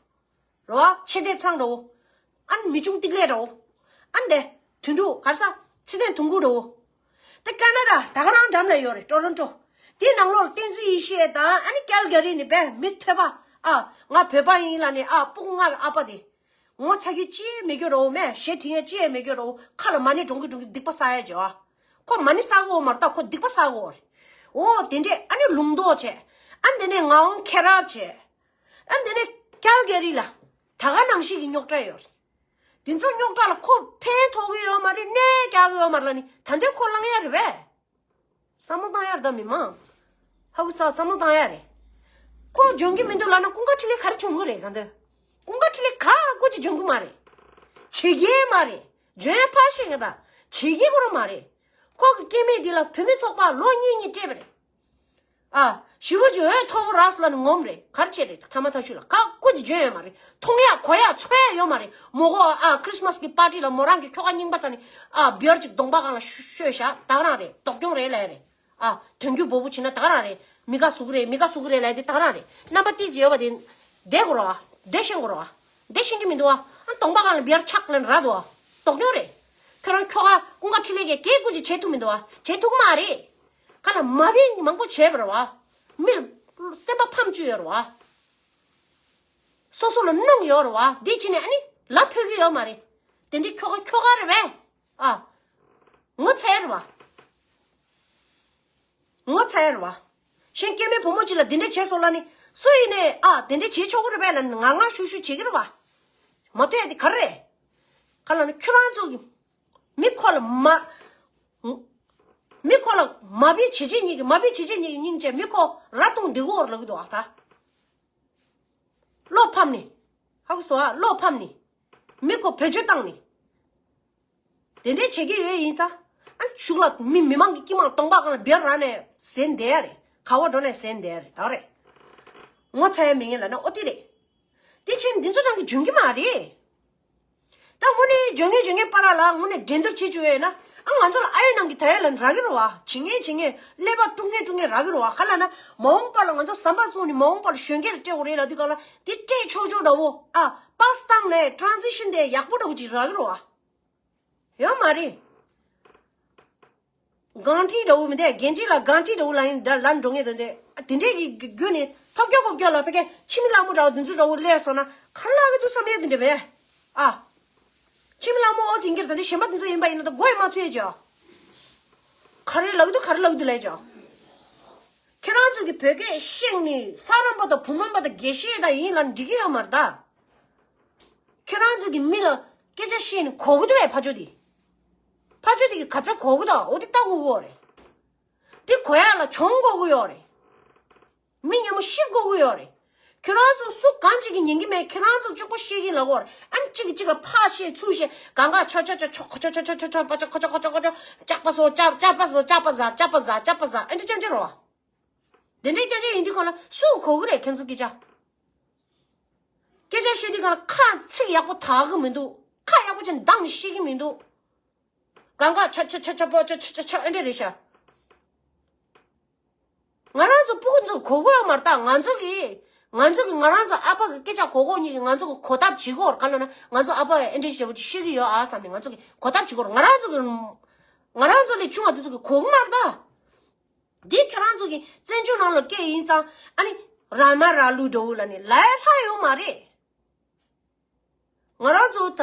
རོ། ཆེ་བསྟན་ཚང་རོ། ཨན་མི་ཆུང་ཏིག་ལེ་རོ། ཨན་དེ། དོན་གྲུབ་གར་ས། ཚེ་བརྟན་དུང་དཀར་རོ། དེ་ཀ་ན་ཌ་ད་ག་རང་འགྲམ་ལ་ཡོད་རེད། ཊོ་རོན་ཊོ། དེ་ནང་ལོགས་ལ་བསྟན་འཛིན་ཡེ་ཤེས་དང་ཨ་ནི་ཀལ་ག་རི་ནས་བས་མི་ཐོས་པ། ཨ། ང་བོད་པ་ཡིན་ལབ་ནས་ཨ་སྤུ་གུ་ལྔ་གི་ཨ་ཕ་དེ། ངོ་ཚ་རྒྱུ་ཅི་ཡང་མེད་རྒྱུ་རོ། མས་ཞེ་དྲིང་ཡ་ཅི་ཡང་མེད་རྒྱུ་རོ། ཁ་ལ་མ་ཎི་སྒྲོན་གི་སྒྲོན་གི་སྡིག་པ་བསགས་ཡ་བྱེད་ཨ། ཁོ་མ་ཎི་བསགས་གོ་མ་རེད་ད། ཁོ་སྡིག་པ་བསགས་གོ་རེད། འོ་དེ་འདྲས་ཨ་ནི་ལུང་རྟོགས་བྱས། ཨ་འདི་ནས་ངག་དབང་མཁྱེན་རབ་བྱས། ཨ་འདི་ནས་ཀལ་ག་རི་ལ་ད་ག་ནང་བཞིན་གྱི་རྙོག་དྲ་ཡོད་རེད། དེ་ཚོ་རྙོག་དྲ་ལ་ཁོ་ཕན་ཐོགས་ཀྱི་ཡོད་མ་རེད། གནོད་སྐྱེལ་གྱི་ཡོད་མ་རེད་ལབ་ནི་ད་འདོད་ཁོ་ལངས་ཡ་རེད་པས། བསམ་བློ་བཏང་ཡ་རེད་ད་མི་མང་། ཧ་གོ་སོང་། བསམ་བློ་བཏང་ཡ་རེད། ཁོ་འཇོན་གྱི་མི་འདུག་ལབ་ན་ཀུན་དགའ་འཕྲིན་ལས་ག་རེ་འཇོན་གྱི་རེད་ད་འདོད། ཀུན་དགའ་འཕྲིན་ལས་ག་ཀོ་ཅིག་འཇོན་གྱི་མ་རེད། བྱེད་ཀྱི་མ་རེད། འཇོན་ཡ་ཕར་བཞག་ད། བྱེད་ཀྱི་ཁོ་རང་མ་རེད། ཁོ་གི་སྐྱེ་དམན་འདི་ལ་བུད་མེད་ཚོགས་པ་ལོ་གཉིས་གཉིས་སྤྲད་པ་རེད། ཨ། ཞི་བ་འཇུ་འོས་ཐོབ་རག་སོང་ལབ་ནས་ངོམ་རེད། ག་རེ་བྱས་རེད། ཐ་མ་ཐག་ཆོད་ལ་ཁ་ཀོ་ཅིག་འཇོན་ཡོད་མ་རེད། མཐོང་ཡ་གོ་ཡ་ཚོར་ཡ་ཡོད་མ་རེད། མོ་གོ་ཨ་ཁྲིས་མས་ཀྱི་པར་ཊི་ལ་མོ་རང་གི་ཁྱོ་ག་རྙིང་པ་ཚ་ནི་ཨ་བི་ཡར་ཅིག་གདོང་པ་སྒང་ལ་ཤོ་ཤོད་བཞག་ད་ག་རང་རེད། སྡུག་གྱོང་རེད་ལབ་ཡ་རེད། ཨ། དོན་རྒྱུ་འབོ་བོ་བྱེད་ན་ད་ག་རང་རེད། མི་དགའ་བཟོ་གི་རེད། མི་དགའ་བཟོ་གི་རེད་ལབ་ཡ་དེ་ད་ག་རང་རེད། རྣམ་པ་ཏིས་ཡོད་པ་དེ་བསྡད་དགོས་རེད་བ། བསྡད་ཤེས་དགོས་རེད་བ། བསྡད་ཤེས་ཀྱི་མི་འདུག་བ། ཨ་གདོང་པ་སྒང་ལ་བི་ཡར་ཆག་ལབ་ནས་རག་འདུག་བ། སྡུག་གྱོང་རེད། ཁྱོད་རང་ཁྱོ་ག་ཀུན་དགའ་འཕྲིན་ལས་ཀྱིས་སྐད་ཀོ་ཅིག་བྱེད་ཐུབ་མི་འདུག་བ། བྱེད་ཐུབ་ཀྱི་མ་རེད། ག་ལ་མ་བི་མང་པོ་བྱས་པ་རེད་བ། མི་ལ་སེམས་པ་ཕམ་བཅུག་ཡོད་རེད་བ། སོ་སོ་ལ་གནོང་ཡོད་རེད་བ། འདི་བྱས་ནས་ཨ་ནི་ལབ་ཕོད་ཀྱི་ཡོད་མ་རེད། དེ་འདྲའི་ཁྱོ་ག་ཁྱོ་ག་རེད་པས། ཨ། ངོ་ཚ་ཡ་རེད་བ། ངོ་ཚ་ཡ་རེད་བ། གཞན་སྐྱེ་དམན་བུ་མོ་ཅིག་ལ་འདི་འདྲ་བྱས་སོང་ལབ་ནི་སུ་ཡིན་ནའི་ཨ་དེ་འདྲ་བྱེད་ཆོག་གི་རེད་པས་ལབ་ནི་ངར་ངར་ཤུགས་ཤུགས་བྱེད་ཀྱི་རེད་བ། མ་ཐོས་ཡ་དེ་ག་རེ་རེད། ག་ལབ་ན་ཁྱོད་རང་ཚོ་གི་མི་ཁོ་ལ་མ། མི་ཁོ་ལ་མ་བི་བྱེད་བྱེད་གཉིས་ཀྱི་མ་བི་བྱེད་བྱེད་གཉིས་ཀྱི་སྙིང་རྗེ་མི་ཁོ་ར་གཏོང་འདི་གོ་ར་ལ་གི་འདུག་ཨ་ད། བློ་ཕམ་ནི། ཧ་གོ་སོང་ཨ། བློ་ཕམ་ནི། མི་ཁོ་བེད་སྤྱོད་བཏང་ནི། དེ་འདྲས་བྱེད་ཀྱི་ཡོད་ཡིན་ཙང་། ཨ་གཞུག་ལ་མི་མི་མང་གི་སྐྱིད་མང་གདོང་པ་སྒང་ལ་བེར་ར་ནས་ཟེན་བསྡད་ཡ་རེད། ག་བ་འགྲོ་ནས་ཟེན་བསྡད་ཡ་རེད་ད་རེད། ངོ་ཚ་ཡ་མེད་ངེས་ལབ་ན་ཨོ་དེ་རེད། དེ་ཕྱིན་འདི་ཚོ་རང་གི་འཇོན་གྱི་མ་རེད། ད་དངོས་གནས་འཇོན་ངེས་འཇོན་ངེས་པ་ར་ལ་དངོས་གནས་འགྲན་བསྡུར་བྱེད་བཅུག་ཡོད་ན། ཨ་ང་ཚོ་ལ་ཨ་ཡོད་ནང་གི་ད་ཡོད་ལ་རག་གི་རེད་བ། བྱེད་ངེས་བྱེད་ངེས་ཀླད་པ་དཀྲུག་ངེས་དཀྲུག་ངེས་རག་གི་རེད་བ། ག་ལབ་ན་མ་འོངས་པ་ལ་ང་ཚོ་ཟམ་པ་བཙུགས་ནས་མ་འོངས་པ་ལ་གཞོན་སྐྱེས་ལ་སྤྲད་དགོས་རེད་ལབ་དུས་ག་ལ་དེ་སྤྲད་ཆོག་ཆོག་འདྲ་བོ། ཨ་པཱས་བཏང་ནས་ཊ་རན་སི་ཤན་དེ་ཡག་པོ་འདྲ་བོ་ཅིག་རག་གི་རེད་བ། ཡོད་མ་རེད། གང་ཁྲིད་འདྲ་བོ་མི་འདུག་གན་ཁྲིད་ལ་གང་ཁྲིད་འདྲ་བོ་ལ་ཡིན་ལ་ལ་འགྲོ་ངེས་དོན་དེ། དེ་འདྲས་ཀྱི་རྒྱུ་ནི་ཐོབ་སྐྱོ་ཁོབ་སྐྱོ་ལ་ཕ་གི་ཕྱི་མི་ལྷ་མོ་འདྲ་བོ་འདི་ཚོ་འདྲ་བོ་སླེབས་སོང་ན་ག་རེ་ལབ་ཀྱི་འདུག་བསམ་ཡས་དེ་འདྲ་བས། ཨ། ཕྱི་མི་ལྷ་མོ་ཨོ་ཚིང་གིར་ད་འདི་གཞན་པ་འདི་ཚོ་ཡིན་པ་ཡིན་ན་ད་མགོ་ཡི་མ་ཚོས་ཀྱང་། ག་རེ་ལབ་ཀྱི་འདུག་ག་རེ་ལབ་ཀྱི་འདུག་ལབ་ཀྱང་། ཁྱེད་རང་ཚོ་གི་བོད་སྐད་ཤེས་ནི་ལྷ་རམས་པ་དང་བུ་རམས་པ་དང་དགེ་བཤེས་དང་ཡིན་ལ་འགྲིག་གི་ཡོད་མ་རེད་ད། ཁྱེད་རང་ཚོ་གི་མི་ལ་སྐད་ཆ་བཤད་ནི་གོ་གི་འདུག་བས་ཕ་ཇོ་དེ། ཕ་ཇོ་དེ་གི་ག་ཚ་གོ་གི་འདུག་འོ་དེ་ལྟ་དགོས་གོ་རེད། དེ་གོ་ཡ་ལ་གྱོང་གོ་གི་ཡོད་རེད། མི་ཉེ་མོ་ཤི་དགོས་ཀྱི་ཡོད་རེད། ཁྱོད་རང་ཚོ་སུ་གང་ཅིག་གིས་ཉན་གྱི་མེད། ཁྱོད་རང་ཚོ་གཅིག་པོ་ཤེས་ཀྱི་ལ་གོ་རེད། ཨ་ནི་གཅིག་གིས་གཅིག་ལ་ཕར་བཤད་ཚུར་བཤད་གང་ག་ཆོ་ཆོ་ཆོ་ཆོ་ཁོ་ཆོ་ཆོ་ཆོ་ཆོ་པ་ཆོ་ཁོ་ཆོ་ཁོ་ཆོ་ཁོ་ཆོ་ཅག་པ་སོ་ཅག་ཅག་པ་སོ་ཅག་པ་ཟ་ཅག་པ་ཟ་ཅག་པ་ཟ་ཨ་འདྲ་ཅག་ཅག་རོ། དེ་འདྲའི་སྐད་ཆ་ཡིན་དུས་གང་ལ་སུ་གོ་གི་རེད། ཁྱོད་ཚོ་སྐད་ཆ། སྐད་ཆ་བཤད་དུས་གང་ལ་ཁ་ཚིག་ཡག་པོ་དག་གི་མི་འདུག་ཁ་ཡག་པོ་ཅིག་འདང་ནས་བཤད་ཀྱི་མི་འདུག་གང་ག་ཆ་ཆ་ཆ་ཆ་པོ་ཆ་ཆ་ཆ་ཆ་ཨེ་འདྲ་རེད་ཤག་ང་རང་ཚོ་སྤུ་གུ་ཚོ་གོ་གི་ཡོད་མ་རེད་ད། ང་ཚོ་གི་ང་ཚོ་གི་ང་རང་ཚོ་ཨ་ཕ་གི་སྐད་ཆ་གོ་གོ་གཉིས་ཀྱི་ང་ཚོ་གི་གོ་ཐབས་བྱེད་གོ་ར་ག་ལ་ན་ང་ཚོ་ཨ་ཕ་ཨེ་འདྲ་ཞེ་པོ་ཅིག་ཤེས་ཀྱི་ཡོད་ཨ་བསམ་ནས་ང་ཚོ་གི་གོ་ཐབས་བྱེད་གོ་ར། ང་རང་ཚོ་གི་ང་རང་ཚོ་ལས་ཆུང་བ་དེ་ཚོ་གི་གོ་གི་མ་རེད་ད། འདི་ཁྱེད་རང་ཚོ་གི་བཙན་བྱོལ་ནང་ལ་སྐད་ཡིན་ཙང་ཨ་ནི་ར་མ་ར་ལུག་འདྲ་བོ་ལ་ནི་ལ་ཡ་ལྷ་ཡོད་མ་རེད། ང་རང་ཚོ་ད་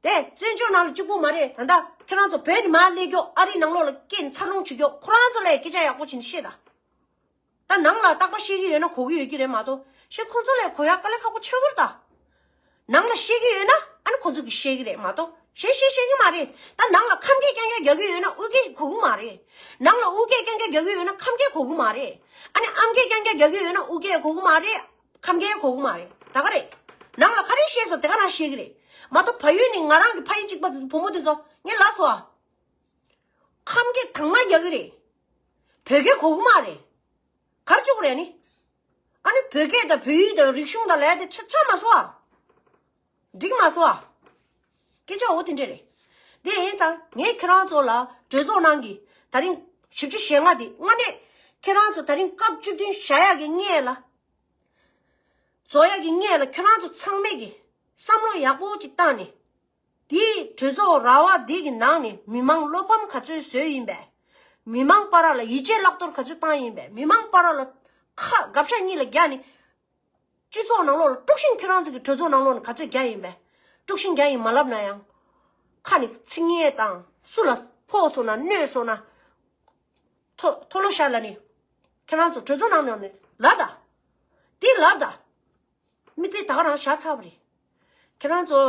དེ་བཙན་བྱོལ་ནང་ལ་གཅིག་པུ་མ་རེད། ད་ལྟ་ཁྱེད་རང་ཚོ་བོད་ནས་མར་སླེབས་རྒྱུ་ཨ་རི་ནང་ལོགས་ལ་སྐད་འཚར་ལོངས་བྱེད་རྒྱུ་ཁོ་རང་ཚོ་ལ་སྐད་ཆ་ཡག་པོ་བྱས་ནས་བཤད་ད། ད་ནང་ལ་རྟག་པར་བཤད་ཀྱི་ཡོད་ན་གོ་གི་ཡོད་ཀྱི་རེད་མ་གཏོགས་གཞན་ཁོ་ཚོ་ལ་གོ་ཡག་དཀའ་ལས་ཁག་པོ་ཆགས་ཀྱི་རེད་ད། ནང་ལ་བཤད་ཀྱི་ཡོད་ན་ཨ་ནི་ཁོ་ཚོ་གིས་བཤད་ཀྱི་རེད་མ་གཏོགས་གཞན་བཤད་ཤེས་ཀྱི་མ་རེད། ད་ནང་ལ་ཁམས་སྐད་རྐྱང་རྐྱང་རྒྱག་གི་ཡོད་ན་དབུས་སྐད་གོ་གི་མ་རེད། ནང་ལ་དབུས་སྐད་རྐྱང་རྐྱང་རྒྱག་གི་ཡོད་ན་ཁམས་སྐད་གོ་གི་མ་རེད། ཨ་ནི་ཨམ་སྐད་རྐྱང་རྐྱང་རྒྱག་གི་ཡོད་ན་དབུས་སྐད་གོ་གི་མ་རེད། ཁམས་སྐད་གོ་གི་མ་རེད། ད་ག་རེད། ནང་ལ་ག་རེ་བཤད་སོང་དེ་ག་རང་བཤད་གི་རེད། མ་གཏོགས་ཕ་ཡུལ་ནས་ང་རང་གི་ཕ་ཡུལ་གཅིག་པ་བུ་མོ་དེ་ཚོ་ངས་ལབ་སོང་ཨ། ཁམས་སྐད་དྭངས་མ་རྒྱག་གི་རེད། བོད་སྐད་གོ་གི་མ་རེད། ག་རེ་བྱེད་དགོས་རེད་ཨ་ནི། ཨ་ནི་བོད་སྐད་དང་བོད་ཡིག་དང་རིག་གཞུང་དང་ལས་དེ་ཆ་ཆ་མ་སོང་ཨ། འགྲིག་མ་སོང་ཨ། སྐད་ཆ་འོ་དེ་འདྲ་རེད། དེ་ཡིན་ཙང་ངས་ཁྱེད་རང་ཚོ་ལ་གྲོས་ཚོགས་ནང་གི་ད་རིང་བཞི་བཅུ་ཞེ་ལྔ་དེ་དངོས་གནས་ཁྱེད་རང་ཚོ་ད་རིང་སྐབས་བཅུ་བདུན་བཞག་ཡག་གི་སྔོན་ལ། རྫོགས་ཡག་གི་སྔོན་ལ་ཁྱེད་རང་ཚོ་ཚང་མས་ཀྱི་བསམ་བློ་ཡག་པོ་ཅིག་བཏང་ནས། དེའི་གྲོས་ཚོགས་ར་བ་འདི་གི་ནང་ནས་མི་མང་བློ་ཕམ་ག་ཚོད་བཟོས་ཡིན་པས། མི་མང་བར་ལ་ཡིད་ཆེས་བརླག་གཏོར་ག་ཚོད་བཏང་ཡིན་པས། མི་མང་བར་ལ་ཁ་དགག་བྱ་གཉིས་ལ་རྒྱག་ནས། སྤྱི་ཚོགས་ནང་ལོགས་ལ་དཀྲུག་ཤིང་ཁྱེད་རང་ཚོ་གི་གྲོས་ཚོགས་ནང་ལོགས་ནས་ག་ཚོད་རྒྱག་ཡིན་པས། དཀྲུག་ཤིང་རྒྱག་ཡིན་མ་ལབ་ན་ཡང་། ཁ་ནས་ཚིག་ངན་དང་སུ་ལ་ཕོག་སོང་ན་གནོད་སོང་ན། མཐོ་མཐོ་ལོ་ཤ་ལ་ནི། ཁྱེད་རང་ཚོ་གྲོས་ཚོགས་ནང་ནས་ལབ་ད། འདི་ལབ་ད། མིག་དཔེ་ད་ག་རང་བཞག་ཚར་བ་རེད། ཁྱེད་རང་ཚོ།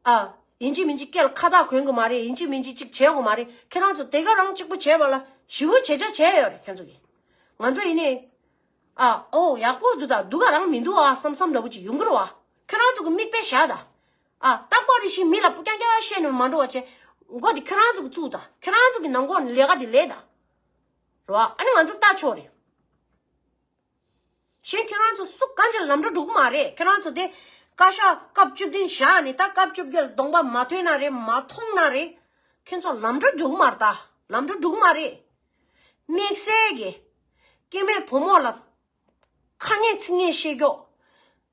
ཨ། ཡིན་གཅིག་མིན་གཅིག་སྐད་ལ་ཁ་བཏགས་གོན་དགོས་མ་རེད། ཡིན་གཅིག་མིན་གཅིག་གཅིག་བྱེད་དགོས་མ་རེད། ཁྱེད་རང་ཚོ་དེ་ག་རང་གཅིག་པུ་བྱས་པ་ལ་ཞི་བོ་བྱེད་ཆ་བྱས་ཡོད་རེད་ཁྱེད་ཚོ་གིས། ང་ཚོ་ཡིན་ནའི། ཨ། ཨོ་ཡག་པོ་འདུག་ད་སྡུག་ག་རང་མི་འདུག་ཨ་བསམ་བསམ་འདྲ་པོ་ཅིག་ཡོང་གི་རེད་བ། ཁྱེད་རང་ཚོ་གི་མིག་དཔེ་བཞག་ད། ཨ། རྟག་པར་རེ་བཞིན་མི་ལ་སྤུ་རྐྱང་རྐྱང་བཤད་ནས་མ་འགྲོ་བ་བྱས། མགོ་དེ་ཁྱེད་རང་ཚོ་གི་བཙུགས་ད། ཁྱེད་རང་ཚོ་གི་ནང་ཁོག་ནས་ལས་ཀ་དེ་ལས་ད། རེད་བ། ཨ་ནི་ང་ཚོ་ལྟ་ཆོག་རེད། གཞན་ཁྱེད་རང་ཚོ་སུ་གང་ཅིག་ལམ་འགྲོ་འགྲོ་གི་མ་རེད། ཁྱེད་རང་ཚོ་དེ་བཀའ་ཤག་སྐབས་བཅུ་བདུན་བཞག་ནས་ད་སྐབས་བཅོ་བརྒྱད་ལ་གདོང་པ་མ་ཐོན་ན་རེད། མ་མཐོང་ན་རེད། ཁྱེད་ཚོ་ལམ་འགྲོ་འགྲོ་གི་མ་རེད་ད། ལམ་འགྲོ་འགྲོ་གི་མ་རེད། དམིགས་བསལ་གྱི་སྐྱེ་དམན་བུ་མོ་ལ་ཁ་ངན་ཚིག་ངན་བཤད་རྒྱུ།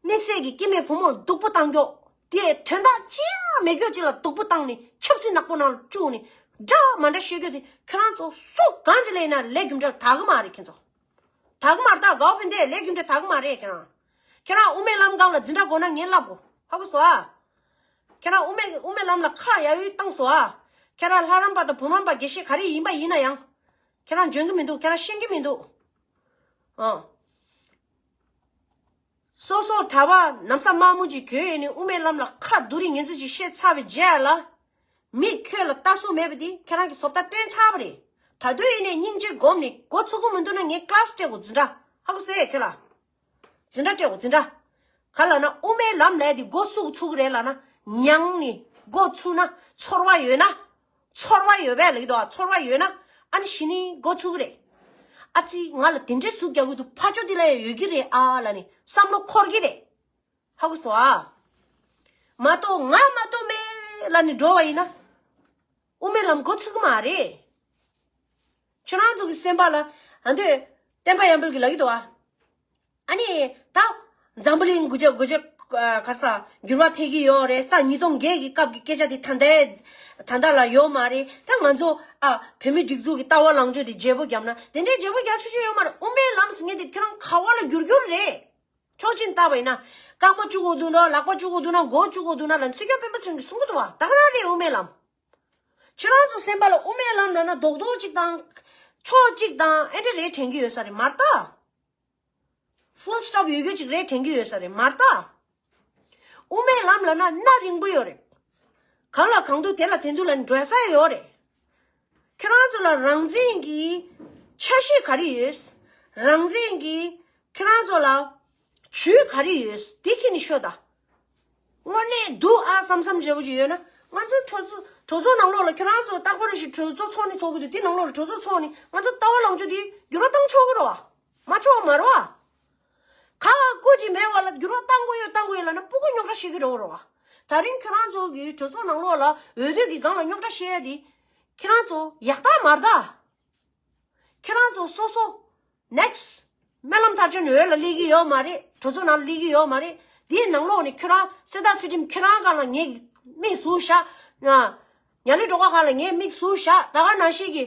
དམིགས་བསལ་གྱི་སྐྱེ་དམན་བུ་མོ་ལ་སྡུག་པོ་བཏང་རྒྱུ། དེ་དོན་དག་ཅི་ཡང་མེད་རྒྱུ་ཅིག་ལ་སྡུག་པོ་བཏང་ནས་ཆབ་སྲིད་ནག་པོ་ནང་ལ་བཅུག་ནས་འདྲ་མ་འདྲ་བཤད་རྒྱུ་དེ་ཁྱེད་རང་ཚོ་སུ་གང་ཅིག་ལས་ན་ལས་རྒྱུ་འབྲས་ལ་དག་གི་མ་རེད་ཁྱེད་ཚོ། དག་མར་ད་དགའ་བོ་ཕན་བདེ་ལས་རྒྱུ་འབྲས་དག་མ་རེད་ཁྱེད་རང་། ཁྱེད་རང་དབུ་མའི་ལམ་སྒང་ལ་འཛིན་གྲྭ་དགོས་ན་ངས་ལབ་དགོས་ཧ་གོ་སོང་ཨ། ཁྱེད་རང་དབུ་མའི་དབུ་མའི་ལམ་ལ་ཁ་ཡ་ཡུས་བཏང་སོང་ཨ། ཁྱེད་རང་ལྷ་རམས་པ་དང་བུ་རམས་པ་དགེ་བཤེས་ག་རེ་ཡིན་པ་ཡིན་ན་ཡང་། ཁྱེད་རང་འཇོན་གི་མི་འདུག་ཁྱེད་རང་ཤེས་ཀྱི་མི་འདུག་ཨ། སོ་སོ་གྲྭ་པ་ནམ་ས་དམའ་མོ་ཅིག་གྱོན་ཡས་ནས་དབུ་མའི་ལམ་ལ་ཁ་བསྡུ་རིགས་ངན་ཚིག་ཅིག་བཤད་ཚར་བའི་རྗེས་ལ། མི་ཁྱོད་ལ་ལྟ་སྲོལ་མེད་པ་འདི་ཁྱེད་རང་གི་བཟོ་ལྟ་བསྟན་ཚར་བ་རེད། ད་དུང་ཡིན་ནའི་སྙིང་རྗེ་སྒོམ་ནས་འགོ་ཚུགས་ཀྱི་མི་འདུག་ན་ངས་ཀླ་སི་སྤྲད་དགོས་འཛིན་གྲྭ་ཧ་གོ་སོང་ཁྱོད་ལ། འཛིན་གྲྭ་སྤྲད་དགོས་འཛིན་གྲྭ། ག་ལབ་ན་དབུ་མའི་ལམ་ལས་འདི་འགོ་ཚུགས་ཚུགས་ཀྱི་རེད་ལབ་ན། མྱངས་ནས་འགོ་ཚུགས་ན་ཚོར་བ་ཡོད་ན། ཚོར་བ་ཡོད་པས་ལབ་ཀྱི་འདུག་ཚོར་བ་ཡོད་ན་ཨ་ནི་གཞི་ནས་འགོ་ཚུགས་ཀྱི་རེད། ཨ་ཙི་ང་ལ་དེ་འདྲའི་ཟུག་རྒྱག་གི་འདུག་ཕ་ཅོ་འདི་ལ་ཡང་ཡོད་ཀྱི་རེད་ཨ་ལབ་ནས་བསམ་བློ་འཁོར་གྱི་རེད། ཧ་གོ་སོང་ཨ། མ་གཏོགས་ང་མ་གཏོགས་མེད་ལབ་ནས་འགྲོ་བ་ཡིན་ན། དབུ་མའི་ལམ་འགོ་ཚུགས་ཀྱི་མ་རེད། ཁྱོད་རང་ཚོ་གི་སེམས་པ་ལ་ཨ་འདོད་བསྟན་པ་ཡར་འཕེལ་གྱི་ལབ་ཀྱི་འདུག་ཨ། ཨ་ནི་ད་འཛམ་བུ་གླིང་དགུ་བརྒྱ་དགུ་བརྒྱ་ག་ས་འགྱུར་བ་ཐེབས་ཀྱི་ཡོད་རེད། ས་ཉིས་སྟོང་བརྒྱད་ཀྱི་སྐབས་ཀྱི་སྐད་ཆ་དེ་ད་ལྟ་ད་ལྟ་ལ་ཡོད་མ་རེད། ད་ང་ཚོ་ཨ་བོད་མི་སྒྲིག་འཛུགས་ཀྱི་ལྟ་བ་ལངས་ཕྱོགས་དེ་བརྗེ་པོ་བརྒྱབ་ན་དེ་འདྲའི་བརྗེ་པོ་རྒྱག་ཆོག་ཆོག་ཡོད་མ་རེད། དབུ་མའི་ལམ་ཟེར་མཁན་དེ་ཁྱོད་རང་ག་བ་ལ་འགྱུར་རྒྱུ་རེད། ཕྱོགས་གཅིག་ནས་བལྟས་པ་ཡིན་ན། རྐང་པ་གཅིག་པོ་འདུག་ན་ལག་པ་གཅིག་པོ་འདུག་ན་མགོ་གཅིག་པོ་འདུག་ན་ལ་སྲིད་སྐྱོང་སྤེན་པ་ཚེ་རིང་གིས་གསུང་གི་འདུག་བ། ད་ག་རང་རེད་དབུ་མའི་ལམ། ཁྱེད་རང་ཚོ་སེམས་པ་ལ་དབུ་མའི་ལམ་ལབ་ན་རྡོག་རྡོག་གཅིག་དང་། ཕྱོགས་གཅིག་དང་ཨེ་འདྲ་རེད་དྲན་གྱི་ཡོད་ས་རེད་མ་རེད་ད། ཕུལ་སི་ཊོབ་ཡོད་རྒྱུ་གཅིག་རེད་དྲན་གྱི་ཡོད་ས་རེད་མ་རེད་ད། དབུ་མའི་ལམ་ལབ་ན་སྣ་རིང་པོ་ཡོད་རེད། གང་ལ་གང་འདུག་དེ་ལ་དེ་འདུག་ལ་འགྲོ་ས་ཡོད་རེད། ཁྱེད་རང་ཚོ་ལ་རང་བཙན་གྱི་ཆ་ཤས་ག་རེ་ཡོད། རང་བཙན་གྱི་ཁྱེད་རང་ཚོ་ལ་ཇུས་ག་རེ་ཡོད་དེ་ཁྱེད་ནི་ཤོད་ད། དངོས་གནས་འདུག་ཨ་བསམ་བསམ་བྱས་པོ་ཅིག་ཡོད་ན་ང་ཚོ་གྲོས་ཚོགས་གྲོས་ཚོགས་ནང་ལོགས་ལ་ཁྱེད་རང་ཚོ་རྟག་པར་རེ་ཞིག་གྲོས་ཚོགས་ཚོགས་ནི་ཚོགས་ཀྱི་འདུག་དེ་ནང་ལོགས་ལ་གྲོས་ཚོགས་ཚོགས་ནི་ང་ཚོ་ལྟ་བ་ལངས་ཕྱོགས་དེ་འགྱུར་བ་བཏང་ཆོག་གི་རེད་བ། མ་ཆོག་མ་རེད་བ། ཁ་བ་སྐུ་ཅིག་མེད་པ་ལ་འགྱུར་བ་བཏང་དགོས་ཡོད་བཏང་དགོས་ཡོད་ལབ་ན་སྤུ་གུ་རྙོག་དྲ་བཤད་ཀྱི་རེད་བ་རེད་བ། ད་རིང་ཁྱེད་རང་ཚོ་གི་གྲོས་ཚོགས་ནང་ལོགས་ལ་འོས་བསྡུ་གི་སྒང་ལ་རྙོག་དྲ་བཤད་ཡ་དེ། ཁྱེད་རང་ཚོ་ཡག་རྟགས་མ་རེད་ད། ཁྱེད་རང་ཚོ་སོ་སོ། ནེག་སི་ཊི། སྨོན་ལམ་མཐར་ཕྱིན་འོས་ལ་སླེབས་ཀྱི་ཡོད་མ་རེད། གྲོས་ཚོགས་ནང་ལ་སླེབས་ཀྱི་ཡོད་མ་རེད། དེའི་ནང་ལོགས་ནས་ཁྱོད་རང་གསེར་རྟ་ཚུལ་ཁྲིམས་ཁྱེད་རང་སྒང་ལ་ངས་མིག་ཟུར་བཞག་ང་། ཉ་ལི་སྒྲོལ་དཀར་སྒང་ལ་ངས་མིག་ཟུར་བཞག་ད་ག་ནང་བཞིན་གྱི།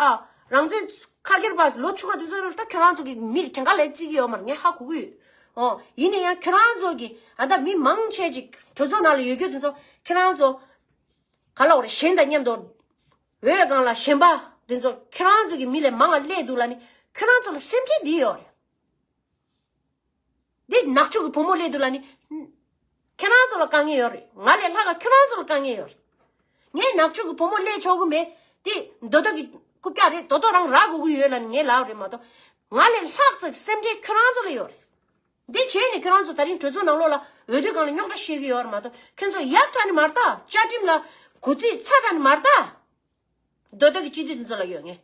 ཨ། རང་བཙན་ཁ་སྒེར་པ་ལོ་ཆུང་བ་དེ་ཚོ་ལ་ད་ཁྱོད་རང་ཚོ་གི་མིག་བྲང་ཁ་ལ་བརྩི་གི་ཡོད་མ་རེད། ངས་ཧ་གོ་གི་ཡོད། ཨོ། ཡིན་ན་ཡང་ཁྱོད་རང་ཚོ་གི་ཨ་ད་མི་མང་ཆེ་ཅིག་གྲོས་ཚོགས་ནང་ལ་ཡོད་རྒྱུ་དེ་ཚོ་ཁྱོད་རང་ཚོ། ག་ལ་བ་རེད་གཞན་དང་མཉམ་དུ། འོས་སྒང་ལ་ཞེན་པ་འདི་ཚོ་ཁྱོད་རང་ཚོ་གི་མི་ལས་མང་ང་སླེབས་འདུག་ལ་ནི་ཁྱོད་རང་ཚོ་ལ་སེམས་ཁྲལ་འདི་ཡོད་རེད། འདི་ནག་ཕྱོགས་ཀྱི་བུ་མོ་སླེབས་འདུག་ལ་ནི། ཁྱོད་རང་ཚོ་ལ་དཀའ་ངལ་ཡོད་རེད། ང་ལས་ལྷག་ག་ཁྱོད་རང་ཚོ་ལ་དཀའ་ངལ་ཡོད་རེད། ངས་ནག་ཕྱོགས་ཀྱི་བུ་མོ་སླེབས་ཆོག་གི་མེད། འདི་རྡོ་རྡོ་གི་རྐུབ་བཀྱག་རེད། རྡོ་རྡོ་རང་རག་དགོས་ཀྱི་ཡོད་ལ་ནི་ངས་ལབ་རེད་མ་གཏོགས། ང་ལས་ལྷག་ཙམ་སེམས་ཁྲལ་ཁྱོད་རང་ཚོ་ལ་ཡོད་རེད། འདི་བྱས་ནས་ཁྱོད་རང་ཚོ་ད་རིང་གྲོས་ཚོགས་ནང་ལོགས་ལ་འོས་བསྡུ་སྒང་ལ་རྙོག་དྲ་བཤད་ཀྱི་ཡོད་རེད་མ་གཏོགས། ཁྱོད་ཚོ་ཡག་དྲགས་ནི་མ་རེད་ད། བཅའ་ཁྲིམས་ལ་གུས་བརྩི་ཚ་དྲགས་ནི་མ་རེད་ད། མདོ་སྟོད་ཀྱི་སྤྱི་འཐུས་འདི་ཚོ་ལ་ཡོད་ངེས།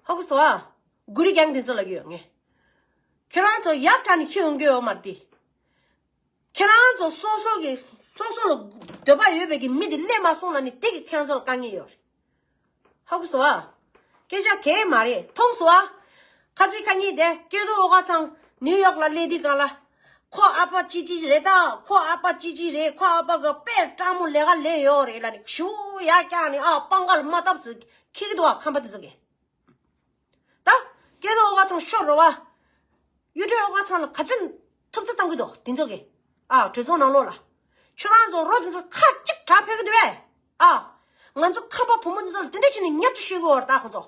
ཧ་གོ་སོང་ཨ། གུ་རི་རྒྱང་འདི་ཚོ་ལ་ཡོད་ངེས། ཁྱོད་རང་ཚོ་ཡག་དྲགས་ནི་ཁྱི་ཡོང་གི་ཡོད་མ་རེད་དེ། ཁྱེད་རང་ཚོ་སོ་སོ་གི་སོ་སོ་ལ་འདོད་པ་ཡོད་པའི་གི་མི་དེ་སླེབས་མ་སོང་ལབ་ནི་དེ་གི་ཁྱེད་རང་ཚོ་ལ་དཀའ་ངལ་ཡོད་རེད། ཧ་གོ་སོང་ཨ། སྐད་ཆ་གས་མ་རེད། མཐོང་སོང་ཨ། ཁ་ཚིག་ཁ་ཉིན་དེ་སྐལ་རྡོར་ཨོ་དཀར་ཚང་ནིའུ་ཡོག་ལ་སླེབས་དུས་སྒང་ལ། ཁོ་ཨ་ཕ་ཅི་ཅི་རེད་ད། ཁོ་ཨ་ཕ་ཅི་ཅི་རེད། ཁོ་ཨ་ཕ་གི་དཔེ་སྤྲང་མོ་ལས་ཀ་ལས་ཡོད་རེད་ལབ་ནི་ཞུ་ཡ་ཀྱག་ནི་ཨ་པང་ཁ་ལ་མ་བཏབ་ཟེར་ཁྱི་གི་འདུག་ཨ། ཁམས་པ་དེ་ཚོ་གི། ད། སྐལ་རྡོར་ཨོ་དཀར་ཚང་ཤོར་རོ་བ། གཡུ་སྒྲོན་ཨོ་དཀར་ཚང་ལ་ག་ཚོད་ཐུབ་ཚོད་བཏང་གི་འདུག་དེ་ཚོ་གི། ཨ། གྲོས་ཚོགས་ནང་ལོགས་ལ། ཁྱོད་རང་ཚོ་རོ་དེ་ཚོ་ཁ་གཅིག་གྲགས་ཕེབས་ཀྱི་འདུག་བས། ཨ། ང་ཚོ་ཁམས་པ་བུ་མོ་དེ་ཚོ་ལ་དེ་འདྲ་བྱས་ནས་བརྙས་བཅོས་བྱེད་ཀྱི་ཡོད་རེད་ད་ཁོ་ཚོ།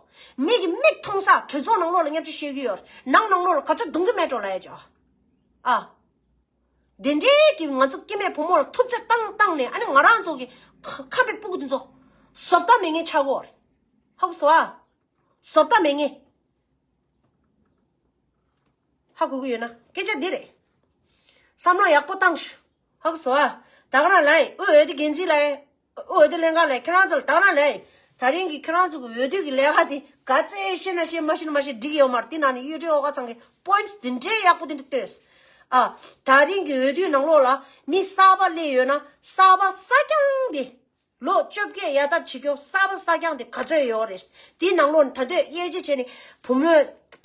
མིག་གིས་མིག་མཐོང་ས་གྲོས་ཚོགས་ནང་ལོགས་ལ་བརྙས་བཅོས་བྱེད་ཀྱི་ཡོད་རེད། ནང་ནང་ལོགས་ལ་ག་ཚོད་རྡུང་གི་མེད་འགྲོ་ལབ་ཡ་ཅོ། ཨ། དེ་འདྲའི་གི་ང་ཚོ་སྐྱེ་དམན་བུ་མོ་ལ་ཐུབ་ཚོད་བཏང་བཏང་ནས་ཨ་ནི་ང་རང་ཚོ་གི་ཁ་ཁམས་པའི་སྤུ་གུ་དེ་ཚོ་བཟོ་ལྟ་མེད་མཁན་ཆགས་ཀྱི་ཡོད་རེད། ཧ་གོ་སོང་ཨ། བཟོ་ལྟ་མེད་ངེས། ཧ་གོ་གི་ཡོད་ན་སྐད་ཆ་འདི་རེད། བསམ་བློ་ཡག་པོ་བཏང་ཤོག་ཧ་གོ་སོང་ཨ། ད་ག་རང་ལ་ཡིན། ཨོ་འོས་བསྡུ་འགན་འཛིན་ལ་ཡིན། ཨོ་འོས་བསྡུ་ལྷན་ཁང་ལ་ཡིན། ཁྱེད་རང་ཚོ་ལ་ད་ག་རང་ལ་ཡིན། ད་རིང་གི་ཁྱེད་རང་ཚོ་གི་འོས་བསྡུ་གི་ལས་ཀ་དེ་ག་ཚོད་ཤེས་ན་ཤེས། མ་ཤེས་ན་མ་ཤེས། འགྲིག་གི་ཡོད་མ་རེད། དེ་ནང་ནས་གཡུ་སྒྲོན་ཨོ་དཀར་ཚང་གི་པོ་ཡིན་ཊི་དེ་འདྲའི་ཡག་པོ་དེ་འདྲ་བཏོན། ཨ། ད་རིང་གི་འོས་བསྡུའི་ནང་ལོགས་ལ་མི་གསར་པ་སླེབས་ཡོད་ན་གསར་པ་གསར་རྐྱང་དེ། ལོ་བཅོ་བརྒྱད་ཡར་ཐབས་བྱེད་མཁན་གསར་པ་གསར་རྐྱང་དེ་ག་ཚོད་ཡོད་རེད། དེའི་ནང་ལོགས་ད་དུང་དབྱེ་འབྱེད་བྱས་ནས་བུ་མོ་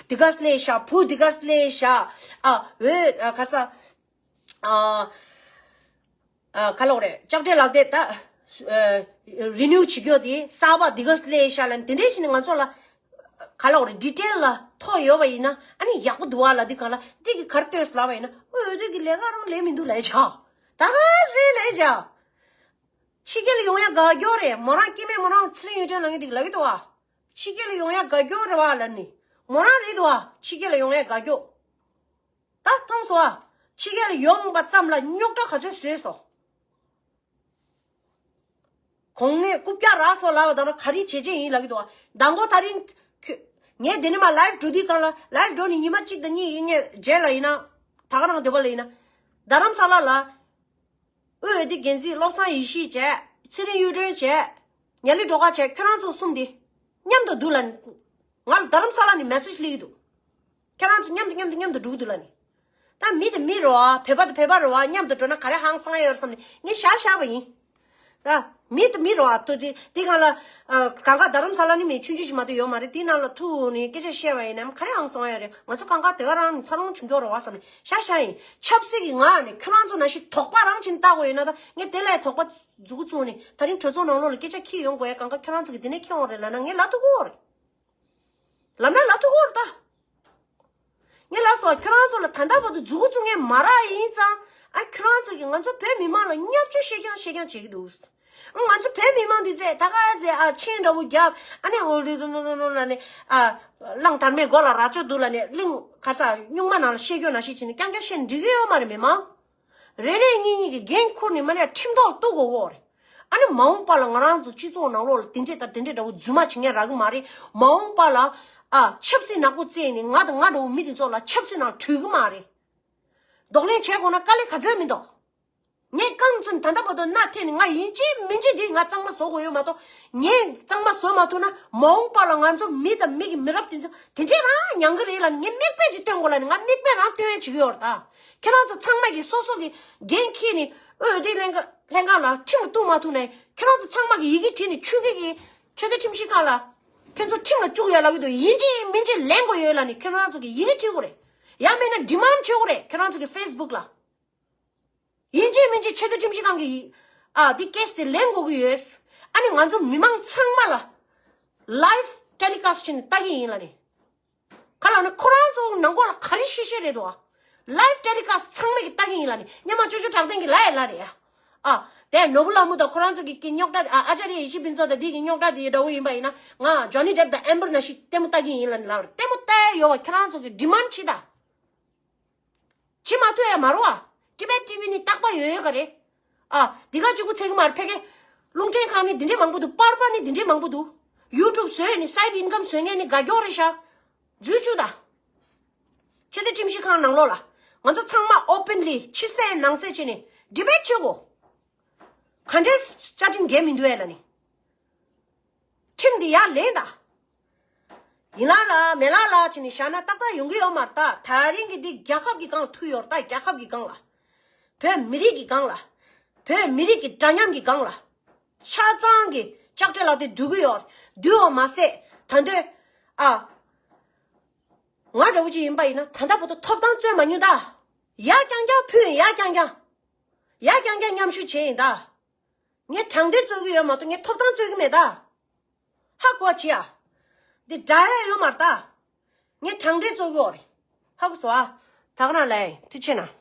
འདི་ག་སླེབས་ཤག་བུ་འདི་ག་སླེབས་ཤག་ཨ། འོས་ཨ་ག་ས་ཨ་ཨ་ག་ལབ་དགོས་རེད། ལྕགས་སྤྲེལ་ལག་དེབ་ད་ཨ་རི་ནིའུ་བྱེད་མཁན་དེ་གསར་པ་འདི་ག་སླེབས་ཤག་ལབ་དེ་འདྲས་བྱས་ནས་ང་ཚོ་ལ་ག་ལབ་དགོས་རེད། ཌི་ཊེལ་ལ་ཐོ་ཡོད་པ་ཡིན་ན་ཨ་ནི་ཡག་པོ་འདུག་བ་ལབ་དུས་སྒང་ལ་འདི་གི་ག་རེ་ལྟོས་ལབ་པ་ཡིན་ན། ཨོ་འོས་བསྡུ་གི་ལས་ཀ་རང་ལས་མི་འདུག་ལབ་ཡ་ཆགས། ད་ག་ཟེ་ལབ་ཡ་ཆགས། ཕྱི་རྒྱལ་ལ་ཡོང་ཡ་དགའ་སྐྱོ་རེད། མོ་རང་སྐྱེ་དམན་མོ་རང་ཚེ་རིང་གཡུ་སྒྲོན་ལབ་མཁན་དེ་གིས་ལབ་ཀྱི་འདུག་བ། ཕྱི་རྒྱལ་ལ་ཡོང་ཡ་དགའ་སྐྱོ་རེད་བ་ལབ་ནི། མོ་རང་རེད་འདུག་བ། ཕྱི་རྒྱལ་ལ་ཡོང་ཡ་དགའ་སྐྱོ། ད་མཐོང་སོང་བ། ཕྱི་རྒྱལ་ལ་ཡོང་པ་ཙམ་ལ་རྙོག་དྲ་ག་ཚོད་བཟོས་སོང་། གོང་ནས་རྐུབ་བཀྱག་རག་སོང་ལབ་པ་དང་ག་རེ་བྱས་བྱས་ཡིན་ལབ་ཀྱི་འདུག་བ། མདང་དགོང་ད་རིང་ཁྱོད། ངས་འདི་ནས་མར་ལའིབ་འགྲོ་དུས་སྒང་ལ་ལའིབ་འགྲོ་ནས་ཉི་མ་གཅིག་དང་གཉིས་ཡིན་ངས་རྗེས་ལ་ཡིན་ན། ད་ག་རང་འདོད་པ་ལ་ཡིན་ན། རྡ་རམ་ས་ལ་ལ། དབུས་འོས་བསྡུ་འགན་འཛིན་བློ་བཟང་ཡེ་ཤེས་བྱས། ཚེ་རིང་གཡུ་སྒྲོན་བྱས། ཉ་ལི་སྒྲོལ་དཀར་བྱས། ཁྱོད་རང་ཚོ་གསུམ་དེ། མཉམ་དུ་འདུག་ལབ་ནི། ང་ལ་རྡ་རམ་ས་ལ་ནས་མེ་སེ་ཇི་སླེབས་ཀྱི་འདུག་ཁྱོད་རང་ཚོ་མཉམ་དུ་མཉམ་དུ་མཉམ་དུ་འགྲོ་གི་འདུག་ལབ་ནི། ད་མི་དེ་མི་རེད་བ། བོད་པ་དེ་བོད་པ་རེད་བ། མཉམ་དུ་འགྲོ་ན་ག་རེ་ཧང་སང་ཡོད་རེད་བསམ་ནས་ངས་བཞག་བཞག་པ་ཡིན། ད་མི་དེ་མི་རེད་བ། ཐུག་དེ་དེ་སྒང་ལ། ཨ། གང་ག་རྡ་རམ་ས་ལ་ནི་མི་ཆུང་ཆུང་ཞིག་མ་གཏོགས་ཡོད་མ་རེད། དེའི་ནང་ལ་ཐུག་ནས་སྐད་ཆ་བཤད་པ་ཡིན་ནམ་ག་རེ་ཧང་སང་ཡོད་རེད། ང་ཚོ་གང་ག་དེ་ག་རང་ནས་འཚར་ལོངས་བྱུང་མཁན་རེད་བ་བསམ་ནས་བཞག་བཞག་ཡིན། ཆབ་སྲིད་ཀྱི་ངང་ནས་ཁྱོད་རང་ཚོ་ནང་བཞིན་དོགས་པ་རང་བྱས་ནས་བལྟ་དགོས་ཡོད་ན། ད་ངས་དེ་ལ་དོགས་པ་མཛུབ་གུ་བཙུགས་ནས་ད་རིང་གྲོས་ཚོགས་ནང་ལོགས་ལ་སྐད་ཆ་འཁྱེར་ཡོང་དགོས་ཡ་གང་ག་ཁྱོད་རང་ཚོ་གིས་དེ་ནས་འཁྱེར་འོང་རེད་ལབ་ན་ངས་ལབ་ཐུབ་ཀྱི་ཡོད་རེད། ལབ་ན་ལབ་ཐུབ་ཀྱི་ཡོད་རེད་ད། ངས་ལབ་སོང་། ཁྱོད་རང་ཚོ་ལ་ད་ལྟ་བར་དུ་མཛུབ་གུ་བཙུགས་མཁན་མ་རག་ཡིན་ཙང་། ཨ། ཁྱོད་རང་ཚོ་གིས་ང་ཚོ་བོད་མི་མང་ལ་བརྙས་བཅོས་བཤད་རྐྱང་བཤད་རྐྱང་བྱེད་ཀྱི་འདུག་ང་ཚོ་བོད་མི་མང་འདི་ཚོས་ད་ག་ཚོད། ཨ། མཆན་འདྲ་བོ་བརྒྱབ། ཨ་ནི་འོ་ལི་ལོ་ལོ་ལོ་ལོ་ལབ་ནས། ཨ། གླང་དར་མའི་མགོ་ལ་རྭ་ཅོ་འདུག་ལབ་ནས། གླིང་ག་ས་སྨྱུག་མ་ནང་ལ་བཤད་རྒྱུ་ནང་བཞིན་བྱས་ནས་རྐྱང་རྐྱང་བཤད་ན་འགྲིག་གི་ཡོད་མ་རེད། མི་མང་རེ་རེ་གཉིས་གཉིས་ཀྱིས་འགན་འཁུར་ནས་མ་ནས་ཁྲིམས་ཐོག་གཏུག་དགོས་ཀྱི་ཡོད་རེད། ཨ་ནི་མ་འོངས་པ་ལ་ང་རང་ཚོ་སྤྱི་ཚོགས་ནང་ལོགས་ལ་དེ་འདྲས་དང་དེ་འདྲས་འདྲ་བོ་རྫུན་མ་བྱེད་མཁན་རག་གི་མ་རེད། མ་འོངས་པ་ལ། ཨ། ཆབ་སྲིད་ནག་པོ་རྩེས་ནས་ང་དང་ང་འདྲ་བོ་མི་དེ་ཚོ་ལ་ཆབ་སྲིད་ནང་བྲུས་གི་མ་རེད། གདོང་ལེན་བྱེད་དགོས་ན་དཀའ་ལས་ག་ཚོད་མི་འདུག་ངས་རྐང་བཙུགས་ནས་ད་ལྟ་བར་དུ་མནའ་འཐེན་ནས་ང་ཡིན་གཅིག་མིན་གཅིག་འདི་ང་གཙང་མ་བཟོ་དགོས་ཡོད་མ་གཏོགས། ངས་གཙང་མ་བཟོ་མ་ཐུབ་ན་མ་འོངས་པ་ལ་ང་ཚོ་མི་དང་མི་གི་མི་རབས་དེ་ཚོ་དེ་འདྲས་རང་མྱངས་གི་རེད་ལབ་ནས་ངས་མིག་དཔེ་ཅིག་སྟོན་དགོས་ལབ་ནས་ང་མིག་དཔེ་རང་སྟོན་ཡ་བྱེད་ཀྱི་ཡོད་རེད་ད། ཁྱེད་རང་ཚོ་ཚང་མ་གིས་སོ་སོ་གི་འགན་འཁྱེར་ནས་དབུས་འོས་བསྡུ་ལྷན་ཁང་ལ་ཁྲིམས་ལ་གཏུག་མ་ཐུབ་ན། ཁྱེད་རང་ཚོ་ཚང་མ་གིས་ཡི་གེ་བྲིས་ནས་ཆོས་ཁུལ་གྱི་ཆོས་དད་ཁྲིམས་ཞིབ་ཁང་ལ་ཁྱེད་ཚོ་ཁྲིམས་ལ་བཅུག་ཡ་ལབ་ཀྱི་འདུག་ཡིན་གཅིག་མིན་གཅིག་ལེན་དགོས་ཡོད་ལབ་ནས་ཁྱེད་རང་ཚོ་གིས་ཡི་གེ་བྲིས་དགོས་རེད། ཡང་མིན་ན་ཌི་མཱན་ཌི་བྱེད་དགོས་རེད། ཁྱེད་རང་ཚོ་གི་ཕེ་སི་བུག་ལ། ཡིན་གཅིག་མིན་གཅིག་ཆོས་དད་ཁྲིམས་ཞིབ་ཁང་གི། ཨ། འདི་ཀེ་སི་དེ་ལེན་དགོས་ཀྱི་ཡོད། ཨ་ནི་ང་ཚོ་མི་མང་ཚང་མ་ལ་ལའིབ་ཊེ་ལི་ཀ་སི་ཊི་བྱས་ནས་ལྟ་གི་ཡིན་ལབ་ནས། ག་ལབ་ན་ཁོ་རང་ཚོ་ནང་ཁོག་ལ་ག་རེ་བཤད་བཤད་རེད་འདུག་ཨ། ལའིབ་ཊེ་ལི་ཀ་སི་ཊི་ཚང་མས་ཀྱི་ལྟ་གི་ཡིན་ལབ་ནས། སྔོན་མ་ཅོ་ཅོ་གྲགས་ལྡན་གྱི་ལབ་ཡ་ལབ་རེད་ཡ། ཨ། དེ་ནོར་བུ་ལྷ་མོ་དང་ཁོ་རང་ཚོ་གི་གི་རྙོག་དྲ་དེ། ཨ། ཨ་ཅཱརྱ་ཡེ་ཤེས་ཕུན་ཚོགས་དང་དེ་གི་རྙོག་དྲ་དེ་འདྲ་བོ་ཡིན་པ་ཡིན་ན། ང་ཇོ་ནི་ཌེབ་དང་ཨེམ་བར་ནང་བཞིན་ལྟད་མོ་ལྟ་གི་ཡིན་ལབ་ནས་ལབ་རེད། ལྟད་མོ་ལྟ་ཡ་ཡོད་པ་ཁྱེད་རང་ཚོ་གི་ཌི་མཱན་ཌི་བྱེད་ད། བྱེད་མ་ཐུབ་ཡ་མ་རེད་བ། ཊི་བེཊ་ཊི་ཝི་ནི་རྟག་པར་ཡོད་ཡོད་ག་རེད། ཨ། འདི་ག་གཅིག་པུ་ཚད་གི་མ་རེད། ཕ་གི་རླུང་འཕྲིན་ཁང་ནི་འདི་འདྲས་མང་པོ་འདུག་པར་པ་ནི་འདི་འདྲས་མང་པོ་འདུག་ཡུ་ཊུབ་བཟོས་ནི་སའིཌ་ཨིན་ཀམ་བཟོ་མཁན་ནི་དགའ་སྐྱོ་རེད་ཤག་འཛུལ་བཅུག་ད། ཆོས་དད་ཁྲིམས་ཞིབ་ཁང་ནང་ལོགས་ལ། ང་ཚོ་ཚང་མ་ཨོ་པན་ལི་ཕྱི་གསལ་ནང་གསལ་བྱས་ནས་ཌི་བེཊ་བྱེད་དགོས། ག་འདྲའི་བཅའ་ཁྲིམས་འགལ་མི་འདུག་ཨེ་ལ་ནི། ཁྲིམས་འདི་ཡར་ལེན་ད། ཡིན་ལ་ལ་མེ་ལ་ལ་བྱས་ནས་བཞག་ན་ཏག་ཏག་ཡོང་གི་ཡོད་མ་རེད་ད། དེ་རིང་གི་འདི་རྒྱལ་ཁབ་ཀྱི་སྒང་ལ་ཐུག་ཡོད་རེད་ད། རྒྱལ་ཁབ་ཀྱི་སྒང་ལ། བོད་མི་རིགས་ཀྱི་སྒང་ལ། བོད་མི་རིགས་ཀྱི་འདྲ་མཉམ་གྱི་སྒང་ལ། ཆ་ཚང་གི་ལྕགས་སྤྲེལ་ལགས་དེ་འདུལ་གི་ཡོད་རེད། འདུལ་བ་མ་ཟད་ད་དུང་ཨ། ང་འདྲ་བོ་ཅིག་ཡིན་པ་ཡིན་ན་ད་ལྟ་བར་དུ་ཐོབ་ཐང་རྩོད་མ་མྱོང་ད། ཡར་རྐྱང་རྐྱང་ཕུད་ཡིན། ཡར་རྐྱང་རྐྱང་། ཡར་རྐྱང་རྐྱང་མཉམ་ཞུགས་བྱས་ཡིན་ད། ངས་དྲང་བདེན་རྩོད་ཀྱི་ཡོད་མ་གཏོགས་ངས་ཐོབ་ཐང་རྩོད་ཀྱི་མེད་ད། ཧ་གོ་བ་བྱེད་ཨ། འདི་འདྲ་ཡ་ཡོད་མ་རེད་ད། ངས་དྲང་བདེན་རྩོད་ཀྱི་ཡོད་རེད། ཧ་གོ་སོང་ཨ། ད་ག་རང་ལ་ཡིན། ཐུགས་རྗེ་ཆེ་གནང་།